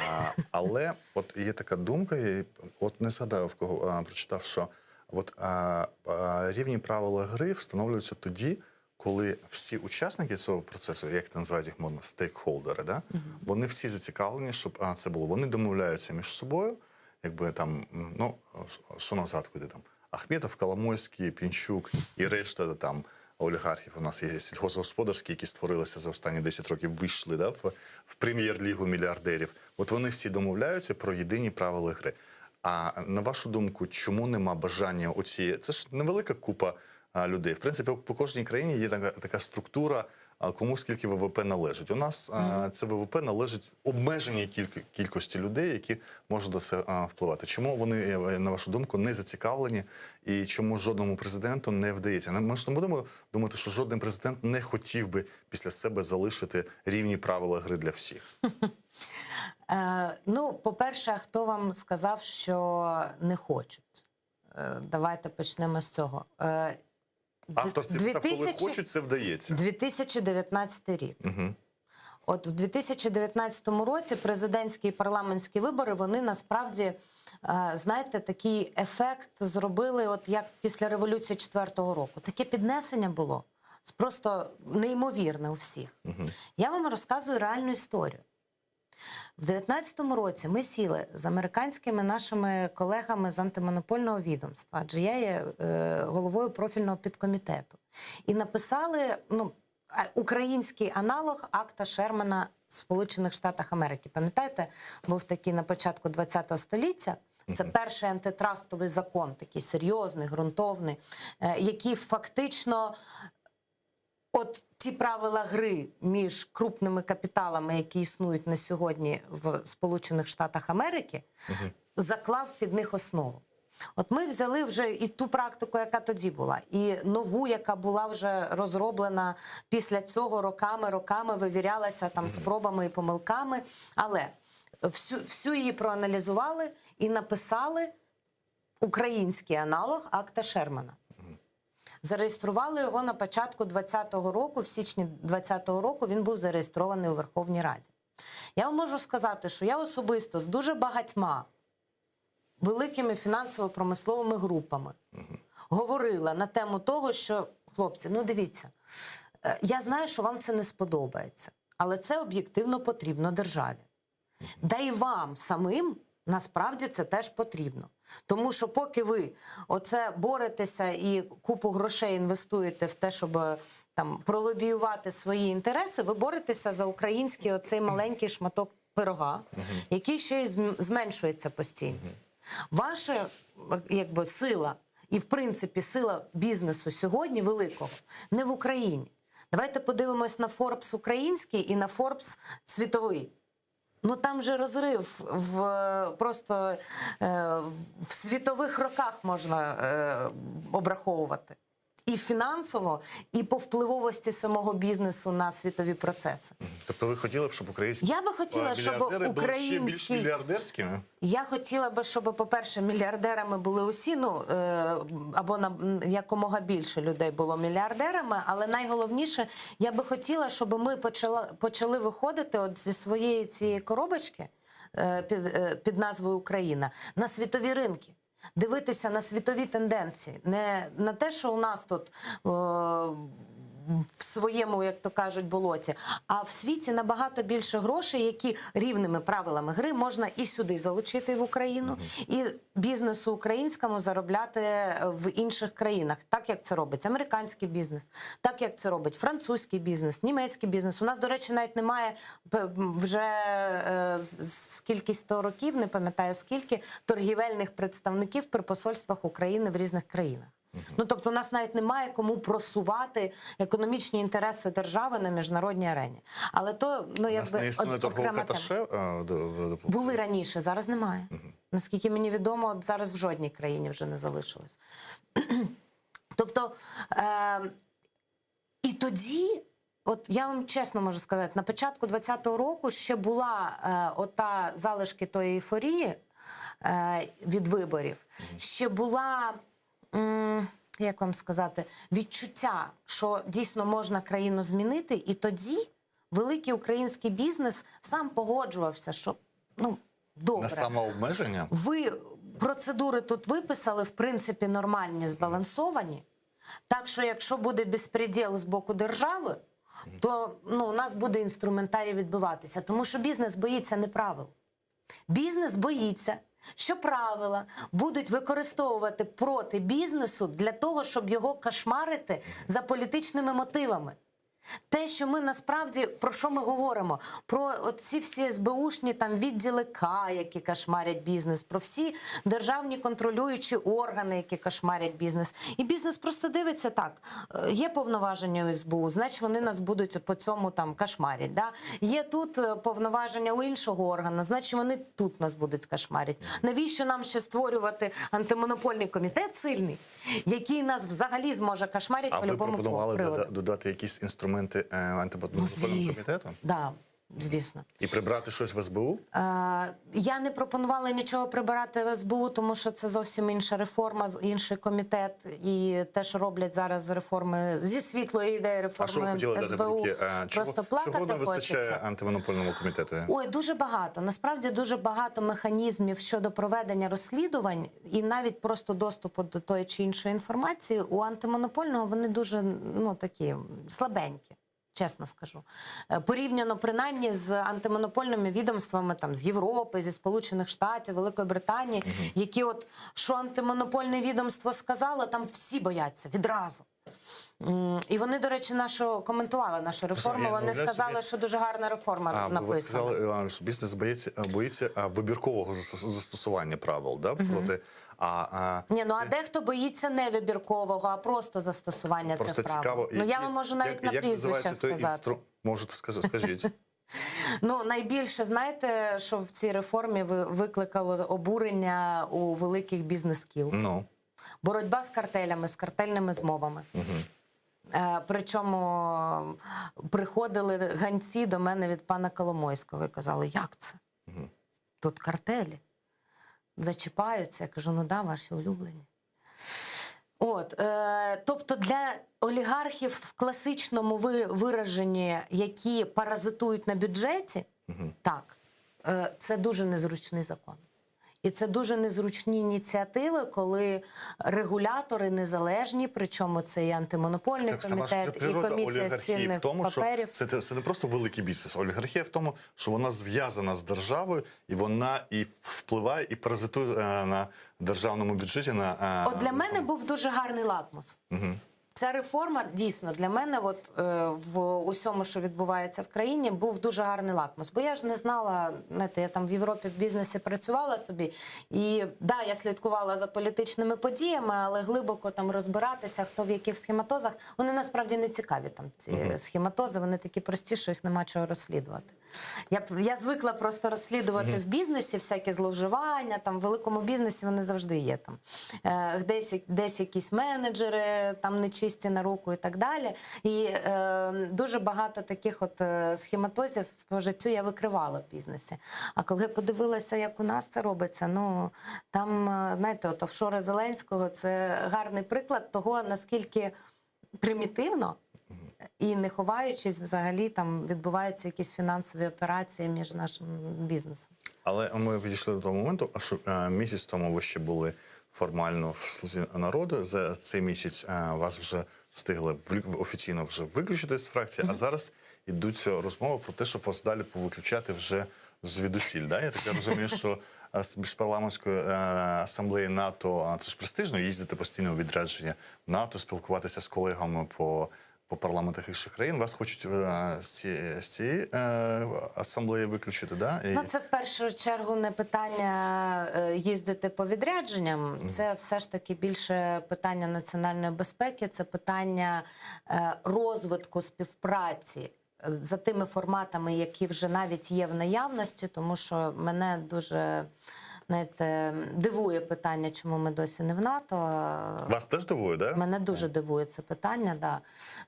але от є така думка, я от не згадаю в кого а, прочитав, що от, а, а, рівні правила гри встановлюються тоді, коли всі учасники цього процесу, як це називають їх модно, стейкхолдери, да? вони всі зацікавлені, щоб а, це було. Вони домовляються між собою, якби там, м, ну, що на згадку йде там, Ахметов, Коломойський, Пінчук і решта там олігархів. У нас є сільгосподарські, які створилися за останні 10 років, вийшли да, в, в прем'єр-лігу мільярдерів. От вони всі домовляються про єдині правила гри. А на вашу думку, чому нема бажання оці? Це ж невелика купа а, людей. В принципі, по кожній країні є така, така структура, а, кому скільки ВВП належить. У нас а, це ВВП належить обмеженій кільк- кількості людей, які можуть до це а, впливати. Чому вони, е, на вашу думку, не зацікавлені і чому жодному президенту не вдається? Ми ж не будемо думати, що жоден президент не хотів би після себе залишити рівні правила гри для всіх. Е, ну, по-перше, а хто вам сказав, що не хочуть? Е, давайте почнемо з цього. Е, Автор це писав, коли 2000 хочуть, це вдається. 2019 рік. Угу. От в 2019 році президентські і парламентські вибори вони насправді, е, знаєте, такий ефект зробили, от як після революції 4-го року. Таке піднесення було просто неймовірне у всіх. Я вам розказую реальну історію. В 19-му році ми сіли з американськими нашими колегами з антимонопольного відомства, адже я є е, головою профільного підкомітету, і написали ну, а- український аналог акта Шермана в Сполучених Штатах Америки. Пам'ятаєте, був такий на початку ХХ століття. Це перший антитрастовий закон, такий серйозний, ґрунтовний, е, який фактично от ті правила гри між крупними капіталами, які існують на сьогодні в Сполучених Штатах Америки, заклав під них основу. От ми взяли вже і ту практику, яка тоді була, і нову, яка була вже розроблена після цього роками, роками вивірялася там спробами і помилками. Але всю, всю її проаналізували і написали український аналог акта Шермана. Зареєстрували його на початку 2020 року, в січні 2020 року він був зареєстрований у Верховній Раді. Я вам можу сказати, що я особисто з дуже багатьма великими фінансово-промисловими групами говорила на тему того, що хлопці, ну дивіться, е, я знаю, що вам це не сподобається, але це об'єктивно потрібно державі. Да і вам самим насправді це теж потрібно. Тому що поки ви оце боретеся і купу грошей інвестуєте в те, щоб е, там пролобіювати свої інтереси, ви боретеся за український оцей маленький шматок пирога, який ще й зм- зменшується постійно. Ваша е, якби, сила і, в принципі, сила бізнесу сьогодні великого не в Україні. Давайте подивимось на Forbes український і на Forbes світовий. Ну там же розрив в просто е, в світових роках можна е, обраховувати. І фінансово, і по впливовості самого бізнесу на світові процеси. Тобто ви хотіли б, щоб українські Я би хотіла, е, щоб мільярдери були ще більш українські- мільярдерськими? Я хотіла би, щоб, по-перше, мільярдерами були усі, ну е, або на якомога більше людей було мільярдерами, але найголовніше, я би хотіла, щоб ми почала, почали виходити от зі своєї цієї коробочки е, під, е, під назвою Україна на світові ринки. Дивитися на світові тенденції, не на те, що у нас тут е, в своєму, як то кажуть, болоті, а в світі набагато більше грошей, які рівними правилами гри можна і сюди залучити в Україну, і бізнесу українському заробляти в інших країнах, так як це робить американський бізнес, так як це робить французький бізнес, німецький бізнес. У нас, до речі, навіть немає п- вже е, з- скількись то років, не пам'ятаю скільки торгівельних представників при посольствах України в різних країнах. Ну тобто, у нас навіть немає кому просувати економічні інтереси держави на міжнародній арені. Але то ну У нас якби не існує от- торгового окрема тема. аташе е, до- в- до- Були раніше, зараз немає. Наскільки мені відомо, от зараз в жодній країні вже не залишилось. Тобто, е, і тоді, от я вам чесно можу сказати, на початку 20-го року ще була е, ота залишки тої ейфорії е, від виборів, ще була. м, як вам сказати, відчуття, що дійсно можна країну змінити, і тоді великий український бізнес сам погоджувався, що ну добре. на самообмеження? Ви процедури тут виписали, в принципі, нормальні, збалансовані. Так що, якщо буде безпреділ з боку держави, то ну, у нас буде інструментарій відбиватися. Тому що бізнес боїться не правил. Бізнес боїться, що правила будуть використовувати проти бізнесу для того, щоб його кошмарити за політичними мотивами. Те, що ми насправді про що ми говоримо? Про ці всі СБУшні там відділи К, які кошмарять бізнес, про всі державні контролюючі органи, які кошмарять бізнес. І бізнес просто дивиться так: е, є повноваження у СБУ, значить вони нас будуть по цьому там кошмарять. Да? Є тут е, повноваження у іншого органу, значить вони тут нас будуть кошмарять. Навіщо нам ще створювати антимонопольний комітет сильний, який нас взагалі зможе кошмарити А по ви любому пропонували приводу? дода- додати якісь інструменти е, антимонопольному Ну, звісно. комітету? Да, звісно. І прибрати щось в СБУ? Е, я не пропонувала нічого прибирати в СБУ, тому що це зовсім інша реформа, інший комітет. І те, що роблять зараз з реформи зі світлої ідеї реформи А що ви хотіли дати в СБУ, руки? Е, Чого, просто плакати чого не вистачає хочеться. антимонопольному комітету? Ой, дуже багато. Насправді дуже багато механізмів щодо проведення розслідувань і навіть просто доступу до тої чи іншої інформації у антимонопольного вони дуже ну такі слабенькі. Чесно скажу, Е, порівняно принаймні з антимонопольними відомствами там з Європи, зі Сполучених Штатів, Великої Британії, які от що антимонопольне відомство сказало, там всі бояться відразу. М, І вони, до речі, нашу коментували нашу реформу. я Вони уявляю сказали, собі- що дуже гарна реформа А, ви написана. от сказали, Іван, що бізнес боїться, боїться а, вибіркового зас- застосування правил, да? Проти, а, а, Ні, ну а дехто боїться не вибіркового, а просто застосування просто цих правил. цікаво, ну я які- вам можу навіть як, на як прізвищах називається той сказати. інстру... Можете сказати, скажіть. Ну найбільше знаєте, що в цій реформі ви- викликало обурення у великих бізнес-кіл. Ну. Боротьба з картелями, з картельними змовами. Угу. Е, Причому приходили ганці до мене від пана Коломойського і казали, як це? Тут картелі. Зачіпаються. Я кажу, ну да, ваші улюблені. От, е, тобто для олігархів в класичному ви- вираженні, які паразитують на бюджеті, так, е, це дуже незручний закон. І це дуже незручні ініціативи, коли регулятори незалежні, причому це і антимонопольний Так, сама ж комітет, і природа комісія з олігархії цінних в тому, що паперів. це, це не просто великий бізнес. Олігархія в тому, що вона зв'язана з державою, і вона і впливає, і паразитує е, на державному бюджеті. На, е, От для мене був дуже гарний лакмус. Мгм. Ця реформа дійсно для мене, от е, в усьому, що відбувається в країні, був дуже гарний лакмус. Бо я ж не знала, знаєте, я там в Європі в бізнесі працювала собі, і да, я слідкувала за політичними подіями, але глибоко там розбиратися, хто в яких схематозах, вони насправді не цікаві там ці Мгм. схематози, вони такі прості, що їх нема чого розслідувати. Я, б- я звикла просто розслідувати Мгм. в бізнесі всякі зловживання, там в великому бізнесі вони завжди є там. Е, десь, десь якісь менеджери там нечисті на руку і так далі. І е, дуже багато таких от е, схематозів по життю я викривала в бізнесі. А коли я подивилася, як у нас це робиться, ну там, е, знаєте, от офшори Зеленського це гарний приклад того, наскільки примітивно. І не ховаючись, взагалі там відбуваються якісь фінансові операції між нашим бізнесом. Але ми підійшли до того моменту, що е, місяць тому ви ще були формально в слузі народу. За цей місяць е, вас вже встигли влю- офіційно вже виключити з фракції, а зараз йдуться розмови про те, щоб вас далі повиключати вже звідусіль. Да? Я так розумію, що е, з міжпарламентської е, асамблеї НАТО а це ж престижно їздити постійно у відрядження НАТО, спілкуватися з колегами по. По парламентах інших країн вас хочуть е, з цієї, з цієї е, асамблеї виключити, да? І... Ну, це в першу чергу не питання е, їздити по відрядженням. Це все ж таки більше питання національної безпеки, це питання е, розвитку співпраці е, за тими форматами, які вже навіть є в наявності, тому що мене дуже знаєте, дивує питання, чому ми досі не в НАТО. Вас теж дивує, да? Мене дуже дивує це питання. Да.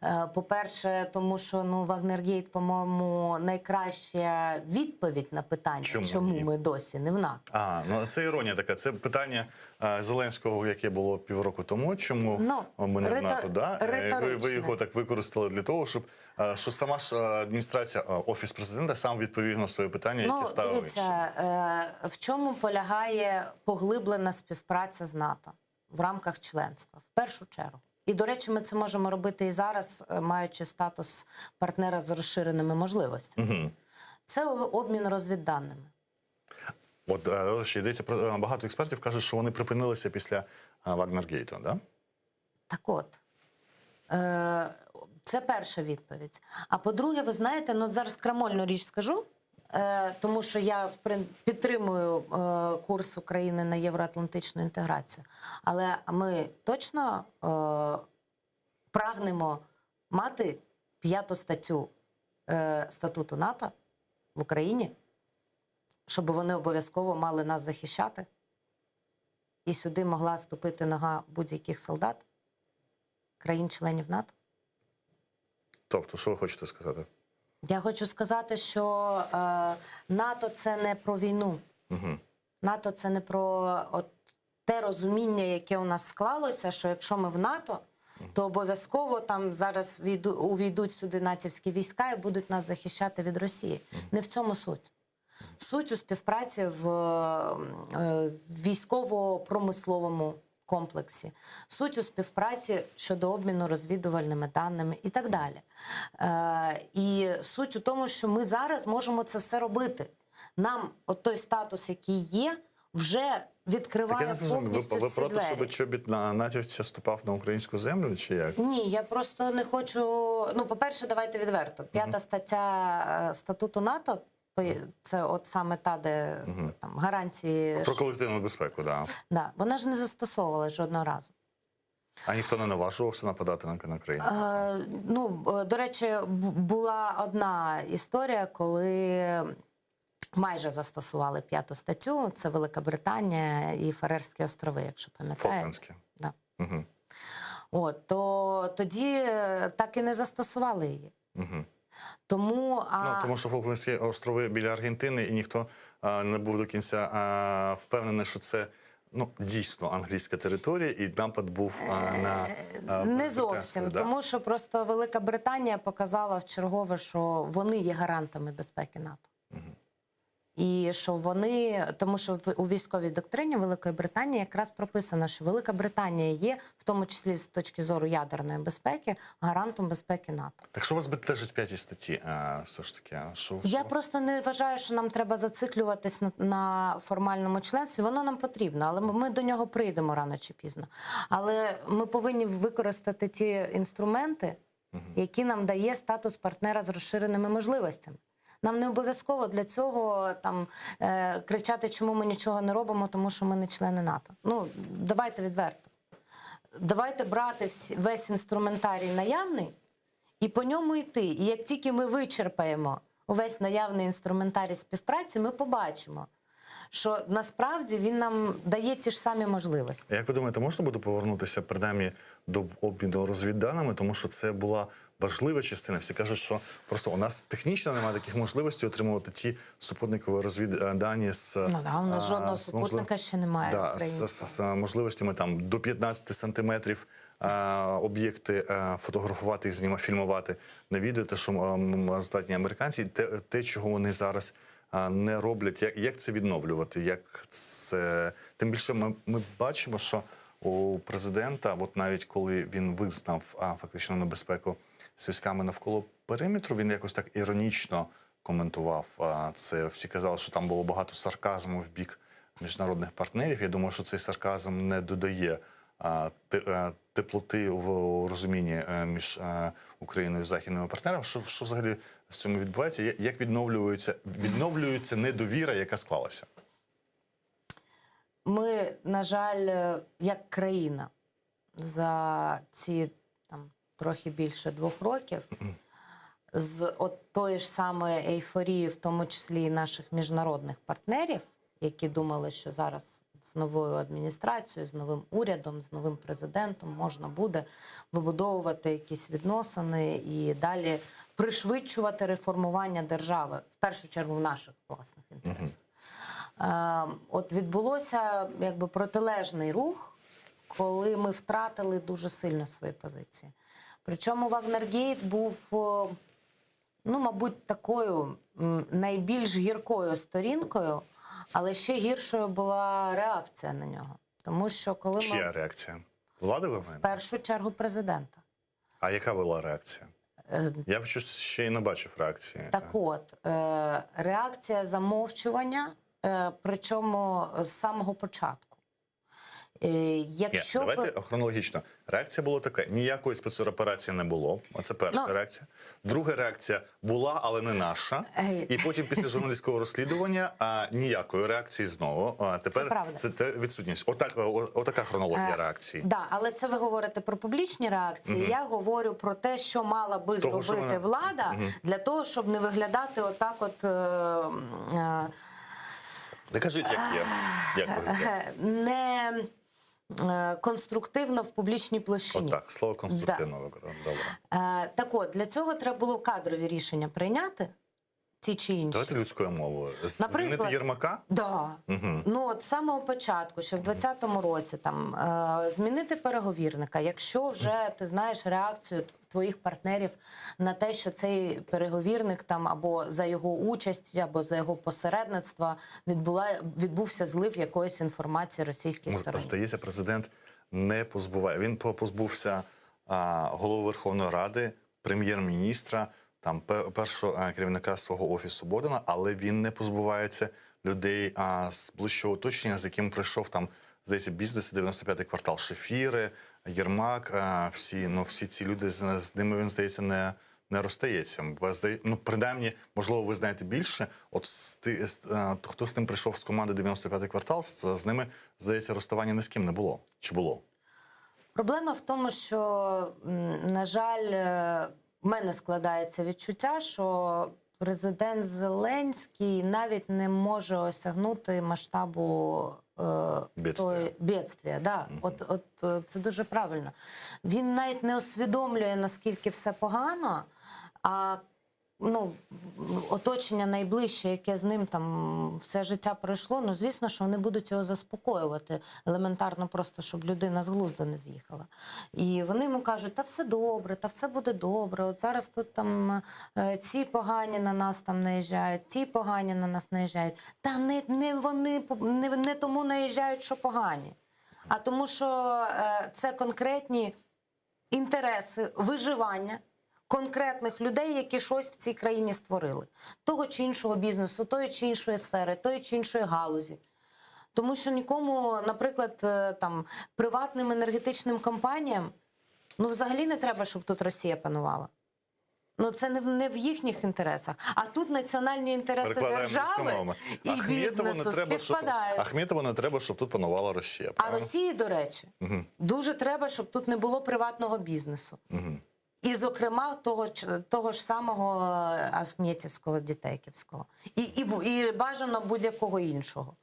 Е, По-перше, тому що ну Вагнергейт, по-моєму, найкраща відповідь на питання, Чому чому, ні? ми досі не в НАТО. А, ну це іронія така. Це питання е, Зеленського, яке було півроку тому. Чому Ну, ми не в рито- НАТО? Да? Е, Ви, ви риторичне. його так використали для того, щоб е, що сама ж е, адміністрація, е, офіс президента сам відповів на своє питання, Ну, яке ставив іншим. дивіться, е, в чому полягає поглиблена співпраця з НАТО в рамках членства, в першу чергу. І, до речі, ми це можемо робити і зараз, е, маючи статус партнера з розширеними можливостями. Угу. Це обмін розвідданими. От, е, до речі, йдеться про е, багато експертів кажуть, що вони припинилися після е, Вагнергейту, да? Так от, е, це перша відповідь. А по-друге, ви знаєте, ну зараз крамольну річ скажу, е, тому що я в прин- підтримую е, курс України на євроатлантичну інтеграцію. Але ми точно е, прагнемо мати п'яту статтю е, статуту НАТО в Україні, щоб вони обов'язково мали нас захищати. І сюди могла ступити нога будь-яких солдат країн-членів НАТО. Тобто, що ви хочете сказати? Я хочу сказати, що е, НАТО це не про війну. Угу. НАТО це не про от, те розуміння, яке у нас склалося, що якщо ми в НАТО, то обов'язково там зараз війду, увійдуть сюди натівські війська і будуть нас захищати від Росії. Не в цьому суть. Суть у співпраці в е, військово-промисловому комплексі, суть у співпраці щодо обміну розвідувальними даними і так далі. Е, і суть у тому, що ми зараз можемо це все робити. Нам от той статус, який є, вже Так я відкриває не зрозумів, ви, повністю ви всі проти, двері. щоб чобіт на натівця ступав на українську землю, чи як? Ні, я просто не хочу. Ну, по-перше, давайте відверто. П'ята стаття е, статуту НАТО по- це от саме та, де там гарантії. Про колективну безпеку, да. Да, вона ж не застосовувалась жодного разу. А ніхто не наважувався нападати на, на країну? Е, ну, е, до речі, бу- була одна історія, коли майже застосували п'яту статтю. Це Велика Британія і Фарерські острови, якщо пам'ятаєте. Фолклендські. Да. Угу. От, то тоді е, так і не застосували її. Угу. Тому, а... Ну, тому що Фолклендські острови біля Аргентини, і ніхто а, не був до кінця а, впевнений, що це ну, дійсно англійська територія, і напад був а, на а, Не британську, зовсім, да? тому що просто Велика Британія показала в чергове, що вони є гарантами безпеки НАТО. І що вони, тому що в- у військовій доктрині Великої Британії якраз прописано, що Велика Британія є, в тому числі з точки зору ядерної безпеки, гарантом безпеки НАТО. Так що вас бентежить в п'ятій статті, е, все ж таки? а Що, Я просто не вважаю, що нам треба зациклюватись на, на формальному членстві. Воно нам потрібно, але ми, ми до нього прийдемо рано чи пізно. Але ми повинні використати ті інструменти, які нам дає статус партнера з розширеними можливостями. Нам не обов'язково для цього там е, кричати, чому ми нічого не робимо, тому що ми не члени НАТО. Ну давайте відверто. Давайте брати всі, весь інструментарій наявний і по ньому йти. І як тільки ми вичерпаємо увесь наявний інструментарій співпраці, ми побачимо, що насправді він нам дає ті ж самі можливості. Як ви думаєте, можна буде повернутися принаймні до обміну розвідданими, тому що це була важлива частина. Всі кажуть, що просто у нас технічно немає таких можливостей отримувати ті супутникові розвіддані з Ну да, у нас а, жодного з супутника можлив- ще немає Да, з, українського. з, з можливостями там до 15 сантиметрів. а, Об'єкти е, фотографувати і зніма фільмувати на відео, те, що м, здатні американці, те, те, чого вони зараз а, не роблять, як, як це відновлювати? Як це тим більше ми, ми бачимо, що у президента, от навіть коли він визнав а, фактично небезпеку з військами навколо периметру, він якось так іронічно коментував а, це. Всі казали, що там було багато сарказму в бік міжнародних партнерів. Я думаю, що цей сарказм не додає а, те- е, теплоти в розумінні е, між е, Україною і західними партнерами. Що, що взагалі з цьому відбувається? Я- Як відновлюється, відновлюється недовіра, яка склалася? Ми, на жаль, е, як країна за ці там трохи більше двох років з от тої ж самої ейфорії, в тому числі і наших міжнародних партнерів, які думали, що зараз з новою адміністрацією, з новим урядом, з новим президентом можна буде вибудовувати якісь відносини і далі пришвидшувати реформування держави, в першу чергу в наших власних інтересах. Е, От відбулося якби протилежний рух, коли ми втратили дуже сильно свої позиції. Причому Вагнергейт був, е, ну, мабуть, такою м, найбільш гіркою сторінкою, але ще гіршою була реакція на нього. Тому що коли ми Чия реакція? Влади ви в першу чергу президента. А яка була реакція? Е, Я б щось ще й не бачив реакції. Так от, е, реакція замовчування, е, причому з самого початку. Е, якщо Ні, б- давайте хронологічно. Реакція була така: ніякої спецоперації не було. А це перша Ну. реакція. Друга реакція була, але не наша. Ей. І потім, після журналістського розслідування, а, ніякої реакції знову. А тепер Це правда. це те відсутність. Отак, о- отака хронологія Е, реакції. Да, але це ви говорите про публічні реакції. Мгм. Я говорю про те, що мала би Того, що зробити вона- влада Мгм. для того, щоб не виглядати отак, от. Е, е, Не кажіть, як є. Як виглядає. не е, конструктивно в публічній площині. Отак, слово конструктивно використано. Добре. Е, так от, для цього треба було кадрові рішення прийняти, ті чи інші. Давайте людською мовою. Звільнити Наприклад- Єрмака? Да. Угу. Ну, от з самого початку, ще в 20-му році, там е, змінити переговірника, якщо вже ти знаєш реакцію твоїх партнерів на те, що цей переговірник там або за його участь, або за його посередництва відбула відбувся злив якоїсь інформації російській Ну, стороні. Здається, президент не позбуває. Він по- позбувся а, голови Верховної Ради, прем'єр-міністра, там пе- першого а, керівника свого офісу Бодана, але він не позбувається людей а, з ближчого оточення, з яким прийшов там, здається, бізнес 95-й квартал, Шефіри, Єрмак. А, всі, ну, всі ці люди з, з ними він здається не. Не розстається. Бо, здає- Ну, принаймні, можливо, ви знаєте більше. От з ти- з, е, хто з ним прийшов з команди 95-й квартал, з, з ними, здається, розставання ні з ким не було. Чи було? Проблема в тому, що, м, на жаль, е, в мене складається відчуття, що президент Зеленський навіть не може осягнути масштабу е, Бедствия. тої- бедствия, да. От, от е, це дуже правильно. Він навіть не усвідомлює, наскільки все погано, а. Ну, оточення найближче, яке з ним там все життя пройшло, ну звісно, що вони будуть його заспокоювати елементарно, просто щоб людина з глузду не з'їхала. І вони йому кажуть, та все добре, та все буде добре. От зараз тут там е, ці погані на нас там наїжджають, ті погані на нас наїжджають. Та не, не вони не, не тому наїжджають, що погані, а тому, що е, це конкретні інтереси виживання конкретних людей, які щось в цій країні створили, того чи іншого бізнесу, тої чи іншої сфери, тої чи іншої галузі. Тому що нікому, наприклад, е, там приватним енергетичним компаніям ну взагалі не треба, щоб тут Росія панувала. Ну це не в не в їхніх інтересах. А тут національні інтереси Перекладаємо держави мовами. і Ахметову не бізнесу треба, щоб співпадають. Ахметову не треба, щоб тут панувала Росія. А правильно? Росії, до речі, Угу. дуже треба, щоб тут не було приватного бізнесу. Угу. І, зокрема, того, того ж самого е, Ахметівського, Дітейківського. І, і, і бажано будь-якого іншого.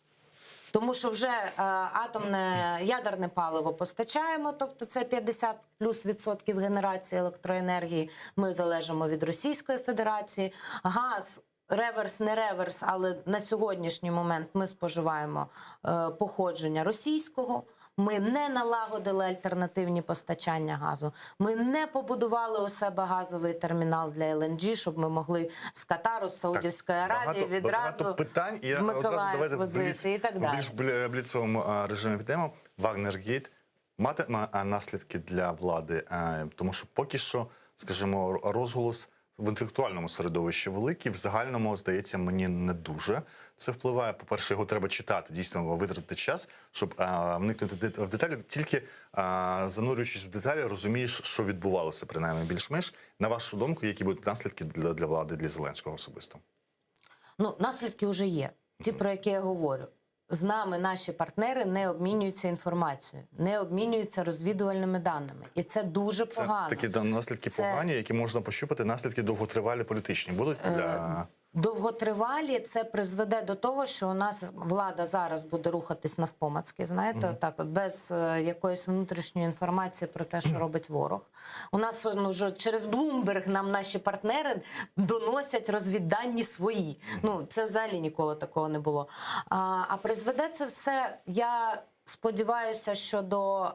Тому що вже е, атомне ядерне паливо постачаємо, тобто це 50 плюс відсотків генерації електроенергії. Ми залежимо від Російської Федерації. Газ реверс, не реверс, але на сьогоднішній момент ми споживаємо е, походження російського. Ми не налагодили альтернативні постачання газу. Ми не побудували у себе газовий термінал для ЛНГ, щоб ми могли з Катару, з Саудівської Аравії багато, відразу багато питань. І я в одразу Миколаїв давайте в возити бліц, і так далі. в більш бліцовому режимі підемо. Вагнергейт матиме наслідки для влади, е, тому що поки що, скажімо, розголос в інтелектуальному середовищі великий, в загальному, здається, мені не дуже. Це впливає. По-перше, його треба читати, дійсно витратити час, щоб а, вникнути в деталі. Тільки а, занурюючись в деталі, розумієш, що відбувалося, принаймні більш-менш. На вашу думку, які будуть наслідки для, для влади, для Зеленського особисто? Ну, наслідки вже є. Ті, про які я говорю. З нами наші партнери не обмінюються інформацією, не обмінюються розвідувальними даними. І це дуже Це погано. такі да, наслідки Це- погані, які можна пощупати, наслідки довготривалі політичні будуть для Довготривалі це призведе до того, що у нас влада зараз буде рухатись навпомацки, знаєте, mm. так от без е, якоїсь внутрішньої інформації про те, що робить ворог. У нас ну, вже через Блумберг нам наші партнери доносять розвіддані свої. Ну це взагалі ніколи такого не було. А, а призведе це все, я сподіваюся, що до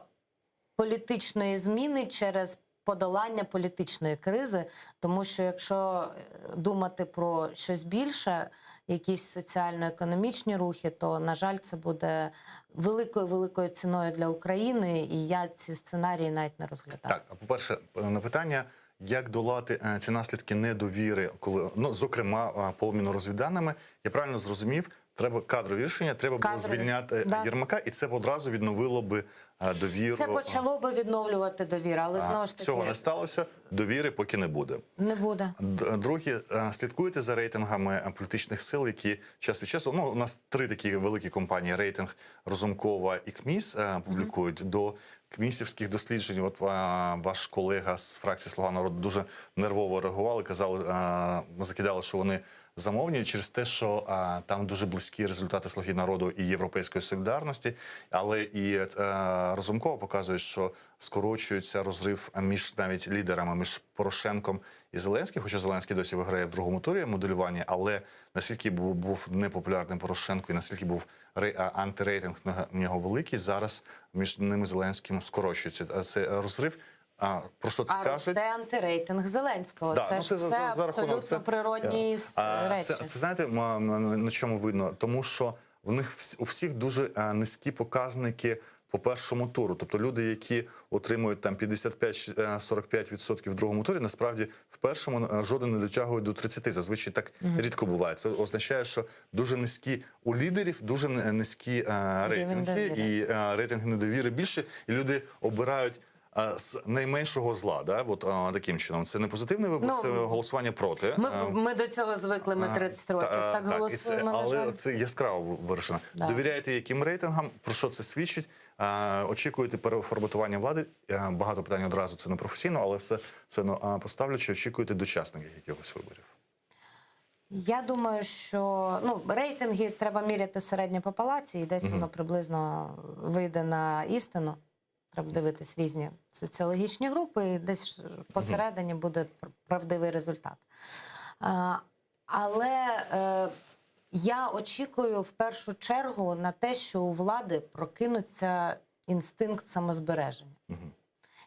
політичної зміни через подолання політичної кризи, тому що якщо е, думати про щось більше, якісь соціально-економічні рухи, то на жаль, це буде великою великою ціною для України, і я ці сценарії навіть не розглядаю. так. А по-перше, на питання, як долати е, ці наслідки недовіри, коли ну зокрема е, по обміну розвідданими, я правильно зрозумів, треба кадрові рішення, треба було звільняти да. Єрмака, і це б одразу відновило би е, довіру. Це почало би відновлювати довіру, але знову ж таки Цього не сталося, довіри поки не буде. не буде. Друге, е, слідкуєте за рейтингами е, політичних сил, які час від часу. Ну, у нас три такі великі компанії: рейтинг, Розумкова і КМІС публікують до кмісівських досліджень. От ваш колега з фракції Слуга народу дуже нервово реагували, казали, закидали, що вони замовні через те, що а, там дуже близькі результати Слуги народу і Європейської солідарності, але і е, Разумкова показує, що скорочується розрив між навіть лідерами, між Порошенком і Зеленським, хоча Зеленський досі виграє в другому турі моделювання, але наскільки був, був непопулярним Порошенко і наскільки був антирейтинг на нього великий, зараз між ними Зеленським скорочується це розрив. А про що це А кажуть? росте антирейтинг Зеленського. Да, це ну, ж це за- все за- за рахунок, абсолютно це- природні А, речі. Це, це знаєте, на чому видно? Тому що в них у всіх дуже низькі показники по першому туру. Тобто люди, які отримують там 55-45% в другому турі, насправді в першому е, жоден не дотягує до 30. Зазвичай так Мгм. рідко буває. Це означає, що дуже низькі у лідерів, дуже низькі е, рейтинги, і е, рейтинги недовіри більше, і люди обирають. Е, З найменшого зла, да? От, е, таким чином. Це не позитивний вибір, Ну, це голосування проти. Ми, ми до цього звикли, ми 30 років. та, так, і це, голосуємо, на але жаль. це яскраво вирішено. Да. Довіряєте яким рейтингам? Про що це свідчить? Очікуєте переформатування влади? Багато питань одразу це не професійно, але все це ну, поставлю. Чи очікуєте дочасних якихось виборів? Я думаю, що ну, рейтинги треба міряти середньо по палаці, і десь Мгм. воно приблизно вийде на істину. Треба дивитись різні соціологічні групи, і десь посередині буде правдивий результат. Але е, я очікую в першу чергу на те, що у влади прокинуться інстинкт самозбереження.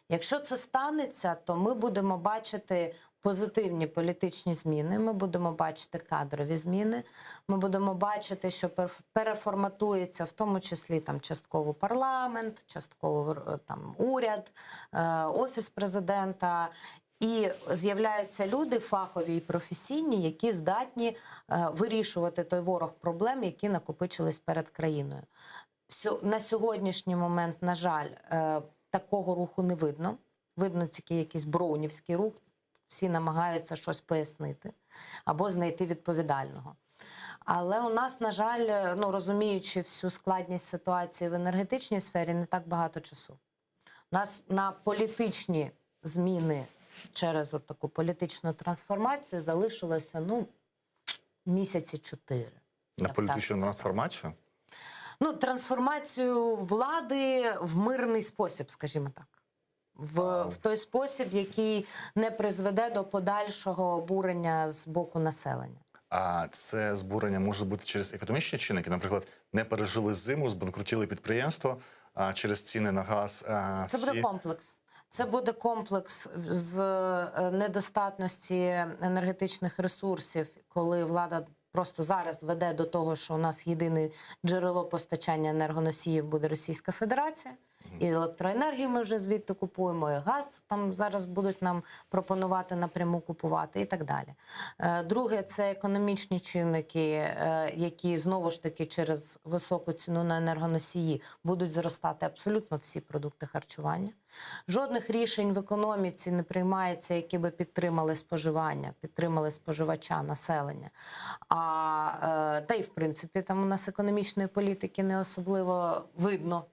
Якщо це станеться, то ми будемо бачити позитивні політичні зміни, ми будемо бачити кадрові зміни, ми будемо бачити, що перф- переформатується в тому числі там частково парламент, частково е, там уряд, е, офіс президента. І з'являються люди фахові і професійні, які здатні е, вирішувати той ворог проблем, які накопичились перед країною. Сьо- На сьогоднішній момент, на жаль, е, такого руху не видно. Видно тільки якийсь броунівський рух. Всі намагаються щось пояснити або знайти відповідального. Але у нас, на жаль, е, ну розуміючи всю складність ситуації в енергетичній сфері, не так багато часу. У нас на політичні зміни через от таку політичну трансформацію залишилося ну, місяці чотири. На політичну трансформацію? Ну, трансформацію влади в мирний спосіб, скажімо так. В, в той спосіб, який не призведе до подальшого обурення з боку населення. А це збурення може бути через економічні чинники, наприклад, не пережили зиму, збанкрутіли підприємство а через ціни на газ. А, Це всі... буде комплекс. Це буде комплекс з е, недостатності енергетичних ресурсів, коли влада просто зараз веде до того, що у нас єдине джерело постачання енергоносіїв буде Російська Федерація. І електроенергію ми вже звідти купуємо, і газ там зараз будуть нам пропонувати напряму купувати і так далі. Е, Друге, це економічні чинники, е, які знову ж таки через високу ціну на енергоносії будуть зростати абсолютно всі продукти харчування. Жодних рішень в економіці не приймається, які би підтримали споживання, підтримали споживача, населення. А, е, та й в принципі там у нас економічної політики не особливо видно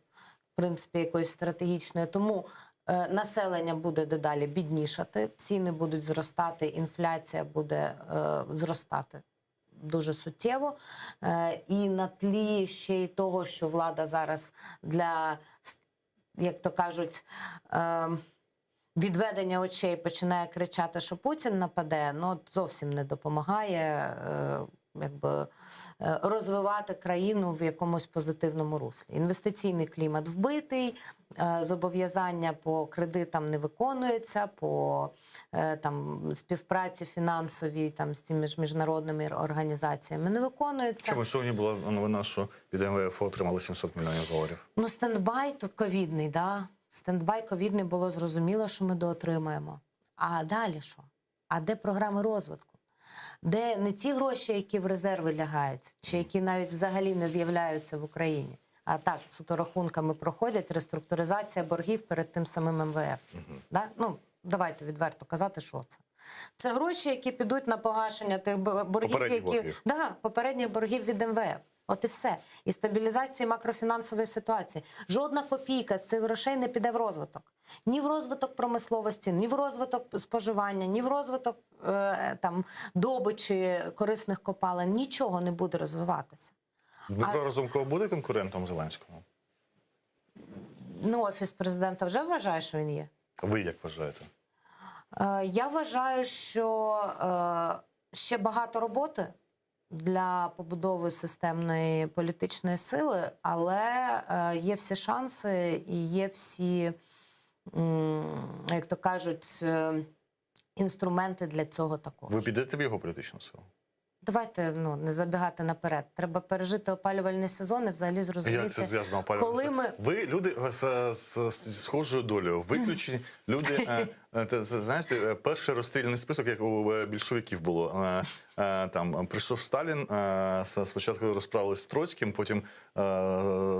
в принципі, якоїсь стратегічної. Тому е, населення буде дедалі біднішати, ціни будуть зростати, інфляція буде е, зростати дуже суттєво. Е, і на тлі ще й того, що влада зараз для, с- як то кажуть, е, відведення очей починає кричати, що Путін нападе, ну от зовсім не допомагає е, якби, е, розвивати країну в якомусь позитивному руслі. Інвестиційний клімат вбитий, е, зобов'язання по кредитам не виконуються, по е, там, співпраці фінансовій там, з цими ж міжнародними організаціями не виконуються. Чому сьогодні була новина, що від МВФ отримали 700 мільйонів доларів? Ну, standby то ковідний, да? Standby ковідний було зрозуміло, що ми доотримаємо. А далі що? А де програми розвитку? Де не ті гроші, які в резерви лягають, чи які навіть взагалі не з'являються в Україні, а так, суто рахунками проходять реструктуризація боргів перед тим самим МВФ. Да? Ну, давайте відверто казати, що це. Це гроші, які підуть на погашення тих бо- боргів, Попередніх які боргів. Да, попередніх боргів від МВФ. От і все. І стабілізації макрофінансової ситуації. Жодна копійка з цих грошей не піде в розвиток. Ні в розвиток промисловості, ні в розвиток споживання, ні в розвиток е, там, добичі корисних копалин. Нічого не буде розвиватися. Дмитро Разумков буде конкурентом Зеленському? Ну, офіс президента вже вважає, що він є. Ви як вважаєте? Е, Я вважаю, що е, ще багато роботи для побудови системної політичної сили, але е, є всі шанси і є всі, м, як то кажуть, е, інструменти для цього також. Ви підете в його політичну силу? Давайте ну, не забігати наперед. Треба пережити опалювальний сезон і взагалі зрозуміти, Як це зв'язано опалювальний коли сезон? ми Ви люди з, з, з схожою долею, виключені люди. е, е, те, з- Знаєте, е, перший розстріляний список, як у е, більшовиків було. Е, е, Там е, прийшов Сталін, е, с- спочатку розправились з Троцьким, потім е,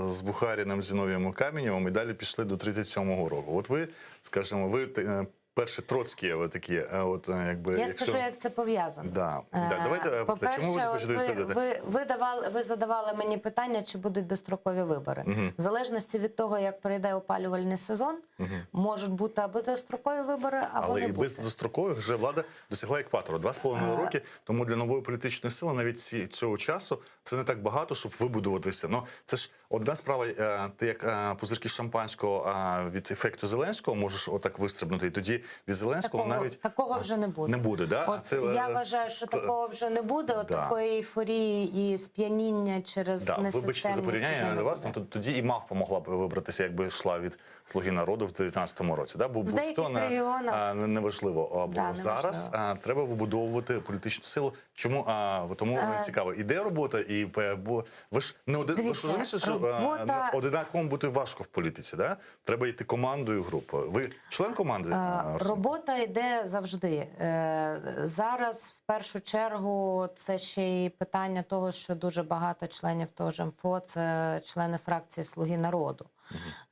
з Бухаріном, Зіновієм Каменєвим, і далі пішли до 37-го року. От ви, скажімо, ви е, перші Троцькі, ви такі, е, от е, якби Я якщо... скажу, як це пов'язано. Да, да. Давайте, е, По-перше, чому ви не от хочете ви, відповідати? ви, ви, давали, ви задавали мені питання, чи будуть дострокові вибори. Мгм. В залежності від того, як пройде опалювальний сезон, Мгм. можуть бути або дострокові вибори, або Але не і бути. без дострокових вже влада досягла екватору 2,5 роки. Тому для нової політичної сили навіть ці, цього часу це не так багато, щоб вибудуватися. Ну це ж одна справа, е, ти як е, пузирки шампанського е, від ефекту Зеленського можеш отак вистрибнути, і тоді. від Зеленського Такого, навіть такого вже не буде. не буде. Да? От Це, я е, вважаю, що ск- такого вже не буде. От Да. такої ейфорії і сп'яніння через Да, вибачте за несистемність вже порівняння не до вас, буде. ну то- тоді і мавпа могла б вибратися, якби йшла від Слуги народу в 19-му році. Да? Бо В будь-хто деяких не, регіонах. а, не- неважливо. А, Бо Да, зараз а, треба вибудовувати політичну силу. Чому а, тому Е, цікаво, іде робота, і е, бо ви ж не один ви ж Дивіться, розумієте, що а, робота- не одинаково бути важко в політиці. Да? Треба йти командою, групою. Ви член команди? Е, а, Арсен? Робота йде завжди. Е, Зараз, в першу чергу, це ще й питання того, що дуже багато членів того ж МФО – це члени фракції Слуги народу.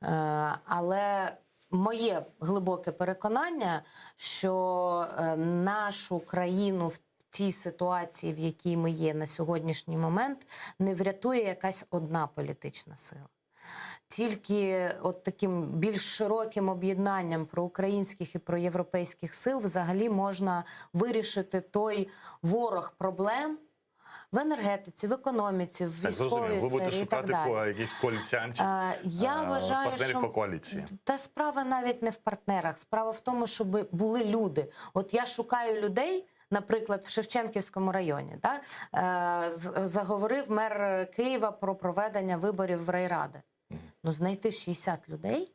Е, Але моє глибоке переконання, що е, нашу країну в тій ситуації, в якій ми є на сьогоднішній момент, не врятує якась одна політична сила. Тільки от таким більш широким об'єднанням проукраїнських і проєвропейських сил взагалі можна вирішити той ворог проблем в енергетиці, в економіці, в Так, військовій зрозуміло, ви будете сфері і так шукати далі. ко- якихось коаліціантів, Е, Я е, вважаю, партнерів що по коаліції. та справа навіть не в партнерах, справа в тому, щоб були люди. От я шукаю людей. Наприклад, в Шевченківському районі да, е, з- заговорив мер Києва про проведення виборів в райради. Ну, знайти 60 людей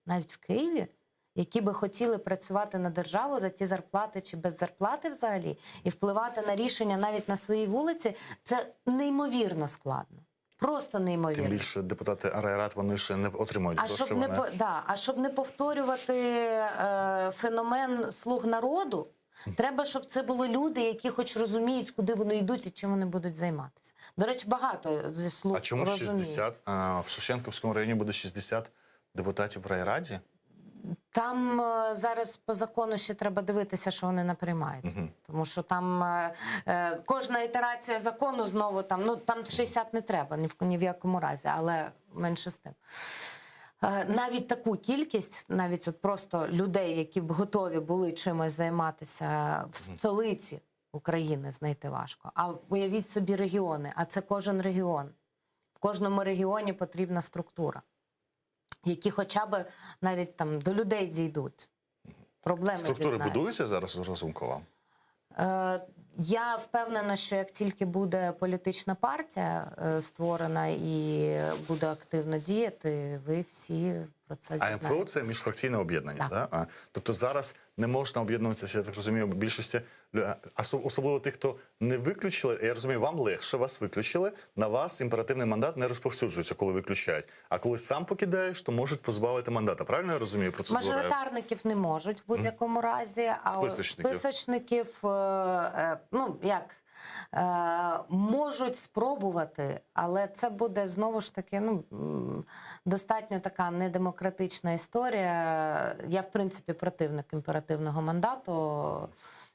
навіть в Києві, які би хотіли працювати на державу за ті зарплати чи без зарплати взагалі, і впливати на рішення навіть на своїй вулиці, це неймовірно складно. Просто неймовірно. Тим більше депутати райрад, вони ще не отримують А гроші. щоб не вони- по- да, а щоб не повторювати е, феномен слуг народу, треба, щоб це були люди, які хоч розуміють, куди вони йдуть і чим вони будуть займатися. До речі, багато зі слуг А чому розуміють. 60? А, в Шевченківському районі буде 60 депутатів в райраді? Там е, зараз по закону ще треба дивитися, що вони наприймають. Мгм. Тому що там е, е, кожна ітерація закону знову там, ну там 60 не треба ні в, ні в якому разі, але менше з тим. Е, Навіть таку кількість, навіть от просто людей, які б готові були чимось займатися в столиці України, знайти важко. А уявіть собі регіони, а це кожен регіон. В кожному регіоні потрібна структура, які хоча б навіть там до людей дійдуть. Проблеми Структури дізнаються. будуються зараз у Разумкова? Е, Я впевнена, що як тільки буде політична партія е, створена і буде активно діяти, ви всі про це А МФО дізнаєтесь. це міжфракційне об'єднання, да? А, тобто зараз не можна об'єднуватися, я так розумію, більшості, лю- а осо- особливо тих, хто не виключили, я розумію, вам легше, вас виключили, на вас імперативний мандат не розповсюджується, коли виключають. А коли сам покидаєш, то можуть позбавити мандата. Правильно я розумію процедуру? Мажоритарників не можуть в будь-якому разі, а от Списочників. списочників, е, е, ну як. е, Можуть спробувати, але це буде знову ж таки ну, м, достатньо така недемократична історія. Я, в принципі, противник імперативного мандату,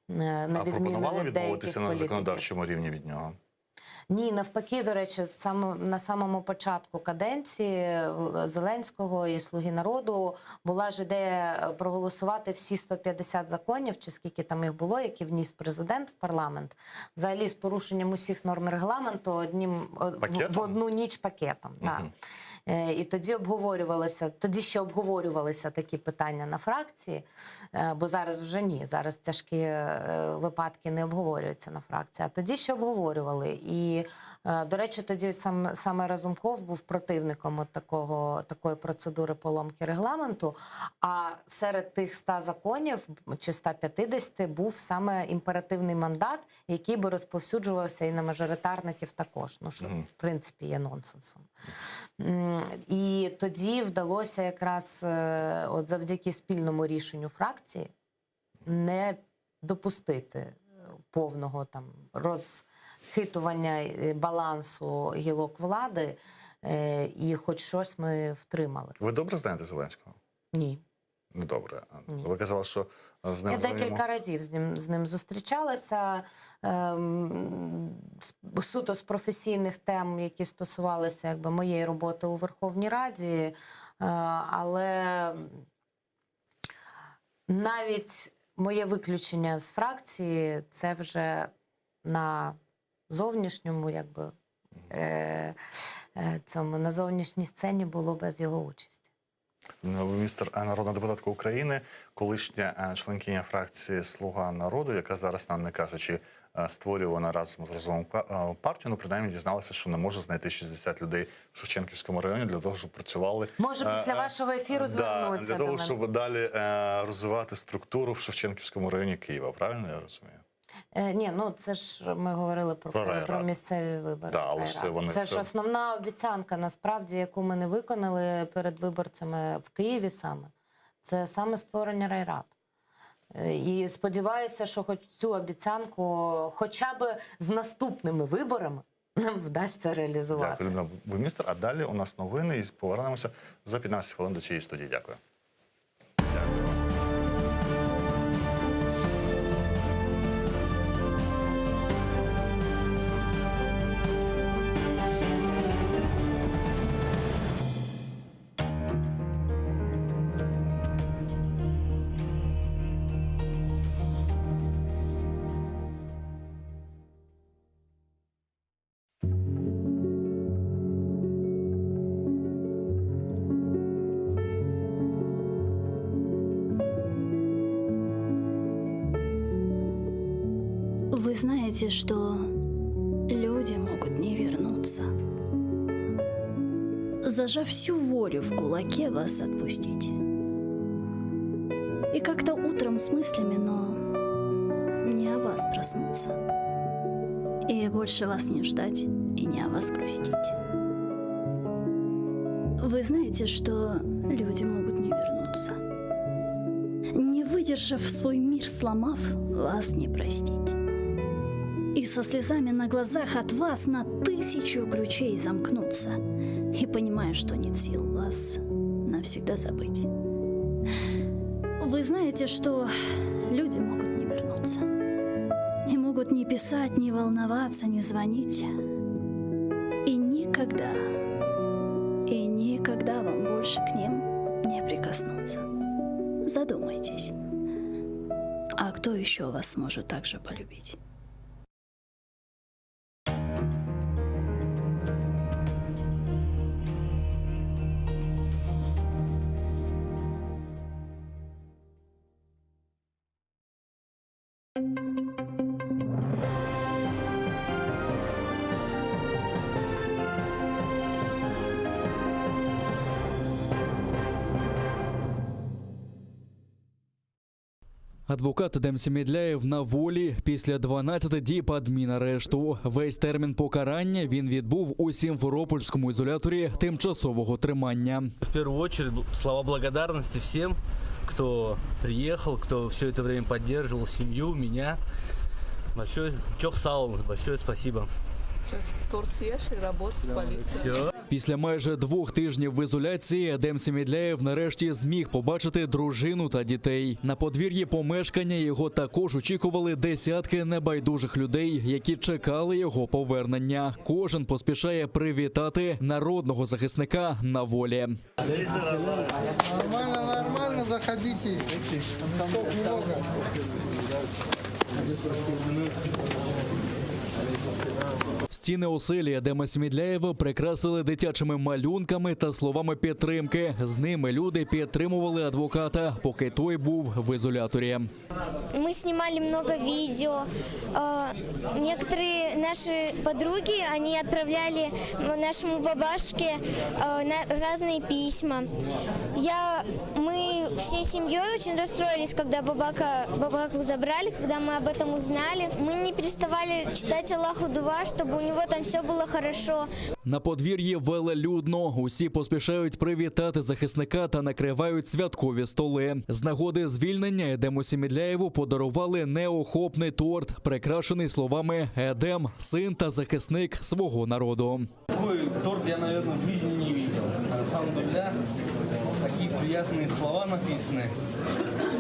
е, на А відміну пропонували від деяких відмовитися на політиків. законодавчому рівні від нього? Ні, навпаки, до речі, в сам- на самому початку каденції Зеленського і Слуги народу була ж ідея е, проголосувати всі 150 законів, чи скільки там їх було, які вніс президент в парламент, взагалі з порушенням усіх норм регламенту однім о, в- Пакетом? в одну ніч пакетом. Так. Е, І тоді обговорювалося, тоді ще обговорювалися такі питання на фракції, е, бо зараз вже ні. Зараз тяжкі е, випадки не обговорюються на фракції. А тоді ще обговорювали. І, е, до речі, тоді сам саме Разумков був противником от такого, такої процедури поломки регламенту. А серед тих 100 законів чи 150 був саме імперативний мандат, який би розповсюджувався і на мажоритарників також. Ну що в принципі є нонсенсом. М, І тоді вдалося якраз е, от завдяки спільному рішенню фракції не допустити е, повного там розхитування е, балансу гілок влади, е, і хоч щось ми втримали. Ви добре знаєте Зеленського? Ні. Не добре. Ні. Ви казали, що е, з ним Я знайомо. декілька разів з ним, з ним зустрічалася ем, з- суто з професійних тем, які стосувалися якби, моєї роботи у Верховній Раді, е, але навіть моє виключення з фракції це вже на зовнішньому, якби, е, е, цьому, на зовнішній сцені було без його участі. Міністр, народна депутатка України, колишня членкиня фракції Слуга народу, яка зараз нам не каже, чи створює вона разом з Розовим партію. Ну, принаймні дізналася, що не може знайти 60 людей в Шевченківському районі для того, щоб працювали. Може, після вашого ефіру да, звернуться для того, до мене. щоб далі розвивати структуру в Шевченківському районі Києва. Правильно я розумію? Е, ні, ну це ж ми говорили про, Про про, райраду. місцеві вибори. Да, але ж це вони це ж все- основна обіцянка, насправді, яку ми не виконали перед виборцями в Києві саме. Це саме створення райрад. Е, І сподіваюся, що хоч цю обіцянку, хоча б з наступними виборами, нам вдасться реалізувати. Дякую, Людмила Буймістер. А далі у нас новини і повернемося за 15 хвилин до цієї студії. Дякую. Вы знаете, что люди могут не вернуться. Зажав всю волю в кулаке, вас отпустить. И как-то утром с мыслями, но не о вас проснуться. И больше вас не ждать и не о вас грустить. Вы знаете, что люди могут не вернуться. Не выдержав свой мир, сломав, вас не простить. И со слезами на глазах от вас на тысячу ключей замкнуться. И понимая, что нет сил вас навсегда забыть. Вы знаете, что люди могут не вернуться. И могут не писать, не волноваться, не звонить. И никогда, и никогда вам больше к ним не прикоснуться. Задумайтесь. А кто еще вас сможет так же полюбить? Адвокат Едем Семедляєв на волі після 12 діб адмінарешту. Весь термін покарання він відбув у Сімферопольському ізоляторі тимчасового тримання. В первую очередь слова благодарности всем, кто приехал, кто все это время поддерживал семью, меня. Большое çoq sağ oluñız, большое спасибо. Сейчас торт съешь и работать с полицией. Все. Після майже двох тижнів в ізоляції Едем Семедляєв нарешті зміг побачити дружину та дітей. На подвір'ї помешкання його також очікували десятки небайдужих людей, які чекали його повернення. Кожен поспішає привітати народного захисника на волі. Нормально, нормально, заходите. Стов много. Стіни оселі Едема Семедляєва прикрасили дитячими малюнками та словами підтримки. З ними люди підтримували адвоката, поки той був в ізоляторі. Мы снимали много видео. Э, Некоторые наши подруги, они отправляли нашему бабашке э, на- разные письма. Я, мы всей семьей очень расстроились, когда бабака, бабаку забрали, когда мы об этом узнали. Мы не переставали читать Аллаху Дуа, чтобы у него там все было хорошо. На подвір'ї велелюдно. Усі поспішають привітати захисника та накривають святкові столи. З нагоди звільнення Едему Семедляєву подарували неохопний торт, прикрашений словами «Едем – син та захисник свого народу». Такой торт я, наверное, в жизни не видел. Алхамдулилля, такие приятные слова написаны.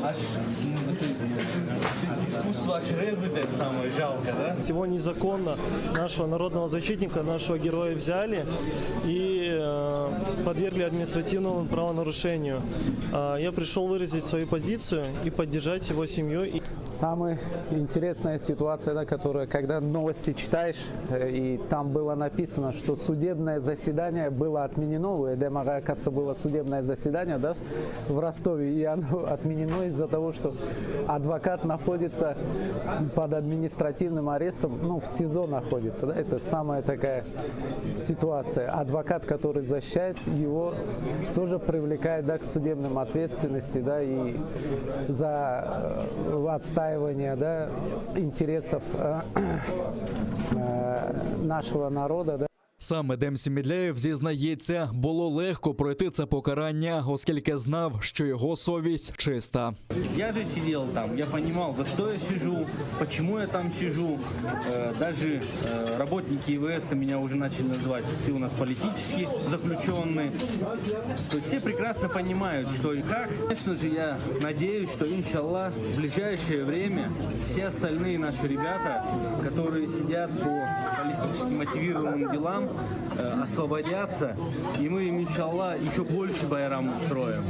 Аж ну, это, искусство аж резать это самое жалко, да? Всего незаконно нашего народного защитника, нашего героя взяли и э, подвергли административному правонарушению. А, Я пришел выразить свою позицию и поддержать его семью. И Самая интересная ситуация, да, которая, когда новости читаешь, э, и там было написано, что судебное заседание было отменено, у Эдема оказывается, было судебное заседание да, в Ростове, и оно отменено из-за того, что адвокат находится под административным арестом, ну, в СИЗО находится, да, это самая такая ситуация. Адвокат, который защищает, его тоже привлекает да, к судебным ответственности, да, и за э, отстаивание да, интересов э, э, нашего народа. Да. Сам Едем Сімідляєв зізнається, було легко пройти це покарання, оскільки знав, що його совість чиста. Я же сидел там, я понимал, за что я сижу, почему я там сижу. Э, Даже э, работники ИВС меня уже начали называть, ты у нас политический заключенный. То есть все прекрасно понимают, что и как. Конечно же, я надеюсь, что, иншаллах, в ближайшее время все остальные наши ребята, которые сидят по политически мотивированным делам, э, освободятся, и мы им, иншаллах, еще больше байрам устроим.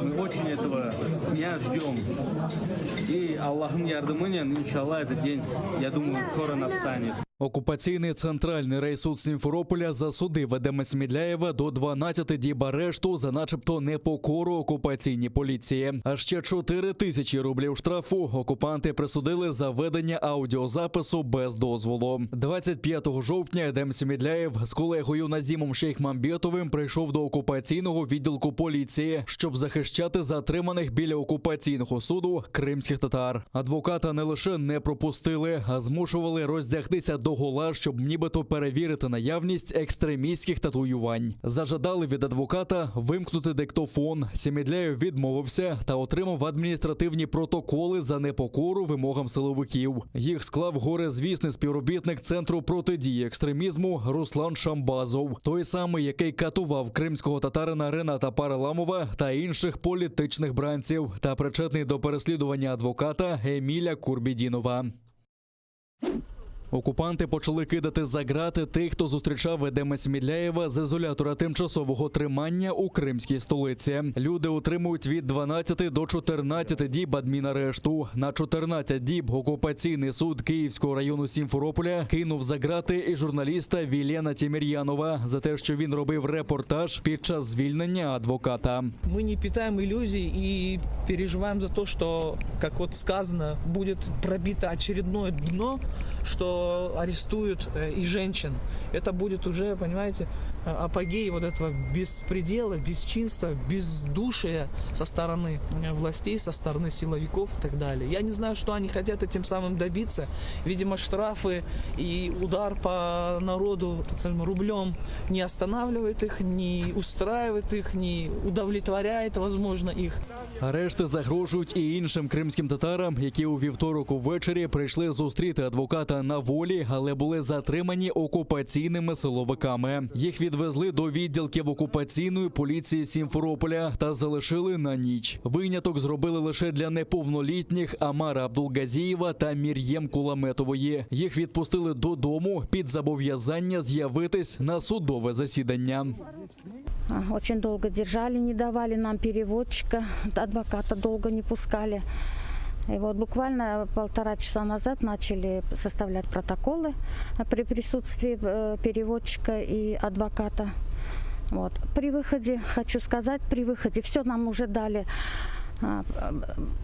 Мы очень этого дня ждем. И Allahnıñ yardımınen, иншаллах, этот день, я думаю, скоро настанет. Окупаційний центральний райсуд Сімферополя засудив Едема Смідляєва до 12 діб арешту за начебто непокору окупаційній поліції. А ще 4 тисячі рублів штрафу окупанти присудили за ведення аудіозапису без дозволу. 25 жовтня Едем Сімідляєв з колегою Назімом Шейхмамбетовим прийшов до окупаційного відділку поліції, щоб захищати затриманих біля окупаційного суду кримських татар. Адвоката не лише не пропустили, а змушували роздягтися до гола, щоб нібито перевірити наявність екстремістських татуювань. Зажадали від адвоката вимкнути диктофон. Сімідляєв відмовився та отримав адміністративні протоколи за непокору вимогам силовиків. Їх склав горезвісний співробітник центру протидії екстремізму Руслан Шамбазов, той самий, який катував кримського татарина Рената Параламова та інших політичних бранців, та причетний до переслідування адвоката Еміля Курбідінова. Окупанти почали кидати за грати тих, хто зустрічав Едема Смідляєва з ізолятора тимчасового тримання у кримській столиці. Люди отримують від 12 до 14 діб адмінарешту. На 14 діб окупаційний суд Київського району Сімферополя кинув за грати і журналіста Вілена Тімір'янова за те, що він робив репортаж під час звільнення адвоката. Мы не питаем иллюзий и переживаем за то, что, как вот сказано, будет пробито очередное дно, что арестуют э, и женщин. Это будет уже, понимаете, э, апогей вот этого беспредела, бесчинства, бездушия со стороны э, властей, со стороны силовиков и так далее. Я не знаю, что они хотят этим самым добиться. Видимо, штрафы и удар по народу, так скажем, рублем не останавливает их, не устраивает их, не удовлетворяет, возможно, их. Арешти загрожують і іншим кримським татарам, які у вівторок увечері прийшли зустріти адвоката на волі, але були затримані окупаційними силовиками. Їх відвезли до відділків окупаційної поліції Сімферополя та залишили на ніч. Виняток зробили лише для неповнолітніх Амара Абдулгазієва та Мір'єм Куламетової. Їх відпустили додому під зобов'язання з'явитись на судове засідання. А, Очень долго держали, не давали нам переводчика, адвоката долго не пускали. И вот буквально полтора часа назад начали составлять протоколы при присутствии э, переводчика и адвоката. Вот. При выходе, хочу сказать, при выходе все нам уже дали а,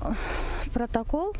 э, протокол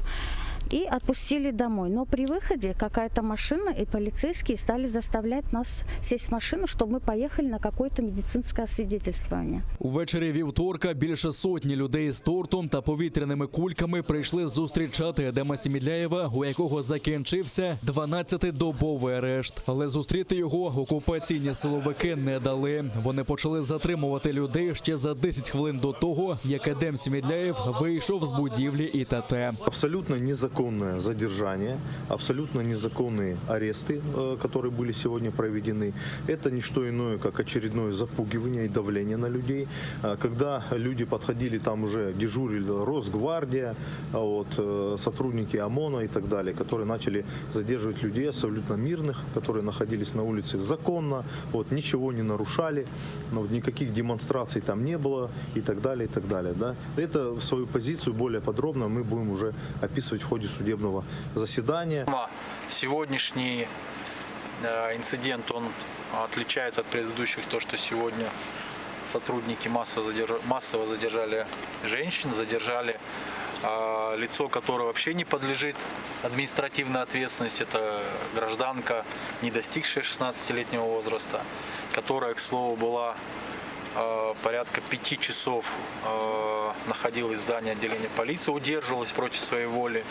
и отпустили домой. Но при выходе какая-то машина и полицейские стали заставлять нас сесть в машину, чтобы мы поехали на какое-то медицинское освидетельствование. Увечері вівторка більше сотні людей з тортом та повітряними кульками прийшли зустрічати Едема Сімідляєва, у якого закінчився 12-добовий арешт. Але зустріти його окупаційні силовики не дали. Вони почали затримувати людей ще за 10 хвилин до того, як Едем Сімідляєв вийшов з будівлі ІТТ. Абсолютно незаконно. Незаконное задержание, абсолютно незаконные аресты, э, которые были сегодня проведены. Это не что иное, как очередное запугивание и давление на людей. А Когда люди подходили, там уже дежурили Росгвардия, а вот, э, сотрудники ОМОНа и так далее, которые начали задерживать людей абсолютно мирных, которые находились на улице законно, вот, ничего не нарушали, ну, вот, никаких демонстраций там не было и так далее, и так далее. Да. Это свою позицию более подробно мы будем уже описывать в ходе судебного заседания. Сегодняшний э, инцидент, он отличается от предыдущих, то, что сегодня сотрудники массово, задерж- массово задержали женщин, задержали э, лицо, которое вообще не подлежит административной ответственности, это гражданка, не достигшая 16-летнего возраста, которая, к слову, была э, порядка пяти часов э, находилась в здании отделения полиции, удерживалась против своей воли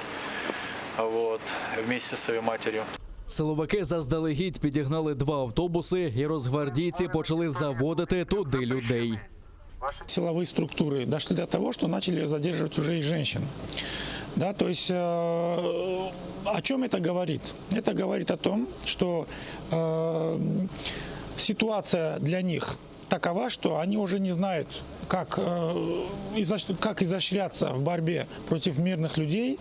вот, вместе со своей матерью. Силовики заздалегідь підігнали два автобуси, і росгвардійці почали заводити туди людей. Силовые структуры дошли до того, что начали задерживать уже и женщин. Да, то есть э, о чем это говорит? Это говорит о том, что э, ситуация для них такова, что они уже не знают, как, э, изощ- как изощряться в борьбе против мирных людей.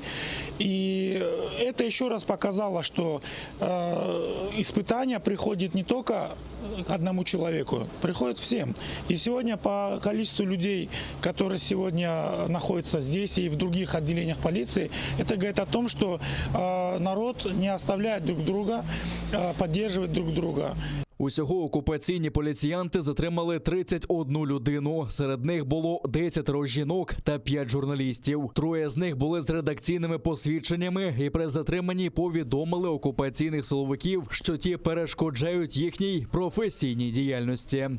И это еще раз показало, что э, испытание приходит не только одному человеку, приходит всем. И сегодня по количеству людей, которые сегодня находятся здесь и в других отделениях полиции, это говорит о том, что э, народ не оставляет друг друга, э, поддерживает друг друга. Усього окупаційні поліціянти затримали 31 людину. Серед них було 10 жінок та 5 журналістів. Троє з них були з редакційними посвідченнями і при затриманні повідомили окупаційних силовиків, що ті перешкоджають їхній професійній діяльності.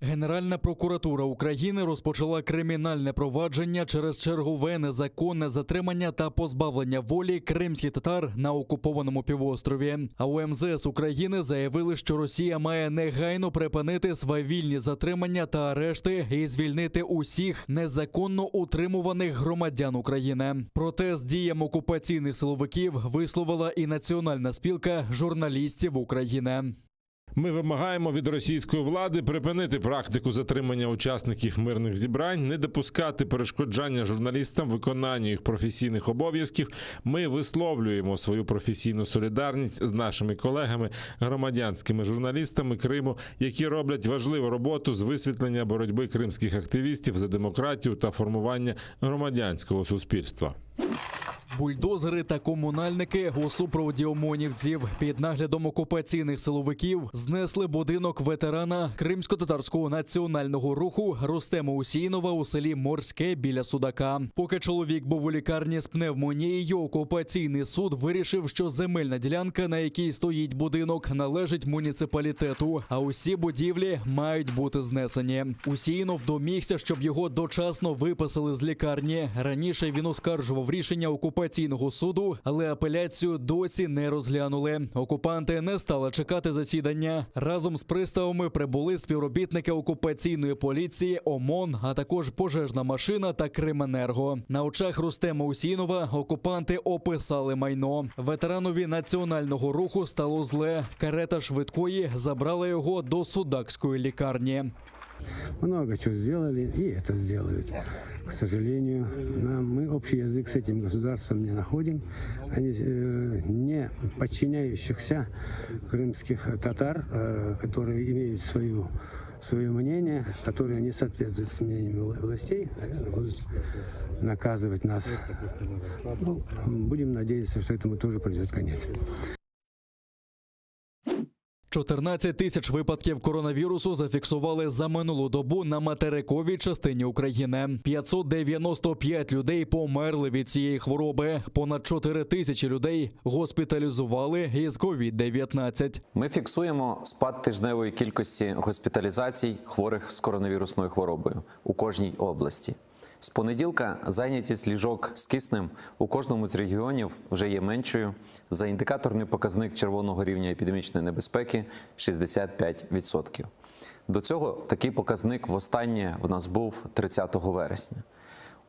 Генеральна прокуратура України розпочала кримінальне провадження через чергове незаконне затримання та позбавлення волі кримських татар на окупованому півострові. А у МЗС України заявили, що Росія має негайно припинити свавільні затримання та арешти і звільнити усіх незаконно утримуваних громадян України. Протест діям окупаційних силовиків висловила і Національна спілка журналістів України. Ми вимагаємо від російської влади припинити практику затримання учасників мирних зібрань, не допускати перешкоджання журналістам виконанню їх професійних обов'язків. Ми висловлюємо свою професійну солідарність з нашими колегами, громадянськими журналістами Криму, які роблять важливу роботу з висвітлення боротьби кримських активістів за демократію та формування громадянського суспільства. Бульдозери та комунальники у супроводі омонівців під наглядом окупаційних силовиків знесли будинок ветерана кримсько-татарського національного руху Рустема Усіїнова у селі Морське біля Судака. Поки чоловік був у лікарні з пневмонією, окупаційний суд вирішив, що земельна ділянка, на якій стоїть будинок, належить муніципалітету, а усі будівлі мають бути знесені. Усіїнов домігся, щоб його дочасно виписали з лікарні. Раніше він оскаржував рішення окупаційного суду, але апеляцію досі не розглянули. Окупанти не стали чекати засідання. Разом з приставами прибули співробітники окупаційної поліції, ОМОН, а також пожежна машина та Крименерго. На очах Рустема Усінова окупанти описали майно. Ветеранові національного руху стало зле. Карета швидкої забрала його до судакської лікарні. Много чего сделали, и это сделают. К сожалению, нам, мы общий язык с этим государством не находим. Они э, не подчиняющихся крымских татар, э, которые имеют свою, свое мнение, которое не соответствует с мнениями вла- властей, наверное, будут наказывать нас. Ну, будем надеяться, что этому тоже придет конец. 14 тисяч випадків коронавірусу зафіксували за минулу добу на материковій частині України. 595 людей померли від цієї хвороби. Понад 4 тисячі людей госпіталізували із COVID-19. Ми фіксуємо спад тижневої кількості госпіталізацій хворих з коронавірусною хворобою у кожній області. З понеділка зайнятість ліжок з киснем у кожному з регіонів вже є меншою за індикаторний показник червоного рівня епідемічної небезпеки 65%. До цього такий показник востаннє в нас був 30 вересня.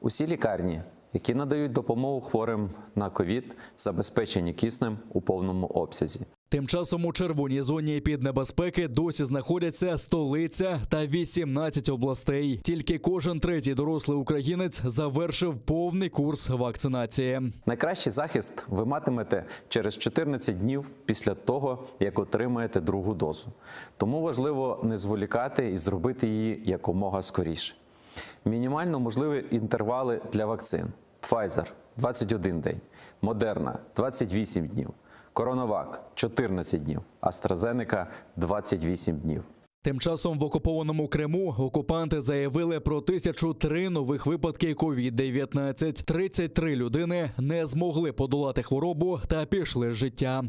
Усі лікарні. які надають допомогу хворим на ковід, забезпечені киснем у повному обсязі. Тим часом у червоній зоні епіднебезпеки досі знаходяться столиця та 18 областей. Тільки кожен третій дорослий українець завершив повний курс вакцинації. Найкращий захист ви матимете через 14 днів після того, як отримаєте другу дозу. Тому важливо не зволікати і зробити її якомога скоріше. Мінімально можливі інтервали для вакцин: Pfizer – 21 день, Moderna – 28 днів, CoronaVac – 14 днів, AstraZeneca – 28 днів. Тим часом в окупованому Криму окупанти заявили про 1003 нових випадки COVID-19. 33 людини не змогли подолати хворобу та пішли з життя.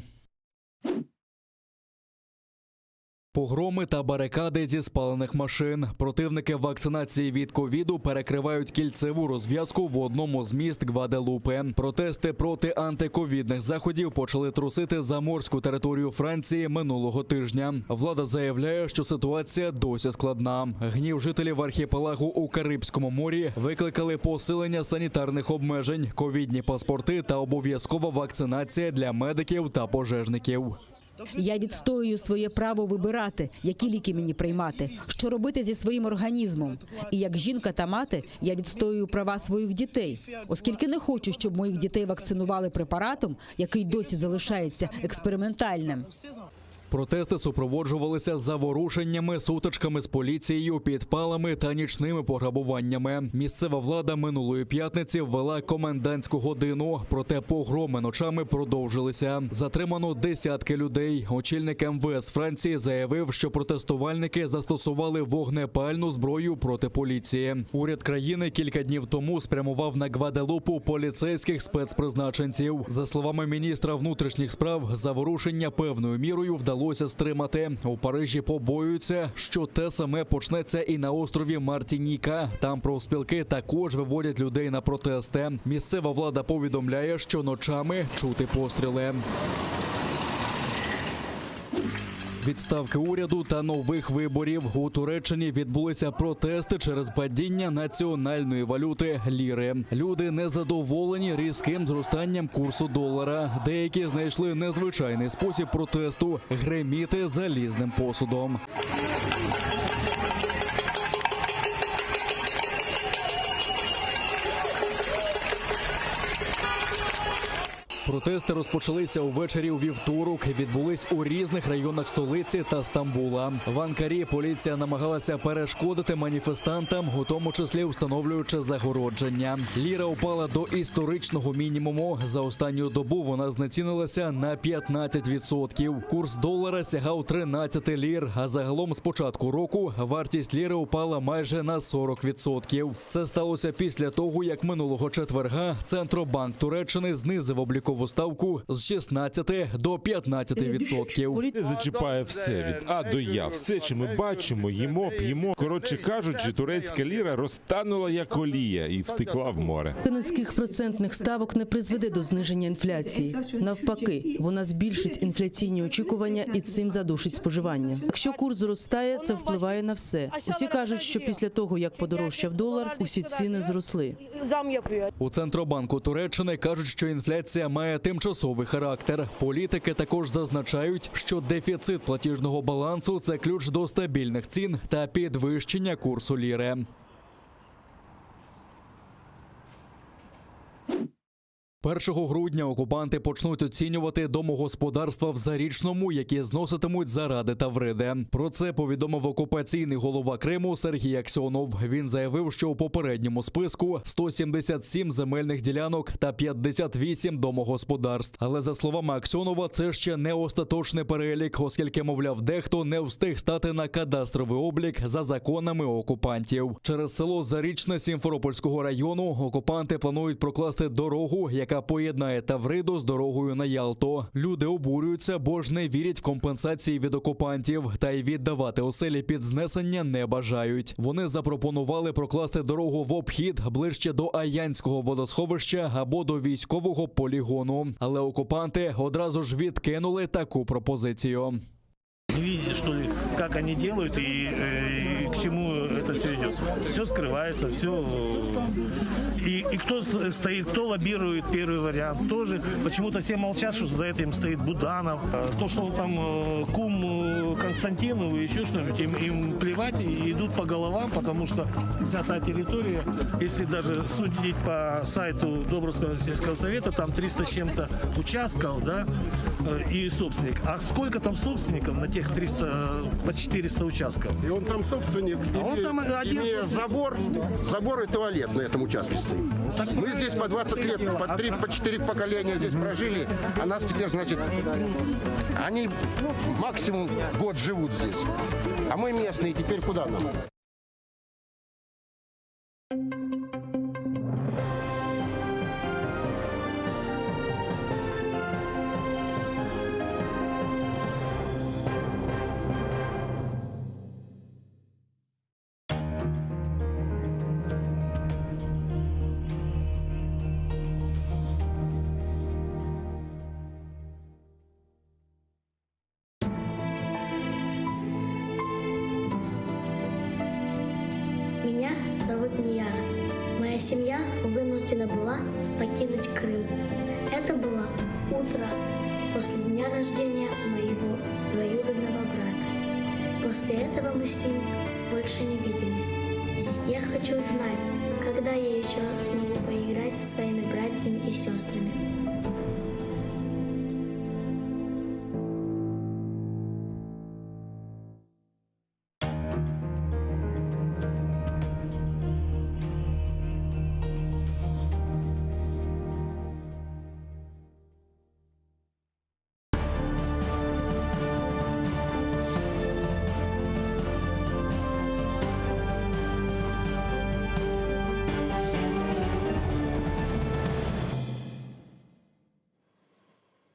Погроми та барикади зі спалених машин. Противники вакцинації від ковіду перекривають кільцеву розв'язку в одному з міст Гваделупи. Протести проти антиковідних заходів почали трусити заморську територію Франції минулого тижня. Влада заявляє, що ситуація досі складна. Гнів жителів архіпелагу у Карибському морі викликали посилення санітарних обмежень, ковідні паспорти та обов'язкова вакцинація для медиків та пожежників. Я відстоюю своє право вибирати, які ліки мені приймати, що робити зі своїм організмом. І як жінка та мати я відстоюю права своїх дітей, оскільки не хочу, щоб моїх дітей вакцинували препаратом, який досі залишається експериментальним. Протести супроводжувалися заворушеннями, сутичками з поліцією, підпалами та нічними пограбуваннями. Місцева влада минулої п'ятниці ввела комендантську годину, проте погроми ночами продовжилися. Затримано десятки людей. Очільник МВС Франції заявив, що протестувальники застосували вогнепальну зброю проти поліції. Уряд країни кілька днів тому спрямував на Гваделупу поліцейських спецпризначенців. За словами міністра внутрішніх справ, заворушення певною мірою вдалося стримати. У Парижі побоюються, що те саме почнеться і на острові Мартініка. Там профспілки також виводять людей на протести. Місцева влада повідомляє, що ночами чути постріли. Відставки уряду та нових виборів у Туреччині відбулися протести через падіння національної валюти ліри. Люди незадоволені різким зростанням курсу долара. Деякі знайшли незвичайний спосіб протесту греміти залізним посудом. Протести розпочалися увечері у вівторок. і Відбулись у різних районах столиці та Стамбула. В Анкарі поліція намагалася перешкодити маніфестантам, у тому числі встановлюючи загородження. Ліра упала до історичного мінімуму. За останню добу вона знецінилася на 15%. Курс долара сягав 13 лір. А загалом з початку року вартість ліри упала майже на 40%. Це сталося після того, як минулого четверга Центробанк Туреччини знизив облікову ставку з 16 до 15%. Це зачіпає все від А до Я. Все, що ми бачимо, їмо, п'ємо. Коротше кажучи, турецька ліра розтанула як олія і втекла в море. Низьких процентних ставок не призведе до зниження інфляції. Навпаки, вона збільшить інфляційні очікування і цим задушить споживання. Якщо курс зростає, це впливає на все. Усі кажуть, що після того, як подорожчав долар, усі ціни зросли. У Центробанку Туреччини кажуть, що інфляція має тимчасовий характер. Політики також зазначають, що дефіцит платіжного балансу це ключ до стабільних цін та підвищення курсу ліри. Першого грудня окупанти почнуть оцінювати домогосподарства в Зарічному, які зноситимуть заради Тавриди. Про це повідомив окупаційний голова Криму Сергій Аксьонов. Він заявив, що у попередньому списку 177 земельних ділянок та 58 домогосподарств. Але за словами Аксьонова, це ще не остаточний перелік, оскільки, мовляв, дехто не встиг стати на кадастровий облік за законами окупантів. Через село Зарічне Сімферопольського району окупанти планують прокласти дорогу, яка поєднає Тавриду з дорогою на Ялту. Люди обурюються, бо ж не вірять в компенсації від окупантів та й віддавати оселі під знесення не бажають. Вони запропонували прокласти дорогу в обхід ближче до Аянського водосховища або до військового полігону. Але окупанти одразу ж відкинули таку пропозицію. Не видите, что ли, как они делают и, э, и к чему это все идет. Все скрывается, все. И, и кто стоит, кто лоббирует первый вариант, тоже. Почему-то все молчат, что за этим стоит Буданов. А То, что он там э, кум э, Константинову и еще что-нибудь, им, им плевать и идут по головам, потому что вся та территория, если даже судить по сайту Добровского сельского совета, там 300 с чем-то участков, да, э, и собственник. А сколько там собственников на тех 300, по 400 участков? И он там собственник, А он имея, там один имея собственник. забор, забор и туалет на этом участке стоит. Мы здесь по 20 лет, по 3, по 4 поколения здесь прожили, а нас теперь, значит, они максимум год живут здесь. А мы местные, теперь куда нам? Меня зовут Нияра. Моя семья вынуждена была покинуть Крым. Это было утро после дня рождения моего двоюродного брата. После этого мы с ним больше не виделись. Я хочу знать, когда я еще смогу поиграть со своими братьями и сестрами.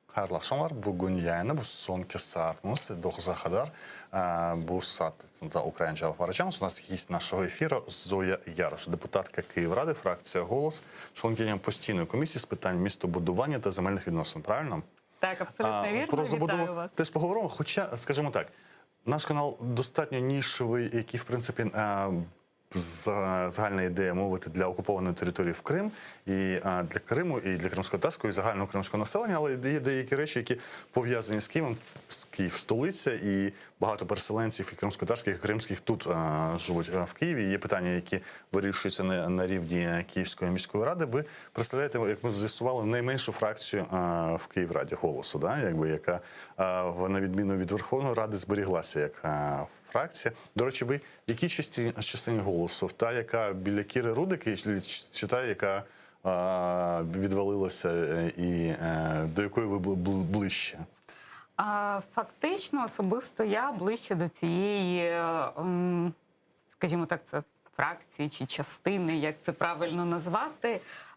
Hayırlı aqşamlar. Bugün yayını bu soñki saatimiz doquza qadar. Bu saatta ukraince alıp baracağımız. У нас гість нашого ефіру Зоя Ярош, депутатка Київради, фракція «Голос», членкиня постійної комісії з питань містобудування та земельних відносин. Правильно? Так, абсолютно А, вірно. Про забудову Вітаю вас. теж поговоримо. Хоча, скажімо так, наш канал достатньо нішевий, який, в принципі, е, за- загальна ідея мовити для окупованої території в Крим і е, для Криму, і для кримськотатарського, і загального кримського населення, але є деякі речі, які пов'язані з Києвом. З Київ столиця, і багато переселенців і кримськотатарських, і кримських тут е, живуть е, в Києві. Є питання, які вирішуються на, на рівні Київської міської ради. Ви представляєте, як ми з'ясували, найменшу фракцію е, в Київраді голосу, да? Якби, яка е, в- на відміну від Верховної Ради зберіглася як е, фракція. До речі, ви в якій частині, частині голосу? Та, яка біля Кіри Рудики, чи, чи та, яка е, відвалилася е, і е, до якої ви бли- бли- ближче? А, Фактично, особисто я ближче до цієї, е, м, скажімо так, це фракції чи частини, як це правильно назвати,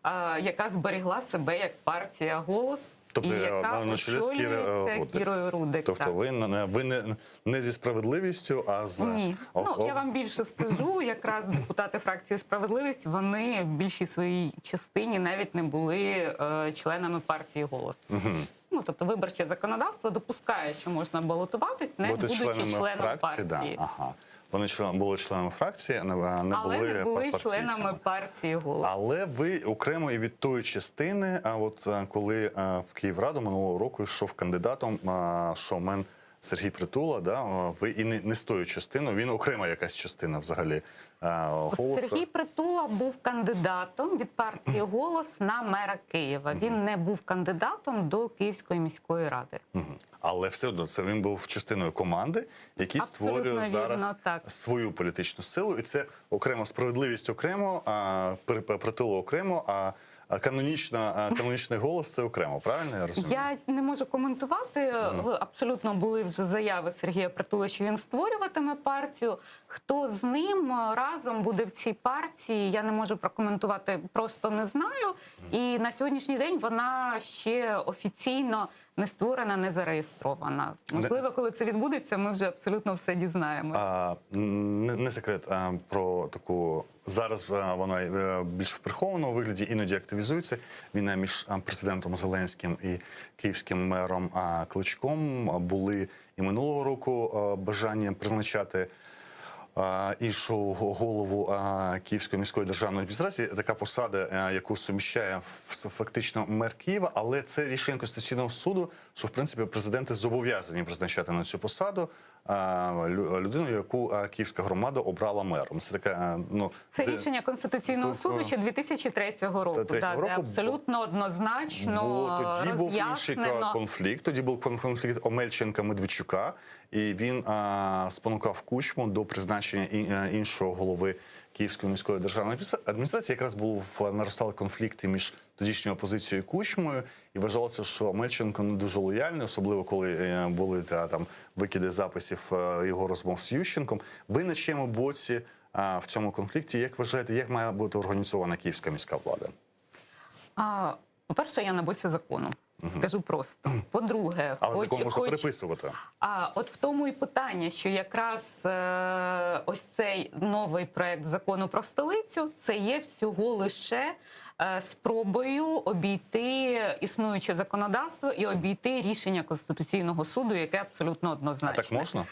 е, яка зберегла себе як партія голос. Тобто, і е, яка на- на чолі з Кірою очолюється Рудик. Кірою Рудик. Тобто так. ви, не, ви не, не зі справедливістю, а з Ні, О- ну о- я вам більше скажу. Якраз депутати фракції справедливість вони в більшій своїй частині навіть не були е, членами партії голос. Мгм. Ну тобто виборче законодавство допускає, що можна балотуватись, не Бути будучи членами членом фракції, партії, Да, ага. Вони член, були членами фракції, а не, а не але були, не були партійцями. членами партії голос. Але ви окремо і від тої частини, а от е, коли е, в Київраду минулого року йшов кандидатом е, шоумен Сергій Притула, да, е, ви і не, не з тою частиною, він окрема якась частина взагалі е, голосу. Сергій Притула був кандидатом від партії Голос на мера Києва. Він не був кандидатом до Київської міської ради. Мгм. Але все одно це він був частиною команди, який Абсолютно створює вірно, зараз так. свою політичну силу, і це окремо справедливість окремо, а при- Притула окремо, а а канонічна, а канонічний голос це окремо. Правильно я розумію? Я не можу коментувати. Абсолютно були вже заяви Сергія Притули, що він створюватиме партію. Хто з ним разом буде в цій партії, я не можу прокоментувати, просто не знаю. І на сьогоднішній день вона ще офіційно. не створена, не зареєстрована. Можливо, коли це відбудеться, ми вже абсолютно все дізнаємось. А, не, не секрет а, про таку зараз а, вона е, більш в прихованому вигляді, іноді активізується. Війна між а, президентом Зеленським і київським мером а, Кличком А, були і минулого року а, бажання призначати. а, Іншого голову а, Київської міської державної адміністрації така посада, е, яку суміщає ф- фактично мер Києва, але це рішення Конституційного суду, що в принципі президенти зобов'язані призначати на цю посаду а, лю- людину, яку а, київська громада обрала мером. Це така е, ну Це де- рішення Конституційного Тобто, суду ще 2003 року, третього да, де року, абсолютно однозначно Бо тоді був інший роз'яснено. конфлікт. Тоді був кон- конфлікт Омельченка Медведчука, і він а, спонукав Кучму до призначення і- е, іншого голови Київської міської державної адміністра- адміністрації. Якраз був наростали конфлікти між тодішньою опозицією і Кучмою, і вважалося, що Омельченко не дуже лояльний, особливо коли е, були та, там викиди записів е, його розмов з Ющенком. Ви на чиєму боці а, в цьому конфлікті? Як вважаєте, як має бути організована київська міська влада? А, по-перше, я на боці закону. Скажу просто. По-друге, Але хоч- закон можна хоч- переписувати. А от в тому і питання, що якраз е, ось цей новий проект закону про столицю, це є всього лише е, спробою обійти існуюче законодавство і обійти рішення Конституційного суду, яке абсолютно А однозначне. так можна?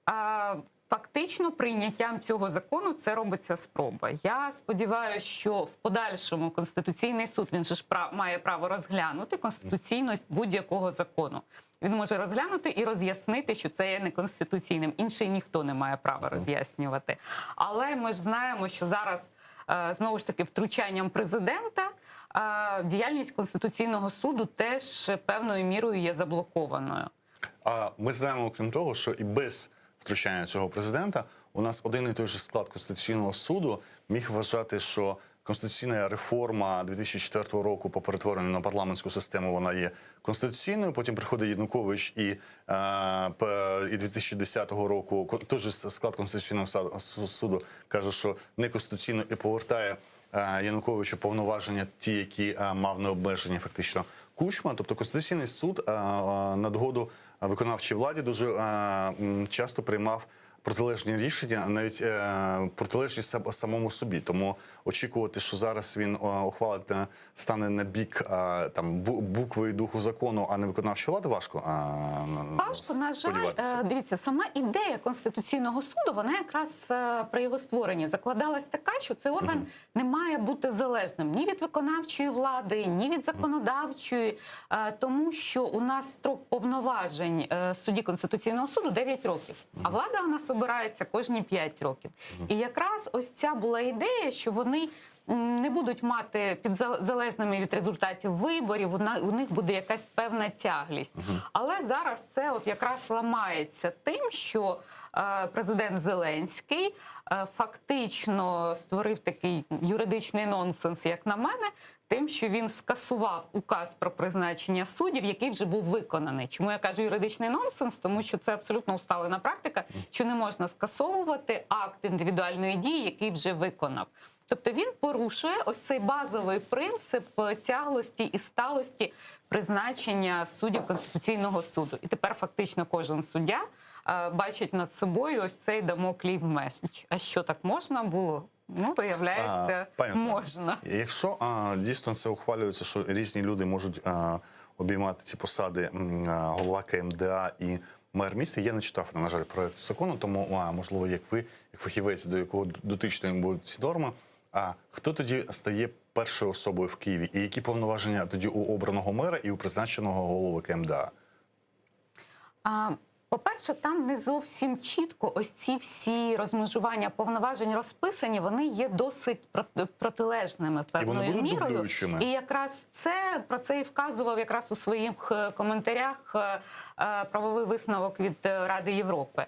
А, Фактично, прийняттям цього закону це робиться спроба. Я сподіваюся, що в подальшому Конституційний суд він же ж прав, має право розглянути конституційність будь-якого закону. Він може розглянути і роз'яснити, що це є неконституційним. Інший ніхто не має права роз'яснювати. Але ми ж знаємо, що зараз е, знову ж таки втручанням президента е, діяльність Конституційного суду теж певною мірою є заблокованою. А ми знаємо, окрім того, що і без втручання цього президента у нас один і той же склад Конституційного суду міг вважати, що конституційна реформа 2004 року по перетворенню на парламентську систему вона є конституційною. Потім приходить Янукович і, е, п- і 2010 року ко- той же склад Конституційного са- суду каже, що неконституційно і повертає е, Януковичу повноваження, ті, які е, мав необмежені фактично Кучма. Тобто Конституційний суд е, е, на догоду виконавчій владі дуже е, м, часто приймав протилежні рішення, навіть е, протилежні сам- самому собі. Тому очікувати, що зараз він е, ухвалить е, стане на бік е, там бу- букви і духу закону, а не виконавчої влади, важко е, на- Важко, на жаль, сподіватися. е, дивіться, сама ідея Конституційного суду, вона якраз е, при його створенні закладалась така, що цей орган не має бути залежним ні від виконавчої влади, ні від законодавчої, е, тому що у нас строк повноважень е, судді Конституційного суду 9 років, а влада у нас обирається кожні 5 років. І якраз ось ця була ідея, що вони м, не будуть мати під залежними від результатів виборів, у на- у них буде якась певна тяглість. Але зараз це от якраз ламається тим, що е, президент Зеленський е, фактично створив такий юридичний нонсенс, як на мене, тим, що він скасував указ про призначення суддів, який вже був виконаний. Чому я кажу юридичний нонсенс? Тому що це абсолютно усталена практика, що не можна скасовувати акт індивідуальної дії, який вже виконав. Тобто він порушує ось цей базовий принцип е, тяглості і сталості призначення суддів Конституційного суду. І тепер фактично кожен суддя е, бачить над собою ось цей дамоклів меч. А що так можна було? Ну, виявляється, А, пані Оксано, можна. Якщо а, дійсно це ухвалюється, що різні люди можуть а, обіймати ці посади м, а, голова КМДА і мер міста, я не читав, на жаль, проекту закону, тому а, можливо, як ви, як фахівець, до якого дотичними будуть ці норми, а хто тоді стає першою особою в Києві? І які повноваження тоді у обраного мера і у призначеного голови КМДА? А, По-перше, там не зовсім чітко ось ці всі розмежування повноважень розписані, вони є досить прот- протилежними І вони певною будуть мірою. дублюючими? І якраз це про це і вказував якраз у своїх е, коментарях е, е, правовий висновок від е, Ради Європи.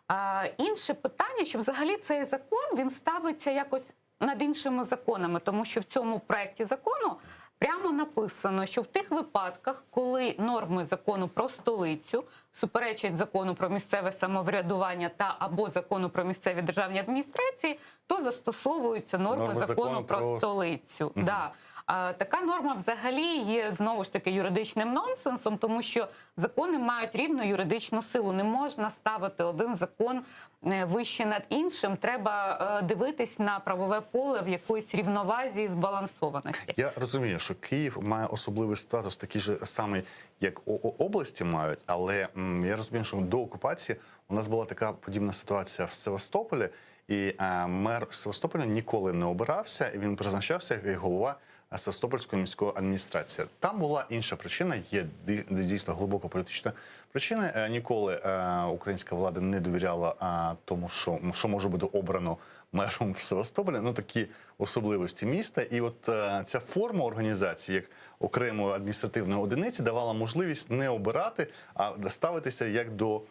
А, Інше питання, що взагалі цей закон він ставиться якось над іншими законами, тому що в цьому проекті закону прямо написано, що в тих випадках, коли норми закону про столицю суперечать закону про місцеве самоврядування та або закону про місцеві державні адміністрації, то застосовуються норми, Норми закону, закону про про столицю. Мгм. Да. Така норма взагалі є знову ж таки юридичним нонсенсом, тому що закони мають рівну юридичну силу. Не можна ставити один закон е, вище над іншим. Треба е, дивитись на правове поле в якоїсь рівновазі і збалансованості. Я розумію, що Київ має особливий статус, такий же самий, як області мають, але я розумію, що до окупації у нас була така подібна ситуація в Севастополі, і е, мер Севастополя ніколи не обирався, і він призначався як голова Севастопольської міської адміністрації. Там була інша причина, є дійсно глибоко політична причина. Е, Ніколи е, українська влада не довіряла е, тому, що, що може бути обрано мером в Севастополі. Ну такі особливості міста. І от ця форма організації, як окремої адміністративної одиниці, давала можливість не обирати, а ставитися як до.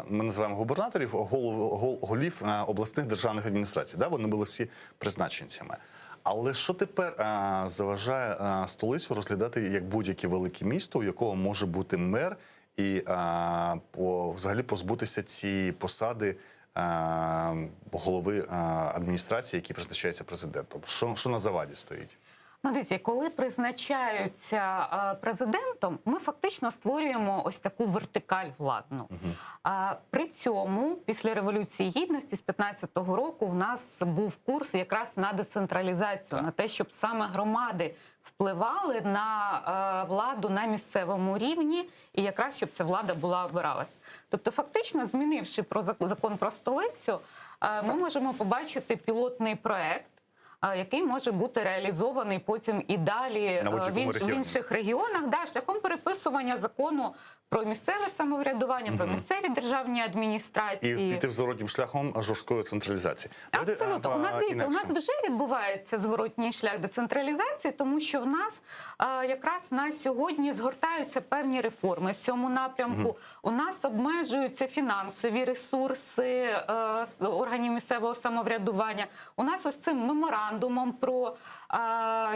Ми називаємо губернаторів голов, гол, голів обласних державних адміністрацій. Да? Вони були всі призначенцями. Але що тепер е, заважає е, столицю розглядати як будь-яке велике місто, у якого може бути мер, і е, по, взагалі позбутися цієї посади е, голови е, адміністрації, який призначається президентом? Що, що на заваді стоїть? Ну, дивіться, коли призначаються е, президентом, ми фактично створюємо ось таку вертикаль владну. А, При цьому, після Революції Гідності з 15-го року в нас був курс якраз на децентралізацію, на те, щоб саме громади впливали на е, владу на місцевому рівні, і якраз щоб ця влада була обиралась. Тобто, фактично, змінивши про закон про столицю, е, ми можемо побачити пілотний проект який може бути реалізований потім і далі е, в, інш, в інших регіонах, да, шляхом переписування закону про місцеве самоврядування, про місцеві державні адміністрації. І піти зворотнім шляхом жорсткої централізації. Абсолютно. У нас дивіться, у нас вже відбувається зворотній шлях децентралізації, тому що в нас а, якраз на сьогодні згортаються певні реформи в цьому напрямку. У нас обмежуються фінансові ресурси е, органів місцевого самоврядування. У нас ось цим меморандумом про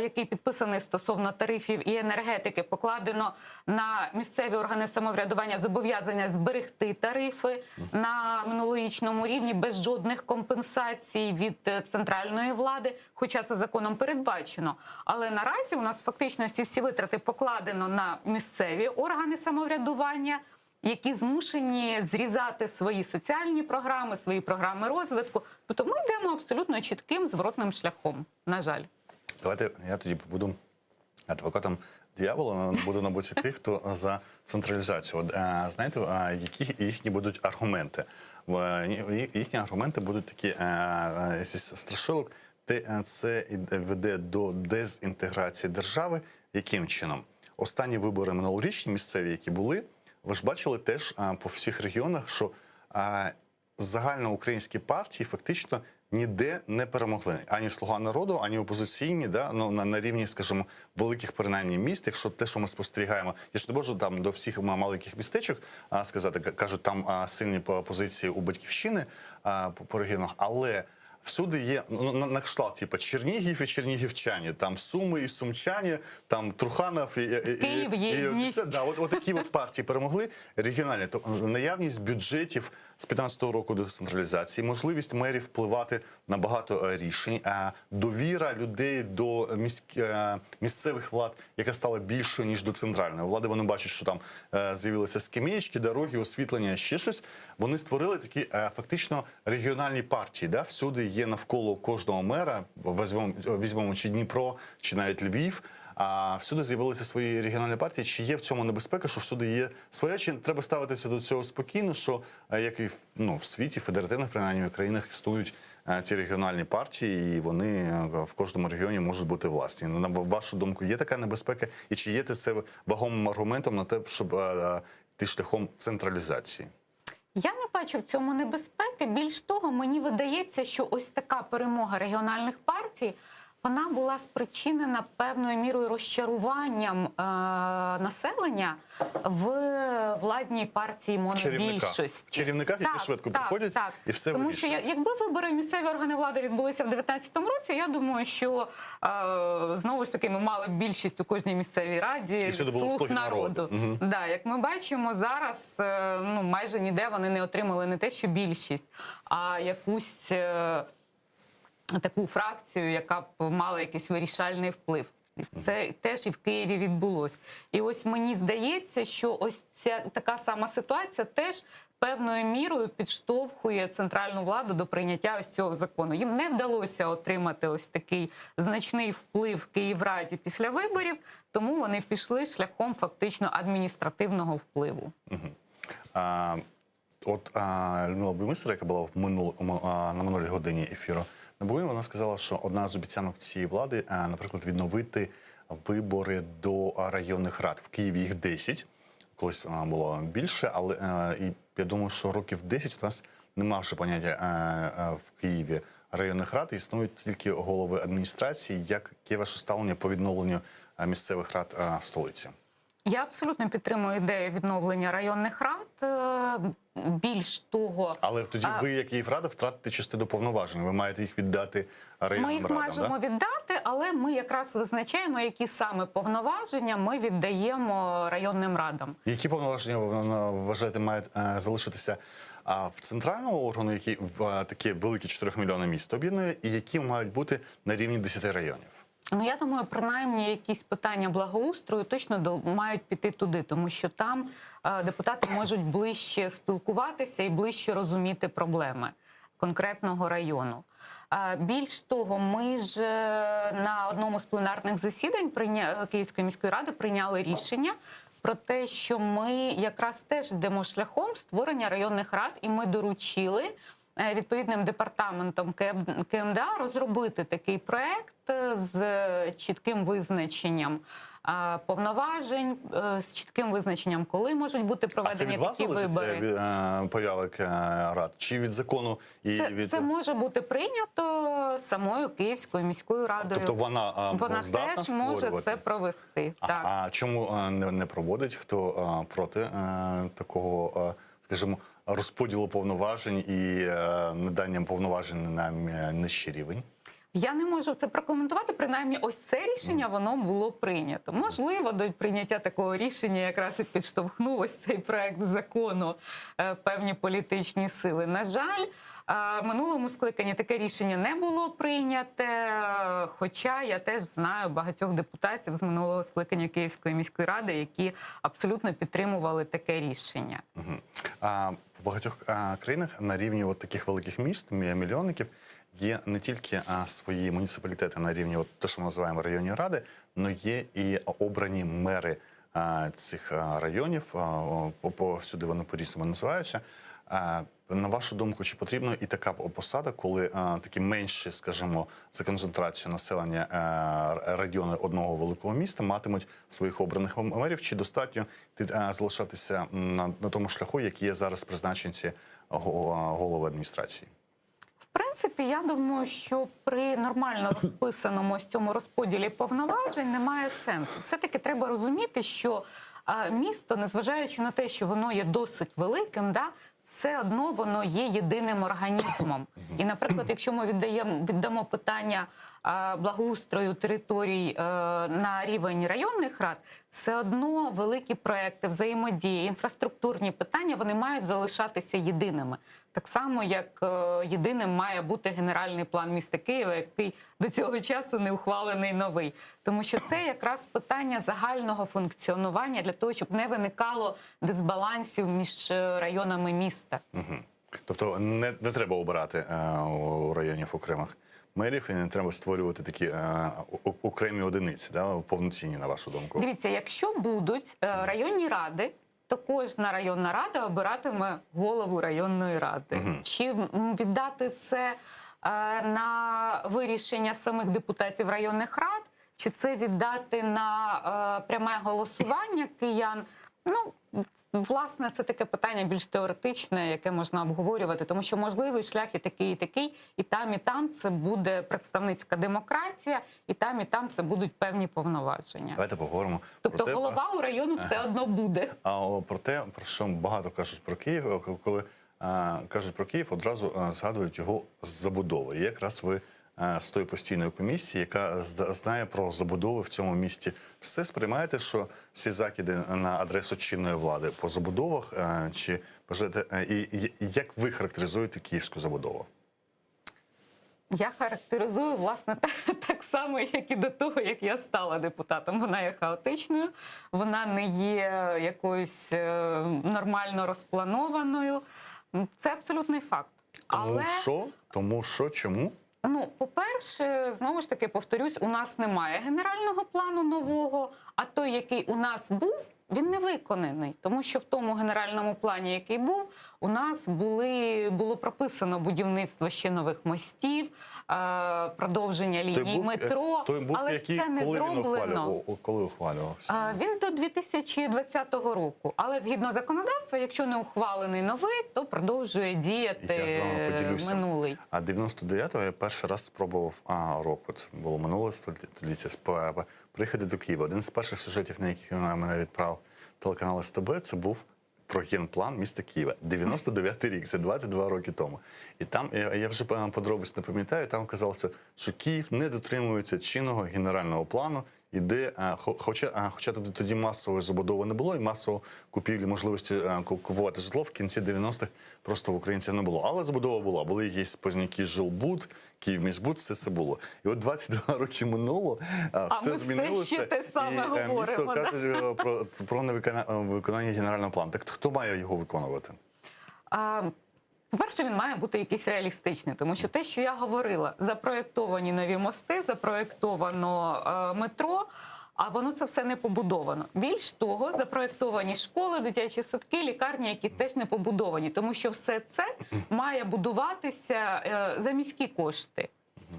який підписаний стосовно тарифів і енергетики, покладено на місцеві органи самоврядування зобов'язання зберегти тарифи на минулорічному рівні без жодних компенсацій від е, центральної влади, хоча це законом передбачено. Але наразі у нас фактично ці всі витрати покладено на місцеві органи самоврядування. Які змушені зрізати свої соціальні програми, свої програми розвитку. Тобто ми йдемо абсолютно чітким зворотним шляхом. На жаль. Давайте я тоді буду адвокатом диявола, буду на боці тих, хто за централізацію. От, е, знаєте, е, які їхні будуть аргументи? Е, Їхні аргументи будуть такі зі страшилок. Це веде до дезінтеграції держави. Яким чином? Останні вибори минулорічні місцеві, які були, ви ж бачили теж по всіх регіонах, що загальноукраїнські партії фактично ніде не перемогли. Ані «Слуга народу», ані опозиційні, да? ну, на, на рівні, скажімо, великих принаймні міст, якщо те, що ми спостерігаємо, я ж не можу там до всіх маленьких містечок а, сказати, кажуть, там а, сильні позиції у батьківщини а, по, по регіонах, але всюди є ну, на, на кшталт, типу, Чернігів і чернігівчані, там Суми і сумчані, там Труханов і, і, Київ, і, і, це, да, от, от такі от партії перемогли регіональні. То наявність бюджетів з 15-го року до децентралізації, можливість мерів впливати на багато е, рішень, а довіра людей до міськ, е, місцевих влад, яка стала більшою ніж до центральної влади. Вони бачать, що там е, з'явилися скам'ячки, дороги, освітлення, ще щось. Вони створили такі фактично регіональні партії. Да? Всюди є навколо кожного мера, візьмемо, візьмемо чи Дніпро, чи навіть Львів. А всюди з'явилися свої регіональні партії. Чи є в цьому небезпека, що всюди є своя? Чи треба ставитися до цього спокійно, що е, як і ну, в світі, в федеративних принаймні країнах існують е, ці регіональні партії, і вони е, в кожному регіоні можуть бути власні. На вашу думку, є така небезпека, і чи є це вагомим аргументом на те, щоб йти шляхом централізації? Я не бачу в цьому небезпеки. Більш того, мені видається, що ось така перемога регіональних партій вона була спричинена певною мірою розчаруванням е, населення в владній партії монобільшості. Чарівниках, які швидко приходять так. і все Тому що вирішують. якби вибори в місцеві органи влади відбулися в 2019 році, я думаю, що е, знову ж таки ми мали б більшість у кожній місцевій раді І від слуг народу. народу. Да, як ми бачимо зараз, е, ну майже ніде вони не отримали не те, що більшість, а якусь е, таку фракцію, яка б мала якийсь вирішальний вплив. Це теж і в Києві відбулось. І ось мені здається, що ось ця така сама ситуація теж певною мірою підштовхує центральну владу до прийняття ось цього закону. Їм не вдалося отримати ось такий значний вплив в Київраді після виборів, тому вони пішли шляхом фактично адміністративного впливу. А, от а, Людмила Буймистер, яка була в минул, а, на минулій годині ефіру на Бугині, вона сказала, що одна з обіцянок цієї влади, а, наприклад, відновити вибори до районних рад. В Києві їх 10, колись а, було більше, але а, і я думаю, що років 10 у нас нема вже поняття а, а, в Києві районних рад, існують тільки голови адміністрації. Яке ваше ставлення по відновленню місцевих рад а, в столиці? Я абсолютно підтримую ідею відновлення районних рад. Е, Більш того, Але тоді а, ви, як Київрада, втратите частину повноважень. Ви маєте їх віддати районним Ми їх радам. можемо да? віддати, але ми якраз визначаємо, які саме повноваження ми віддаємо районним радам. Які повноваження ви вважаєте мають е, залишитися в центральному органу, який в таке велике 4 мільйони місто об'єднує, і які мають бути на рівні 10 районів? Ну я думаю, принаймні якісь питання благоустрою точно мають піти туди, тому що там е, депутати можуть ближче спілкуватися і ближче розуміти проблеми конкретного району. Е, Більш того, ми ж е, на одному з пленарних засідань Київської міської ради прийняли рішення про те, що ми якраз теж йдемо шляхом створення районних рад, і ми доручили відповідним департаментом КМДА розробити такий проект е, з чітким визначенням е, повноважень, е, з чітким визначенням, коли можуть бути А це проведені від вас такі залежить вибори. е, е, появи е, рад? Чи від закону і Це, від це може бути прийнято самою Київською міською радою. Тобто вона, вона здатна теж може це провести. А, Так. а чому не, не проводить? Хто проти такого, скажімо, розподілу повноважень і е, наданням повноважень на нижчий рівень? Я не можу це прокоментувати. Принаймні, ось це рішення воно було прийнято. Можливо, до прийняття такого рішення якраз і підштовхнув ось цей проект закону е, певні політичні сили. На жаль, е, минулому скликанні таке рішення не було прийняте. Хоча я теж знаю багатьох депутатів з минулого скликання Київської міської ради, які абсолютно підтримували таке рішення. А в багатьох країнах на рівні от таких великих міст, мільйонників, є не тільки свої муніципалітети на рівні, от те, що ми називаємо районні ради, але є і обрані мери цих районів. Повсюди вони по-різному називаються. На вашу думку, чи потрібна і така посада, коли такі менші, скажімо, за концентрацією населення райони одного великого міста матимуть своїх обраних мерів, чи достатньо залишатися на, на тому шляху, який є зараз призначенці голови адміністрації? В принципі, я думаю, що при нормально розписаному ось цьому розподілі повноважень немає сенсу. Все-таки треба розуміти, що місто, незважаючи на те, що воно є досить великим, да, все одно воно є єдиним організмом. І, наприклад, якщо ми віддаємо, віддамо питання благоустрою територій е, на рівень районних рад, все одно великі проекти, взаємодії, інфраструктурні питання вони мають залишатися єдиними. Так само, як е, єдиним має бути генеральний план міста Києва, який до цього часу не ухвалений новий. Тому що це якраз питання загального функціонування для того, щоб не виникало дисбалансів між е, районами міста. Угу. Тобто не, не треба обирати у районів окремих мерів і не треба створювати такі е, окремі одиниці, да, повноцінні, на вашу думку. Дивіться, якщо будуть е, районні ради, то кожна районна рада обиратиме голову районної ради. Мгм. Чи віддати це е, на вирішення самих депутатів районних рад, чи це віддати на е, пряме голосування киян? Ну, власне, це таке питання більш теоретичне, яке можна обговорювати, тому що можливий шлях і такий, і такий, і там, і там це буде представницька демократія, і там, і там це будуть певні повноваження. Давайте поговоримо Тобто про те, голова у району все одно буде. А про те, про що багато кажуть про Київ, коли а, кажуть про Київ, одразу а, згадують його забудови. І якраз ви з тої постійної комісії, яка знає про забудови в цьому місті, все сприймаєте, що всі закиди на адресу чинної влади по забудовах, е, чи бажаєте, е, і, і як ви характеризуєте київську забудову? Я характеризую власне так само, як і до того, як я стала депутатом. Вона є хаотичною, вона не є якоюсь е, нормально розпланованою. Це абсолютний факт. Тому Але що? Тому що? Чому? Ну, по-перше, знову ж таки повторюсь, у нас немає генерального плану нового, а той, який у нас був, він не виконаний, тому що в тому генеральному плані, який був, у нас були було прописано будівництво ще нових мостів, е, продовження ліній був, е, метро, той був, але ж який, це не коли він зроблено. ухвалював, коли ухвалювався? А, Він до 2020 року. Але згідно законодавства, якщо не ухвалений новий, то продовжує діяти Я з вами поділюся. минулий. А 99-го я перший раз спробував а, року. Це було минуле століття. сп- Приїхати до Києва. Один з перших сюжетів, на яких мене відправив телеканал СТБ, це був про генплан міста Києва. 99-й рік, це 22 роки тому. І там я, я вже е, подробиць не пам'ятаю, там казалося, що Київ не дотримується чинного генерального плану. Іде, е, хо- хоча, е, хоча тоді, тоді масової забудови не було, і масово купівлі можливості е, ку- купувати житло в кінці 90-х просто в українців не було. Але забудова була. Були якісь позняки Жилбуд, Київміськбуд, все це було. І от 22 роки минуло, е, А все ми все змінилося. ще те саме і, е, місто говоримо, да? кажуть е, про, про невикона- виконання генерального плану. Так хто має його виконувати? А, По-перше, він має бути якийсь реалістичний, тому що те, що я говорила, запроєктовані нові мости, запроєктовано е, метро, а воно це все не побудовано. Більш того, запроєктовані школи, дитячі садки, лікарні, які теж не побудовані, тому що все це має будуватися е, за міські кошти.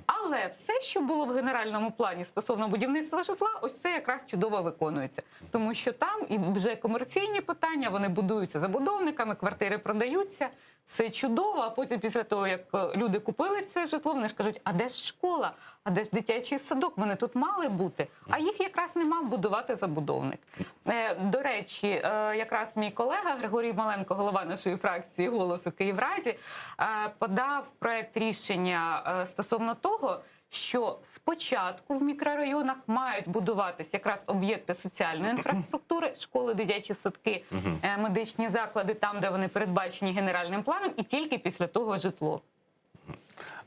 Але все, що було в генеральному плані стосовно будівництва житла, ось це якраз чудово виконується, тому що там і вже комерційні питання, вони будуються забудовниками, квартири продаються, все чудово. А потім, після того, як е, люди купили це житло, вони ж кажуть, а де ж школа, а де ж дитячий садок? Вони тут мали бути, а їх якраз не мав будувати забудовник. Е, До речі, е, якраз мій колега Григорій Маленко, голова нашої фракції «Голос» у Київраді, е, подав проект рішення е, стосовно того, що спочатку в мікрорайонах мають будуватись якраз об'єкти соціальної інфраструктури, школи, дитячі садки, е, медичні заклади, там, де вони передбачені генеральним планом, і тільки після того житло.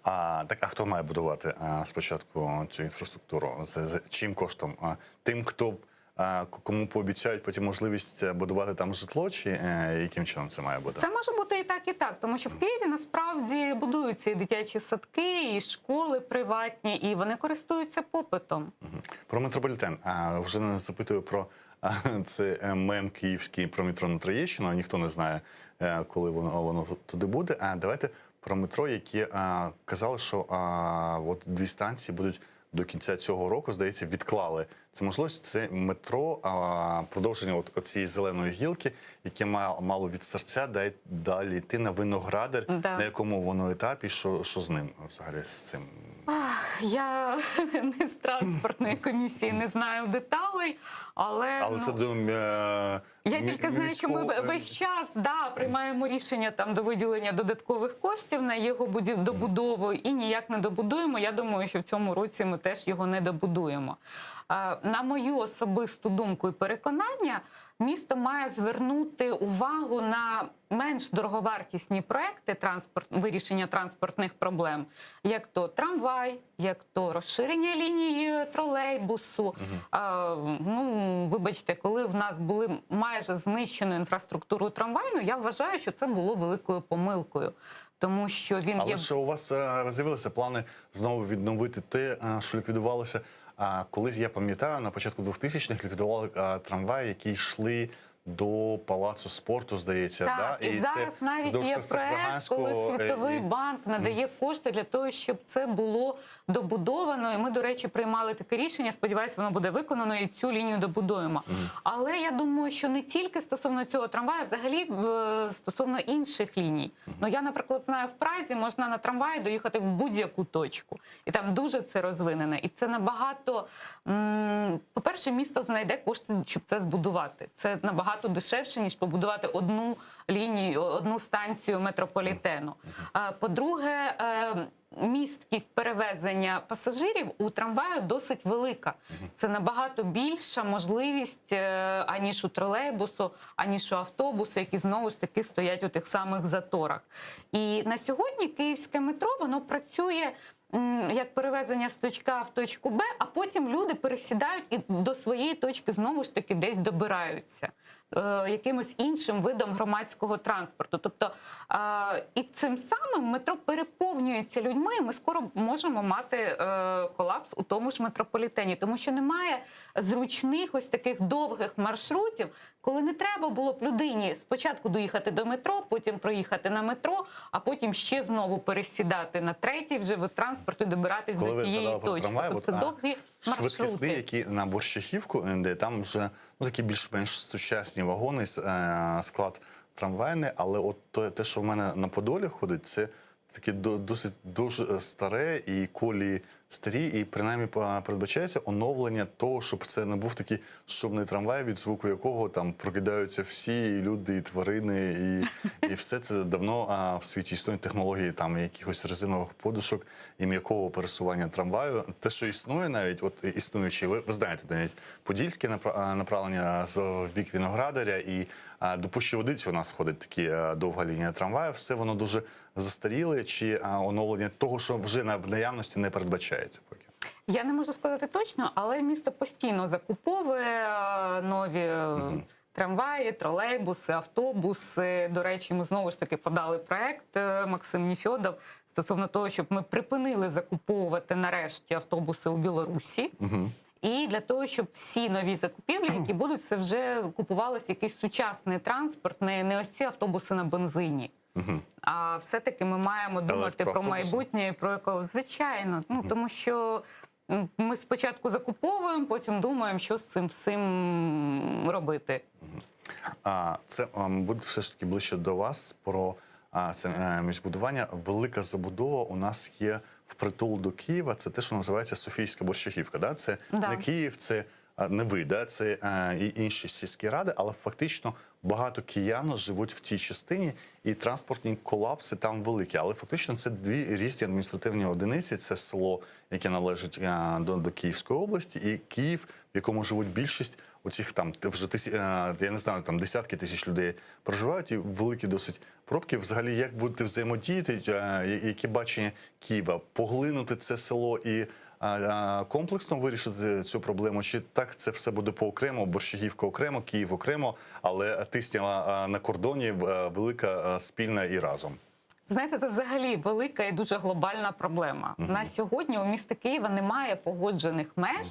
А, так, а хто має будувати а, спочатку цю інфраструктуру? З, з чим коштом? А, тим, хто а, к- кому пообіцяють потім можливість е, будувати там житло, чи е, яким чином це має бути? Це може бути і так, і так, тому що в Києві насправді будуються і дитячі садки, і школи приватні, і вони користуються попитом. Про метрополітен. А, вже не запитую про а, це е, мем київський про метро на Троєщину. Ніхто не знає, е, коли воно, воно туди буде. А давайте про метро, яке а, казали, що а, от дві станції будуть до кінця цього року, здається, відклали. Це можливість, це метро, а, продовження от цієї зеленої гілки, яке мало, мало від серця дай, далі йти на Виноградар, Да. на якому воно етапі, що, що з ним взагалі з цим? Ах, Я не з транспортної комісії не знаю деталей, але, Але це ну, до е, я мі- тільки знаю, що ми міського, е, весь час да, приймаємо рішення там до виділення додаткових коштів на його будів- добудову і ніяк не добудуємо. Я думаю, що в цьому році ми теж його не добудуємо. Е, На мою особисту думку і переконання, місто має звернути увагу на менш дороговартісні проекти транспорт, вирішення транспортних проблем, як то трамвай, як то розширення лінії тролейбусу. А, ну, вибачте, коли в нас були майже знищену інфраструктуру трамвайну, я вважаю, що це було великою помилкою, тому що він Але є ж у вас е, з'явилися плани знову відновити те, е, що ліквідувалося. А колись я пам'ятаю, на початку 2000-х ліквідували е, трамваї, які йшли до палацу спорту, здається. Так, да? і, зараз це навіть вздовж є проект, Саксаганського, коли е, Світовий і- банк надає кошти для того, щоб це було добудовано. І ми, до речі, приймали таке рішення. Сподіваюсь, воно буде виконано і цю лінію добудуємо. Але я думаю, що не тільки стосовно цього трамваю, взагалі е, стосовно інших ліній. Ну я, наприклад, знаю, в Празі можна на трамваї доїхати в будь-яку точку, і там дуже це розвинене. І це набагато м, по-перше, місто знайде кошти, щоб це збудувати. Це набагато дешевше, ніж побудувати одну лінію, одну станцію метрополітену. А, По-друге, е, місткість перевезення пасажирів у трамваю досить велика. Це набагато більша можливість, е, аніж у тролейбусу, аніж у автобусу, які знову ж таки стоять у тих самих заторах. І на сьогодні київське метро воно працює. м, як перевезення з точки А в точку Б, а потім люди пересідають і до своєї точки знову ж таки десь добираються е, якимось іншим видом громадського транспорту. Тобто е, і цим самим метро переповнюється людьми, і ми скоро можемо мати е, колапс у тому ж метрополітені, тому що немає зручних ось таких довгих маршрутів, коли не треба було б людині спочатку доїхати до метро, потім проїхати на метро, а потім ще знову пересідати на третій вже вид транспорту і добиратись Коли до ви тієї згадали про точки. трамвай, Тобто от, це а, довгі швидкісний, маршрути. які на Борщахівку, е, де там вже ну, такі більш-менш сучасні вагони, с- е, склад трамвайний, але от те, те, що в мене на Подолі ходить, це таке до- досить дуже старе і колії старі, і принаймні па- передбачається оновлення того, щоб це не був такий шумний трамвай, від звуку якого там прокидаються всі і люди, і тварини, і, і все це давно а, в світі існують технології там якихось резинових подушок і м'якого пересування трамваю. Те, що існує навіть, от існуючі, ви, ви знаєте, навіть подільське напра- а, направлення з в бік Віноградаря і а, до Пущі Водиці у нас ходить такі е, довга лінія трамваю. Все воно дуже застаріле, чи а, оновлення того, що вже на в наявності не передбачається поки. Я не можу сказати точно, але місто постійно закуповує е, нові е, трамваї, тролейбуси, автобуси. До речі, ми знову ж таки подали проект е, Максим Ніфьодов стосовно того, щоб ми припинили закуповувати нарешті автобуси у Білорусі. І для того, щоб всі нові закупівлі, які будуть, це вже купувалися якийсь сучасний транспорт, не, не ось ці автобуси на бензині. А все-таки ми маємо думати про Електроавтобуси? майбутнє і про еколог. Звичайно, ну тому що м, ми спочатку закуповуємо, потім думаємо, що з цим всім робити. А це а, буде все ж таки ближче до вас про а, це е, містобудування. Велика забудова у нас є впритул до Києва. Це те, що називається Софійська Борщагівка. Да? Це Да. не Київ, це а, не ви, да? це е, і інші сільські ради, але фактично багато киян живуть в тій частині, і транспортні колапси там великі. Але фактично це дві різні адміністративні одиниці. Це село, яке належить е, до, до Київської області, і Київ, в якому живуть більшість оцих там т- вже тисяч, я не знаю, там десятки тисяч людей проживають, і великі досить пробки. Взагалі, як будете взаємодіяти, е, я- яке бачення Києва, поглинути це село і е, е, комплексно вирішити цю проблему, чи так це все буде поокремо, Борщагівка окремо, Київ окремо, але тиснява е, на кордоні е, велика е, спільна і разом. Знаєте, це взагалі велика і дуже глобальна проблема. На сьогодні у міста Києва немає погоджених меж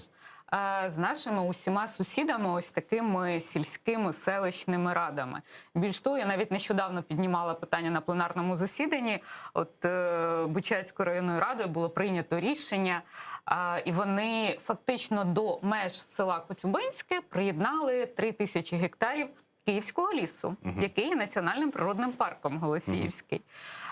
е, з нашими усіма сусідами, ось такими сільськими селищними радами. Більш того, я навіть нещодавно піднімала питання на пленарному засіданні. От е, Бучацькою районною радою було прийнято рішення, е, і вони фактично до меж села Коцюбинське приєднали 3 тисячі гектарів. Київського лісу, який є національним природним парком Голосіївський.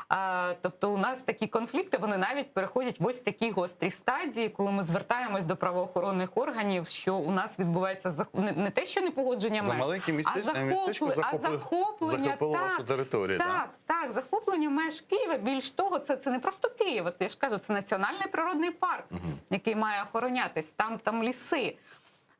А, тобто, у нас такі конфлікти вони навіть переходять в ось такі гострі стадії, коли ми звертаємось до правоохоронних органів, що у нас відбувається зах- не, не те, що непогодження Ви меж, маленьке містеч- а, містечко захопле- а захопили- захоплення захопило так, вашу територію, да? Так, так, захоплення меж Києва. Більш того, це, це не просто Києва, це я ж кажу, це національний природний парк, який має охоронятись. Там, там ліси.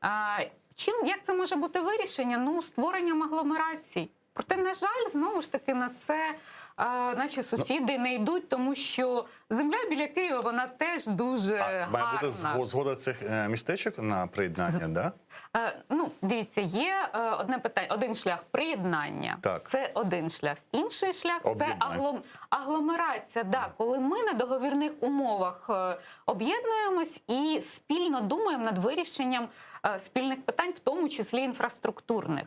А, чим як це може бути вирішення? Ну, створенням агломерацій. Проте, на жаль, знову ж таки на це а, наші сусіди не йдуть, тому що земля біля Києва вона теж дуже Має гарна. бути зго- згода цих е, містечок на приєднання, да? Е, ну, дивіться, є е, одне питання, один шлях приєднання. Так. Це один шлях. Інший шлях це Об'єднання. аглом, агломерація. Да, коли ми на договірних умовах е, об'єднуємось і спільно думаємо над вирішенням е, спільних питань, в тому числі інфраструктурних.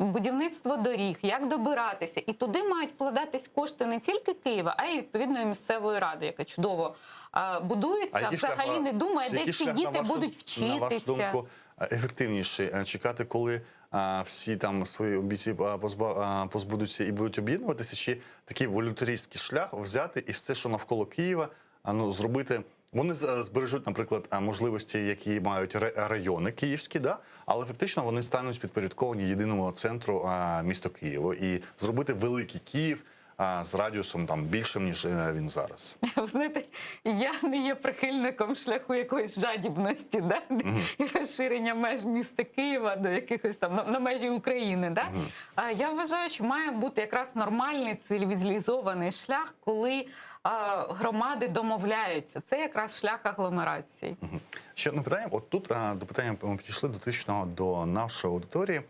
Будівництво доріг, як добиратися, і туди мають вкладатись кошти не тільки Києва, а й відповідної місцевої ради, яка чудово е, будується, який шлях, взагалі а, не думає, де який ці шлях, на діти вашу- будуть На вашу вчитися. думку, е, ефективніше е, чекати, коли а, всі там свої амбіції а, позба- а, позбудуться і будуть об'єднуватися, чи такий волюнтаристський шлях взяти і все, що навколо Києва, а, ну, зробити. Вони з- збережуть, наприклад, а, можливості, які мають ре- райони київські, да? але фактично вони стануть підпорядковані єдиному центру а, місту Києву. І зробити великий Київ. з радіусом там більшим, ніж е, він зараз. Ви знаєте, я не є прихильником шляху якоїсь жадібності, да? і розширення меж міста Києва до якихось там на, на межі України. Да? А, Я вважаю, що має бути якраз нормальний цивілізований шлях, коли а, громади домовляються. Це якраз шлях агломерації. Ще одне питання. От тут а, до питання ми підійшли дотично до нашої аудиторії.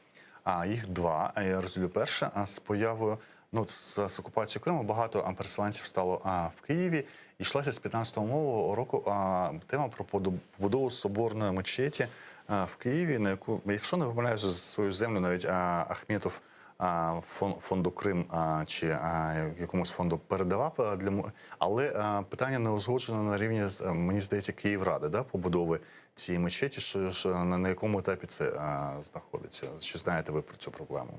А їх два. А Я розділю перше. А з появою ну з, з окупацією Криму багато а, переселенців стало а, в Києві. І йшлася з 15-го року а, тема про поду- побудову соборної мечеті а, в Києві, на яку, якщо не помиляюся, свою землю навіть а, Ахметов а, фон- фонду Крим а, чи а, якомусь фонду передавав а, для мо- але а, питання не узгоджено на рівні з, е, мені здається, Київради, да, побудови цієї мечеті, що, що на, на якому етапі це а, знаходиться? Чи знаєте ви про цю проблему?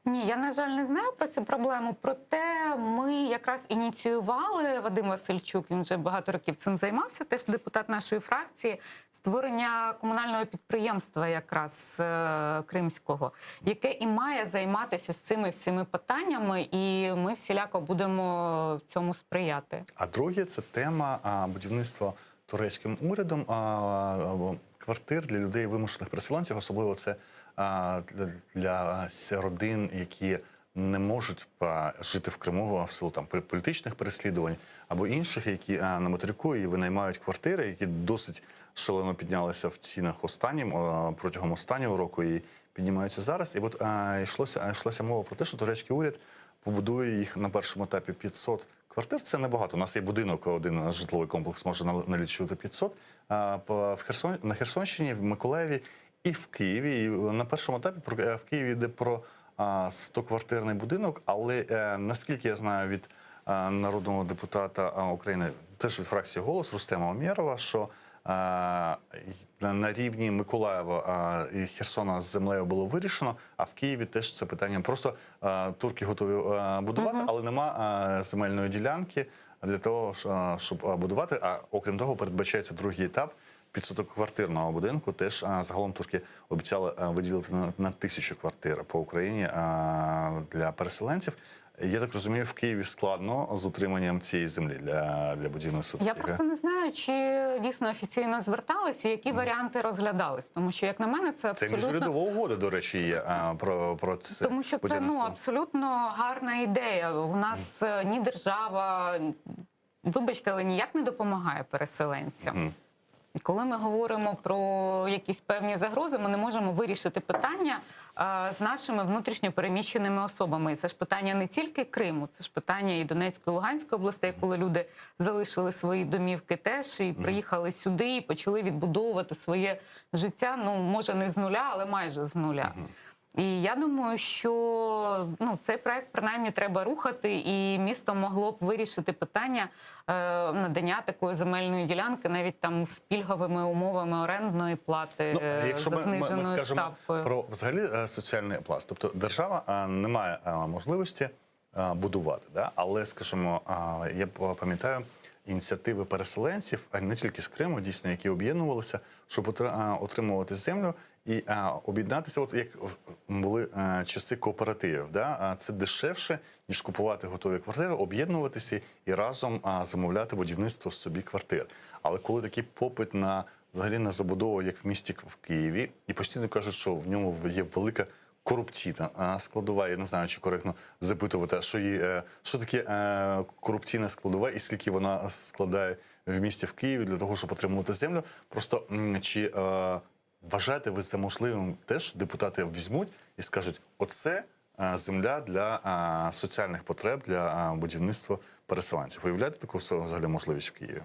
Ні, я на жаль не знаю про цю проблему. Проте ми якраз ініціювали Вадим Васильчук. Він вже багато років цим займався. Теж депутат нашої фракції, створення комунального підприємства, якраз е, кримського, яке і має займатися ось цими всіми питаннями, і ми всіляко будемо в цьому сприяти. А друге, це тема а, будівництва турецьким урядом а, а, квартир для людей вимушених переселенців, особливо це а, для, для родин, які не можуть а, жити в Криму в силу там полі- політичних переслідувань або інших, які а, на материку і винаймають квартири, які досить шалено піднялися в цінах останнім а, протягом останнього року і піднімаються зараз. І от а, йшлося, йшлося мова про те, що турецький уряд побудує їх на першому етапі 500 квартир. Це небагато. У нас є будинок, один житловий комплекс може нал- налічувати 500. А, по- в Херсон, на Херсонщині, в Миколаєві і в Києві. І на першому етапі про- е, в Києві йде про 100-квартирний будинок, але е, наскільки я знаю від е, народного депутата а, України, теж від фракції «Голос» Рустема Омєрова, що е, на, на рівні Миколаєва е, і Херсона з землею було вирішено, а в Києві теж це питання. Просто е, турки готові е, будувати, але нема е, земельної ділянки для того, що- щоб е, будувати. А окрім того, передбачається другий етап 500-квартирного будинку. Теж е, загалом турки обіцяли е, виділити на, на тисячу квартир по Україні е, для переселенців. Я так розумію, в Києві складно з утриманням цієї землі для, для будівництва. Я таких, просто не знаю, чи дійсно офіційно зверталися, і які варіанти розглядались. Тому що, як на мене, це Це абсолютно міжурядова угода, до речі, є а, про, про це. Тому що це ну будівництво. абсолютно гарна ідея. У нас е, ні держава, вибачте, але ніяк не допомагає переселенцям. Мгм. І Коли ми говоримо про якісь певні загрози, ми не можемо вирішити питання е, з нашими внутрішньо переміщеними особами. І це ж питання не тільки Криму, це ж питання і Донецької, і Луганської областей, коли люди залишили свої домівки теж і приїхали сюди, і почали відбудовувати своє життя. Ну може не з нуля, але майже з нуля. І я думаю, що ну, цей проект принаймні треба рухати, і місто могло б вирішити питання е, надання такої земельної ділянки навіть там з пільговими умовами орендної плати Ну, е, якщо за ми, ми, ми зниженою скажемо ставкою. про взагалі е, соціальний пласт, тобто держава е, не має е, можливості е, будувати, да? але, скажімо, е, я п- пам'ятаю ініціативи переселенців, а не тільки з Криму, дійсно, які об'єднувалися, щоб отри- е, отримувати землю і е, об'єднатися, от як в- були е, часи кооперативів, да? Е, це дешевше, ніж купувати готові квартири, об'єднуватися і разом е, замовляти будівництво собі квартир. Але коли такий попит на взагалі на забудову, як в місті в Києві, і постійно кажуть, що в ньому є велика корупційна а, складова. Я не знаю, чи коректно запитувати, а що є, е, що таке е, корупційна складова і скільки вона складає в місті в Києві для того, щоб отримувати землю. Просто м, чи е, вважаєте ви за можливим те, що депутати візьмуть і скажуть, оце е, земля для е, соціальних потреб, для е, будівництва переселенців. Уявляєте таку взагалі можливість в Києві?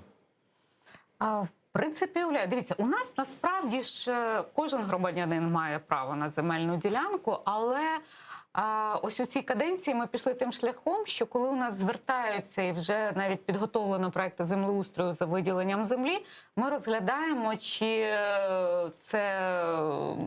А, в принципі, уявляю. Дивіться, у нас насправді ж е, кожен громадянин має право на земельну ділянку, але а, ось у цій каденції ми пішли тим шляхом, що коли у нас звертаються і вже навіть підготовлено проекти землеустрою за виділенням землі, ми розглядаємо, чи е, це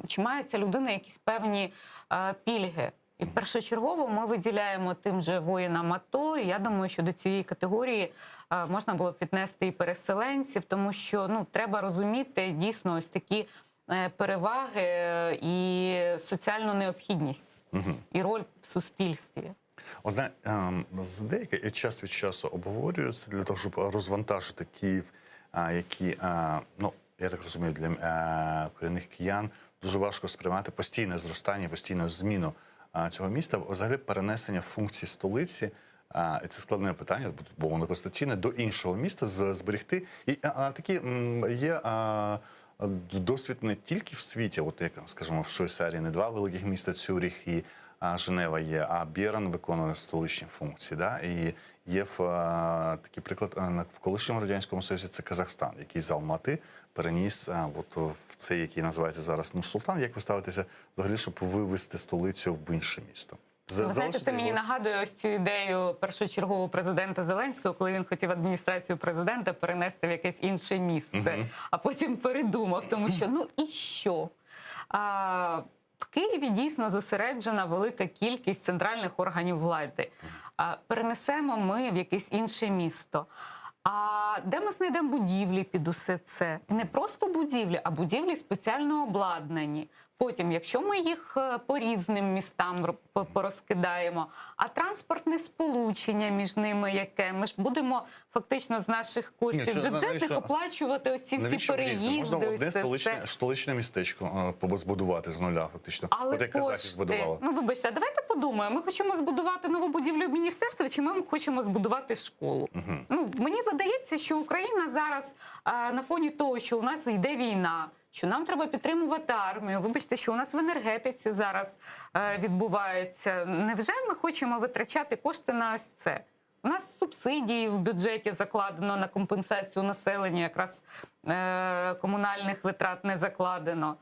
чи має ця людина якісь певні е, пільги. І першочергово ми виділяємо тим же воїнам АТО. І я думаю, що до цієї категорії е, можна було б віднести і переселенців, тому що ну треба розуміти дійсно ось такі е, переваги е, і соціальну необхідність Угу. і роль в суспільстві. Одна ем, з деяких час від часу обговорюється для того, щоб розвантажити Київ, а, які, е, ну, я так розумію, для е, корінних киян дуже важко сприймати постійне зростання, постійну зміну е, цього міста, взагалі перенесення функцій столиці. А, і це складне питання, бо воно конституційне, до іншого міста з- зберегти. І а, а, такі м, є а, досвід не тільки в світі, от як, скажімо, в Швейцарії не два великих міста Цюріх і а, Женева є, а Берн виконує столичні функції. Да? І є в, а, такий приклад а, на- в колишньому Радянському Союзі це Казахстан, який з Алмати переніс а, от, в цей, який називається зараз Нур-Султан. Як ви ставитеся взагалі, щоб вивести столицю в інше місто? Ви знаєте, залишити це мені його- нагадує ось цю ідею першочергового президента Зеленського, коли він хотів адміністрацію президента перенести в якесь інше місце, Мгм. а потім передумав, тому що ну і що? А, в Києві дійсно зосереджена велика кількість центральних органів влади. А, перенесемо ми в якесь інше місто. А де ми знайдемо будівлі під усе це? І не просто будівлі, а будівлі спеціально обладнані. Потім, якщо ми їх е, по різним містам ро- по- порозкидаємо, а транспортне сполучення між ними яке? Ми ж будемо фактично з наших коштів Ні, що- бюджетних навіщо- оплачувати ось ці всі Навіщо в різне? переїзди. Можна ось одне це столичне, все. столичне містечко е, збудувати з нуля, фактично. Але От як казахи кошти, збудували. ну вибачте, а давайте подумаємо. Ми хочемо збудувати нову будівлю міністерства, чи ми хочемо збудувати школу? Ну мені видається, що Україна зараз а, на фоні того, що у нас йде війна, що нам треба підтримувати армію. Вибачте, що у нас в енергетиці зараз е, відбувається. Невже ми хочемо витрачати кошти на ось це? У нас субсидії в бюджеті закладено на компенсацію населення, якраз е, комунальних витрат не закладено.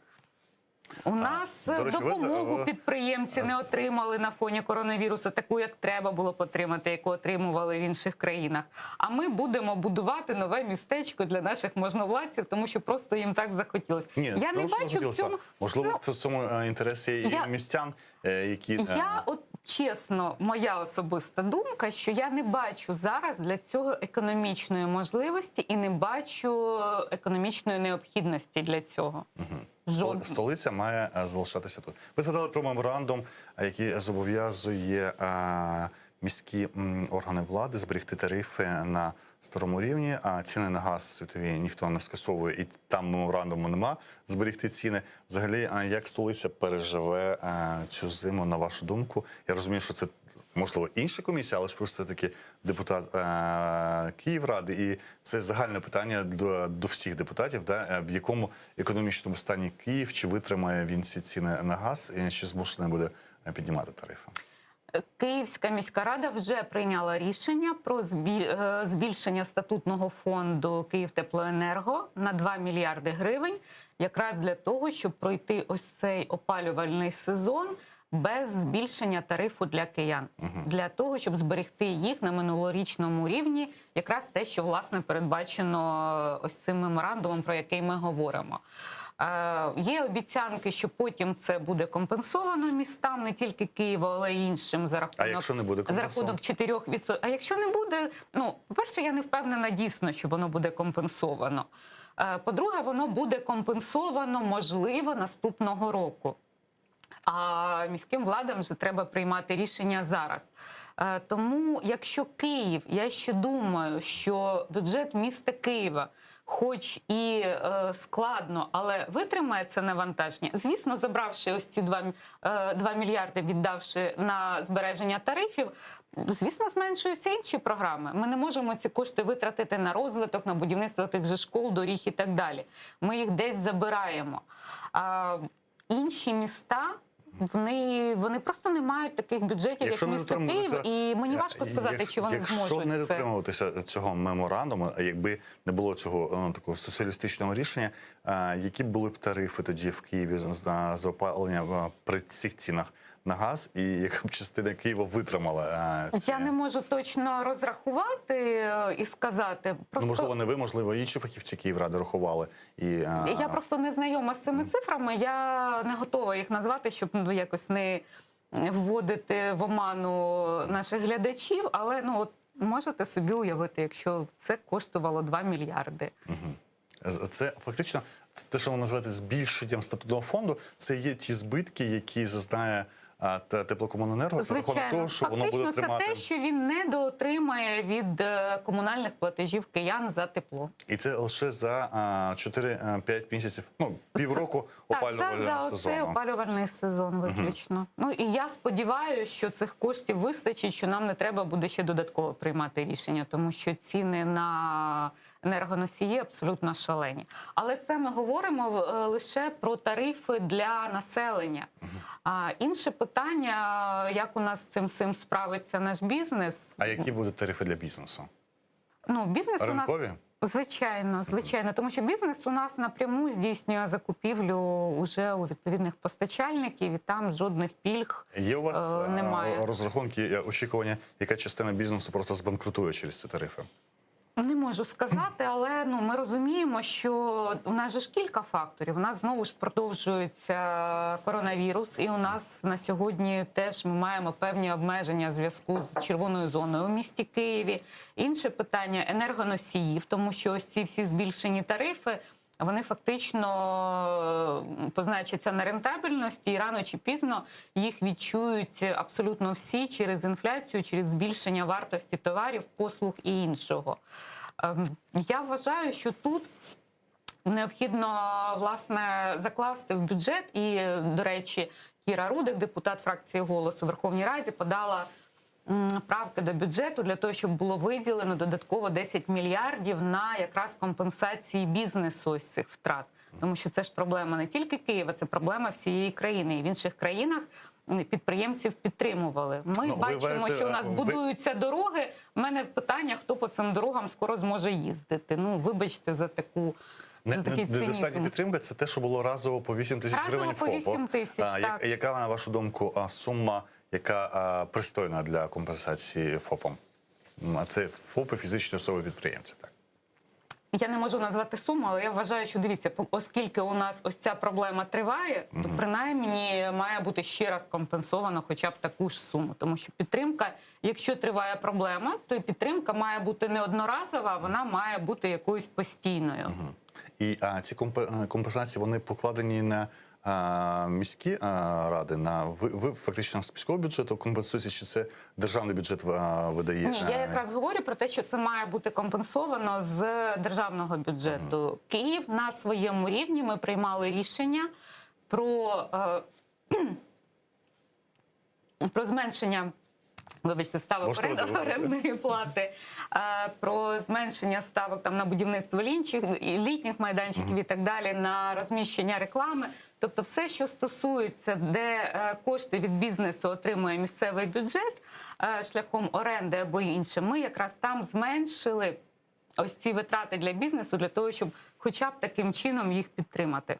У нас До речі, ви за- допомогу ви- підприємці не отримали на фоні коронавірусу, таку, як треба було б отримати, яку отримували в інших країнах. А ми будемо будувати нове містечко для наших можновладців, тому що просто їм так захотілося. Ні, я це не тому, що бачу в захотілося. цьому. Можливо, це в цьому е, інтересі і я- містян, е, які е, Я от чесно, моя особиста думка, що я не бачу зараз для цього економічної можливості і не бачу економічної необхідності для цього. Стол- Столиця має е, залишатися тут. Ви згадали про меморандум, е, який зобов'язує е, міські м, органи влади зберегти тарифи на старому рівні, а ціни на газ світові ніхто не скасовує, і там меморандуму нема зберегти ціни. Взагалі, а як столиця переживе е, цю зиму, на вашу думку? Я розумію, що це можливо інша комісія, але ж ви все-таки депутат е, Київради, і це загальне питання до, до всіх депутатів, да, е, в якому економічному стані Київ, чи витримає він ці ціни на газ, і чи змушений буде е, піднімати тарифи? Київська міська рада вже прийняла рішення про збіль- е, збільшення статутного фонду «Київтеплоенерго» на 2 мільярди гривень, якраз для того, щоб пройти ось цей опалювальний сезон без збільшення тарифу для киян, для того, щоб зберегти їх на минулорічному рівні, якраз те, що власне передбачено ось цим меморандумом, про який ми говоримо. Е, Є обіцянки, що потім це буде компенсовано містам, не тільки Києву, але й іншим за рахунок А якщо не буде за рахунок 4%. А якщо не буде, ну по-перше, я не впевнена дійсно, що воно буде компенсовано. Е, По-друге, воно буде компенсовано можливо наступного року. А міським владам вже треба приймати рішення зараз. Е, Тому, якщо Київ, я ще думаю, що бюджет міста Києва, хоч і е, складно, але витримає це навантаження, звісно, забравши ось ці 2, 2 мільярди, віддавши на збереження тарифів, звісно, зменшуються інші програми. Ми не можемо ці кошти витратити на розвиток, на будівництво тих же школ, доріг і так далі. Ми їх десь забираємо. А, інші міста. Вони, вони просто не мають таких бюджетів, Якщо як не місто Київ, дотримуватися- і мені важко сказати, Як- чи вони якщо зможуть не це. дотримуватися цього меморандуму, а якби не було цього ну, такого соціалістичного рішення, е, які були б тарифи тоді в Києві за, за, за опалення е, при цих цінах на газ, і яка б частина Києва витримала? е, ці- Я не можу точно розрахувати е, і сказати. Просто Ну, можливо, не ви, можливо, інші фахівці Київради рахували. І, е, я просто не знайома з цими цифрами. Я не готова їх назвати, щоб ну якось не вводити в оману наших глядачів. Але ну от можете собі уявити, якщо це коштувало 2 мільярди. З- Це фактично це те, що ви називаєте збільшенням статутного фонду, це є ті збитки, які зазнає. а, те- теплокомуненерго за рахунок Звичайно, того, що воно фактично буде це тримати. те, що він недоотримає від е, комунальних платежів киян за тепло. І це лише за 4-5 місяців, ну півроку Так, це опалювального за оцей сезону. опалювальний сезон виключно. Ну і я сподіваюся, що цих коштів вистачить, що нам не треба буде ще додатково приймати рішення, тому що ціни на енергоносії абсолютно шалені. Але це ми говоримо е, лише про тарифи для населення. А інше питання, як у нас з цим всім справиться наш бізнес. А які будуть тарифи для бізнесу? Ну, бізнес у нас Ринкові? звичайно, звичайно, тому що бізнес у нас напряму здійснює закупівлю уже у відповідних постачальників, і там жодних пільг Є у вас е, е, немає. розрахунки, е, очікування, яка частина бізнесу просто збанкрутує через ці тарифи? Не можу сказати, але ну ми розуміємо, що у нас же ж кілька факторів. У нас знову ж продовжується коронавірус, і у нас на сьогодні теж ми маємо певні обмеження зв'язку з червоною зоною у місті Києві. Інше питання енергоносіїв, тому що ось ці всі збільшені тарифи. Вони фактично е, позначаться на рентабельності, і рано чи пізно їх відчують абсолютно всі через інфляцію, через збільшення вартості товарів, послуг і іншого. Ем, Я вважаю, що тут необхідно власне закласти в бюджет. І, е, до речі, Кіра Рудик, депутат фракції «Голос» у Верховній Раді, подала м, правки до бюджету для того, щоб було виділено додатково 10 мільярдів на якраз компенсації бізнесу ось цих втрат. Тому що це ж проблема не тільки Києва, це проблема всієї країни. І в інших країнах м, підприємців підтримували. Ми Ну, ви бачимо, вважаєте, що у нас ви- будуються дороги. У мене питання, хто по цим дорогам скоро зможе їздити. Ну, вибачте за таку Не, за такий не- недостатня цинізм. підтримка це те, що було разово по 8 тисяч Разово гривень по ФОПу. 8 тисяч, А, як- так. Яка, на вашу думку, а, сума, яка а, пристойна для компенсації ФОПам? М, А це ФОПи фізичні особи підприємці, так? Я не можу назвати суму, але я вважаю, що дивіться, по- оскільки у нас ось ця проблема триває, то принаймні має бути ще раз компенсовано хоча б таку ж суму. Тому що підтримка, якщо триває проблема, то і підтримка має бути не одноразова, а вона має бути якоюсь постійною. І а, ці компе- е, компенсації вони покладені на а, міські а, ради, на ви, ви фактично з міського бюджету компенсується, чи це державний бюджет а, видає? Ні, я е, якраз говорю про те, що це має бути компенсовано з державного бюджету. Київ на своєму рівні ми приймали рішення про, е, про зменшення. Вибачте, ставок Можете орен- ви договорити? орендної плати, е, про зменшення ставок там на будівництво лінчих, літніх майданчиків і так далі, на розміщення реклами. Тобто, все, що стосується, де е, кошти від бізнесу отримує місцевий бюджет е, шляхом оренди або інше, ми якраз там зменшили ось ці витрати для бізнесу для того, щоб хоча б таким чином їх підтримати.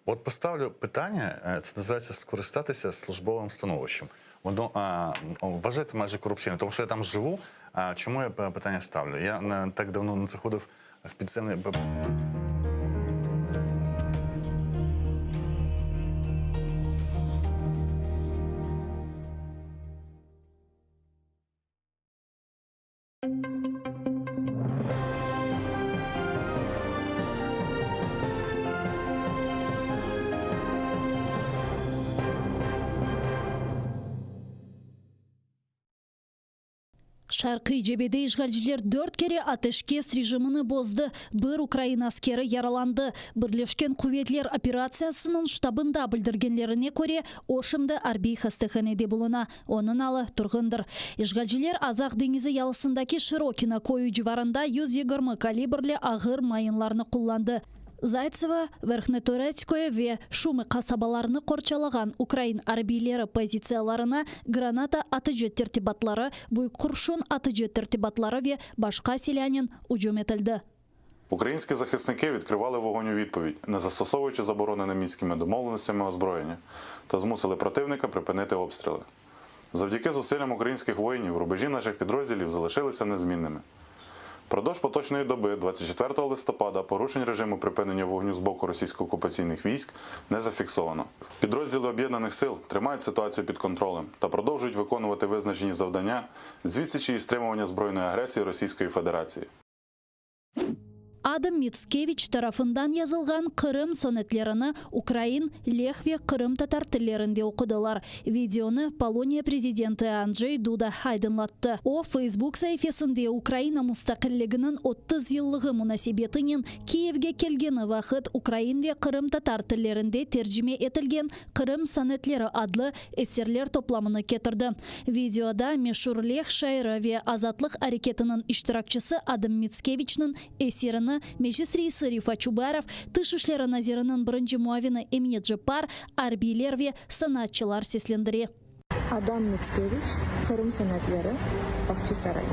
От поставлю питання, е, це називається скористатися службовим становищем. Воно а, м, вважаєте майже корупційним, тому що я там живу. А чому я е, питання ставлю? Я не так давно не заходив в підземний. Şarqiy cebede işğalciler dört kere ateşkes rejimini bozdı. Bir ukrain askeri yaralandı. Birleşken quvetler operatsiyasınıñ ştabında bildirgenlerine köre, o şimdi arbiy hastahanede buluna. Onıñ alı turğundır. İşğalciler Azaq deñizi yalısındaki Şırokino köyü civarında 120 kalibrli ağır mayınlarnı qullandı. Zaytsevo, Verhnetoretskoye ve Şumı qasabalarını qorçalağan ukrain arbiyleri pozitsiyalarına granata atıcı tertibatları, büyük qurşun atıcı tertibatları ve başqa silânen ücüm etildi. Українські захисники відкривали вогонь у відповідь, не застосовуючи заборонене мінськими домовленостями озброєння, та змусили противника припинити обстріли. Завдяки зусиллям українських воїнів рубежі наших підрозділів залишилися незмінними. Продовж поточної доби, 24 листопада, порушень режиму припинення вогню з боку російсько-окупаційних військ не зафіксовано. Підрозділи об'єднаних сил тримають ситуацію під контролем та продовжують виконувати визначені завдання з відсічі і стримування збройної агресії Російської Федерації. Adam Mitskeviç tarafından yazılğan Qırım sonetlerini ukrain, leh ve qırımtatar tillerinde oqudılar. Videonı Poloniya prezidenti Andjey Duda aydınlattı. O, Facebook saifesinde Ukraina mustaqilliginiñ 30 yıllığı munasebetinen Kiyevge kelgeni vaqıt ukrain ve qırımtatar tillerinde tercime etilgen Qırım sonetleri adlı eserler toplamını ketirdi. Videoda meşur leh şairi ve azatlıq areketiniñ iştirakçisi Adam Mitskeviçniñ eserini Meclis reisi Refat Çubarov, Tış işleri naziriniñ birinci muavini Emine Ceppar, arbiyler ve sanatçılar seslendire. Adam Mitskeviç, Qırım sonetleri, Bahçisaray.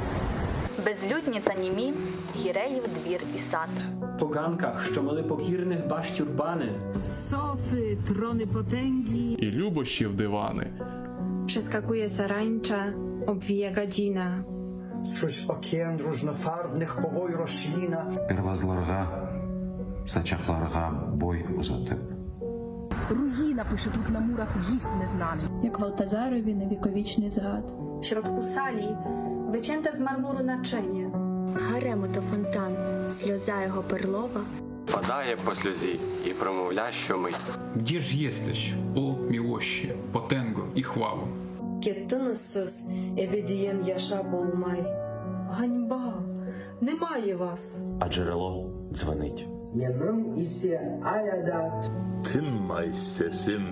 Безлюдні та німі Гіреїв двір і сад. По ганках, що мали покірних баш тюрбани. Софи, трони потенги. І любощів дивани. Przeskakuje sarańcza, obwija gadzina. Сквозь океан różnofarnych powoi roślina. Pervazlarğa, saçaqlarğa boy uzatıp. Руїна, пише тут на мурах гість незнаний. Як Валтазарові навіковічний згад. W środku sali wycięte z marmuru naczynie. Гарему то фонтан, сльоза його перлова. Падає по сльозі і промовля щомить. Gdzie ж jesteś, o miłości, potęgo i chwało? Kettiñiz ebediyen yaşap olmay. Ганьба! Немає вас! А джерело дзвенить. Menim ise alâ daa Tınmay sesim.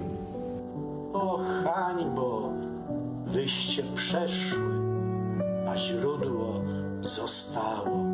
O hańbo, wyście przeszły, a źródło zostało.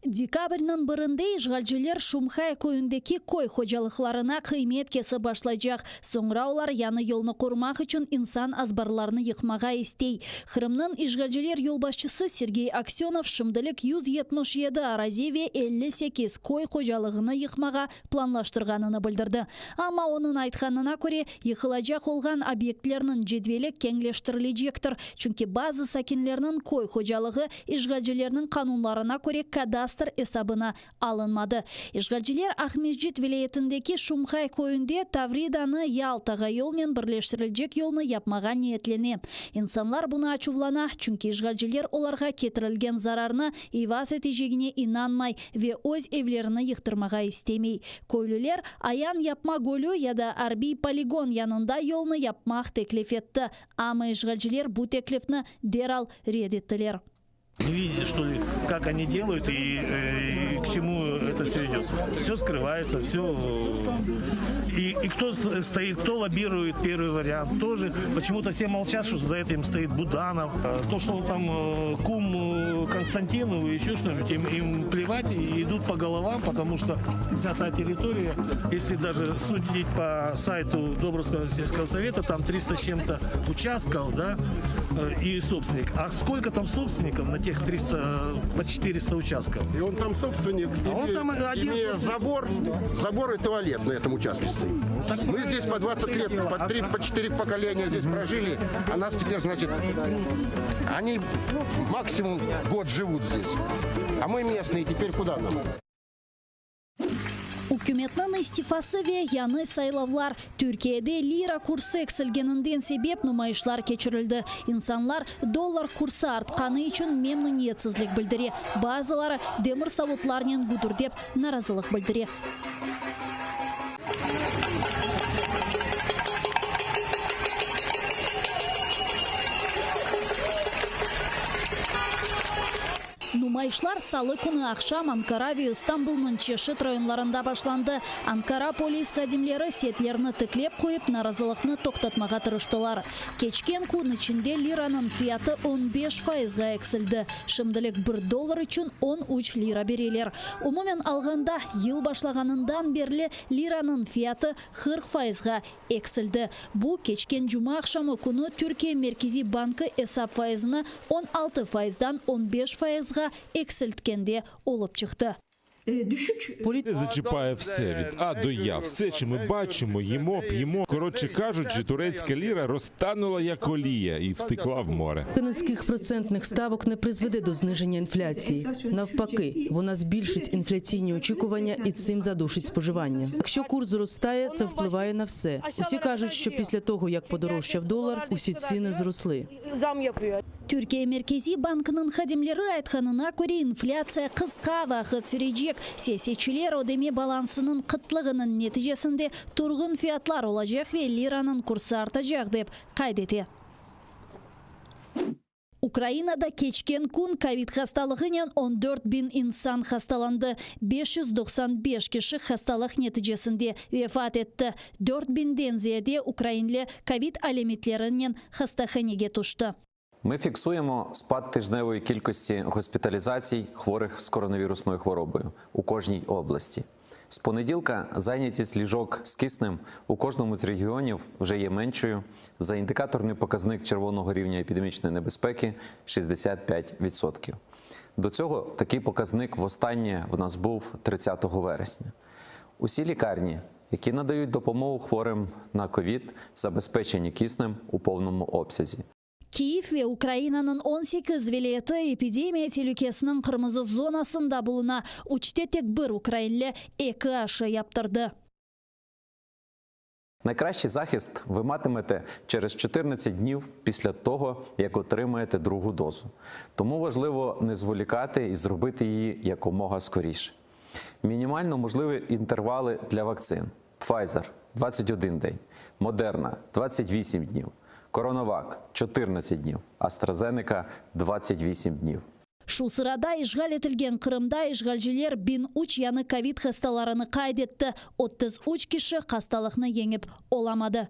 Dekabrniñ birinde işğalciler Şumhay köyündeki köy hocalıqlarına qıymet kesip başlaycaq. Soñra olar yañı yolnı qurmaq içün insan azbarlarını yıqmağa istey. Qırımnıñ işğalciler yolbaşçısı Sergey Aksönov şimdilik 177 arazi ve 58 köy hocalığını yıqmağa planlaştırğanını bildirdi. Amma onıñ aytqanına köre, yıqılacaq olğan obyektlerniñ cedveli keñleştirilecektir, çünki bazı sakinlerniñ köy hocalığı işğalcilerniñ qanunlarına köre kadastr esabına alınmadı. İşğalciler Aqmescit vilâyetindeki Şumhay köyünde Tavridanı Yaltağa yolnen birleştirilecek yolnı yapmağa niyetlene. İnsanlar buña açuvlana, çünki işğalciler olarğa ketirilgen zararnı ivaz etecegine inanmay ve öz evlerini yıqtırmağa istemey. Köylüler Ayan yapma gölü ya da arbiy poligon yanında yolnı yapmaq teklif etti, amma işğalciler bu teklifni deral red ettiler. Не видите, что ли, как они делают и, э, и к чему это все идет. Все скрывается, все. И, и кто стоит, кто лоббирует первый вариант, тоже. Почему-то все молчат, что за этим стоит Буданов. А То, что он там э, кум э, Константинову и еще что-нибудь, им, им плевать и идут по головам, потому что вся та территория, если даже судить по сайту Добрского сельского совета, там 300 с чем-то участков, да, э, и собственник. А сколько там собственников на тех 300, по 400 участков? И он там собственник, А он имея, там один имея собственник. забор, забор и туалет на этом участке стоит. Мы здесь по 20 лет, по 3, по 4 поколения здесь прожили, а нас теперь, значит, они максимум год живут здесь. А мы местные, теперь куда нам? Ükümetniñ istifası ve yañı saylavlar. Türkiyede lira kursı eksilgeninden sebep numayışlar keçirildi. İnsanlar dollar kursı artqanı içün memnüniyetsizlik bildire. Bazıları demir savutlarnen güdürdep narazılıq bildire. Numayışlar salı künü aqşam Ankara ve İstanbulnıñ çeşit rayonlarında başlandı. Ankara polis hadimleri setlerni tiklep qoyıp, narazılıqnı toqtatmağa tırıştılar. Keçken kün içinde liranıñ fiyatı on beş fayızğa eksildi. Şimdilik bir dollar içün on üç lira bereler. Umumen alğanda, yıl başlağanından berli liranıñ fiyatı 40 fayızğa eksildi. Bu, keçken cumaaqşamı künü Türkiye Merkeziy bankı esap fayızını 16 fayızdan 15 fayızğa eksiltkende olıp çıqtı. Зачіпає все від А до Я. Все, що ми бачимо, їмо, п'ємо. Коротше кажучи, турецька ліра розтанула як олія і втекла в море. Низьких процентних ставок не призведе до зниження інфляції. Навпаки, вона збільшить інфляційні очікування і цим задушить споживання. Якщо курс зростає, це впливає на все. Усі кажуть, що після того, як подорожчав долар, усі ціни зросли. Zam yapıyor. Türkiye Merkeziy bankınıñ hadimleri aytqanına köre, inflâtsiya qısqa vaqıt sürecek. Siyasetçiler ödeme balansınıñ qıtlığınıñ neticesinde turğun fiyatlar olacaq ve liranıñ kursı artacaq, dep qayd ete. Ukrainada keçken kün kovid hastalığınen 14 biñ insan hastalandı, 595 kişi hastalıq neticesinde vefat etti. 4 biñden ziyade ukrainli kovid alâmetlerinen hastahanege tüşti. Ми фіксуємо спад тижневої кількості госпіталізацій хворих з коронавірусною хворобою у кожній області. З понеділка зайнятість ліжок з киснем у кожному з регіонів вже є меншою за індикаторний показник червоного рівня епідемічної небезпеки 65%. До цього такий показник востаннє в нас був 30 вересня. Усі лікарні, які надають допомогу хворим на ковід, забезпечені киснем у повному обсязі. Kyiv ve Ukrainanıñ 18 vilâyeti epidemiya telükesiniñ qırmızı zonasında buluna. Üçte tek bir ukrainli eki aşı yaptırdı. Найкращий захист ви матимете через 14 днів після того, як отримаєте другу дозу. Тому важливо не зволікати і зробити її якомога скоріше. Мінімально можливі інтервали для вакцин: Pfizer – 21 день, Moderna – 28 днів, CoronaVac – 14 днів, AstraZeneca – 28 днів. Şu sırada işğal etilgen Qırımda işğalciler 1003 yañı kovid hastalarını qayd etti. 33 kişi hastalıqnı yeñip olamadı.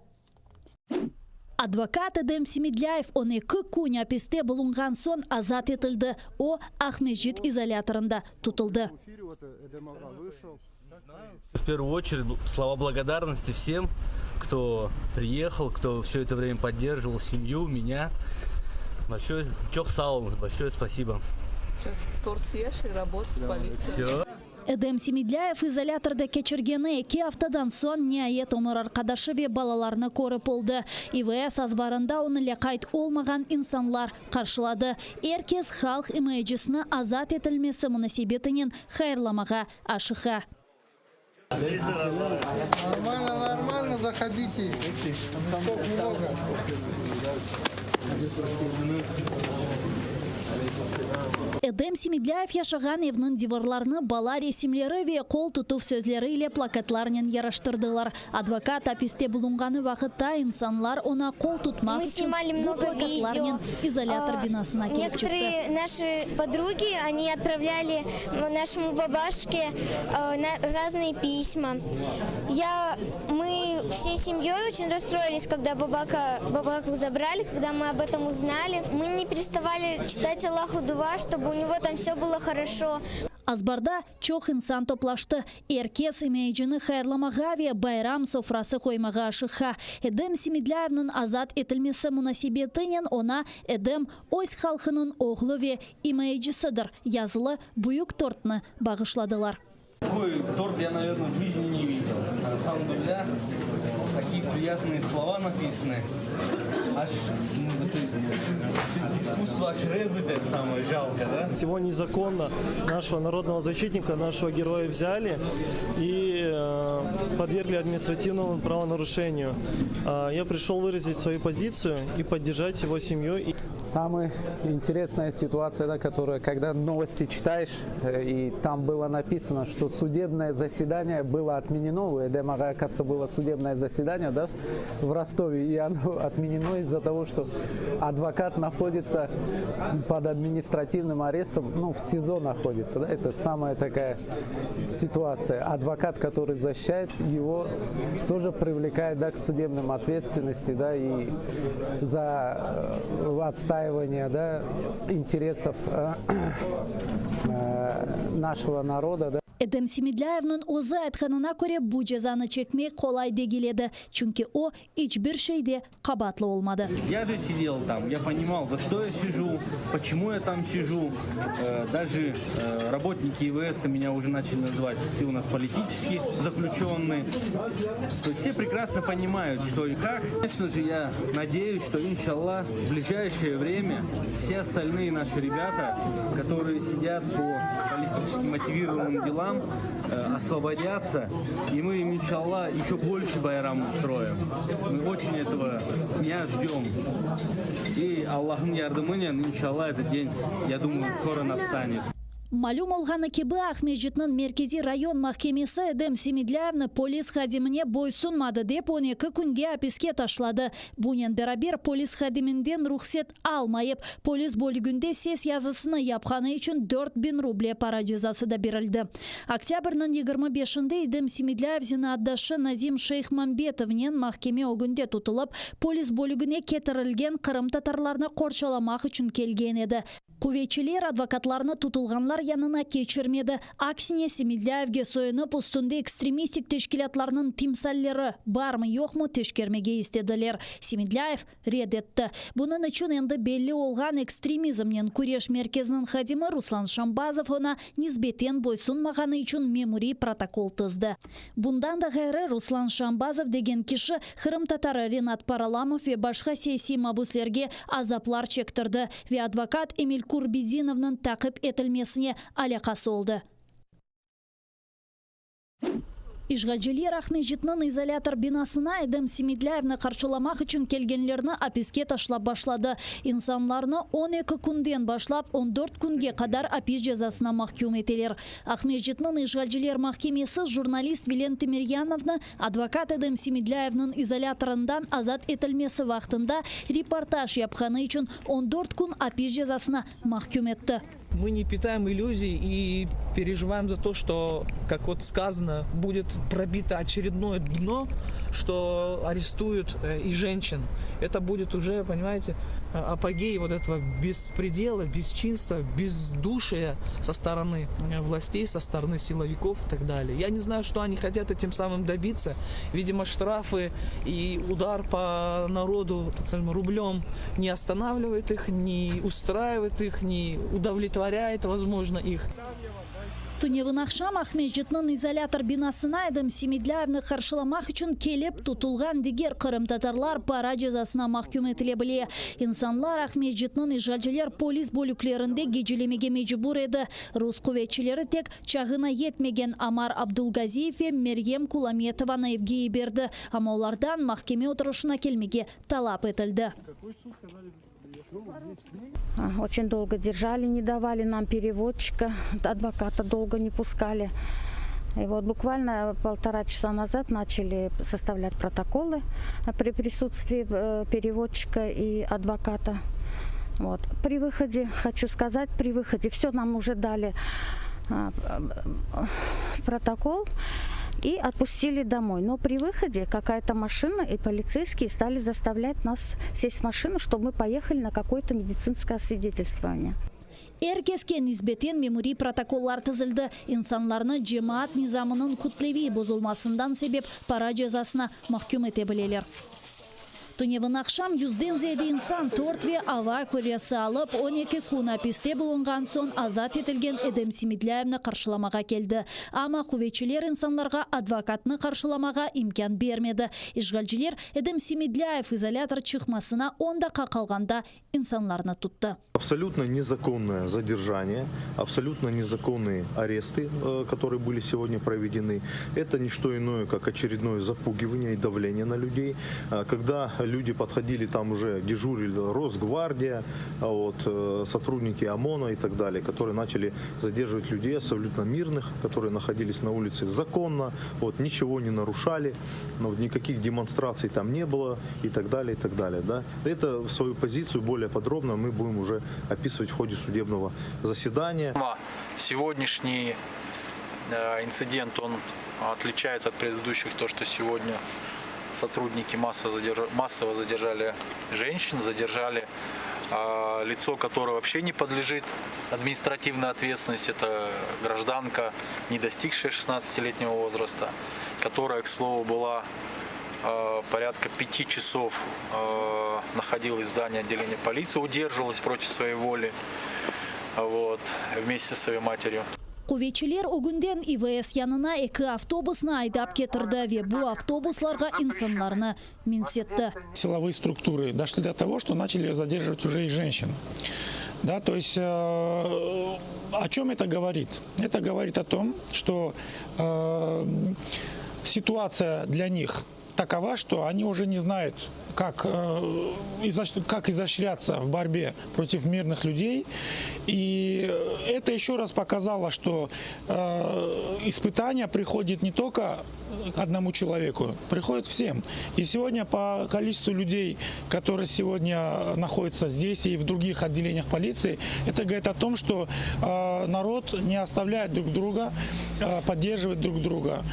Advokat Edem Semedlâyev 12 kün apiste bulunğan soñ azat etildi. O, Aqmescit izolâtorında tutuldı. В первую очередь слова благодарности всем, кто приехал, кто все это время поддерживал семью, меня. Большое çoq sağ oluñız, большое спасибо. Сейчас торт съешь и работать с полицией. Все. Edem Semedlâyev izolâtorda keçirgeni eki aftadan soñ niayet ömür arqadaşı ve balalarını körip oldı. İVS azbarında onı lâqayt olmağan insanlar qarşıladı. Er kes halq imayecisini azat etilmesi munasebetinen hayırlamağa aşıqa. Нормально, нормально, заходите. Стов много. Edem Semedlâyev yaşağan evniñ divarlarını bala resimleri ve qol tutuv sözleri ile plakatlarnen yaraştırdılar. Advokat apiste bulunğanı vaqıtta insanlar oña qol tutmaq Мы içün снимали bu много plakatlarnen видео. izolâtor binasına kelip çıqtı. Некоторые наши подруги, они отправляли нашему бабашке э, на- разные письма. Я, мы всей семьей очень расстроились, когда бабака, бабаку забрали, когда мы об этом узнали. Мы не переставали читать Аллаху дуа, чтобы у него там все было хорошо. Azbarda çoq insan toplaştı. Er kes imayecini hayırlamağa ve bayram sofrası qoymağa aşıqa. Edem Semedlâyevniñ azat etilmesi munasebetinen oña Edem öz halqınıñ oğlu ve imayecisidir yazılı büyük tortnı bağışladılar. Такой торт я, наверное, в жизни не видел. Алхамдулилля, такие приятные слова написаны. Аж ну, это искусство аж резать это самое жалко, да? Всего незаконно нашего народного защитника, нашего героя взяли и э, подвергли административному правонарушению. А, Я пришел выразить свою позицию и поддержать его семью. И Самая интересная ситуация, да, которая, когда новости читаешь, э, и там было написано, что судебное заседание было отменено, у Эдема aqaya было судебное заседание да, в Ростове, и оно отменено из-за того, что адвокат находится под административным арестом, ну, в СИЗО находится, да, это самая такая ситуация. Адвокат, который защищает его, тоже привлекает да, к судебным ответственности, да, и за э, отстаивание да, интересов э, э, нашего народа. Да. Edem Semedlâyevniñ özü aytqanına köre bu cezanı çekmek qolay degil edi. Çünki o iç bir şeyde qabaatlı olmadı. Я же сидел там, я понимал, за что я сижу, почему я там сижу. Э, Даже э, работники ИВС меня уже начали называть, ты у нас политический заключенный. То есть все прекрасно понимают, что и как. Конечно же, я надеюсь, что, иншаллах, в ближайшее время все остальные наши ребята, которые сидят по политически мотивированным делам. там э, освободятся, и мы им, иншалла, еще больше байрам устроим. Мы очень этого дня ждем. И Allahnıñ yardımınen, inşallah, этот день, я думаю, скоро настанет. Malüm olğanı kibi, Aqmescitniñ Merkeziy rayon mahkemesi Edem Semedlâyevni polis hadimine boysunmadı dep 12 künge apiske taşladı. Bunen beraber, polis hadiminden ruhset almayıp, polis bölüginde ses yazısını yapqanı içün 4000 ruble para cezası da berildi. Oktâbrniñ 25-inde Edem Semedlâyev zenaatdaşı Nazim Şeyhmambetovnen mahkeme ögünde tutulıp, polis bölügine ketirilgen qırımtatarlarnı qorçalamaq içün kelgen edi. Quvetçiler advokatlarnı tutulğanlar yanına keçirmedi. Aksine, Semedlâyevge soyunıp, üstünde ekstremistik teşkilâtlarnıñ timsalleri barmı-yoqmı teşkermege istediler. Semedlâyev red etti. Bunıñ içün endi belli olğan Ekstremizmnen küreş merkeziniñ hadimi Ruslan Şambazov oña nisbeten boysunmağanı içün memuriy protokol tizdi. Bundan da ğayrı, Ruslan Şambazov degen kişi qırımtatarı Renat Paralamov ve başqa siyasiy mabüslerge azaplar çektirdi ve advokat Emil Kurbedinovnıñ taqip etilmesine alâqası oldı. İşğalciler Aqmescitniñ izolâtor binasına Edem Semedlâyevni qarşılamaq içün kelgenlerni apiske taşlap başladı. İnsanlarnı 12 künden başlap 14 künge qadar apis cezasına mahküm eteler. Aqmescitniñ işğalciler mahkemesi jurnalist Vilen Temeryanovnı advokat Edem Semedlâyevniñ izolâtorından azat etilmesi vaqtında reportaj yapqanı içün 14 kün apis cezasına mahküm etti. Мы не питаем иллюзий и переживаем за то, что, как вот сказано, будет пробито очередное дно, что арестуют э, и женщин. Это будет уже, понимаете, апогей вот этого беспредела, бесчинства, бездушия со стороны э, властей, со стороны силовиков и так далее. Я не знаю, что они хотят этим самым добиться. Видимо, штрафы и удар по народу, так скажем, рублем не останавливает их, не устраивает их, не удовлетворяет, возможно, их. Tünevin aqşam Aqmescitniñ izolâtor binasına Edem Semedlâyevni qarşılamaq içün kelip tutulğan diger qırımtatarlar para cezasına mahküm etile bile. İnsanlar Aqmescitniñ işğalciler polis bölüklerinde gecelemege mecbur edi. Rus quvetçileri tek çağına yetmegen Amar Abdulgaziyev ve Meryem Kulametovanı evge yiberdi, amma olardan mahkeme oturışına kelmege talap etildi. Очень долго держали, не давали нам переводчика, адвоката долго не пускали. И вот буквально полтора часа назад начали составлять протоколы при присутствии э, переводчика и адвоката. Вот. При выходе, хочу сказать, при выходе все нам уже дали а, протокол и отпустили домой. Но при выходе какая-то машина и полицейские стали заставлять нас сесть в машину, чтобы мы поехали на какое-то медицинское освидетельствование. Er keske nisbeten memuriy protokollar tizildi. İnsanlarnı cemaat nizamınıñ kütleviy bozulmasından sebep para cezasına mahküm ete bileler. Tünevin aqşam yüzden ziyade insan tort ve ava küresi alıp, 12 kün apiste bulunğan soñ azat etilgen Edem Semedlâyevni qarşılamağa keldi. Amma quvetçiler insanlarğa advokatnı qarşılamağa imkân bermedi. İşğalciler Edem Semedlâyev izolâtor çıqmasına on daqqa qalğanda insanlarnı tuttı. Абсолютно незаконное задержание, абсолютно незаконные аресты, э, которые были сегодня проведены. Это не что иное, как очередное запугивание и давление на людей. А, когда люди подходили, там уже дежурили Росгвардия, а вот, э, сотрудники ОМОНа и так далее, которые начали задерживать людей абсолютно мирных, которые находились на улице законно, вот, ничего не нарушали, но вот, никаких демонстраций там не было и так далее, и так далее. Да? Это свою позицию более подробно мы будем уже описывать в ходе судебного заседания. Сегодняшний э, инцидент, он отличается от предыдущих, то, что сегодня сотрудники массово, задерж... массово задержали женщин, задержали э, лицо, которое вообще не подлежит административной ответственности. Это гражданка, не достигшая 16-летнего возраста, которая, к слову, была э, порядка пяти часов э, находилась в здании отделения полиции, удерживалась против своей воли вот, вместе со своей матерью. Quvetçiler ögünden İVS yanına eki avtobusnı aydap ketirdi ve bu avtobuslarğa insanlarnı minsetti. Силовые структуры дошли до того, что начали задерживать уже и женщин. Да, то есть о чем это говорит? Это говорит о том, что ситуация для них такова, что они уже не знают, как, как изощряться в борьбе против мирных людей. И это еще раз показало, что испытание приходит не только одному человеку, приходит всем. И сегодня по количеству людей, которые сегодня находятся здесь и в других отделениях полиции, это говорит о том, что народ не оставляет друг друга, поддерживает друг друга.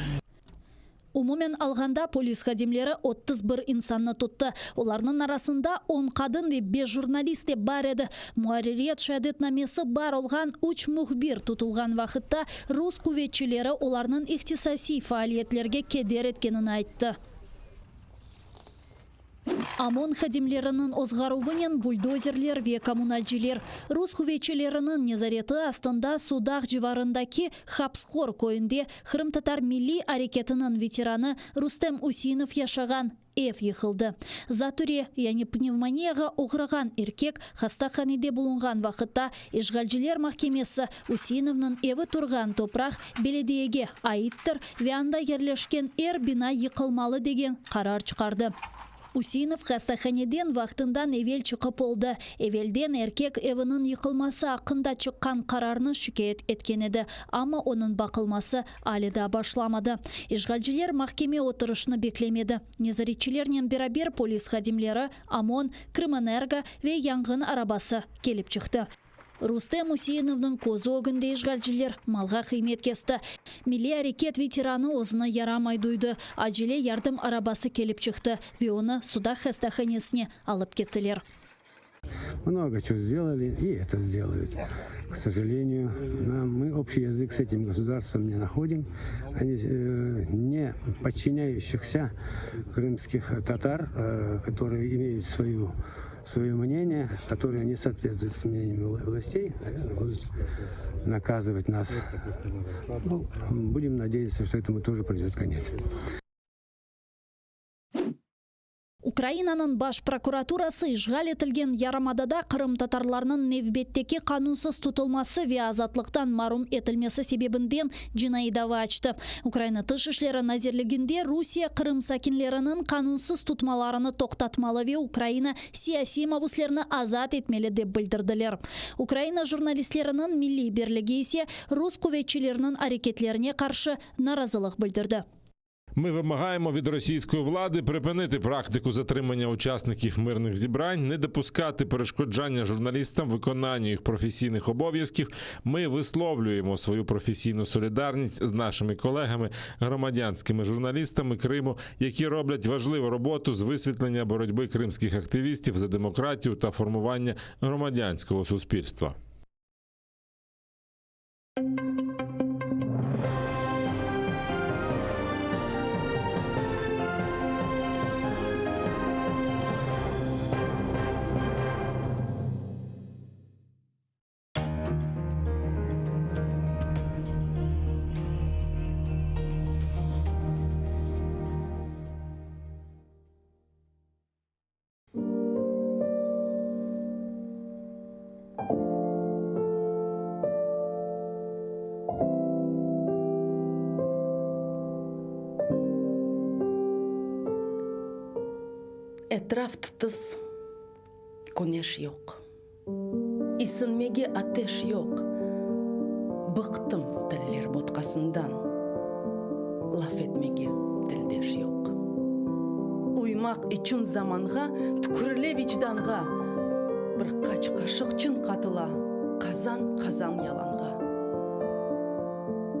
Umumen alğanda polis hadimleri 31 insannı tuttı. Olarnıñ arasında 10 qadın ve 5 jurnalist de bar edi. Muarririyet şeadetnamesi bar olğan üç mühbir tutulğan vaqıtta rus quvetçileri olarnıñ ihtisasiy faaliyetlerge keder etkenini ayttı. OMON hadimleriniñ ozğaruvınen buldozerler ve kommunalciler rus quvetçileriniñ nezareti astında Sudaq civarındaki Hapıshor köyünde qırımtatar milliy areketiniñ veteranı Rustem Useinov yaşağan ev yıqıldı. Zatüre, yani pnevmoniyağa oğrağan erkek hastahanede bulunğan vaqıtta işğalciler mahkemesi Useinovnıñ evi turğan topraq belediyege aittir ve anda yerleşken er bina yıqılmalı degen qarar çıqardı. Useinov hastahaneden vaqtından evel çıqıp oldı. Evelden erkek eviniñ yıqılması aqqında çıqqan qararnı şikâyet etken edi, amma onıñ baqılması ale daa başlamadı. İşğalciler mahkeme oturışını beklemedi. Nezaretçilernen beraber polis hadimleri, OMON, Krımenergo ve yanğın arabası kelip çıqtı. Rustem Useinovnıñ közü ögünde işğalciler malğa qıymet kesti. Milliy areket veteranı özüni yaramay duydı. Acele yardım arabası kelip çıqtı ve onı Sudaq hastahanesine alıp kettiler. Много чего сделали и это сделают. К сожалению, нам, мы общий язык с этим государством не находим. Они э, не подчиняющихся крымских татар, э, которые имеют свою свое мнение, которое не соответствует с мнением властей, наверное, будут наказывать нас. Ну, будем надеяться, что этому тоже придет конец. Ukrainanıñ Baş prokuraturası işğal etilgen yarımadada qırımtatarlarnıñ nevbetteki qanunsız tutulması ve azatlıqtan marum etilmesi sebebinden cinaiy dava açtı. Ukraina Tış işleri nazirliginde Rusiye Qırım sakinleriniñ qanunsız tutmalarını toqtatmalı ve Ukraina siyasiy mabuslerni azat etmeli dep bildirdiler. Ukraina jurnalistleriniñ milliy birligi ise rus quvetçileriniñ areketlerine qarşı narazılıq bildirdi. Ми вимагаємо від російської влади припинити практику затримання учасників мирних зібрань, не допускати перешкоджання журналістам виконанню їх професійних обов'язків. Ми висловлюємо свою професійну солідарність з нашими колегами, громадянськими журналістами Криму, які роблять важливу роботу з висвітлення боротьби кримських активістів за демократію та формування громадянського суспільства. Etraf tıtıs, küneş yoq. İsinmege ateş yoq. Bıqtım tiller botqasından, Laf etmege tildeş yoq. Uymaq içün zamanğa, Tükürile vicdanğa. Bir qaç qaşıq çın qatıla, Qazan-qazan yalanğa.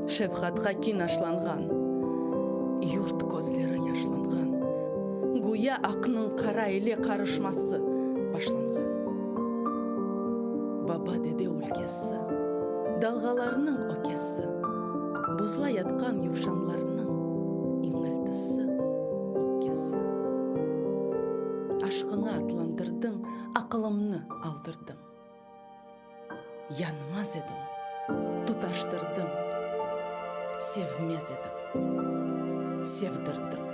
Şefqatqa kin aşlanğan, Yurt közleri yaşlanğan. Güya aqnıñ qara ile qarışması başlanğan. Baba-dede ülkesi, dalğalarnıñ ökesi, Buzla yatqan yuvşanlarnıñ iñiltisi, öpkesi. Aşqıña atlandırdıñ, aqılımnı aldırdıñ. Yanmaz edim, tutaştırdıñ, sevmez edim, sevdirdiñ.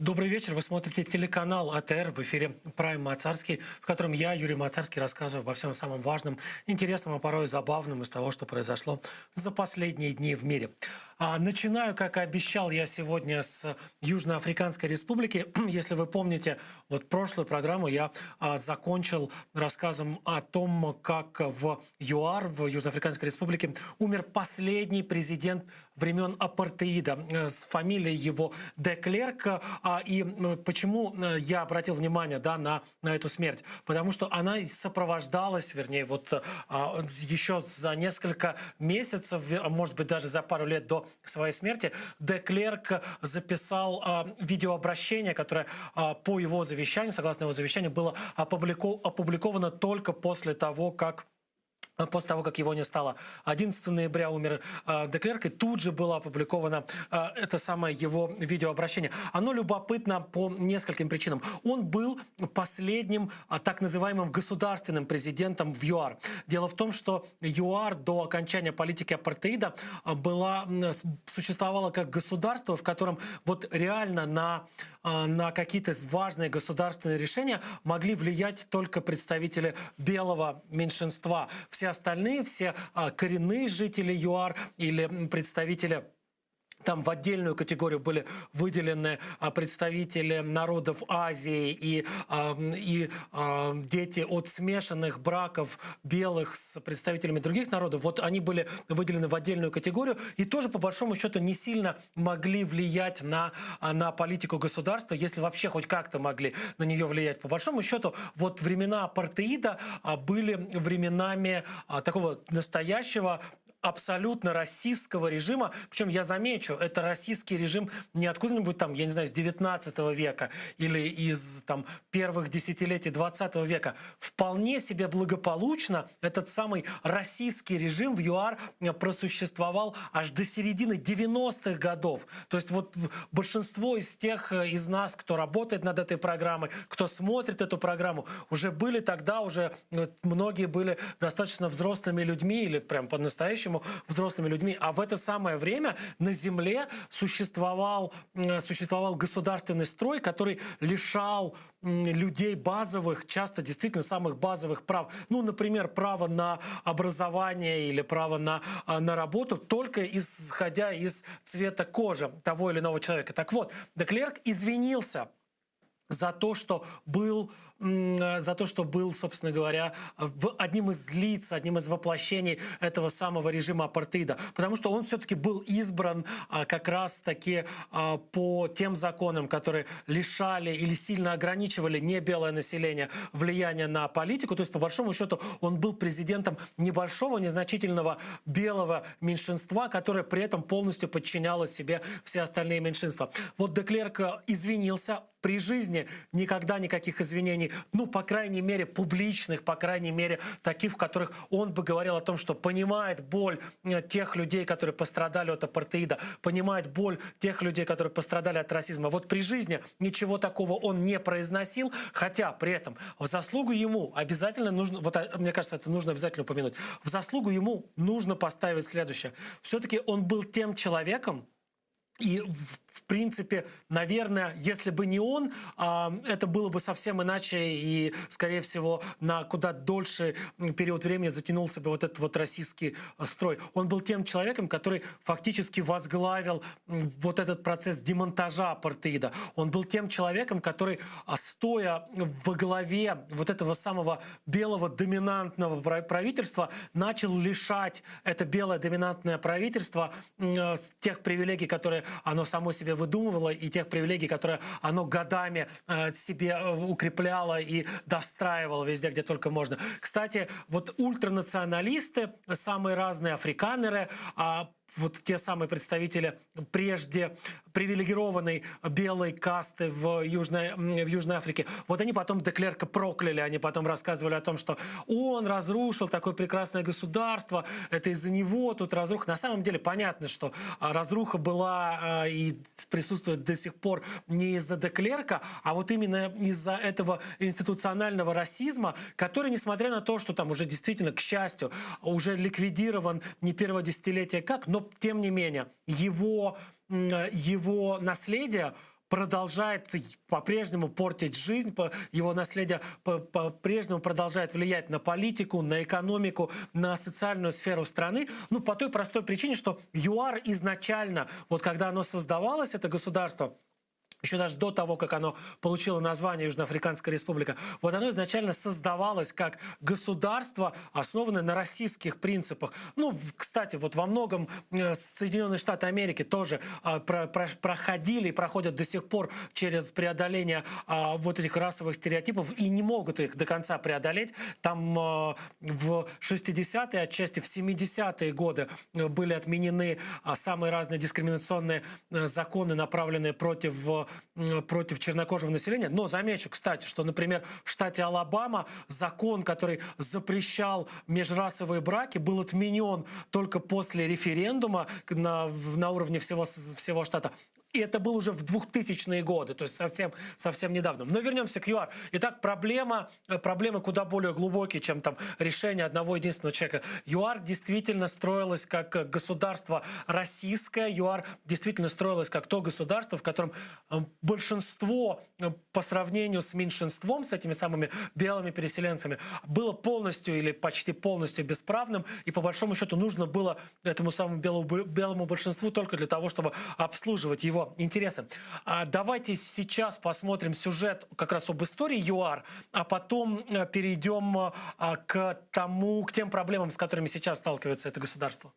Добрый вечер. Вы смотрите телеканал АТР в эфире Прайм Мацарский, в котором я, Юрий Мацарский, рассказываю обо всем самом важном, интересном, а порой забавном из того, что произошло за последние дни в мире. А, начинаю, как и обещал я сегодня, с Южноафриканской Республики. Если вы помните, вот прошлую программу я а, закончил рассказом о том, как в ЮАР, в Южноафриканской Республике, умер последний президент времен апартеида. Э, с фамилией его де Клерк. А, и почему э, я обратил внимание да, на, на эту смерть? Потому что она сопровождалась, вернее, вот а, еще за несколько месяцев, а может быть, даже за пару лет до своей смерти, де Клерк записал а, видеообращение, которое по его завещанию, согласно его завещанию, было опубликовано только после того, как после того, как его не стало. 11 ноября умер э, Деклерк, и тут же было опубликовано э, это самое его видеообращение. Оно любопытно по нескольким причинам. Он был последним э, так называемым государственным президентом в ЮАР. Дело в том, что ЮАР до окончания политики апартеида была, существовала как государство, в котором вот реально на, на какие-то важные государственные решения могли влиять только представители белого меньшинства. Все остальные, все а, коренные жители ЮАР или представители там в отдельную категорию были выделены а, представители народов Азии и, а, и а, дети от смешанных браков белых с представителями других народов. Вот они были выделены в отдельную категорию и тоже, по большому счету, не сильно могли влиять на, на политику государства, если вообще хоть как-то могли на нее влиять. По большому счету, вот времена апартеида были временами такого настоящего абсолютно российского режима. Причем я замечу, это российский режим не откуда-нибудь там, я не знаю, с 19 века или из там первых десятилетий 20 века. Вполне себе благополучно этот самый российский режим в ЮАР просуществовал аж до середины 90-х годов. То есть вот большинство из тех э, из нас, кто работает над этой программой, кто смотрит эту программу, уже были тогда, уже э, многие были достаточно взрослыми людьми или прям по-настоящему взрослыми людьми. А в это самое время на земле существовал, существовал государственный строй, который лишал людей базовых, часто действительно самых базовых прав. Ну, например, право на образование или право на, а, на работу, только исходя из цвета кожи того или иного человека. Так вот, Деклерк извинился за то, что был за то, что был, собственно говоря, в одним из лиц, одним из воплощений этого самого режима апартеида. Потому что он все-таки был избран а, как раз-таки а, по тем законам, которые лишали или сильно ограничивали не белое население влияние на политику. То есть, по большому счету, он был президентом небольшого, незначительного белого меньшинства, которое при этом полностью подчиняло себе все остальные меньшинства. Вот Деклерк извинился, при жизни никогда никаких извинений, ну, по крайней мере, публичных, по крайней мере, таких, в которых он бы говорил о том, что понимает боль э, тех людей, которые пострадали от апартеида, понимает боль тех людей, которые пострадали от расизма. Вот при жизни ничего такого он не произносил, хотя при этом в заслугу ему обязательно нужно, вот а, мне кажется, это нужно обязательно упомянуть, в заслугу ему нужно поставить следующее. Все-таки он был тем человеком, и, в принципе, наверное, если бы не он, а, это было бы совсем иначе и, скорее всего, на куда дольше период времени затянулся бы вот этот вот российский строй. Он был тем человеком, который фактически возглавил вот этот процесс демонтажа апартеида. Он был тем человеком, который, а, стоя во главе вот этого самого белого доминантного правительства, начал лишать это белое доминантное правительство э, тех привилегий, которые оно само себе выдумывало, и тех привилегий, которые оно годами э, себе э, укрепляло и достраивало везде, где только можно. Кстати, вот ультранационалисты, самые разные африканеры, а, вот те самые представители прежде привилегированной белой касты в Южной, в Южной Африке, вот они потом Деклерка прокляли, они потом рассказывали о том, что он разрушил такое прекрасное государство, это из-за него тут разруха. На самом деле понятно, что а, разруха была а, и присутствует до сих пор не из-за Деклерка, а вот именно из-за этого институционального расизма, который, несмотря на то, что там уже действительно, к счастью, уже ликвидирован не первое десятилетие как, но тем не менее его, его наследие продолжает по-прежнему портить жизнь, его наследие по-прежнему продолжает влиять на политику, на экономику, на социальную сферу страны. Ну, по той простой причине, что ЮАР изначально, вот когда оно создавалось, это государство, еще даже до того, как оно получило название Южноафриканская республика, вот оно изначально создавалось как государство, основанное на расистских принципах. Ну, кстати, вот во многом э, Соединенные Штаты Америки тоже а, про, про, проходили и проходят до сих пор через преодоление а, вот этих расовых стереотипов и не могут их до конца преодолеть. Там а, в 60-е, отчасти в 70-е годы э, были отменены а, самые разные дискриминационные э, законы, направленные против против чернокожего населения. Но замечу, кстати, что, например, в штате Алабама закон, который запрещал межрасовые браки, был отменен только после референдума на, на уровне всего, всего штата. И это было уже в 2000-е годы, то есть совсем, совсем недавно. Но вернемся к ЮАР. Итак, проблема, э, проблемы куда более глубокие, чем там решение одного единственного человека. ЮАР действительно строилась как государство российское. ЮАР действительно строилось как то государство, в котором э, большинство э, по сравнению с меньшинством, с этими самыми белыми переселенцами, было полностью или почти полностью бесправным. И по большому счету нужно было этому самому белому, белому большинству только для того, чтобы обслуживать его интересы. А давайте сейчас посмотрим сюжет как раз об истории ЮАР, а потом э, перейдем а, к тому, к тем проблемам, с которыми сейчас сталкивается это государство.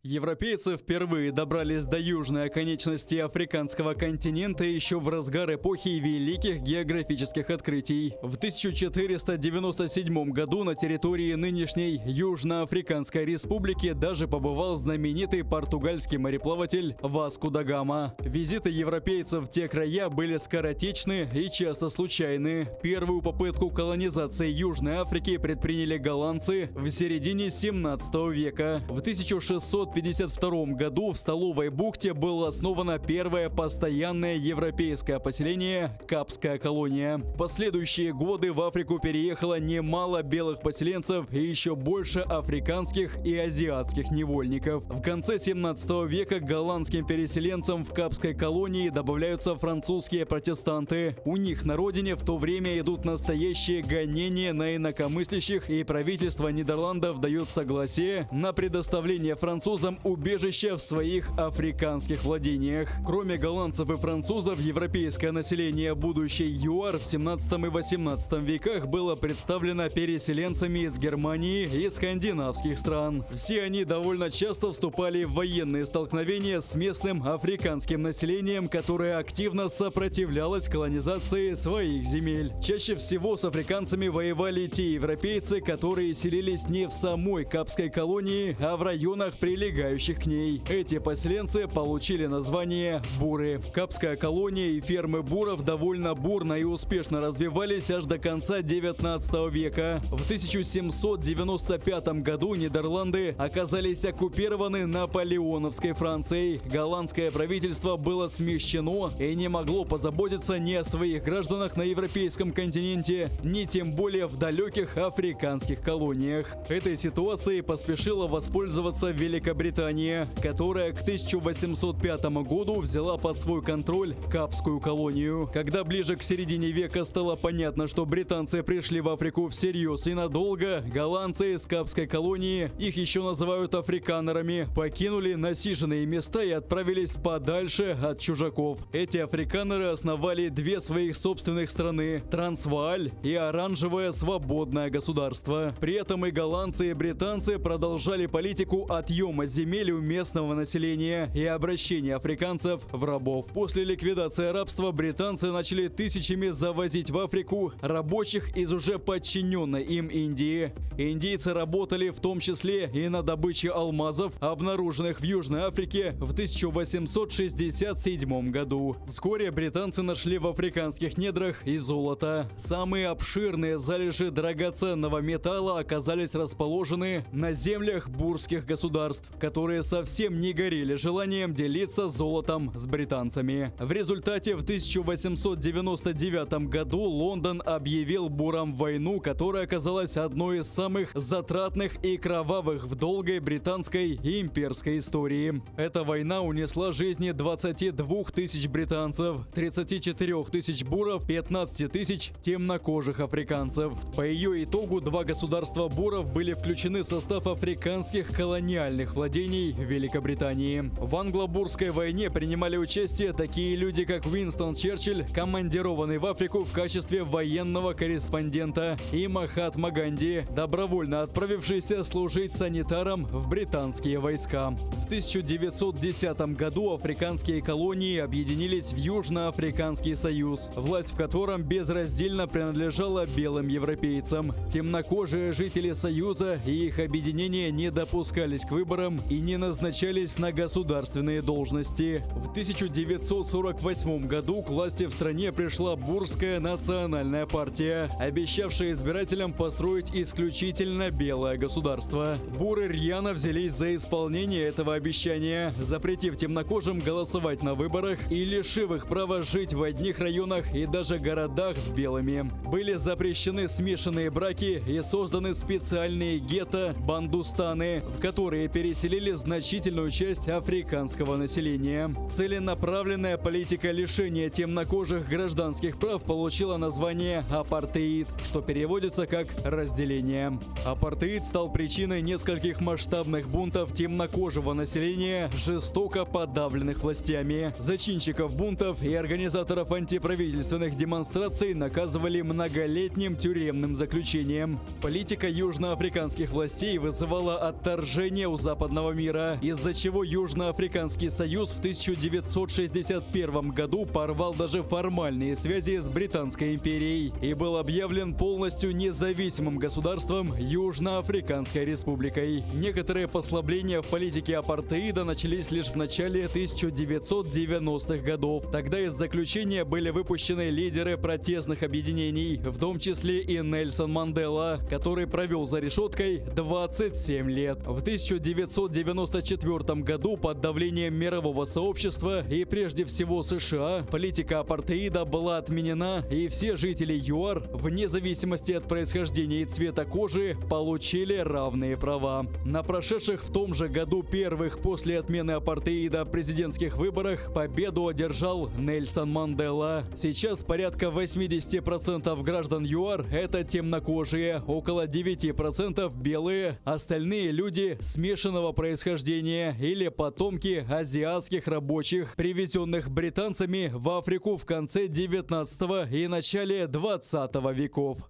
Европейцы впервые добрались до южной оконечности африканского континента еще в разгар эпохи великих географических открытий. В 1497 году на территории нынешней Южноафриканской республики даже побывал знаменитый португальский мореплаватель Васку да Гама. Визиты европейцев в те края были скоротечны и часто случайны. Первую попытку колонизации Южной Африки предприняли голландцы в середине 17 века. В 1600 1852 году в Столовой бухте было основано первое постоянное европейское поселение Капская колония. В последующие годы в Африку переехало немало белых поселенцев и еще больше африканских и азиатских невольников. В конце 17 века к голландским переселенцам в Капской колонии добавляются французские протестанты. У них на родине в то время идут настоящие гонения на инакомыслящих, и правительство Нидерландов дает согласие на предоставление французам убежище в своих африканских владениях. Кроме голландцев и французов, европейское население будущей ЮАР в 17 и 18 веках было представлено переселенцами из Германии и скандинавских стран. Все они довольно часто вступали в военные столкновения с местным африканским населением, которое активно сопротивлялось колонизации своих земель. Чаще всего с африканцами воевали те европейцы, которые селились не в самой Капской колонии, а в районах, прилегающих к ней. Эти поселенцы получили название буры. Капская колония и фермы буров довольно бурно и успешно развивались аж до конца 19 века. В 1795 году Нидерланды оказались оккупированы наполеоновской Францией. Голландское правительство было смещено и не могло позаботиться ни о своих гражданах на европейском континенте, ни тем более в далеких африканских колониях. Этой ситуацией поспешила воспользоваться Великобритания, которая к 1805 году взяла под свой контроль Капскую колонию. Когда ближе к середине века стало понятно, что британцы пришли в Африку всерьез и надолго, голландцы из Капской колонии, их еще называют африканерами, покинули насиженные места и отправились подальше от чужаков. Эти африканеры основали две своих собственных страны – Трансвааль и Оранжевое свободное государство. При этом и голландцы, и британцы продолжали политику отъема земель у местного населения и обращения африканцев в рабов. После ликвидации рабства британцы начали тысячами завозить в Африку рабочих из уже подчиненной им Индии. Индийцы работали в том числе и на добыче алмазов, обнаруженных в Южной Африке в 1867 году. Вскоре британцы нашли в африканских недрах и золото. Самые обширные залежи драгоценного металла оказались расположены на землях бурских государств. которые совсем не горели желанием делиться золотом с британцами. В результате в 1899 году Лондон объявил бурам войну, которая оказалась одной из самых затратных и кровавых в долгой британской и имперской истории. Эта война унесла жизни 22 тысяч британцев, 34 тысяч буров, 15 тысяч темнокожих африканцев. По ее итогу два государства буров были включены в состав африканских колониальных владений Великобритании. В англо-бурской войне принимали участие такие люди, как Уинстон Черчилль, командированный в Африку в качестве военного корреспондента, и Махатма Ганди, добровольно отправившийся служить санитаром в британские войска. В 1910 году африканские колонии объединились в Южноафриканский союз, власть в котором безраздельно принадлежала белым европейцам. Темнокожие жители союза и их объединения не допускались к выборам и не назначались на государственные должности. В 1948 году к власти в стране пришла Бурская национальная партия, обещавшая избирателям построить исключительно белое государство. Буры рьяно взялись за исполнение этого обещания, запретив темнокожим голосовать на выборах и лишив их права жить в одних районах и даже городах с белыми. Были запрещены смешанные браки и созданы специальные гетто бандустаны, в которые переселили значительную часть африканского населения. Целенаправленная политика лишения темнокожих гражданских прав получила название апартеид, что переводится как «разделение». Апартеид стал причиной нескольких масштабных бунтов темнокожего населения, жестоко подавленных властями. Зачинщиков бунтов и организаторов антиправительственных демонстраций наказывали многолетним тюремным заключением. Политика южноафриканских властей вызывала отторжение у западного мира, из-за чего Южноафриканский союз в 1961 году порвал даже формальные связи с Британской империей и был объявлен полностью независимым государством Южноафриканской республикой. Некоторые послабления в политике апартеида начались лишь в начале 1990-х годов. Тогда из заключения были выпущены лидеры протестных объединений, в том числе и Нельсон Мандела, который провел за решеткой 27 лет. В 1994 году под давлением мирового сообщества и прежде всего США политика апартеида была отменена, и все жители ЮАР, вне зависимости от происхождения и цвета кожи, получили равные права. На прошедших в том же году первых после отмены апартеида президентских выборах победу одержал Нельсон Мандела. Сейчас порядка 80% граждан ЮАР – это темнокожие, около 9% белые, остальные люди смешанного происхождения или потомки азиатских рабочих, привезенных британцами в Африку в конце 19 и начале 20 веков.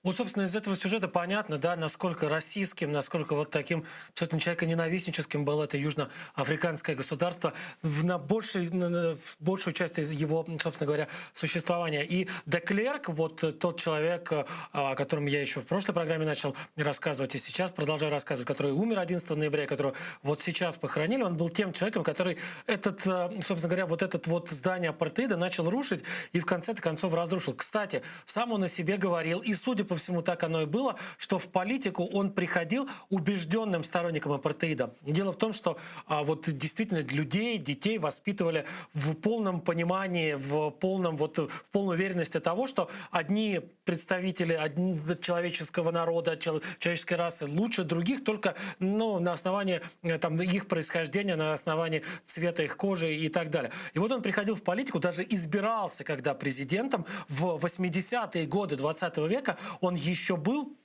Вот, собственно, из этого сюжета понятно, да, насколько российским, насколько вот таким абсолютно человеконенавистническим было это южноафриканское государство в, на, большей, на, на, в большую часть его, собственно говоря, существования. И де Клерк, вот тот человек, о котором я еще в прошлой программе начал рассказывать и сейчас продолжаю рассказывать, который умер 11 ноября, которого вот сейчас похоронили, он был тем человеком, который этот, собственно говоря, вот этот вот здание апартеида начал рушить и в конце концов разрушил. Кстати, сам он о себе говорил, и судя по всему, так оно и было, что в политику он приходил убежденным сторонником апартеида. Дело в том, что а, вот действительно людей, детей воспитывали в полном понимании, в, полном, вот, в полной уверенности того, что одни представители одни, человеческого народа, человеческой расы лучше других только ну, на основании там, их происхождения, на основании цвета их кожи и так далее. И вот он приходил в политику, даже избирался когда президентом в 80-е годы 20 века, он еще был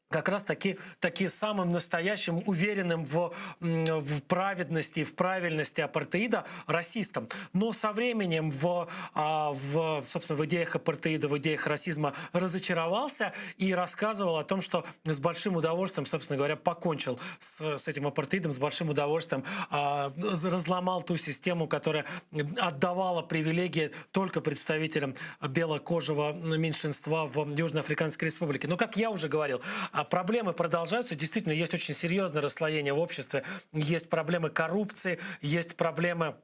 как раз таки, таки самым настоящим, уверенным в, в праведности, в правильности апартеида расистом. Но со временем в, в, собственно, в идеях апартеида, в идеях расизма разочаровался и рассказывал о том, что с большим удовольствием, собственно говоря, покончил с, с этим апартеидом, с большим удовольствием а, разломал ту систему, которая отдавала привилегии только представителям белокожего меньшинства в Южноафриканской Республике. Но, как я уже говорил, а проблемы продолжаются. Действительно, есть очень серьезное расслоение в обществе. Есть проблемы коррупции, есть проблемы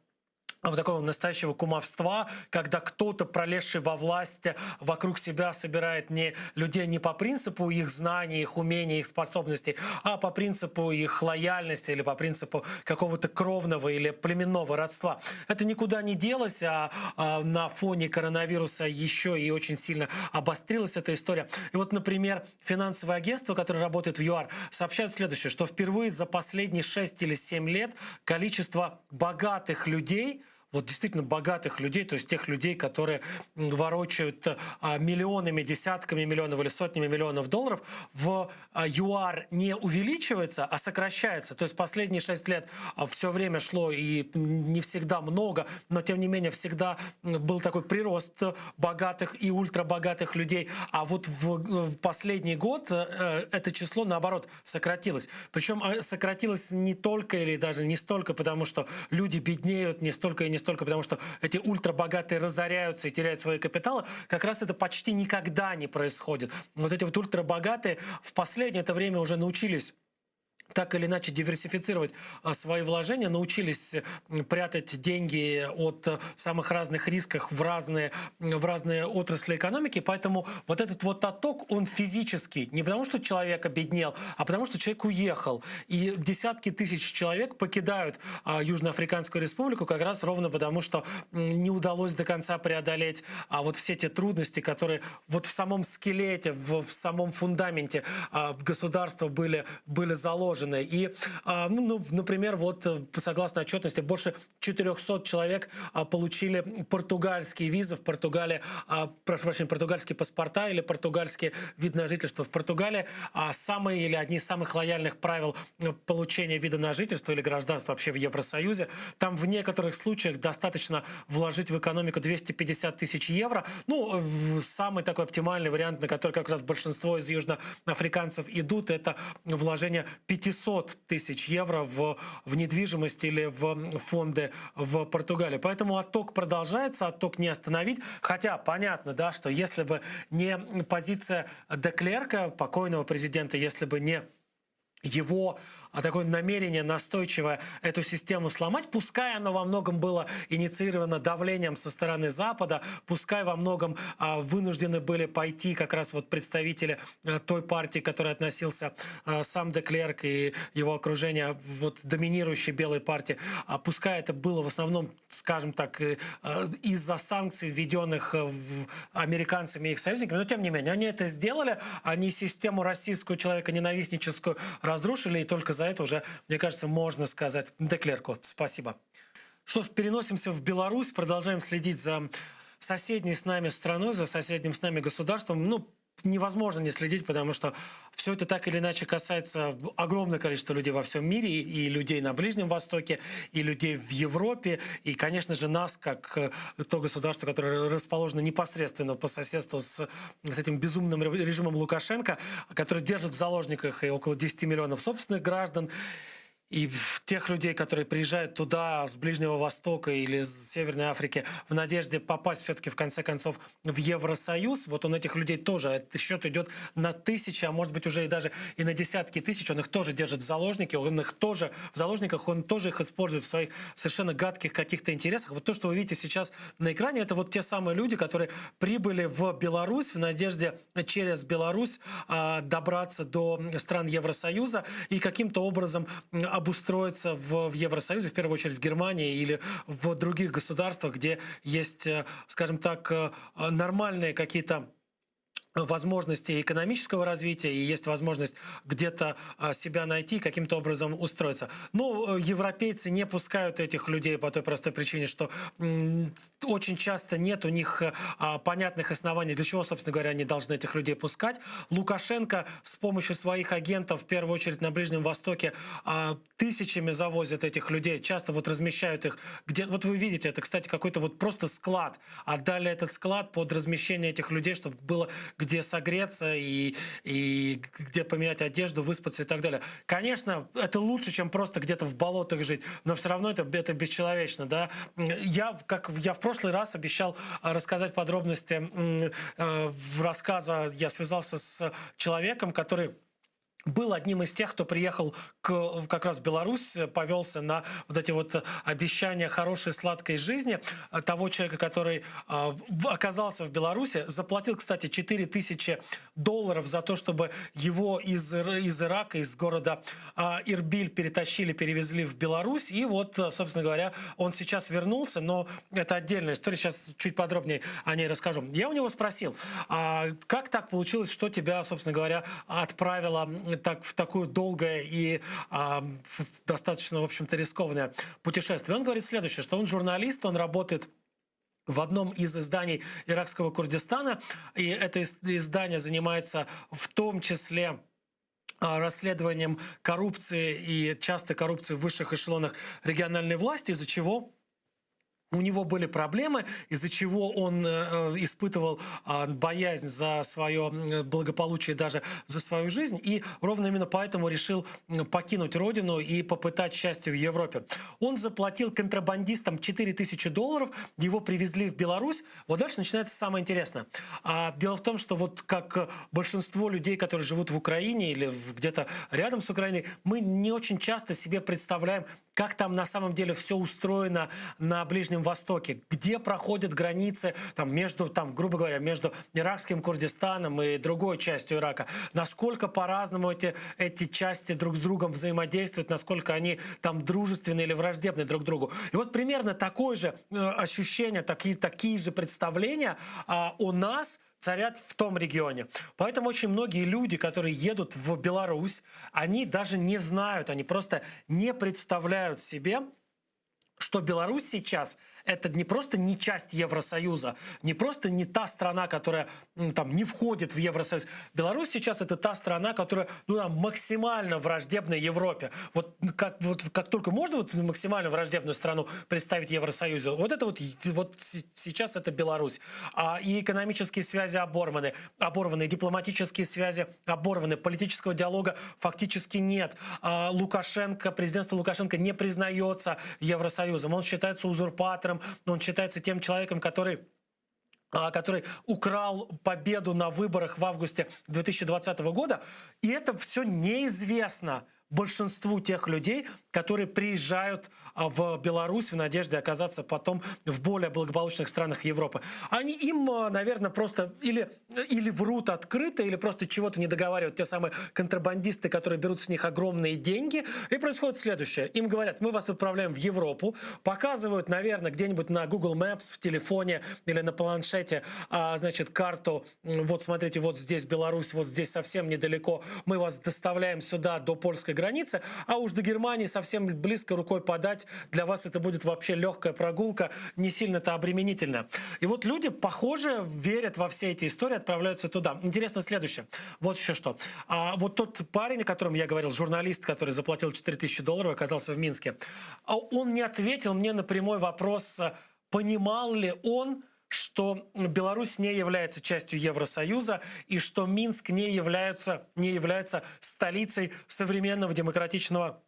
Вот такого настоящего кумовства, когда кто-то, пролезший во власть, вокруг себя собирает не людей не по принципу их знаний, их умений, их способностей, а по принципу их лояльности или по принципу какого-то кровного или племенного родства. Это никуда не делось, а, а на фоне коронавируса еще и очень сильно обострилась эта история. И вот, например, финансовое агентство, которое работает в ЮАР, сообщает следующее, что впервые за последние 6 или 7 лет количество богатых людей – вот действительно богатых людей, то есть тех людей, которые ворочают а, миллионами, десятками миллионов или сотнями миллионов долларов, в а, ЮАР не увеличивается, а сокращается. То есть последние 6 лет а, все время шло и не всегда много, но тем не менее всегда был такой прирост богатых и ультрабогатых людей. А вот в, в последний год э, это число наоборот сократилось. Причем сократилось не только или даже не столько потому, что люди беднеют, не столько и не столько потому, что эти ультрабогатые разоряются и теряют свои капиталы, как раз это почти никогда не происходит. Вот эти вот ультрабогатые в последнее это время уже научились так или иначе диверсифицировать а, свои вложения, научились прятать деньги от э, самых разных рисков в разные, в разные отрасли экономики. Поэтому вот этот вот отток, он физический. Не потому, что человек обеднел, а потому, что человек уехал. И десятки тысяч человек покидают а, Южноафриканскую республику как раз ровно потому, что не удалось до конца преодолеть а, вот все те трудности, которые вот в самом скелете, в, в самом фундаменте а, государства были, были заложены. И, а, ну, ну, например, вот э, согласно отчетности, больше 400 человек а, получили португальские визы в Португалии, а, прошу прощения, португальские паспорта или португальские вид на жительство в Португалии. Самые или одни из самых лояльных правил э, получения вида на жительство или гражданства вообще в Евросоюзе. Там в некоторых случаях достаточно вложить в экономику 250 тысяч евро. Ну, самый такой оптимальный вариант, на который как раз большинство из южноафриканцев идут, это вложение 500 тысяч евро в, в недвижимость или в фонды в Португалии. Поэтому отток продолжается, отток не остановить. Хотя понятно, да, что если бы не позиция Деклерка, покойного президента, если бы не его а такое намерение настойчиво эту систему сломать, пускай оно во многом было инициировано давлением со стороны Запада, пускай во многом а, вынуждены были пойти как раз вот представители а, той партии, к которой относился а, сам Деклерк и его окружение, вот доминирующей белой партии, а, пускай это было в основном, скажем так, э, из-за санкций, введенных э, американцами и их союзниками, но тем не менее, они это сделали, они систему российскую человеконенавистническую разрушили, и только за это уже, мне кажется, можно сказать Деклерку спасибо. Что ж, переносимся в Беларусь, продолжаем следить за соседней с нами страной, за соседним с нами государством. Ну, невозможно не следить, потому что все это так или иначе касается огромного количества людей во всем мире, и людей на Ближнем Востоке, и людей в Европе, и, конечно же, нас, как э, то государство, которое расположено непосредственно по соседству с, с этим безумным режимом Лукашенко, который держит в заложниках и около 10 миллионов собственных граждан, и тех людей, которые приезжают туда с Ближнего Востока или с Северной Африки в надежде попасть все-таки в конце концов в Евросоюз, вот он этих людей тоже, этот счет идет на тысячи, а может быть уже и даже и на десятки тысяч, он их тоже держит в заложнике, он их тоже в заложниках, он тоже их использует в своих совершенно гадких каких-то интересах. Вот то, что вы видите сейчас на экране, это вот те самые люди, которые прибыли в Беларусь в надежде через Беларусь а, добраться до стран Евросоюза и каким-то образом обустроиться в, в Евросоюзе, в первую очередь в Германии или в других государствах, где есть, э, скажем так, э, нормальные какие-то возможности экономического развития и есть возможность где-то а, себя найти, каким-то образом устроиться. Но э, европейцы не пускают этих людей по той простой причине, что очень часто нет у них а, понятных оснований, для чего, собственно говоря, они должны этих людей пускать. Лукашенко с помощью своих агентов, в первую очередь на Ближнем Востоке, а, тысячами завозит этих людей, часто вот размещают их где... Вот вы видите, это, кстати, какой-то вот просто склад. Отдали этот склад под размещение этих людей, чтобы было где согреться и, и где поменять одежду, выспаться и так далее. Конечно, это лучше, чем просто где-то в болотах жить, но все равно это, это бесчеловечно. Да? Я, как я в прошлый раз обещал рассказать подробности э, в рассказа, я связался с человеком, который... Был одним из тех, кто приехал к, как раз в Беларусь, повелся на вот эти вот обещания хорошей сладкой жизни того человека, который э, оказался в Беларуси, заплатил, кстати, 4000 долларов за то, чтобы его из, из Ирака, из города э, Ирбиль перетащили, перевезли в Беларусь. И вот, собственно говоря, он сейчас вернулся, но это отдельная история, сейчас чуть подробнее о ней расскажу. Я у него спросил, а как так получилось, что тебя, собственно говоря, отправило так, в такое долгое и а, достаточно, в общем-то, рискованное путешествие. Он говорит следующее, что он журналист, он работает в одном из изданий иракского Курдистана, и это издание занимается в том числе а, расследованием коррупции и часто коррупции в высших эшелонах региональной власти, из-за чего у него были проблемы, из-за чего он э, э, испытывал а, боязнь за свое благополучие, даже за свою жизнь, и ровно именно поэтому решил покинуть родину и попытать счастье в Европе. Он заплатил контрабандистам 4000 долларов, его привезли в Беларусь. Вот дальше начинается самое интересное. А, дело в том, что вот как большинство людей, которые живут в Украине или где-то рядом с Украиной, мы не очень часто себе представляем, как там на самом деле все устроено на Ближнем Востоке, где проходят границы там, между, там, грубо говоря, между иракским Курдистаном и другой частью Ирака, насколько по-разному эти, эти части друг с другом взаимодействуют, насколько они там дружественны или враждебны друг другу. И вот примерно такое же э, ощущение, такие, такие же представления а, у нас – царят в том регионе. Поэтому очень многие люди, которые едут в Беларусь, они даже не знают, они просто не представляют себе, что Беларусь сейчас это не просто не часть Евросоюза, не просто не та страна, которая там не входит в Евросоюз. Беларусь сейчас это та страна, которая ну, там, максимально враждебна Европе. Вот как, вот как только можно вот максимально враждебную страну представить Евросоюзу, вот это вот, вот сейчас это Беларусь. А, и экономические связи оборваны, оборваны, дипломатические связи оборваны, политического диалога фактически нет. А, Лукашенко, президентство Лукашенко не признается Евросоюзом, он считается узурпатором, он считается тем человеком, который а, который украл победу на выборах в августе 2020 года. И это все неизвестно большинству тех людей, которые приезжают а, в Беларусь в надежде оказаться потом в более благополучных странах Европы. Они им, а, наверное, просто или, или врут открыто, или просто чего-то не договаривают те самые контрабандисты, которые берут с них огромные деньги. И происходит следующее. Им говорят, мы вас отправляем в Европу, показывают, наверное, где-нибудь на Google Maps в телефоне или на планшете, а, значит, карту. Вот, смотрите, вот здесь Беларусь, вот здесь совсем недалеко. Мы вас доставляем сюда до польской границы, а уж до Германии совсем близко рукой подать. Для вас это будет вообще легкая прогулка, не сильно-то обременительная. И вот люди, похоже, верят во все эти истории, отправляются туда. Интересно следующее. Вот еще что. А, вот тот парень, о котором я говорил, журналист, который заплатил 4000 долларов, оказался в Минске, а он не ответил мне на прямой вопрос, понимал ли он, что Беларусь не является частью Евросоюза и что Минск не является, не является столицей современного демократичного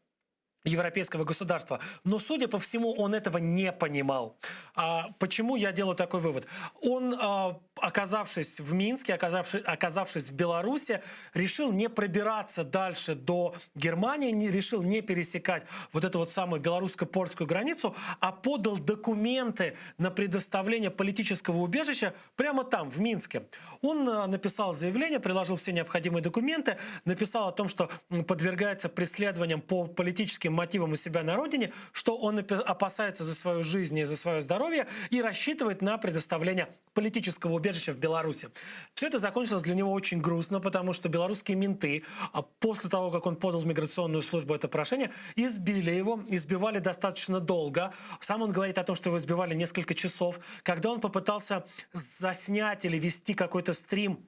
европейского государства. Но, судя по всему, он этого не понимал. А, почему я делаю такой вывод? Он, а, оказавшись в Минске, оказавшись, оказавшись в Беларуси, решил не пробираться дальше до Германии, не, решил не пересекать вот эту вот самую белорусско-польскую границу, а подал документы на предоставление политического убежища прямо там, в Минске. Он а, написал заявление, приложил все необходимые документы, написал о том, что подвергается преследованиям по политическим мотивам у себя на родине, что он опасается за свою жизнь и за свое здоровье и рассчитывает на предоставление политического убежища в Беларуси. Все это закончилось для него очень грустно, потому что белорусские менты, а после того, как он подал в миграционную службу это прошение, избили его, избивали достаточно долго. Сам он говорит о том, что его избивали несколько часов. Когда он попытался заснять или вести какой-то стрим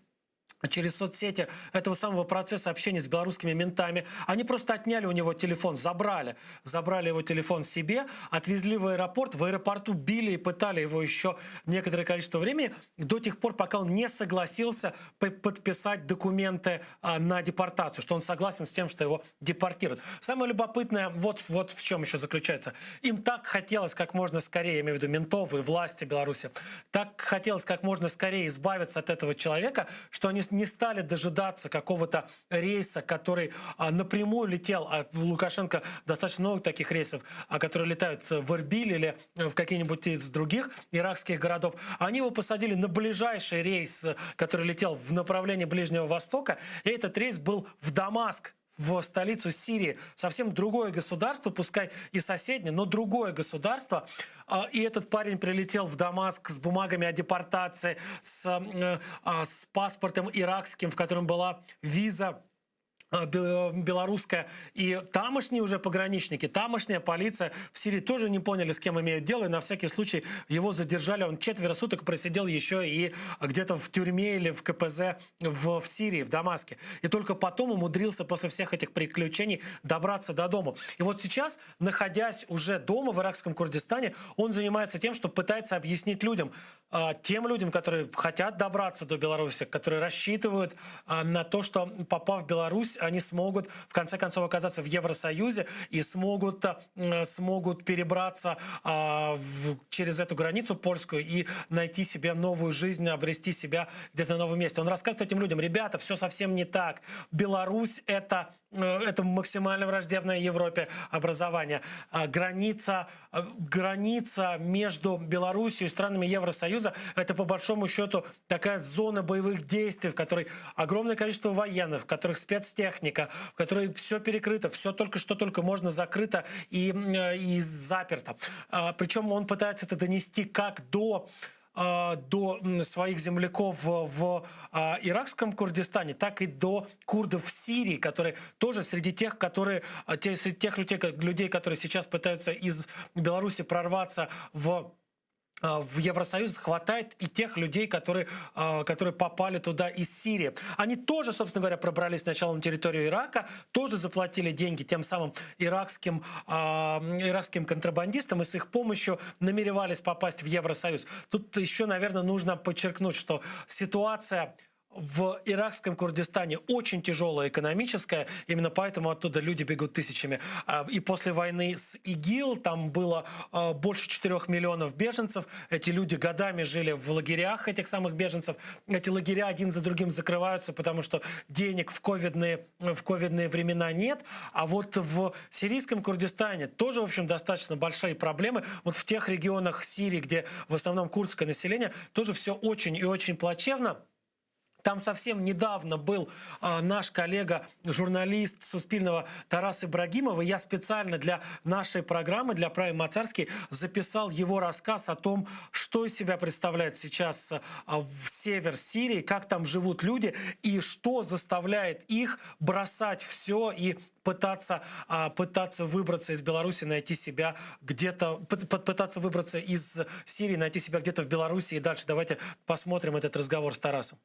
через соцсети этого самого процесса общения с белорусскими ментами. Они просто отняли у него телефон, забрали. Забрали его телефон себе, отвезли в аэропорт. В аэропорту били и пытали его еще некоторое количество времени, до тех пор, пока он не согласился подписать документы а, на депортацию, что он согласен с тем, что его депортируют. Самое любопытное, вот, вот в чем еще заключается. Им так хотелось как можно скорее, я имею в виду ментов и власти Беларуси, так хотелось как можно скорее избавиться от этого человека, что они не стали дожидаться какого-то рейса, который а, напрямую летел, а Лукашенко достаточно много таких рейсов, а, которые летают в Эрбиль или в какие-нибудь из других иракских городов. Они его посадили на ближайший рейс, который летел в направлении Ближнего Востока, и этот рейс был в Дамаск в столицу Сирии. Совсем другое государство, пускай и соседнее, но другое государство. А, и этот парень прилетел в Дамаск с бумагами о депортации, с, э, а, с паспортом иракским, в котором была виза а, белорусская. И тамошние уже пограничники, тамошняя полиция в Сирии тоже не поняли, с кем имеют дело. И на всякий случай его задержали. Он четверо суток просидел еще и где-то в тюрьме или в КПЗ в, в Сирии, в Дамаске. И только потом умудрился после всех этих приключений добраться до дома. И вот сейчас, находясь уже дома в иракском Курдистане, он занимается тем, что пытается объяснить людям, а, тем людям, которые хотят добраться до Беларуси, которые рассчитывают а, на то, что попав в Беларусь, они смогут в конце концов оказаться в Евросоюзе и смогут, э, смогут перебраться а, через эту границу польскую и найти себе новую жизнь, обрести себя где-то на новом месте. Он рассказывает этим людям, ребята, все совсем не так. Беларусь это э, это максимально враждебное Европе образование. А, граница, э, граница между Беларусью и странами Евросоюза – это по большому счету такая зона боевых действий, в которой огромное количество военных, в которых спецтехника, в которой все перекрыто, все только что только можно закрыто и, э, и заперто. А, Причем он пытается это донести как до а, до своих земляков в, в а, иракском Курдистане, так и до курдов в Сирии, которые тоже среди тех, которые, те, среди тех людей, людей, которые сейчас пытаются из Беларуси прорваться в в Евросоюз хватает и тех людей, которые, а, которые попали туда из Сирии. Они тоже, собственно говоря, пробрались сначала на территорию Ирака, тоже заплатили деньги тем самым иракским, а, иракским контрабандистам и с их помощью намеревались попасть в Евросоюз. Тут еще, наверное, нужно подчеркнуть, что ситуация в иракском Курдистане очень тяжелая экономическая, именно поэтому оттуда люди бегут тысячами. А, и после войны с ИГИЛ там было а, больше 4 миллионов беженцев. Эти люди годами жили в лагерях этих самых беженцев. Эти лагеря один за другим закрываются, потому что денег в ковидные, в ковидные времена нет. А вот в сирийском Курдистане тоже, в общем, достаточно большие проблемы. Вот в тех регионах Сирии, где в основном курдское население, тоже все очень и очень плачевно. Там совсем недавно был а, наш коллега, журналист Суспильного Тарас Ибрагимов. И я специально для нашей программы, для Prime Мацарский, записал его рассказ о том, что из себя представляет сейчас а, в север Сирии, как там живут люди и что заставляет их бросать все и пытаться, а, пытаться выбраться из Беларуси, найти себя где-то, пытаться выбраться из Сирии, найти себя где-то в Беларуси и дальше. Давайте посмотрим этот разговор с Тарасом.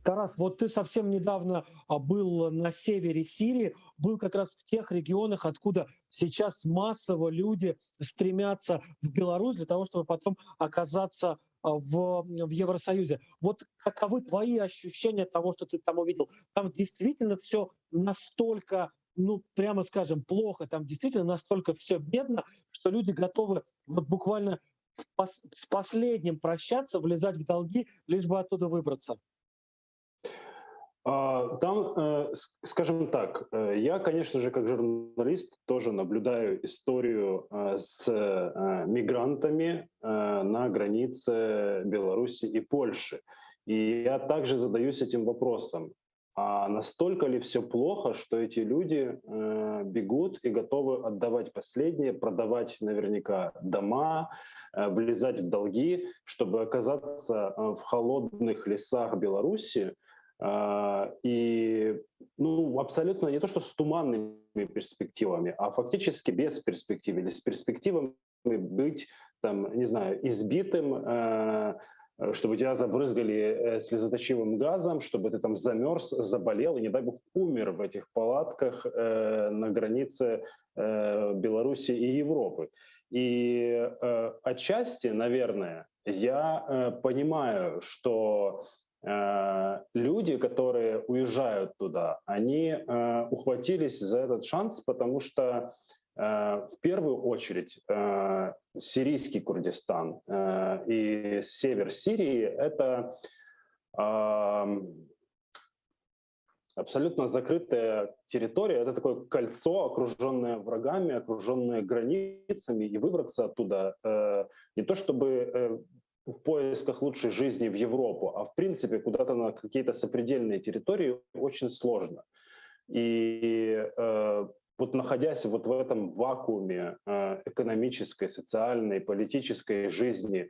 Тарас, вот ты совсем недавно а, был на севере Сирии, был как раз в тех регионах, откуда сейчас массово люди стремятся в Беларусь для того, чтобы потом оказаться а, в, в Евросоюзе. Вот каковы твои ощущения того, что ты там увидел? Там действительно все настолько, ну, прямо скажем, плохо, там действительно настолько все бедно, что люди готовы вот буквально с последним прощаться, влезать в долги, лишь бы оттуда выбраться. А, там, э, скажем так, э, я, конечно же, как журналист тоже наблюдаю историю э, с мигрантами на границе Беларуси и Польши. И я также задаюсь этим вопросом. А настолько ли все плохо, что эти люди бегут и готовы отдавать последнее, продавать наверняка дома, влезать в долги, чтобы оказаться в холодных лесах Беларуси, и ну, абсолютно не то, что с туманными перспективами, а фактически без перспектив или с перспективами быть, там, не знаю, избитым, э, чтобы тебя забрызгали э, слезоточивым газом, чтобы ты там замерз, заболел и, не дай бог, умер в этих палатках э, на границе Беларуси и Европы. И отчасти, наверное, я понимаю, что люди, которые уезжают туда, они э, ухватились за этот шанс, потому что э, В первую очередь сирийский Курдистан и север Сирии – это абсолютно закрытая территория, это такое кольцо, окруженное врагами, окруженное границами, и выбраться оттуда э, не то чтобы э, в поисках лучшей жизни в Европу, а в принципе куда-то на какие-то сопредельные территории очень сложно. И э, вот находясь вот в этом вакууме э, экономической, социальной, политической жизни,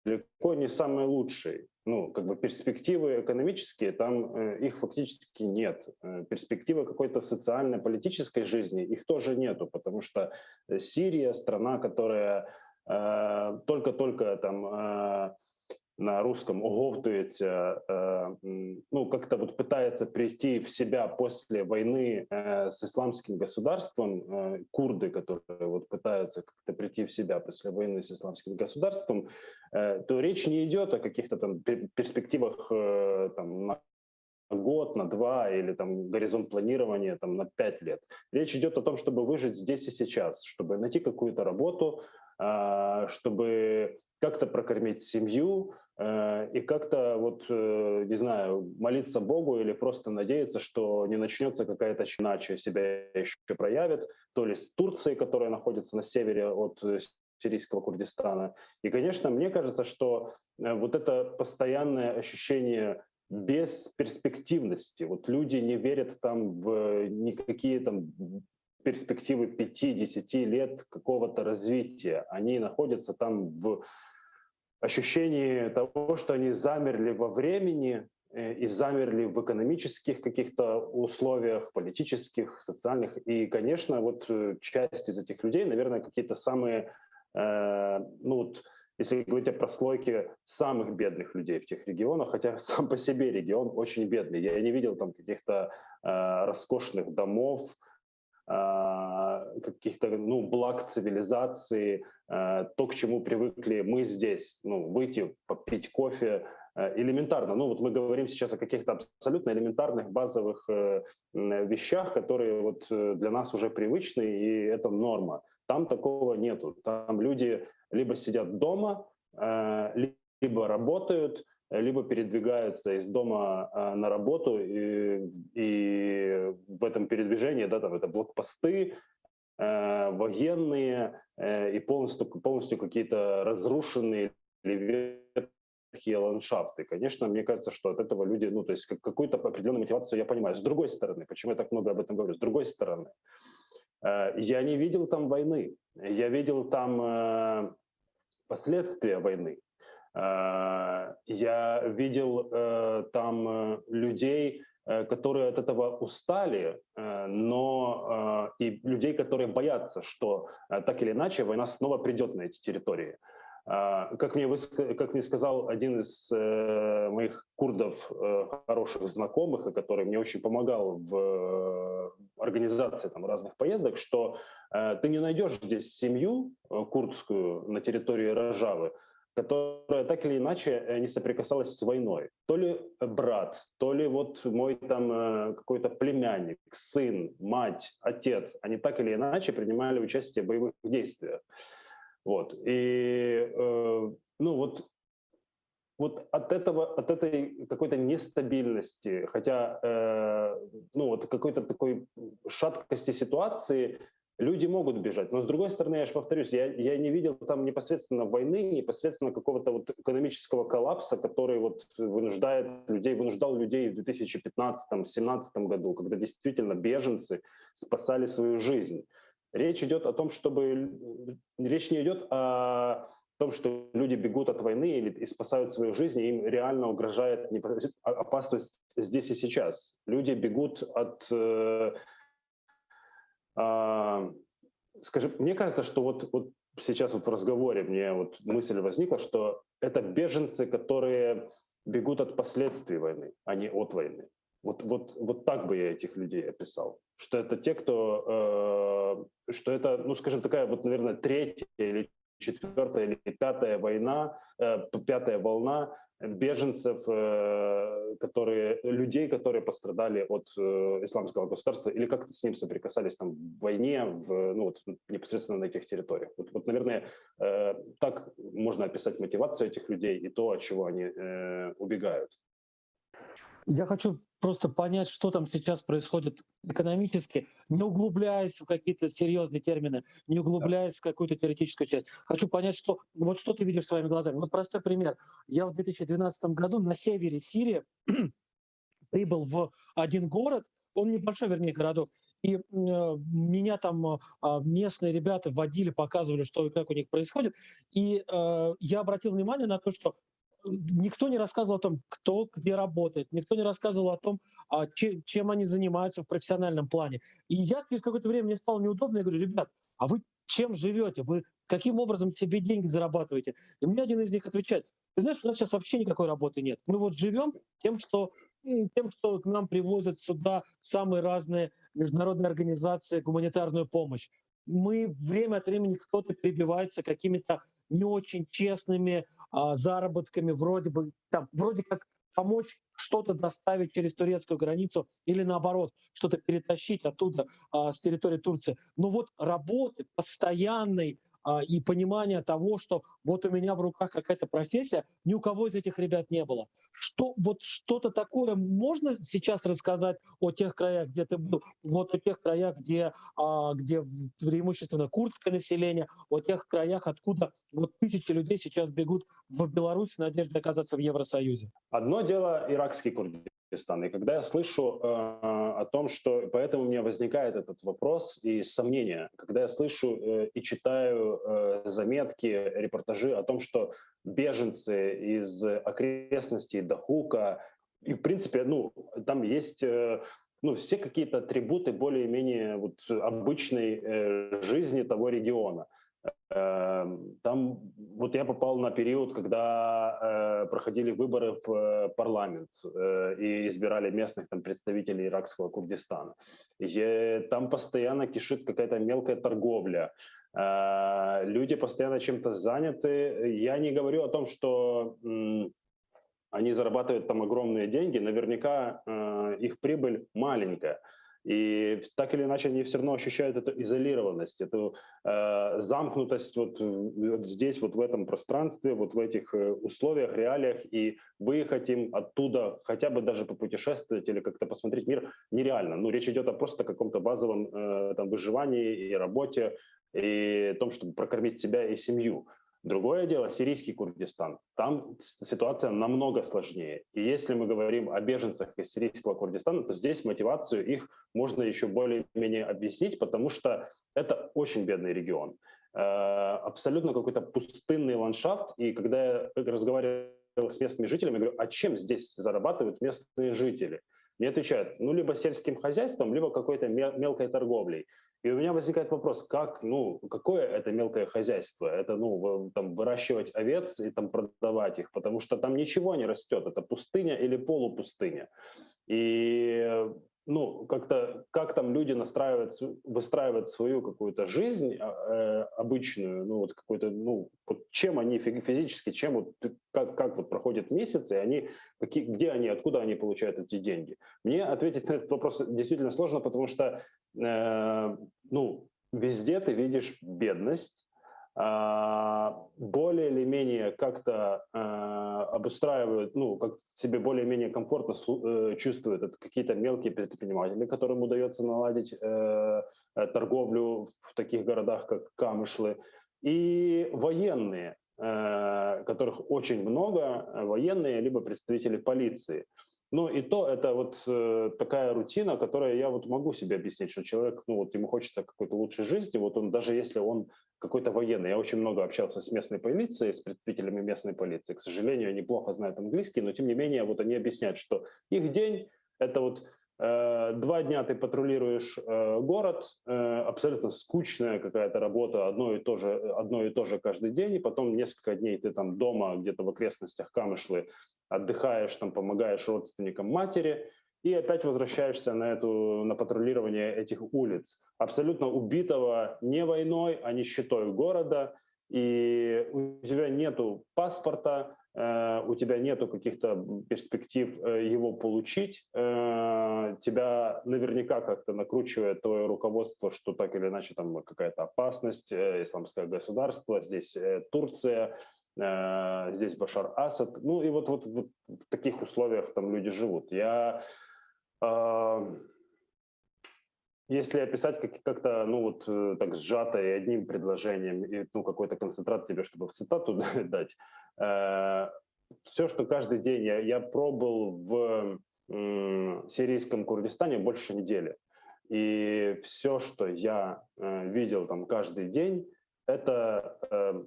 далеко не самой лучшей. Ну, как бы перспективы экономические, там э, их фактически нет. Э, перспективы какой-то социально-политической жизни, их тоже нету, потому что Сирия страна, которая только-только там на русском оговтується, ну, как-то вот пытается прийти в себя после войны с исламским государством, курды, которые вот пытаются как-то прийти в себя после войны с исламским государством, то речь не идет о каких-то там перспективах там, на год, на два или там горизонт планирования там, на пять лет. Речь идет о том, чтобы выжить здесь и сейчас, чтобы найти какую-то работу, чтобы как-то прокормить семью и как-то вот, не знаю, молиться Богу или просто надеяться, что не начнется какая-то иначе себя еще проявит, то ли с Турцией, которая находится на севере от сирийского Курдистана. И, конечно, мне кажется, что вот это постоянное ощущение бесперспективности, вот люди не верят там в никакие там перспективы 5-10 лет какого-то развития. Они находятся там в ощущении того, что они замерли во времени и замерли в экономических каких-то условиях, политических, социальных. И, конечно, вот часть из этих людей, наверное, какие-то самые, э, ну вот, если говорить о прослойке самых бедных людей в тех регионах, хотя сам по себе регион очень бедный. Я не видел там каких-то э, роскошных домов, каких-то ну, благ цивилизации, то, к чему привыкли мы здесь, ну, выйти, попить кофе, элементарно. Ну, вот мы говорим сейчас о каких-то абсолютно элементарных базовых вещах, которые вот для нас уже привычны, и это норма. Там такого нету. Там люди либо сидят дома, либо работают, либо передвигаются из дома на работу, и, и в этом передвижении, да, там это блокпосты, э, военные э, и полностью, полностью какие-то разрушенные или ветхие ландшафты. Конечно, мне кажется, что от этого люди, ну, то есть какую-то определенную мотивацию я понимаю. С другой стороны, почему я так много об этом говорю? С другой стороны, э, я не видел там войны, я видел там э, последствия войны. Я видел э, там э, людей, э, которые от этого устали, но и людей, которые боятся, что так или иначе война снова придет на эти территории. Как мне, как мне сказал один из моих курдов, хороших знакомых, и который мне очень помогал в организации там, разных поездок, что ты не найдешь здесь семью курдскую на территории Рожавы, которая так или иначе не соприкасалась с войной. То ли брат, то ли вот мой там какой-то племянник, сын, мать, отец, они так или иначе принимали участие в боевых действиях. Вот. И, э, ну вот, вот от этого, от этой какой-то нестабильности, хотя, э, ну вот какой-то такой шаткости ситуации, люди могут бежать. Но с другой стороны, я же повторюсь, я, я не видел там непосредственно войны, непосредственно какого-то вот экономического коллапса, который вот вынуждает людей, вынуждал людей в 2015-2017 году, когда действительно беженцы спасали свою жизнь. Речь идет о том, чтобы... Речь не идет о том, что люди бегут от войны или и спасают свою жизнь, и им реально угрожает опасность здесь и сейчас. Люди бегут от... Э, э, скажи, мне кажется, что вот, вот сейчас вот в разговоре мне вот мысль возникла, что это беженцы, которые бегут от последствий войны, а не от войны. Вот, вот, вот так бы я этих людей описал. Что это те, кто, э, что это, ну, скажем, такая вот, наверное, третья или четвертая или пятая война, э, пятая волна беженцев, э, которые... людей, которые пострадали от э, исламского государства или как-то с ним соприкасались там в войне, в, ну, вот, непосредственно на этих территориях. Вот, вот наверное, э, так можно описать мотивацию этих людей и то, от чего они э, убегают. Я хочу просто понять, что там сейчас происходит экономически, не углубляясь в какие-то серьезные термины, не углубляясь в какую-то теоретическую часть. Хочу понять, что вот что ты видишь своими глазами. Вот простой пример. Я в 2012 году на севере Сирии прибыл в один город, он небольшой, вернее, городок, и э, меня там э, местные ребята водили, показывали, что и как у них происходит. И э, я обратил внимание на то, что никто не рассказывал о том, кто где работает, никто не рассказывал о том, а, чем, чем они занимаются в профессиональном плане. И я через какое-то время мне стало неудобно, я говорю, ребят, а вы чем живете? Вы каким образом себе деньги зарабатываете? И мне один из них отвечает, ты знаешь, у нас сейчас вообще никакой работы нет. Мы вот живем тем, что тем, что к нам привозят сюда самые разные международные организации гуманитарную помощь. Мы время от времени кто-то перебивается какими-то не очень честными а, заработками, вроде бы там, вроде как помочь что-то доставить через турецкую границу или наоборот, что-то перетащить оттуда а, с территории Турции. Но вот работы постоянной а, и понимание того, что вот у меня в руках какая-то профессия, ни у кого из этих ребят не было. Что, вот что-то такое можно сейчас рассказать о тех краях, где ты был, вот о тех краях, где, а, где преимущественно курдское население, о тех краях, откуда вот тысячи людей сейчас бегут в Беларусь в надежде оказаться в Евросоюзе? Одно дело иракский Курдистан. И когда я слышу э, о том, что... Поэтому у меня возникает этот вопрос и сомнение. Когда я слышу э, и читаю э, заметки, репортажи о том, что беженцы из окрестностей Дахука, и в принципе, ну, там есть э, ну, все какие-то атрибуты более-менее вот обычной э, жизни того региона. Эм, там вот я попал на период, когда э, проходили выборы в э, парламент э, и избирали местных там представителей иракского Курдистана. И там постоянно кишит какая-то мелкая торговля. Люди постоянно чем-то заняты. Я не говорю о том, что они зарабатывают там огромные деньги. Наверняка их прибыль маленькая. И так или иначе они все равно ощущают эту изолированность, эту э, замкнутость вот, вот здесь, вот в этом пространстве, вот в этих э, условиях, реалиях, и выехать им оттуда, хотя бы даже попутешествовать или как-то посмотреть мир нереально. Ну, речь идет о просто каком-то базовом э, там, выживании и работе, и том, чтобы прокормить себя и семью. Другое дело сирийский Курдистан. Там ситуация намного сложнее. И если мы говорим о беженцах из сирийского Курдистана, то здесь мотивацию их можно еще более-менее объяснить, потому что это очень бедный регион. Э, абсолютно какой-то пустынный ландшафт. И когда я разговаривал с местными жителями, я говорю, а чем здесь зарабатывают местные жители? Мне отвечают, ну, либо сельским хозяйством, либо какой-то мелкой торговлей. И у меня возникает вопрос, как, ну, какое это мелкое хозяйство? Это, ну, там, выращивать овец и там продавать их, потому что там ничего не растет, это пустыня или полупустыня. И, ну, как-то, как там люди настраивают, выстраивают свою какую-то жизнь э, обычную, ну, вот какой-то, ну, вот чем они физически, чем вот, как, как вот проходят месяцы, они, какие, где они, откуда они получают эти деньги? Мне ответить на этот вопрос действительно сложно, потому что Э, ну, везде ты видишь бедность, а, более или менее как-то э, обустраивают, ну, как себе более-менее комфортно э, чувствуют это какие-то мелкие предприниматели, которым удается наладить торговлю в таких городах, как Камышлы, и военные, которых очень много, военные, либо представители полиции. Ну и то это вот э, такая рутина, которая я вот могу себе объяснить, что человек, ну вот ему хочется какой-то лучшей жизни, вот он даже если он какой-то военный, я очень много общался с местной полицией, с представителями местной полиции, к сожалению, они плохо знают английский, но тем не менее вот они объясняют, что их день это вот два дня ты патрулируешь э, город, э, абсолютно скучная какая-то работа, одно и то же, одно и то же каждый день, и потом несколько дней ты там дома, где-то в окрестностях Камышлы, отдыхаешь, там помогаешь родственникам матери, и опять возвращаешься на, эту, на патрулирование этих улиц, абсолютно убитого не войной, а нищетой города, и у тебя нету паспорта, э, у тебя нету каких-то перспектив э, его получить, э, тебя наверняка как-то накручивает твое руководство, что так или иначе там какая-то опасность, э, исламское государство, здесь э, Турция, э, здесь Башар Асад. Ну и вот, вот, вот в таких условиях там люди живут. Я э, если описать как- как-то, ну вот э, так сжато и одним предложением, и ну, какой-то концентрат тебе, чтобы в цитату дать, э, все, что каждый день я, я пробыл в м, сирийском Курдистане больше недели. И все, что я э, видел там каждый день, это э,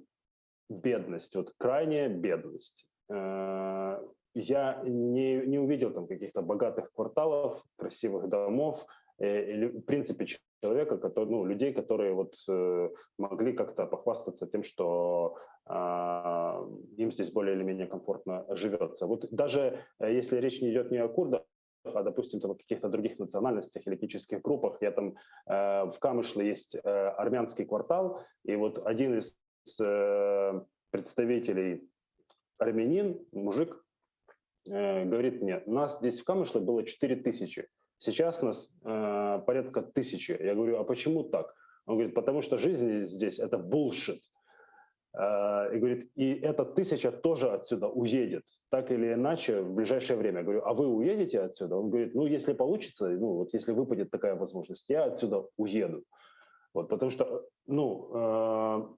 бедность, вот крайняя бедность. Э, я не, не увидел там каких-то богатых кварталов, красивых домов, э, или, в принципе, человека, который, ну, людей, которые вот э, могли как-то похвастаться тем, что э, им здесь более или менее комфортно живется. Вот даже э, если речь не идет не о курдах, а, допустим, там, о каких-то других национальностях или этнических группах. Я там э, в Камышле есть э, армянский квартал, и вот один из э, представителей армянин, мужик, э, говорит мне, нас здесь в Камышле было 4000, сейчас нас э, порядка тысячи. Я говорю, а почему так? Он говорит, потому что жизнь здесь это bullshit. Э, и говорит, и эта тысяча тоже отсюда уедет, так или иначе, в ближайшее время. Я говорю, а вы уедете отсюда? Он говорит, ну, если получится, ну, вот если выпадет такая возможность, я отсюда уеду. Вот, потому что, ну, э,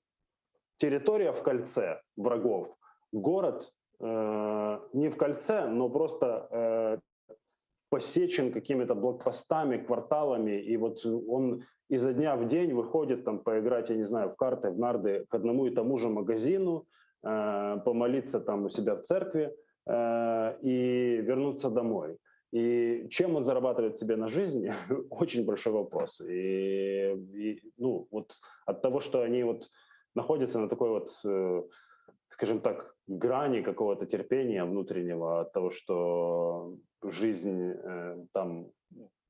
территория в кольце врагов, город э, не в кольце, но просто э, посечен какими-то блокпостами, кварталами, и вот он изо дня в день выходит там поиграть, я не знаю, в карты, в нарды к одному и тому же магазину, э, помолиться там у себя в церкви э, и вернуться домой. И чем он зарабатывает себе на жизнь, очень большой вопрос. И, и, ну, вот от того, что они вот находятся на такой вот, э, скажем так, грани какого-то терпения внутреннего, от того, что жизнь э, там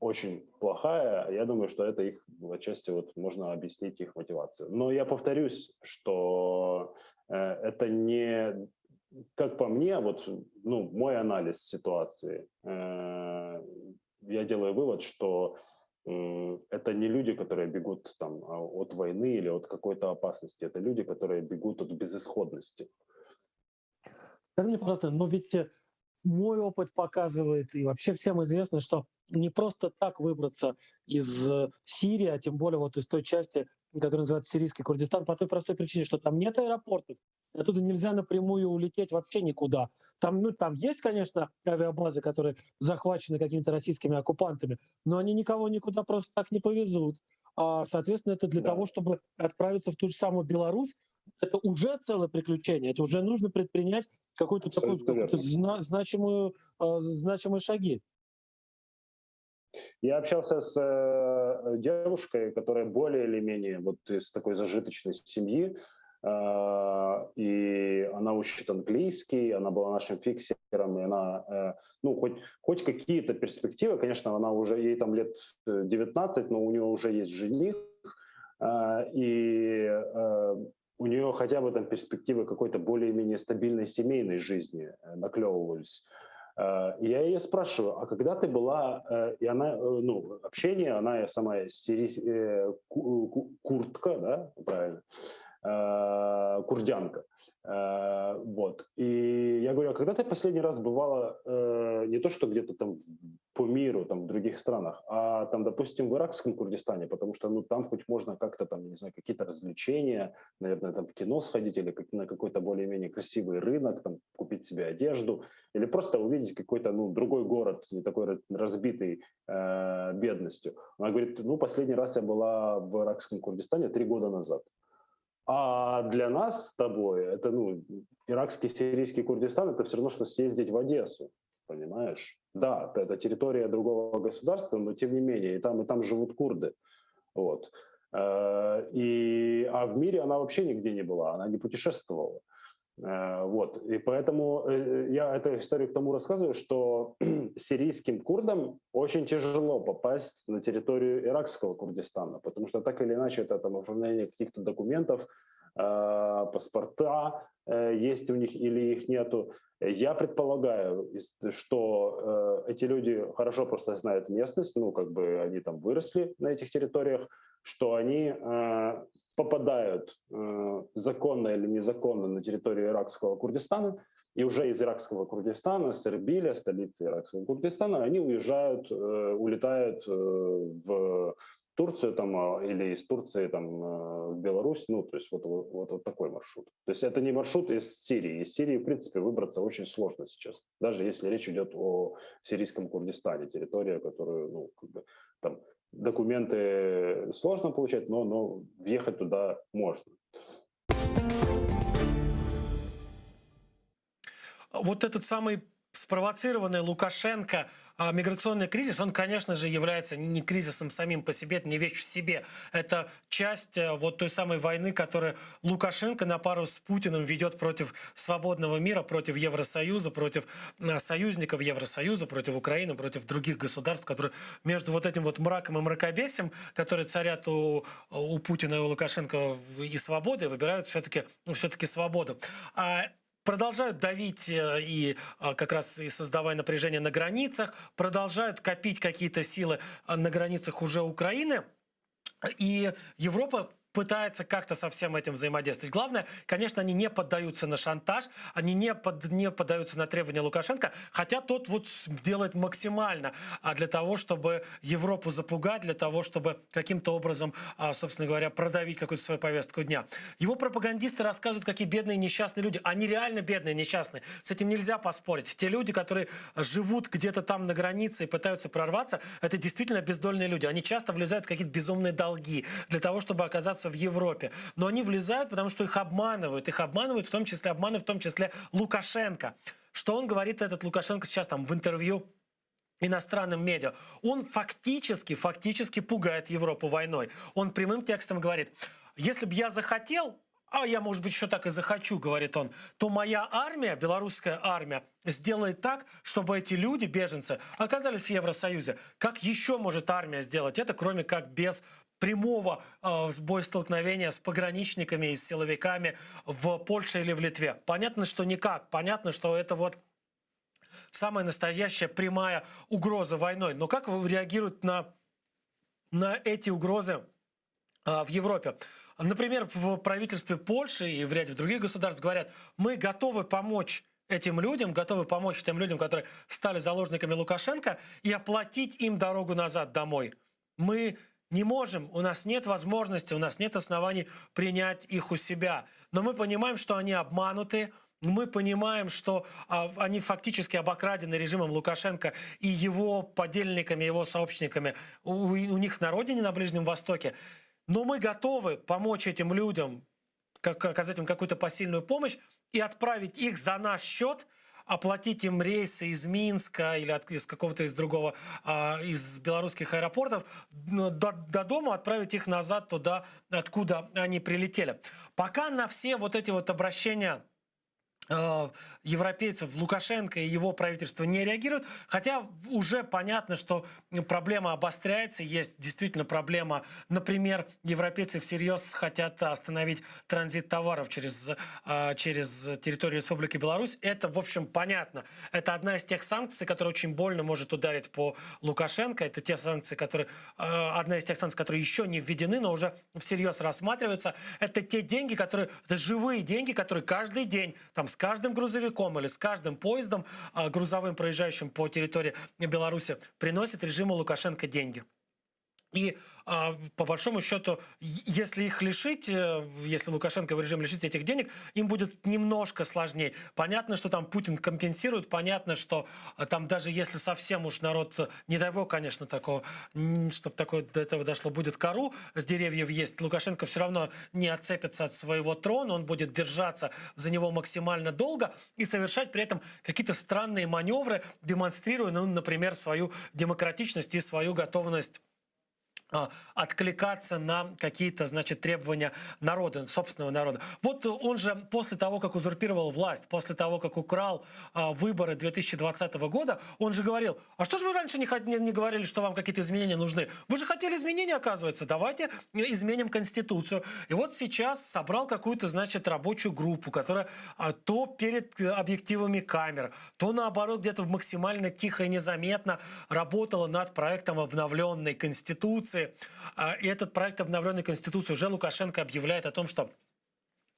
очень плохая, я думаю, что это их отчасти вот можно объяснить их мотивацию. Но я повторюсь, что э, это не, как по мне, вот, ну, мой анализ ситуации, э, я делаю вывод, что это не люди, которые бегут там а, от войны или от какой-то опасности, это люди, которые бегут от безысходности. Скажи мне, пожалуйста, но ведь э, мой опыт показывает, и вообще всем известно, что не просто так выбраться из э, Сирии, а тем более вот из той части, которая называется Сирийский Курдистан, по той простой причине, что там нет аэропортов, оттуда нельзя напрямую улететь вообще никуда. Там, ну, там есть, конечно, авиабазы, которые захвачены какими-то российскими оккупантами, но они никого никуда просто так не повезут. А, соответственно, это для да. того, чтобы отправиться в ту же самую Беларусь, это уже целое приключение, это уже нужно предпринять какую-то такую какую-то зна- значимую, э, значимые шаги. Я общался с э, девушкой, которая более или менее вот из такой зажиточной семьи, э, и она учит английский, она была нашим фиксером, и она, э, ну, хоть, хоть какие-то перспективы, конечно, она уже, ей там лет 19, но у нее уже есть жених, и у нее хотя бы там перспективы какой-то более-менее стабильной семейной жизни наклевывались. Э, я ее спрашиваю, а когда ты была, э, и она, э, ну, общение, она сама сири, куртка, да, правильно, курдянка, вот. И я говорю, а когда ты последний раз бывала не то, что где-то там по миру, там, в других странах, а там, допустим, в иракском Курдистане, потому что, ну, там хоть можно как-то там, не знаю, какие-то развлечения, наверное, там в кино сходить или как, на какой-то более-менее красивый рынок, там, купить себе одежду, или просто увидеть какой-то, ну, другой город, не такой разбитый э, бедностью. Она говорит, ну, последний раз я была в иракском Курдистане три года назад. А для нас с тобой, это, ну, иракский, сирийский Курдистан, это все равно, что съездить в Одессу, понимаешь? Да, это территория другого государства, но тем не менее, и там, и там живут курды. Вот. Э, и, а в мире она вообще нигде не была, она не путешествовала. Э, вот. И поэтому э, я эту историю к тому рассказываю, что сирийским курдам очень тяжело попасть на территорию иракского Курдистана, потому что так или иначе это там оформление каких-то документов. паспорта есть у них или их нету. Я предполагаю, что эти люди хорошо просто знают местность, ну, как бы они там выросли на этих территориях, что они попадают законно или незаконно на территорию иракского Курдистана, и уже из иракского Курдистана, с Эрбиля, столицы иракского Курдистана, они уезжают, улетают в Турцию там, или из Турции там, в Беларусь, ну, то есть вот, вот, вот такой маршрут. То есть это не маршрут из Сирии. Из Сирии, в принципе, выбраться очень сложно сейчас, даже если речь идет о сирийском Курдистане, территория, которую, ну, как бы, там, документы сложно получать, но, но въехать туда можно. Вот этот самый спровоцированный Лукашенко а, миграционный кризис, он, конечно же, является не кризисом самим по себе, это не вещь в себе. Это часть э, вот той самой войны, которую Лукашенко на пару с Путиным ведет против свободного мира, против Евросоюза, против э, союзников Евросоюза, против Украины, против других государств, которые между вот этим вот мраком и мракобесием, которые царят у, у Путина и у Лукашенко и свободы, выбирают все-таки ну, все-таки свободу. А продолжают давить э, и а, как раз и создавая напряжение на границах, продолжают копить какие-то силы а, на границах уже Украины. И Европа пытается как-то со всем этим взаимодействовать. Главное, конечно, они не поддаются на шантаж, они не, под, не поддаются на требования Лукашенко, хотя тот вот делает максимально а, для того, чтобы Европу запугать, для того, чтобы каким-то образом, а, собственно говоря, продавить какую-то свою повестку дня. Его пропагандисты рассказывают, какие бедные несчастные люди. Они реально бедные несчастные. С этим нельзя поспорить. Те люди, которые живут где-то там на границе и пытаются прорваться, это действительно бездольные люди. Они часто влезают в какие-то безумные долги для того, чтобы оказаться в Европе. Но они влезают, потому что их обманывают. Их обманывают, в том числе обманывают, в том числе Лукашенко. Что он говорит, этот Лукашенко, сейчас там в интервью иностранным медиа? Он фактически, фактически пугает Европу войной. Он прямым текстом говорит, если бы я захотел, а я, может быть, еще так и захочу, говорит он, то моя армия, белорусская армия, сделает так, чтобы эти люди, беженцы, оказались в Евросоюзе. Как еще может армия сделать это, кроме как без прямого э, боестолкновения с пограничниками и с силовиками в Польше или в Литве? Понятно, что никак. Понятно, что это вот самая настоящая прямая угроза войной. Но как реагируют на, на эти угрозы э, в Европе? Например, в правительстве Польши и в ряде других государств говорят, мы готовы помочь этим людям, готовы помочь тем людям, которые стали заложниками Лукашенко, и оплатить им дорогу назад домой. Мы не можем, у нас нет возможности, у нас нет оснований принять их у себя. Но мы понимаем, что они обмануты, мы понимаем, что а, они фактически обокрадены режимом Лукашенко и его подельниками, его сообщниками у, у них на родине, на Ближнем Востоке. Но мы готовы помочь этим людям, как, оказать им какую-то посильную помощь и отправить их за наш счет, оплатить им рейсы из Минска или от, из какого-то из другого, а, из белорусских аэропортов до, до дома, отправить их назад туда, откуда они прилетели. Пока на все вот эти вот обращения европейцев Лукашенко и его правительство не реагируют, хотя уже понятно, что проблема обостряется, есть действительно проблема. Например, европейцы всерьез хотят остановить транзит товаров через, э, через территорию Республики Беларусь. Это, в общем, понятно. Это одна из тех санкций, которая очень больно может ударить по Лукашенко. Это те санкции, которые, э, одна из тех санкций, которые еще не введены, но уже всерьез рассматриваются. Это те деньги, которые, это живые деньги, которые каждый день там с каждым грузовиком или с каждым поездом а, грузовым, проезжающим по территории Беларуси, приносит режиму Лукашенко деньги. И а, по большому счету, если их лишить, э, если Лукашенко в режим лишить этих денег, им будет немножко сложнее. Понятно, что там Путин компенсирует, понятно, что э, там даже если совсем уж народ, не дай бог, конечно, такого, чтобы такое до этого дошло, будет кору с деревьев есть, Лукашенко все равно не отцепится от своего трона, он будет держаться за него максимально долго и совершать при этом какие-то странные маневры, демонстрируя, ну, например, свою демократичность и свою готовность. Откликаться на какие-то, значит, требования народа, собственного народа. Вот он же после того, как узурпировал власть, после того, как украл а, выборы 2020 года, он же говорил, а что же вы раньше не, не, не говорили, что вам какие-то изменения нужны? Вы же хотели изменения, оказывается, давайте изменим Конституцию. И вот сейчас собрал какую-то, значит, рабочую группу, которая а, то перед объективами камер, то наоборот где-то максимально тихо и незаметно работала над проектом обновленной Конституции. А, и этот проект обновленной Конституции уже Лукашенко объявляет о том, что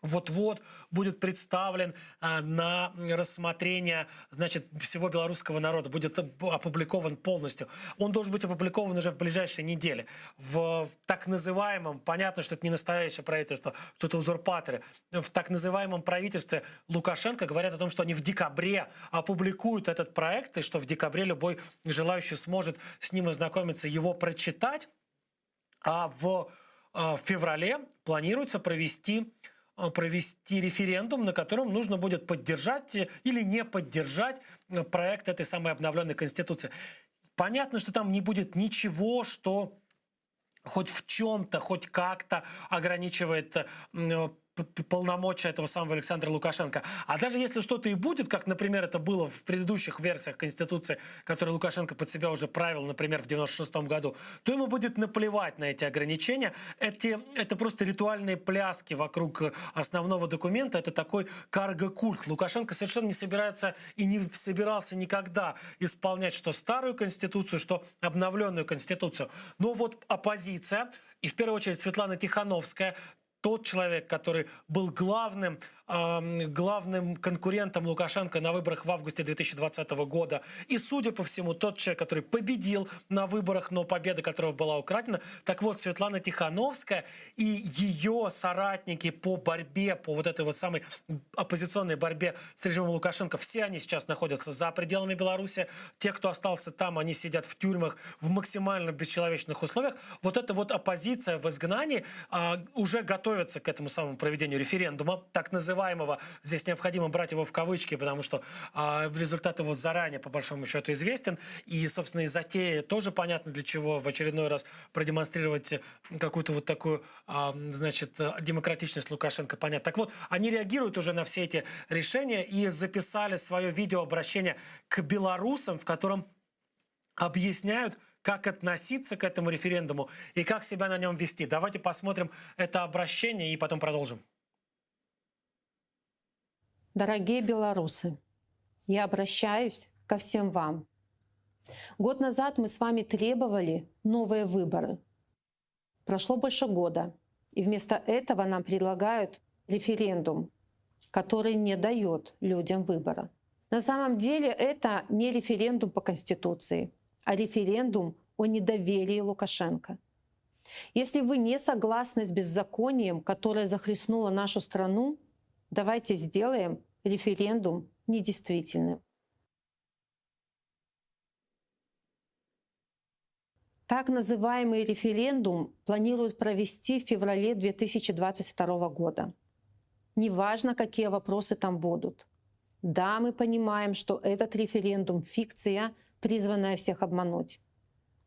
вот-вот будет представлен а, на рассмотрение значит, всего белорусского народа, будет опубликован полностью. Он должен быть опубликован уже в ближайшие недели. В, в так называемом, понятно, что это не настоящее правительство, что это узурпаторы, в так называемом правительстве Лукашенко говорят о том, что они в декабре опубликуют этот проект, и что в декабре любой желающий сможет с ним ознакомиться, его прочитать. А в, а, в феврале планируется провести э, провести референдум, на котором нужно будет поддержать или не поддержать э, проект этой самой обновленной Конституции. Понятно, что там не будет ничего, что хоть в чем-то, хоть как-то ограничивает э, полномочия этого самого Александра Лукашенко. А даже если что-то и будет, как, например, это было в предыдущих версиях Конституции, которые Лукашенко под себя уже правил, например, в 96 году, то ему будет наплевать на эти ограничения. Эти, это просто ритуальные пляски вокруг основного документа. Это такой карго-культ. Лукашенко совершенно не собирается и не собирался никогда исполнять что старую Конституцию, что обновленную Конституцию. Но вот оппозиция, и в первую очередь Светлана Тихановская, тот человек, который был главным, главным конкурентом Лукашенко на выборах в августе 2020 года. И, судя по всему, тот человек, который победил на выборах, но победа которого была украдена. Так вот, Светлана Тихановская и ее соратники по борьбе, по вот этой вот самой оппозиционной борьбе с режимом Лукашенко, все они сейчас находятся за пределами Беларуси. Те, кто остался там, они сидят в тюрьмах в максимально бесчеловечных условиях. Вот эта вот оппозиция в изгнании а, уже готовится к этому самому проведению референдума, так называемого. Здесь необходимо брать его в кавычки, потому что а, результат его заранее, по большому счету, известен. И, собственно, и затея тоже понятно, для чего в очередной раз продемонстрировать какую-то вот такую, а, значит, демократичность Лукашенко, понятно. Так вот, они реагируют уже на все эти решения и записали свое видеообращение к белорусам, в котором объясняют, как относиться к этому референдуму и как себя на нем вести. Давайте посмотрим это обращение и потом продолжим. Дорогие белорусы, я обращаюсь ко всем вам. Год назад мы с вами требовали новые выборы. Прошло больше года, и вместо этого нам предлагают референдум, который не дает людям выбора. На самом деле это не референдум по Конституции, а референдум о недоверии Лукашенко. Если вы не согласны с беззаконием, которое захлестнуло нашу страну, давайте сделаем референдум недействительным. Так называемый референдум планируют провести в феврале 2022 года. Неважно, какие вопросы там будут. Да, мы понимаем, что этот референдум – фикция, призванная всех обмануть.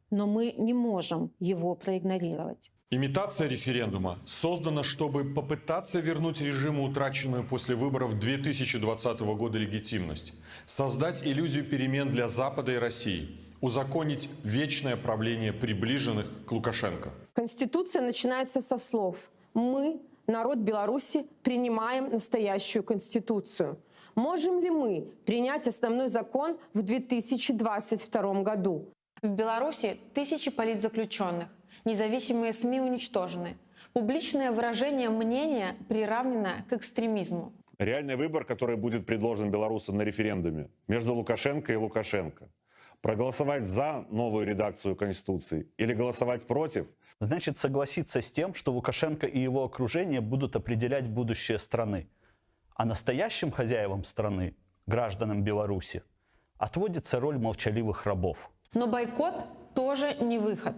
Но мы не можем его проигнорировать. Имитация референдума создана, чтобы попытаться вернуть режиму утраченную после выборов 2020 года легитимность, создать иллюзию перемен для Запада и России, узаконить вечное правление приближенных к Лукашенко. Конституция начинается со слов «Мы, народ Беларуси, принимаем настоящую Конституцию». Можем ли мы принять основной закон в 2022 году? В Беларуси тысячи политзаключенных, независимые СМИ уничтожены. Публичное выражение мнения приравнено к экстремизму. Реальный выбор, который будет предложен белорусам на референдуме между Лукашенко и Лукашенко. Проголосовать за новую редакцию Конституции или голосовать против? Значит, согласиться с тем, что Лукашенко и его окружение будут определять будущее страны. А настоящим хозяевам страны, гражданам Беларуси, отводится роль молчаливых рабов. Но бойкот тоже не выход.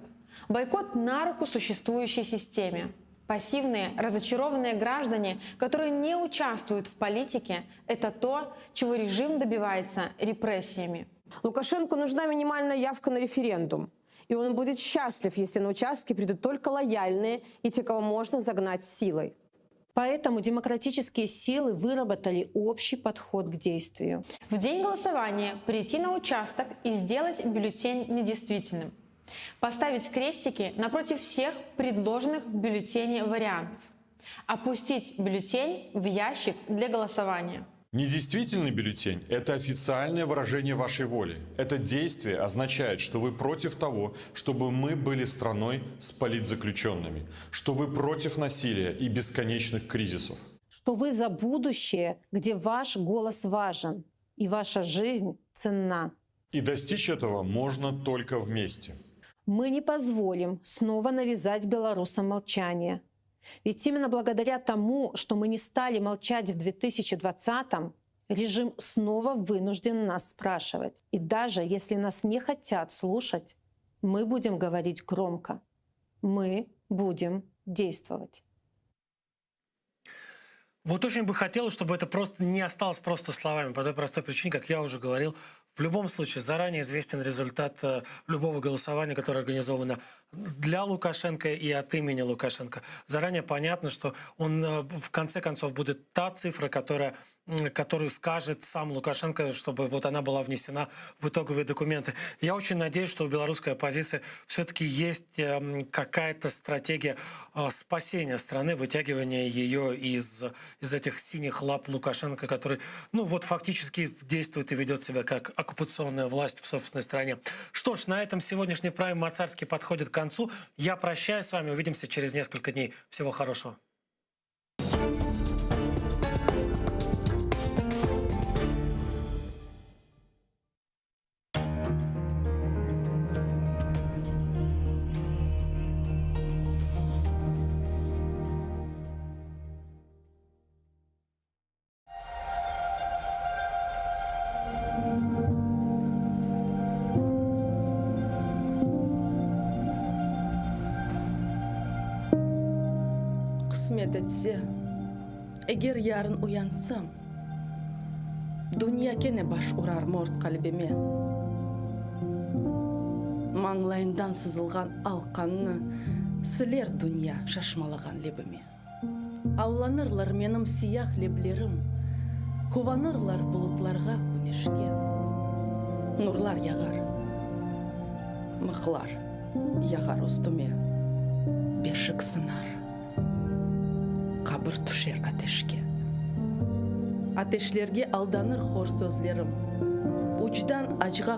Бойкот на руку существующей системе. Пассивные, разочарованные граждане, которые не участвуют в политике, это то, чего режим добивается репрессиями. Лукашенко нужна минимальная явка на референдум. И он будет счастлив, если на участки придут только лояльные и те, кого можно загнать силой. Поэтому демократические силы выработали общий подход к действию. В день голосования прийти на участок и сделать бюллетень недействительным. Поставить крестики напротив всех предложенных в бюллетене вариантов. Опустить бюллетень в ящик для голосования. Недействительный бюллетень – это официальное выражение вашей воли. Это действие означает, что вы против того, чтобы мы были страной с политзаключенными, что вы против насилия и бесконечных кризисов. Что вы за будущее, где ваш голос важен и ваша жизнь ценна. И достичь этого можно только вместе. Мы не позволим снова навязать белорусам молчание. Ведь именно благодаря тому, что мы не стали молчать в 2020-м, режим снова вынужден нас спрашивать. И даже если нас не хотят слушать, мы будем говорить громко. Мы будем действовать. Вот очень бы хотелось, чтобы это просто не осталось просто словами, по той простой причине, как я уже говорил, в любом случае заранее известен результат э, любого голосования, которое организовано для Лукашенко и от имени Лукашенко. Заранее понятно, что он э, в конце концов будет та цифра, которая, которую скажет сам Лукашенко, чтобы вот она была внесена в итоговые документы. Я очень надеюсь, что у белорусской оппозиции все-таки есть эм, какая-то стратегия э, спасения страны, вытягивания ее из, из этих синих лап Лукашенко, который, ну вот фактически действует и ведет себя как оккупационная власть в собственной стране. Что ж, на этом сегодняшний Прайм Мацарский подходит к концу. Я прощаюсь с вами. Увидимся через несколько дней. Всего хорошего. Qısmet etse, eger yarın uyansam, Dünya kene baş urar mort qalbime. Mañlayından sızılğan al qannı Siler dünya şaşmalağan lebime. Allanırlar menim siyah leblerim, Quvanırlar bulutlarğa, küneşke. Nurlar yağar, mıhlar yağar üstüme, Beşik sınar, qabir tüşer ateşke. Ateşlerge aldanır hor sözlerim, Ucdan acığa.